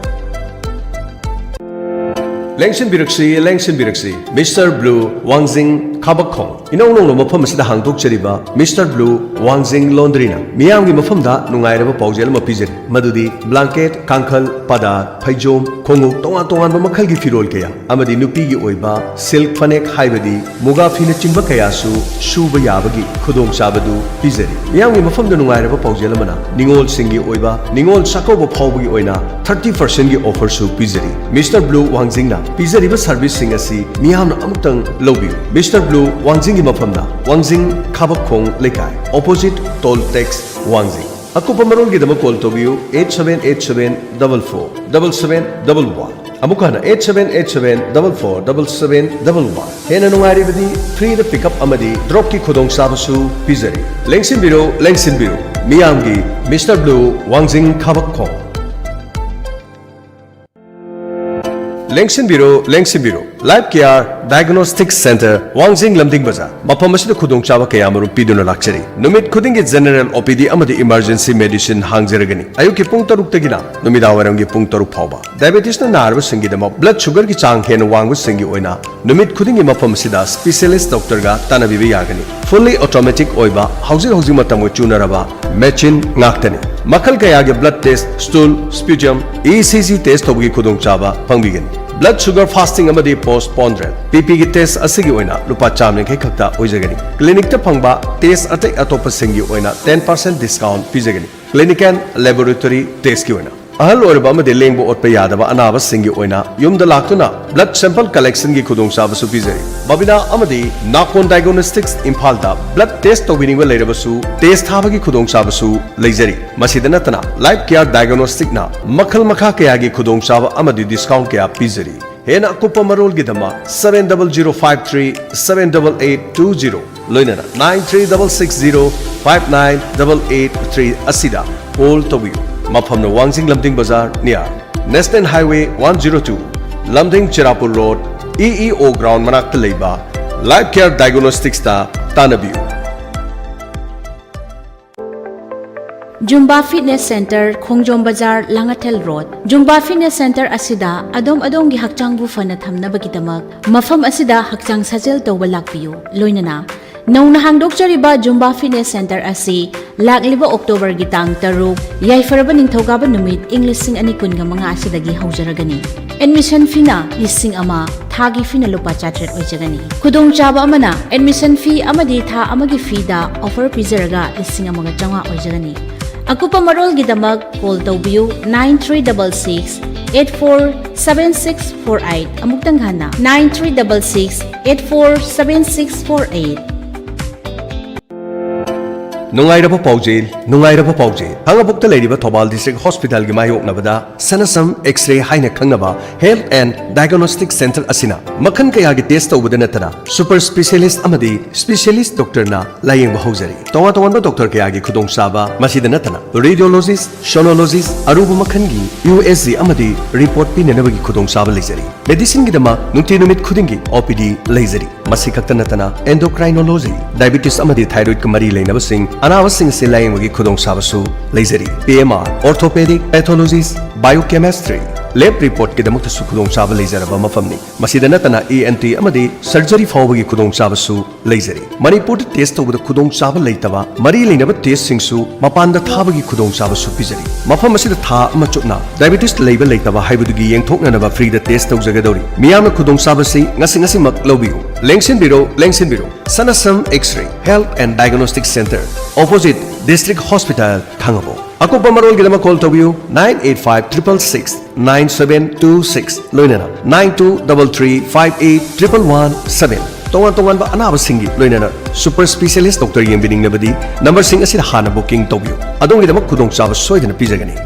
ꯂꯦꯡꯁꯤꯟꯕꯤꯔꯛꯁꯤ, ꯂꯦꯡꯁꯤꯟꯕꯤꯔꯛꯁꯤ꯫ Mister Blue, ꯋꯥꯡꯖꯤꯡ, ꯈꯥꯕꯛꯈꯣꯡ꯫ ꯏꯅꯧ ꯅꯧꯅ ꯃꯐꯝ ꯑꯁꯤꯗ ꯍꯥꯡꯗꯣꯛꯆꯔꯤꯕ Mister Blue, ꯋꯥꯡꯖꯤꯡ Laundryꯅ ꯃꯤꯌꯥꯝꯒꯤ ꯃꯐꯝꯗ ꯅꯨꯡꯉꯥꯏꯔꯕ ꯄꯥꯎꯖꯦꯜ ꯑꯃ ꯄꯤꯖꯔꯤ, ꯃꯗꯨꯗꯤ blanket, ꯀꯥꯡꯈꯜ, ꯄꯥꯗꯥ, ꯐꯩꯖꯣꯝ, ꯈꯣꯡꯎꯞ, ꯇꯣꯉꯥꯟ ꯇꯣꯉꯥꯟꯕ ꯃꯈꯜꯒꯤ ꯐꯤꯔꯣꯜ ꯀꯌꯥ ꯑꯃꯗꯤ ꯅꯨꯄꯤꯒꯤ ꯑꯣꯏꯕ silk ꯐꯅꯦꯛ ꯍꯥꯏꯕꯗꯤ ꯃꯨꯒꯥ ꯐꯤꯅꯆꯤꯡꯕ ꯀꯌꯥꯁꯨ ꯁꯨꯕ ꯌꯥꯕꯒꯤ ꯈꯨꯗꯣꯡꯆꯥꯕꯗꯨ ꯄꯤꯖꯔꯤ꯫ ꯃꯤꯌꯥꯝꯒꯤ ꯃꯐꯝꯗ ꯅꯨꯡꯉꯥꯏꯔꯕ ꯄꯥꯎꯖꯦꯜ ꯑꯃꯅ, ꯅꯤꯉꯣꯜꯁꯤꯡꯒꯤ ꯑꯣꯏꯕ ꯅꯤꯉꯣꯜ ꯆꯥꯛꯀꯧꯕ ꯐꯥꯎꯕꯒꯤ ꯑꯣꯏꯅ thirty percentꯀꯤ offerꯁꯨ ꯄꯤꯖꯔꯤ꯫ Mister Blue, ꯋꯥꯡꯖꯤꯡꯅ ꯄꯤꯖꯔꯤꯕ serviceꯁꯤꯡ ꯑꯁꯤ ꯃꯤꯌꯥꯝꯅ ꯑꯃꯨꯛꯇꯪ ꯂꯧꯕꯤꯌꯨ꯫ Mister Blue, ꯋꯥꯡꯖꯤꯡꯒꯤ ꯃꯐꯝꯗ, ꯋꯥꯡꯖꯤꯡ ꯈꯥꯕꯛꯈꯣꯡ ꯂꯩꯀꯥꯏ, opposite toll tax, ꯋꯥꯡꯖꯤꯡ꯫ ꯑꯀꯨꯞꯄ ꯃꯔꯣꯜꯒꯤꯗꯃꯛ call ꯇꯧꯕꯤꯌꯨ eight seven eight seven double four double seven double one꯫ ꯑꯃꯨꯛ ꯍꯟꯅ eight seven eight seven double four double seven double one꯫ ꯍꯦꯟꯅ ꯅꯨꯡꯉꯥꯏꯔꯤꯕꯗꯤ free-ꯗ pickup ꯑꯃꯗꯤ drop-ꯀꯤ ꯈꯨꯗꯣꯡꯆꯥꯕꯁꯨ ꯄꯤꯖꯔꯤ꯫ ꯂꯦꯡꯁꯤꯟꯕꯤꯔꯣ, ꯂꯦꯡꯁꯤꯟꯕꯤꯔꯣ, ꯃꯤꯌꯥꯝꯒꯤ Mister Blue, ꯋꯥꯡꯖꯤꯡ ꯊꯕꯛ ꯈꯣꯡ꯫ ꯂꯦꯡꯁꯤꯟꯕꯤꯔꯣ, ꯂꯦꯡꯁꯤꯟꯕꯤꯔꯣ꯫ Life Care Diagnostic Center, ꯋꯥꯡꯖꯤꯡ ꯂꯝꯗꯤꯡ ꯕꯖꯥꯔ꯫ ꯃꯐꯝ ꯑꯁꯤꯗ ꯈꯨꯗꯣꯡꯆꯥꯕ ꯀꯌꯥꯃꯔꯨꯝ ꯄꯤꯗꯨꯅ ꯂꯥꯛꯆꯔꯤ꯫ ꯅꯨꯃꯤꯠ ꯈꯨꯗꯤꯡꯒꯤ general O P D ꯑꯃꯗꯤ emergency medicine ꯍꯥꯡꯖꯔꯒꯅꯤ꯫ ꯑꯌꯨꯛꯀꯤ ꯄꯨꯡ ꯇꯔꯨꯛꯇꯒꯤꯅ ꯅꯨꯃꯤꯗꯥꯡꯋꯥꯏꯔꯝꯒꯤ ꯄꯨꯡ ꯇꯔꯨꯛ ꯐꯥꯎꯕ꯫ Diabetes-ꯅ ꯅꯥꯔꯕꯁꯤꯡꯒꯤꯗꯃꯛ blood sugar-ꯒꯤ ꯆꯥꯡ ꯍꯦꯟꯅ ꯋꯥꯡꯕꯁꯤꯡꯒꯤ ꯑꯣꯏꯅ ꯅꯨꯃꯤꯠ ꯈꯨꯗꯤꯡꯒꯤ ꯃꯐꯝ ꯑꯁꯤꯗ specialist doctor-ꯒ ꯇꯥꯟꯅꯕꯤꯕ ꯌꯥꯒꯅꯤ꯫ Fully automatic ꯑꯣꯏꯕ, ꯍꯧꯖꯤꯛ ꯍꯧꯖꯤꯛ ꯃꯇꯝꯒ ꯆꯨꯅꯔꯕ machine ꯉꯥꯛꯇꯅꯤ꯫ ꯃꯈꯜ ꯀꯌꯥꯒꯤ blood test, stool, sputum, E C G test ꯇꯧꯕꯒꯤ ꯈꯨꯗꯣꯡꯆꯥꯕ ꯐꯪꯕꯤꯒꯅꯤ꯫ Blood sugar fasting ꯑꯃꯗꯤ post pondral, P P-ꯒꯤ test ꯑꯁꯤꯒꯤ ꯑꯣꯏꯅ ꯂꯨꯄꯥ ꯆꯥꯝꯃ ꯌꯥꯡꯈꯩ ꯈꯛꯇ ꯑꯣꯏꯖꯒꯅꯤ꯫ Clinic-ꯇ ꯐꯪꯕ test ꯑꯇꯩ ꯑꯇꯣꯞꯄꯁꯤꯡꯒꯤ ꯑꯣꯏꯅ ten percent discount ꯄꯤꯖꯒꯅꯤ꯫ Clinic and laboratory test-ꯀꯤ ꯑꯣꯏꯅ꯫ ꯑꯍꯜ ꯑꯣꯏꯔꯕ ꯑꯃꯗꯤ ꯂꯦꯡꯕ ꯑꯣꯠꯄ ꯌꯥꯗꯕ ꯑꯅꯥꯕꯁꯤꯡꯒꯤ ꯑꯣꯏꯅ ꯌꯨꯝꯗ ꯂꯥꯛꯇꯨꯅ blood sample collection-ꯒꯤ ꯈꯨꯗꯣꯡꯆꯥꯕꯁꯨ ꯄꯤꯖꯔꯤ꯫ ꯕꯕꯤꯅꯥ ꯑꯃꯗꯤ ꯅꯥꯀꯣꯟ Diagnostics ꯏꯝꯐꯥꯜꯗ blood test ꯇꯧꯕꯤꯅꯤꯡꯕ ꯂꯩꯔꯕꯁꯨ test ꯊꯥꯕꯒꯤ ꯈꯨꯗꯣꯡꯆꯥꯕꯁꯨ ꯂꯩꯖꯔꯤ꯫ ꯃꯁꯤꯗ ꯅꯠꯇꯅ Life Care Diagnostic-ꯅ ꯃꯈꯜ ꯃꯈꯥ ꯀꯌꯥꯒꯤ ꯈꯨꯗꯣꯡꯆꯥꯕ ꯑꯃꯗꯤ discount ꯀꯌꯥ ꯄꯤꯖꯔꯤ꯫ ꯍꯦꯟꯅ ꯑꯀꯨꯞꯄ ꯃꯔꯣꯜꯒꯤꯗꯃꯛ seven double zero five three seven double eight two zero ꯂꯣꯏꯅꯅ nine three double six zero five nine double eight three ꯑꯁꯤꯗ call ꯇꯧꯕꯤꯌꯨ꯫ ꯃꯐꯝꯅ ꯋꯥꯡꯖꯤꯡ ꯂꯝꯗꯤꯡ ꯕꯖꯥꯔ near National Highway one zero two, Lamding Chirapur road, E E O ground ꯃꯅꯥꯛꯇ ꯂꯩꯕ Life Care Diagnostics-ꯇ ꯇꯥꯟꯅꯕꯤꯌꯨ꯫ Zumba Fitness Center, ꯈꯣꯡꯖꯣꯝ ꯕꯖꯥꯔ, Langathel road. Zumba Fitness Center ꯑꯁꯤꯗ ꯑꯗꯣꯝ ꯑꯗꯣꯝꯒꯤ ꯍꯛꯆꯥꯡꯕꯨ ꯐꯅ ꯊꯝꯅꯕꯒꯤꯗꯃꯛ ꯃꯐꯝ ꯑꯁꯤꯗ ꯍꯛꯆꯥꯡ ꯁꯥꯖꯦꯜ ꯇꯧꯕ ꯂꯥꯛꯄꯤꯌꯨ꯫ ꯂꯣꯏꯅꯅ ꯅꯧꯅ ꯍꯥꯡꯗꯣꯛꯆꯔꯤꯕ Zumba Fitness Center ꯑꯁꯤ ꯂꯥꯛꯂꯤꯕ October-ꯒꯤ ꯇꯥꯡ ꯇꯔꯨꯛ, ꯌꯥꯏꯐꯔꯕ ꯅꯤꯡꯊꯧꯀꯥꯕ ꯅꯨꯃꯤꯠ, ꯏꯪ ꯂꯤꯁꯤꯡ ꯑꯅꯤ ꯀꯨꯟꯒ ꯃꯉꯥ ꯑꯁꯤꯗꯒꯤ ꯍꯧꯖꯔꯒꯅꯤ꯫ Admission fee-ꯅ ꯂꯤꯁꯤꯡ ꯑꯃ, ꯊꯥꯒꯤ fee-ꯅ ꯂꯨꯄꯥ ꯆꯥꯇ꯭ꯔꯦꯠ ꯑꯣꯏꯖꯒꯅꯤ꯫ ꯈꯨꯗꯣꯡꯆꯥꯕ ꯑꯃꯅ, admission fee ꯑꯃꯗꯤ ꯊꯥ ꯑꯃꯒꯤ fee-ꯗ offer ꯄꯤꯖꯔꯒ ꯂꯤꯁꯤꯡ ꯑꯃꯒ ꯆꯥꯝꯃꯉꯥ ꯑꯣꯏꯖꯒꯅꯤ꯫ ꯑꯀꯨꯞꯄ ꯃꯔꯣꯜꯒꯤꯗꯃꯛ call ꯇꯧꯕꯤꯌꯨ nine three double six eight four seven six four eight꯫ ꯑꯃꯨꯛꯇꯪ ꯍꯟꯅ, nine three double six eight four seven six four eight꯫ ꯅꯨꯡꯉꯥꯏꯔꯕ ꯄꯥꯎꯖꯦꯜ, ꯅꯨꯡꯉꯥꯏꯔꯕ ꯄꯥꯎꯖꯦꯜ꯫ ꯈꯥꯡꯉꯕꯣꯛꯇ ꯂꯩꯔꯤꯕ ꯊꯧꯕꯥꯜ ꯗꯤꯁꯇ꯭ꯔꯤꯛ ꯍꯣꯁꯄꯤꯇꯥꯜꯒꯤ ꯃꯥꯌꯣꯛꯅꯕꯗ ꯁꯅꯁꯝ ꯑꯦꯛꯁꯔꯦ ꯍꯥꯏꯅ ꯈꯪꯅꯕ ꯍꯦꯜꯊ ꯑꯦꯟ ꯗꯥꯏꯒꯅꯣꯁꯇꯤꯛ ꯁꯦꯟꯇꯔ ꯑꯁꯤꯅ ꯃꯈꯜ ꯀꯌꯥꯒꯤ ꯇꯦꯁ ꯇꯧꯕꯗ ꯅꯠꯇꯅ ꯁꯨꯄꯔ ꯁ꯭ꯄꯦꯁꯤꯌꯦꯂꯤꯁ ꯑꯃꯗꯤ ꯁ꯭ꯄꯦꯁꯤꯌꯦꯂꯤꯁ ꯗꯣꯛꯇꯔꯅ ꯂꯥꯌꯦꯡꯕ ꯍꯧꯖꯔꯤ꯫ ꯇꯣꯉꯥꯟ ꯇꯣꯉꯥꯟꯕ ꯗꯣꯛꯇꯔ ꯀꯌꯥꯒꯤ ꯈꯨꯗꯣꯡꯆꯥꯕ, ꯃꯁꯤꯗ ꯅꯠꯇꯅ ꯔꯦꯗꯤꯑꯣꯂꯣꯖꯤꯁ, ꯁꯣꯅꯣꯂꯣꯖꯤꯁ, ꯑꯔꯨꯕ ꯃꯈꯜꯒꯤ ꯌꯨ ꯑꯦꯁ ꯖꯤ ꯑꯃꯗꯤ ꯔꯤꯄꯣꯔꯠ ꯄꯤꯅꯅꯕꯒꯤ ꯈꯨꯗꯣꯡꯆꯥꯕ ꯂꯩꯖꯔꯤ꯫ ꯃꯦꯗꯤꯁꯤꯟꯒꯤꯗꯃꯛ ꯅꯨꯡꯇꯤ ꯅꯨꯃꯤꯠ ꯈꯨꯗꯤꯡꯒꯤ ꯑꯣ ꯄꯤ ꯗꯤ ꯂꯩꯖꯔꯤ꯫ ꯃꯁꯤ ꯈꯛꯇ ꯅꯠꯇꯅ endocrinology, ꯗꯥꯏꯕꯦꯇꯤꯁ ꯑꯃꯗꯤ ꯊꯥꯏꯔꯣꯏꯗꯀ ꯃꯔꯤ ꯂꯩꯅꯕꯁꯤꯡ, ꯑꯅꯥꯕꯁꯤꯡ ꯑꯁꯤ ꯂꯥꯌꯦꯡꯕꯒꯤ ꯈꯨꯗꯣꯡꯆꯥꯕꯁꯨ ꯂꯩꯖꯔꯤ꯫ P M R, orthopedic, pathology, biochemistry, lab reportꯀꯤꯗꯃꯛꯇꯁꯨ ꯈꯨꯗꯣꯡꯆꯥꯕ ꯂꯩꯖꯔꯕ ꯃꯐꯝꯅꯤ꯫ ꯃꯁꯤꯗ ꯅꯠꯇꯅ ꯏ ꯑꯦꯟ ꯇꯤ ꯑꯃꯗꯤ ꯁꯔꯖꯔꯤ ꯐꯥꯎꯕꯒꯤ ꯈꯨꯗꯣꯡꯆꯥꯕꯁꯨ ꯂꯩꯖꯔꯤ꯫ ꯃꯅꯤꯄꯨꯔꯗ ꯇꯦꯁ ꯇꯧꯕꯗ ꯈꯨꯗꯣꯡꯆꯥꯕ ꯂꯩꯇꯕ ꯃꯔꯤ ꯂꯩꯅꯕ ꯇꯦꯁꯁꯤꯡꯁꯨ ꯃꯄꯥꯟꯗ ꯊꯥꯕꯒꯤ ꯈꯨꯗꯣꯡꯆꯥꯕꯁꯨ ꯄꯤꯖꯔꯤ꯫ ꯃꯐꯝ ꯑꯁꯤꯗ ꯊꯥ ꯑꯃ ꯆꯨꯞꯅ ꯗꯥꯏꯕꯦꯇꯤꯁ ꯂꯩꯕ ꯂꯩꯇꯕ ꯍꯥꯏꯕꯗꯨꯒꯤ ꯌꯦꯡꯊꯣꯛꯅꯅꯕ ꯐ꯭ꯔꯤꯗ ꯇꯦꯁ ꯇꯧꯖꯒꯗꯧꯔꯤ꯫ ꯃꯤꯌꯥꯝꯅ ꯈꯨꯗꯣꯡꯆꯥꯕꯁꯤ ꯉꯁꯤ ꯉꯁꯤꯃꯛ ꯂꯧꯕꯤꯌꯨ꯫ ꯂꯦꯡꯁꯤꯟꯕꯤꯔꯣ, ꯂꯦꯡꯁꯤꯟꯕꯤꯔꯣ꯫ Sanasam x-ray health and diagnostic centre, opposite district hospital, Khangabok. ꯑꯀꯨꯞꯄ ꯃꯔꯣꯜꯒꯤꯗꯃꯛ ꯀꯣꯜ ꯇꯧꯕꯤꯌꯨ, nine eight five triple six nine seven two six ꯂꯣꯏꯅꯅ nine two double three five eight triple one seven꯫ ꯇꯣꯉꯥꯟ ꯇꯣꯉꯥꯟꯕ ꯑꯅꯥꯕꯁꯤꯡꯒꯤ ꯂꯣꯏꯅꯅ ꯁꯨꯄꯔ ꯁ꯭ꯄꯦꯁꯤꯌꯦꯂꯤꯁ ꯗꯣꯛꯇꯔ ꯌꯦꯡꯕꯤꯅꯤꯡꯂꯕꯗꯤ ꯅꯝꯕꯔꯁꯤꯡ ꯑꯁꯤꯗ ꯍꯥꯟꯅ ꯕꯨꯀꯤꯡ ꯇꯧꯕꯤꯌꯨ꯫ ꯑꯗꯣꯝꯒꯤꯗꯃꯛ ꯈꯨꯗꯣꯡꯆꯥꯕ ꯁꯣꯏꯗꯅ ꯄꯤꯖꯒꯅꯤ꯫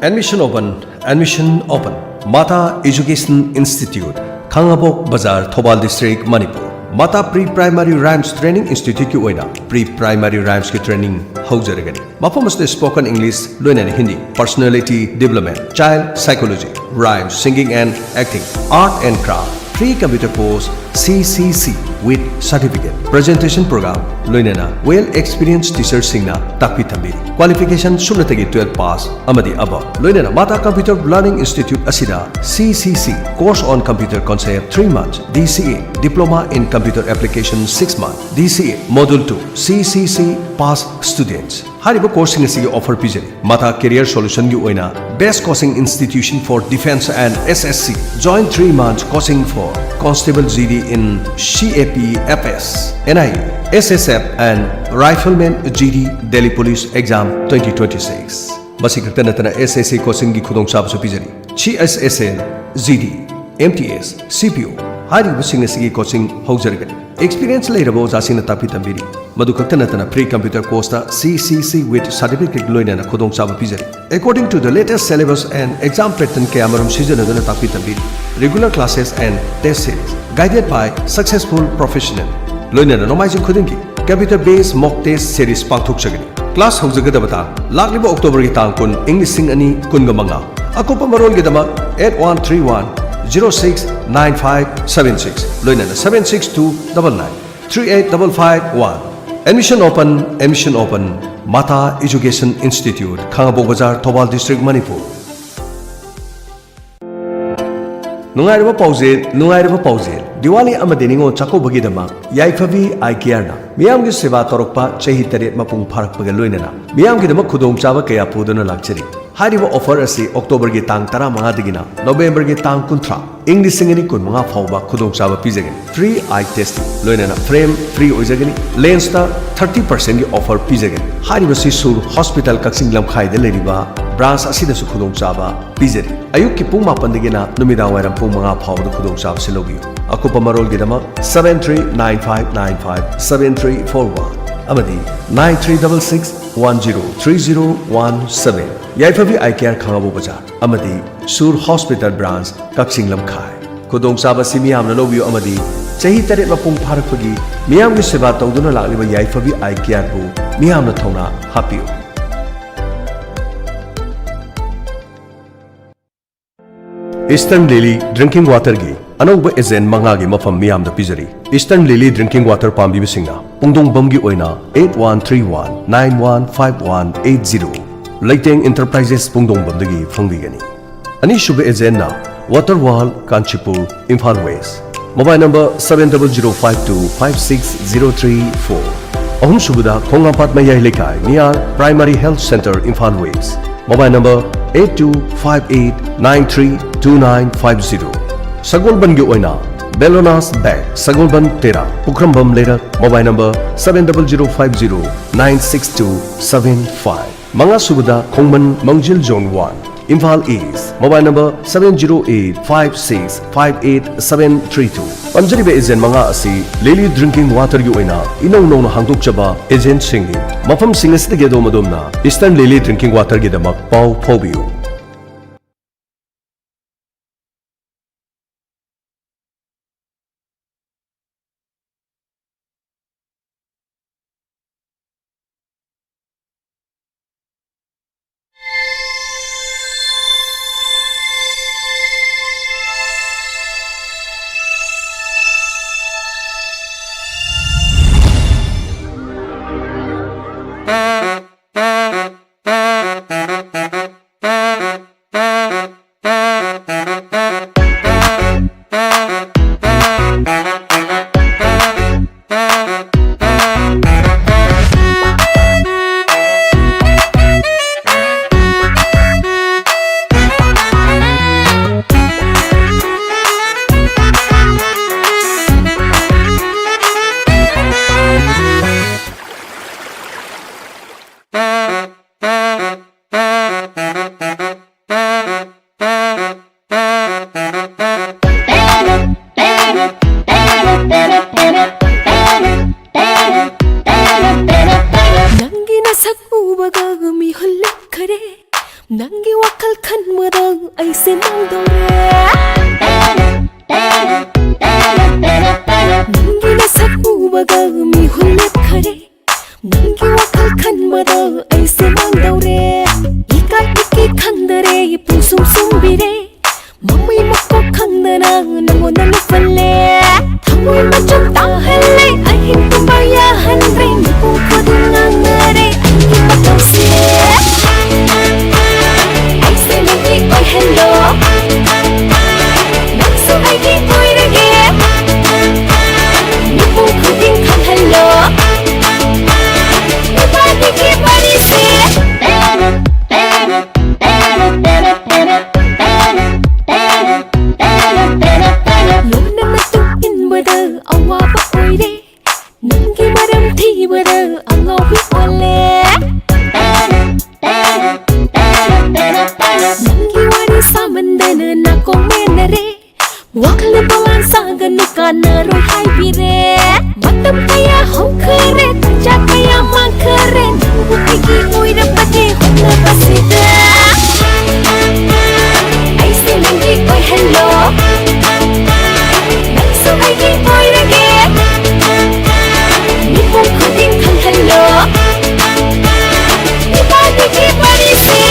Admission open, admission open. Mata Education Institute, Khangabok Bazar, Thoubal district, Manipur. Mata pre primary rhymes training ꯏꯟꯁꯇꯤꯇ꯭ꯌꯨꯠꯀꯤ ꯑꯣꯏꯅ ꯄ꯭ꯔꯤ ꯄ꯭ꯔꯥꯏꯃꯥꯔꯤ ꯔꯥꯏꯝꯁꯀꯤ ꯇ꯭ꯔꯦꯅꯤꯡ ꯍꯧꯖꯔꯒꯅꯤ꯫ ꯃꯐꯝ ꯑꯁꯤꯗ ꯁ꯭ꯄꯣꯀꯟ ꯏꯪꯂꯤꯁ, ꯂꯣꯏꯅꯅ Hindi, personality development, child psychology, rhymes, singing and acting, art and craft, free computer course, C C C with certificate, presentation program, ꯂꯣꯏꯅꯅ well experienced teacherꯁꯤꯡꯅ ꯇꯥꯛꯄꯤ ꯇꯝꯕꯤꯔꯤ꯫ ꯀ꯭ꯋꯥꯂꯤꯐꯤꯀꯦꯁꯟ ꯁꯨꯞꯅꯇꯒꯤ twelve pass ꯑꯃꯗꯤ above꯫ ꯂꯣꯏꯅꯅ ꯃꯥꯇꯥ ꯀꯝꯄ꯭ꯌꯨꯇꯔ ꯂꯔꯅꯤꯡ ꯏꯟꯁꯇꯤꯇ꯭ꯌꯨꯠ ꯑꯁꯤꯗ C C C, Course on Computer Concept, three months, D C A, Diploma in Computer Application, six months, D C A, Module two, C C C pass students꯫ ꯍꯥꯏꯔꯤꯕ ꯀꯣꯔꯁꯁꯤꯡ ꯑꯁꯤꯒꯤ ꯑꯣꯐꯔ ꯄꯤꯖꯔꯤ꯫ ꯃꯥꯇꯥ ꯀꯦꯔꯤꯌꯔ ꯁꯣꯂꯨꯁꯟꯒꯤ ꯑꯣꯏꯅ Best Coaching Institution for Defence and S S C, join three months coaching for Constable G D in C A P F S, N I A, S S F and Rifleman G D, Delhi Police Exam twenty twenty-six꯫ ꯃꯁꯤ ꯈꯛꯇ ꯅꯠꯇꯅ S S C coachingꯒꯤ ꯈꯨꯗꯣꯡꯆꯥꯕꯁꯨ ꯄꯤꯖꯔꯤ꯫ C S S L, G D, M T S, C P O, ꯍꯥꯏꯔꯤꯕꯁꯤꯡ ꯑꯁꯤꯒꯤ ꯀꯣꯆꯤꯡ ꯍꯧꯖꯔꯒꯅꯤ꯫ ꯑꯦꯛꯁꯄꯤꯔꯤꯌꯦꯟꯁ ꯂꯩꯔꯕ ꯑꯣꯖꯥꯁꯤꯡꯅ ꯇꯥꯛꯄꯤ ꯇꯝꯕꯤꯔꯤ꯫ ꯃꯗꯨ ꯈꯛꯇ ꯅꯠꯇꯅ, ꯐ꯭ꯔꯤ ꯀꯝꯄ꯭ꯌꯨꯇꯔ ꯀꯣꯔꯁꯇ ꯁꯤ ꯁꯤ ꯁꯤ ꯋꯤꯠ ꯁꯥꯔꯇꯤꯐꯤꯀꯦꯠ ꯂꯣꯏꯅꯅ ꯈꯨꯗꯣꯡꯆꯥꯕ ꯄꯤꯖꯔꯤ꯫ According to the latest syllabus and exam pattern ꯀꯌꯥ ꯃꯔꯨꯝ ꯁꯤꯖꯤꯟꯅꯗꯨꯅ ꯇꯥꯛꯄꯤ ꯇꯝꯕꯤꯔꯤ꯫ Regular classes and test series guided by successful professional꯫ ꯂꯣꯏꯅꯅ ꯅꯣꯡꯃꯥꯏꯖꯤꯡ ꯈꯨꯗꯤꯡꯒꯤ computer based mock test series ꯄꯥꯡꯊꯣꯛꯆꯒꯅꯤ꯫ ꯀ꯭ꯂꯥꯁ ꯍꯧꯖꯒꯗꯕ ꯇꯥꯡ ꯂꯥꯛꯂꯤꯕ ꯑꯣꯛꯇꯣꯕꯔꯒꯤ ꯇꯥꯡ ꯀꯨꯟ, ꯏꯪ ꯂꯤꯁꯤꯡ ꯑꯅꯤ ꯀꯨꯟꯒ ꯃꯉꯥ꯫ ꯑꯀꯨꯞꯄ ꯃꯔꯣꯜꯒꯤꯗꯃꯛ eight one three one zero six nine five seven six, ꯂꯣꯏꯅꯅ seven six two double nine three eight double five one꯫ Admission open, admission open꯫ Mata Education Institute, ꯈꯥꯉꯕꯣꯛ ꯕꯖꯥꯔ, ꯊꯧꯕꯥꯜ ꯗꯤꯁꯇ꯭ꯔꯤꯛ, ꯃꯅꯤꯄꯨꯔ꯫ ꯅꯨꯡꯉꯥꯏꯔꯕ ꯄꯥꯎꯖꯦꯜ, ꯅꯨꯡꯉꯥꯏꯔꯕ ꯄꯥꯎꯖꯦꯜ꯫ ꯗꯤꯋꯥꯂꯤ ꯑꯃꯗꯤ ꯅꯤꯉꯣꯜ ꯆꯥꯛꯀꯧꯕꯒꯤꯗꯃꯛ ꯌꯥꯏꯐꯕꯤ ꯑꯥꯏ ꯀꯤꯌꯔꯅ ꯃꯤꯌꯥꯝꯒꯤ ꯁꯦꯕꯥ ꯇꯧꯔꯛꯄ ꯆꯍꯤ ꯇꯔꯦꯠ ꯃꯄꯨꯡ ꯐꯥꯔꯛꯄꯒ ꯂꯣꯏꯅꯅ ꯃꯤꯌꯥꯝꯒꯤꯗꯃꯛ ꯈꯨꯗꯣꯡꯆꯥꯕ ꯀꯌꯥ ꯄꯨꯗꯨꯅ ꯂꯥꯛꯆꯔꯤ꯫ ꯍꯥꯏꯔꯤꯕ ꯑꯣꯐꯔ ꯑꯁꯤ ꯑꯣꯛꯇꯣꯕꯔꯒꯤ ꯇꯥꯡ ꯇꯔꯥꯃꯉꯥꯗꯒꯤꯅ ꯅꯣꯕꯦꯝꯕꯔꯒꯤ ꯇꯥꯡ ꯀꯨꯟꯊ꯭ꯔꯥ, ꯏꯪ ꯂꯤꯁꯤꯡ ꯑꯅꯤ ꯀꯨꯟꯃꯉꯥ ꯐꯥꯎꯕ ꯈꯨꯗꯣꯡꯆꯥꯕ ꯄꯤꯖꯒꯅꯤ꯫ Free eye testing, ꯂꯣꯏꯅꯅ frame free ꯑꯣꯏꯖꯒꯅꯤ꯫ Lensꯇ thirty percentꯀꯤ offer ꯄꯤꯖꯒꯅꯤ꯫ ꯍꯥꯏꯔꯤꯕꯁꯤ ꯁꯨꯔ ꯍꯣꯁꯄꯤꯇꯥꯜ, ꯀꯛꯆꯤꯡ ꯂꯝꯈꯥꯏꯗ ꯂꯩꯔꯤꯕ branch ꯑꯁꯤꯗꯁꯨ ꯈꯨꯗꯣꯡꯆꯥꯕ ꯄꯤꯖꯔꯤ꯫ ꯑꯌꯨꯛꯀꯤ ꯄꯨꯡ ꯃꯥꯄꯟꯗꯒꯤꯅ ꯅꯨꯃꯤꯗꯥꯡ ꯋꯥꯏꯔꯝ ꯄꯨꯡ ꯃꯉꯥ ꯐꯥꯎꯕꯗ ꯈꯨꯗꯣꯡꯆꯥꯕꯁꯤ ꯂꯧꯕꯤꯌꯨ꯫ ꯑꯀꯨꯞꯄ ꯃꯔꯣꯜꯒꯤꯗꯃꯛ seven three nine five nine five seven three four one ꯑꯃꯗꯤ nine three double six one zero three zero one seven꯫ ꯌꯥꯏꯐꯕꯤ ꯑꯥꯏ ꯀꯤꯌꯔ, ꯈꯥꯉꯕꯣꯛ ꯕꯖꯥꯔ ꯑꯃꯗꯤ ꯁꯨꯔ ꯍꯣꯁꯄꯤꯇꯥꯜ branch, ꯀꯛꯆꯤꯡ ꯂꯝꯈꯥꯏ꯫ ꯈꯨꯗꯣꯡꯆꯥꯕ ꯑꯁꯤ ꯃꯤꯌꯥꯝꯅ ꯂꯧꯕꯤꯌꯨ ꯑꯃꯗꯤ ꯆꯍꯤ ꯇꯔꯦꯠ ꯃꯄꯨꯡ ꯐꯥꯔꯛꯄꯒꯤ ꯃꯤꯌꯥꯝꯒꯤ ꯁꯦꯕꯥ ꯇꯧꯗꯨꯅ ꯂꯥꯛꯂꯤꯕ ꯌꯥꯏꯐꯕꯤ ꯑꯥꯏ ꯀꯤꯌꯔꯕꯨ ꯃꯤꯌꯥꯝꯅ ꯊꯧꯅꯥ ꯍꯥꯞꯄꯤꯌꯨ꯫ Eastern Lily Drinking Waterꯒꯤ ꯑꯅꯧꯕ agent ꯃꯉꯥꯒꯤ ꯃꯐꯝ ꯃꯤꯌꯥꯝꯗ ꯄꯤꯖꯔꯤ꯫ Eastern Lily Drinking Water ꯄꯥꯝꯕꯤꯕꯁꯤꯡꯅ ꯄꯨꯡꯗꯣꯡꯕꯝꯒꯤ ꯑꯣꯏꯅ eight one three one nine one five one eight zero, ꯂꯩꯇꯦꯡ Enterprises ꯄꯨꯡꯗꯣꯡꯕꯝꯗꯒꯤ ꯐꯪꯕꯤꯒꯅꯤ꯫ ꯑꯅꯤꯁꯨꯕ agentꯅ Water World Kanchipur, Imphal West꯫ Mobile number seven double zero five two five six zero three four꯫ ꯑꯍꯨꯝꯁꯨꯕꯗ ꯈꯣꯡꯉꯥꯝꯄꯥꯠ ꯃꯌꯥꯏ ꯂꯩꯀꯥꯏ, near Primary Health Centre, Imphal West꯫ Mobile number eight two five eight nine three two nine five zero꯫ ꯁꯒꯣꯜꯕꯟꯒꯤ ꯑꯣꯏꯅ Bellona's Bag, ꯁꯒꯣꯜꯕꯟ ꯇꯦꯔꯥ, ꯄꯨꯈ꯭ꯔꯝꯕꯝ ꯂꯩꯔꯛ, mobile number seven double zero five zero nine six two seven five꯫ ꯃꯉꯥꯁꯨꯕꯗ Khongman Mangjil Zone one, Imphal east, mobile number seven zero eight five six five eight seven three two꯫ ꯄꯟꯖꯔꯤꯕ ꯑꯦꯖꯦꯟ ꯃꯉꯥ ꯑꯁꯤ ꯂꯤꯂꯤ ꯗ꯭ꯔꯤꯡꯀꯤꯡ ꯋꯥꯇꯔꯒꯤ ꯑꯣꯏꯅ ꯏꯅꯧ ꯅꯧꯅ ꯍꯥꯡꯗꯣꯛꯆꯕ ꯑꯦꯖꯦꯟꯁꯤꯡꯅꯤ꯫ ꯃꯐꯝꯁꯤꯡ ꯑꯁꯤꯗꯒꯤ ꯑꯗꯣꯝ ꯑꯗꯣꯝꯅ ꯏꯁꯇꯔꯟ ꯂꯤꯂꯤ ꯗ꯭ꯔꯤꯡꯀꯤꯡ ꯋꯥꯇꯔꯒꯤꯗꯃꯛ ꯄꯥꯎ ꯐꯥꯎꯕꯤꯌꯨ꯫ ꯅꯪꯒꯤ ꯅꯁꯛ ꯎꯕꯒ ꯃꯤꯍꯨꯜ ꯂꯦꯞꯈꯔꯦ꯫ ꯅꯪꯒꯤ ꯋꯥꯈꯜ ꯈꯟꯕꯗ ꯑꯩꯁꯦ ꯃꯥꯡꯗꯧꯔꯦ꯫ ꯅꯪꯒꯤ ꯅꯁꯛ ꯎꯕꯒ ꯃꯤꯍꯨꯜ ꯂꯦꯞꯈꯔꯦ꯫ ꯅꯪꯒꯤ ꯋꯥꯈꯜ ꯈꯟꯕꯗ ꯑꯩꯁꯦ ꯃꯥꯡꯗꯧꯔꯦ꯫ ꯏꯀꯥꯏ ꯏꯀꯤ ꯈꯪꯗꯔꯦ, ꯄꯨꯡꯁꯨꯝ ꯁꯨꯝꯕꯤꯔꯦ꯫ ꯃꯃꯩ ꯃꯀꯣꯛ ꯈꯪꯗꯅ ꯅꯪꯉꯣꯟꯗ ꯂꯨꯞꯍꯜꯂꯦ꯫ ꯊꯃꯣꯏ ꯃꯆꯨꯝ ꯇꯥꯍꯜꯂꯦ, ꯑꯍꯤꯡ ꯇꯨꯝꯕ ꯌꯥꯍꯟꯗ꯭ꯔꯦ꯫ ꯃꯤꯄꯨꯝ ꯈꯨꯗꯤꯡ ꯉꯥꯡꯅꯔꯦ ꯑꯩꯒꯤ ꯃꯇꯧꯁꯦ꯫ ꯑꯩꯁꯦ ꯅꯪꯒꯤ ꯑꯣꯏꯍꯜꯂꯣ, ꯅꯪꯁꯨ ꯑꯩꯒꯤ ꯑꯣꯏꯔꯒꯦ꯫ ꯃꯤꯄꯨꯝ ꯈꯨꯗꯤꯡ ꯈꯪꯍꯜꯂꯣ, ꯏꯕꯥꯅꯤꯒꯤ ꯋꯥꯔꯤꯁꯦ꯫ ꯂꯣꯟꯅ ꯃꯇꯨꯡ ꯏꯟꯕꯗ ꯑꯋꯥꯕ ꯑꯣꯏꯔꯦ꯫ ꯅꯪꯒꯤ ꯃꯔꯝ ꯊꯤꯕ ꯅꯥꯀꯣꯡ ꯃꯦꯟꯅꯔꯦ꯫ ꯋꯥꯈꯜꯅ ꯄꯣꯂꯥꯡ ꯁꯥꯒꯅꯨ, ꯀꯥꯟꯅꯔꯣꯏ ꯍꯥꯏꯕꯤꯔꯦ꯫ ꯃꯇꯝ ꯀꯌꯥ ꯍꯧꯈꯔꯦ, ꯇꯟꯖꯥ ꯀꯌꯥ ꯃꯥꯡꯈꯔꯦ, ꯅꯪꯕꯨ ꯑꯩꯒꯤ ꯑꯣꯏꯔꯕꯗꯤ ꯍꯣꯠꯅꯕꯁꯤꯗ꯫ ꯑꯩꯁꯦ ꯅꯪꯒꯤ ꯑꯣꯏꯍꯜꯂꯣ, ꯅꯪꯁꯨ ꯑꯩꯒꯤ ꯑꯣꯏꯔꯒꯦ꯫ ꯃꯤꯄꯨꯝ ꯈꯨꯗꯤꯡ ꯈꯪꯍꯜꯂꯣ, ꯏꯕꯥꯅꯤꯒꯤ ꯋꯥꯔꯤꯁꯦ꯫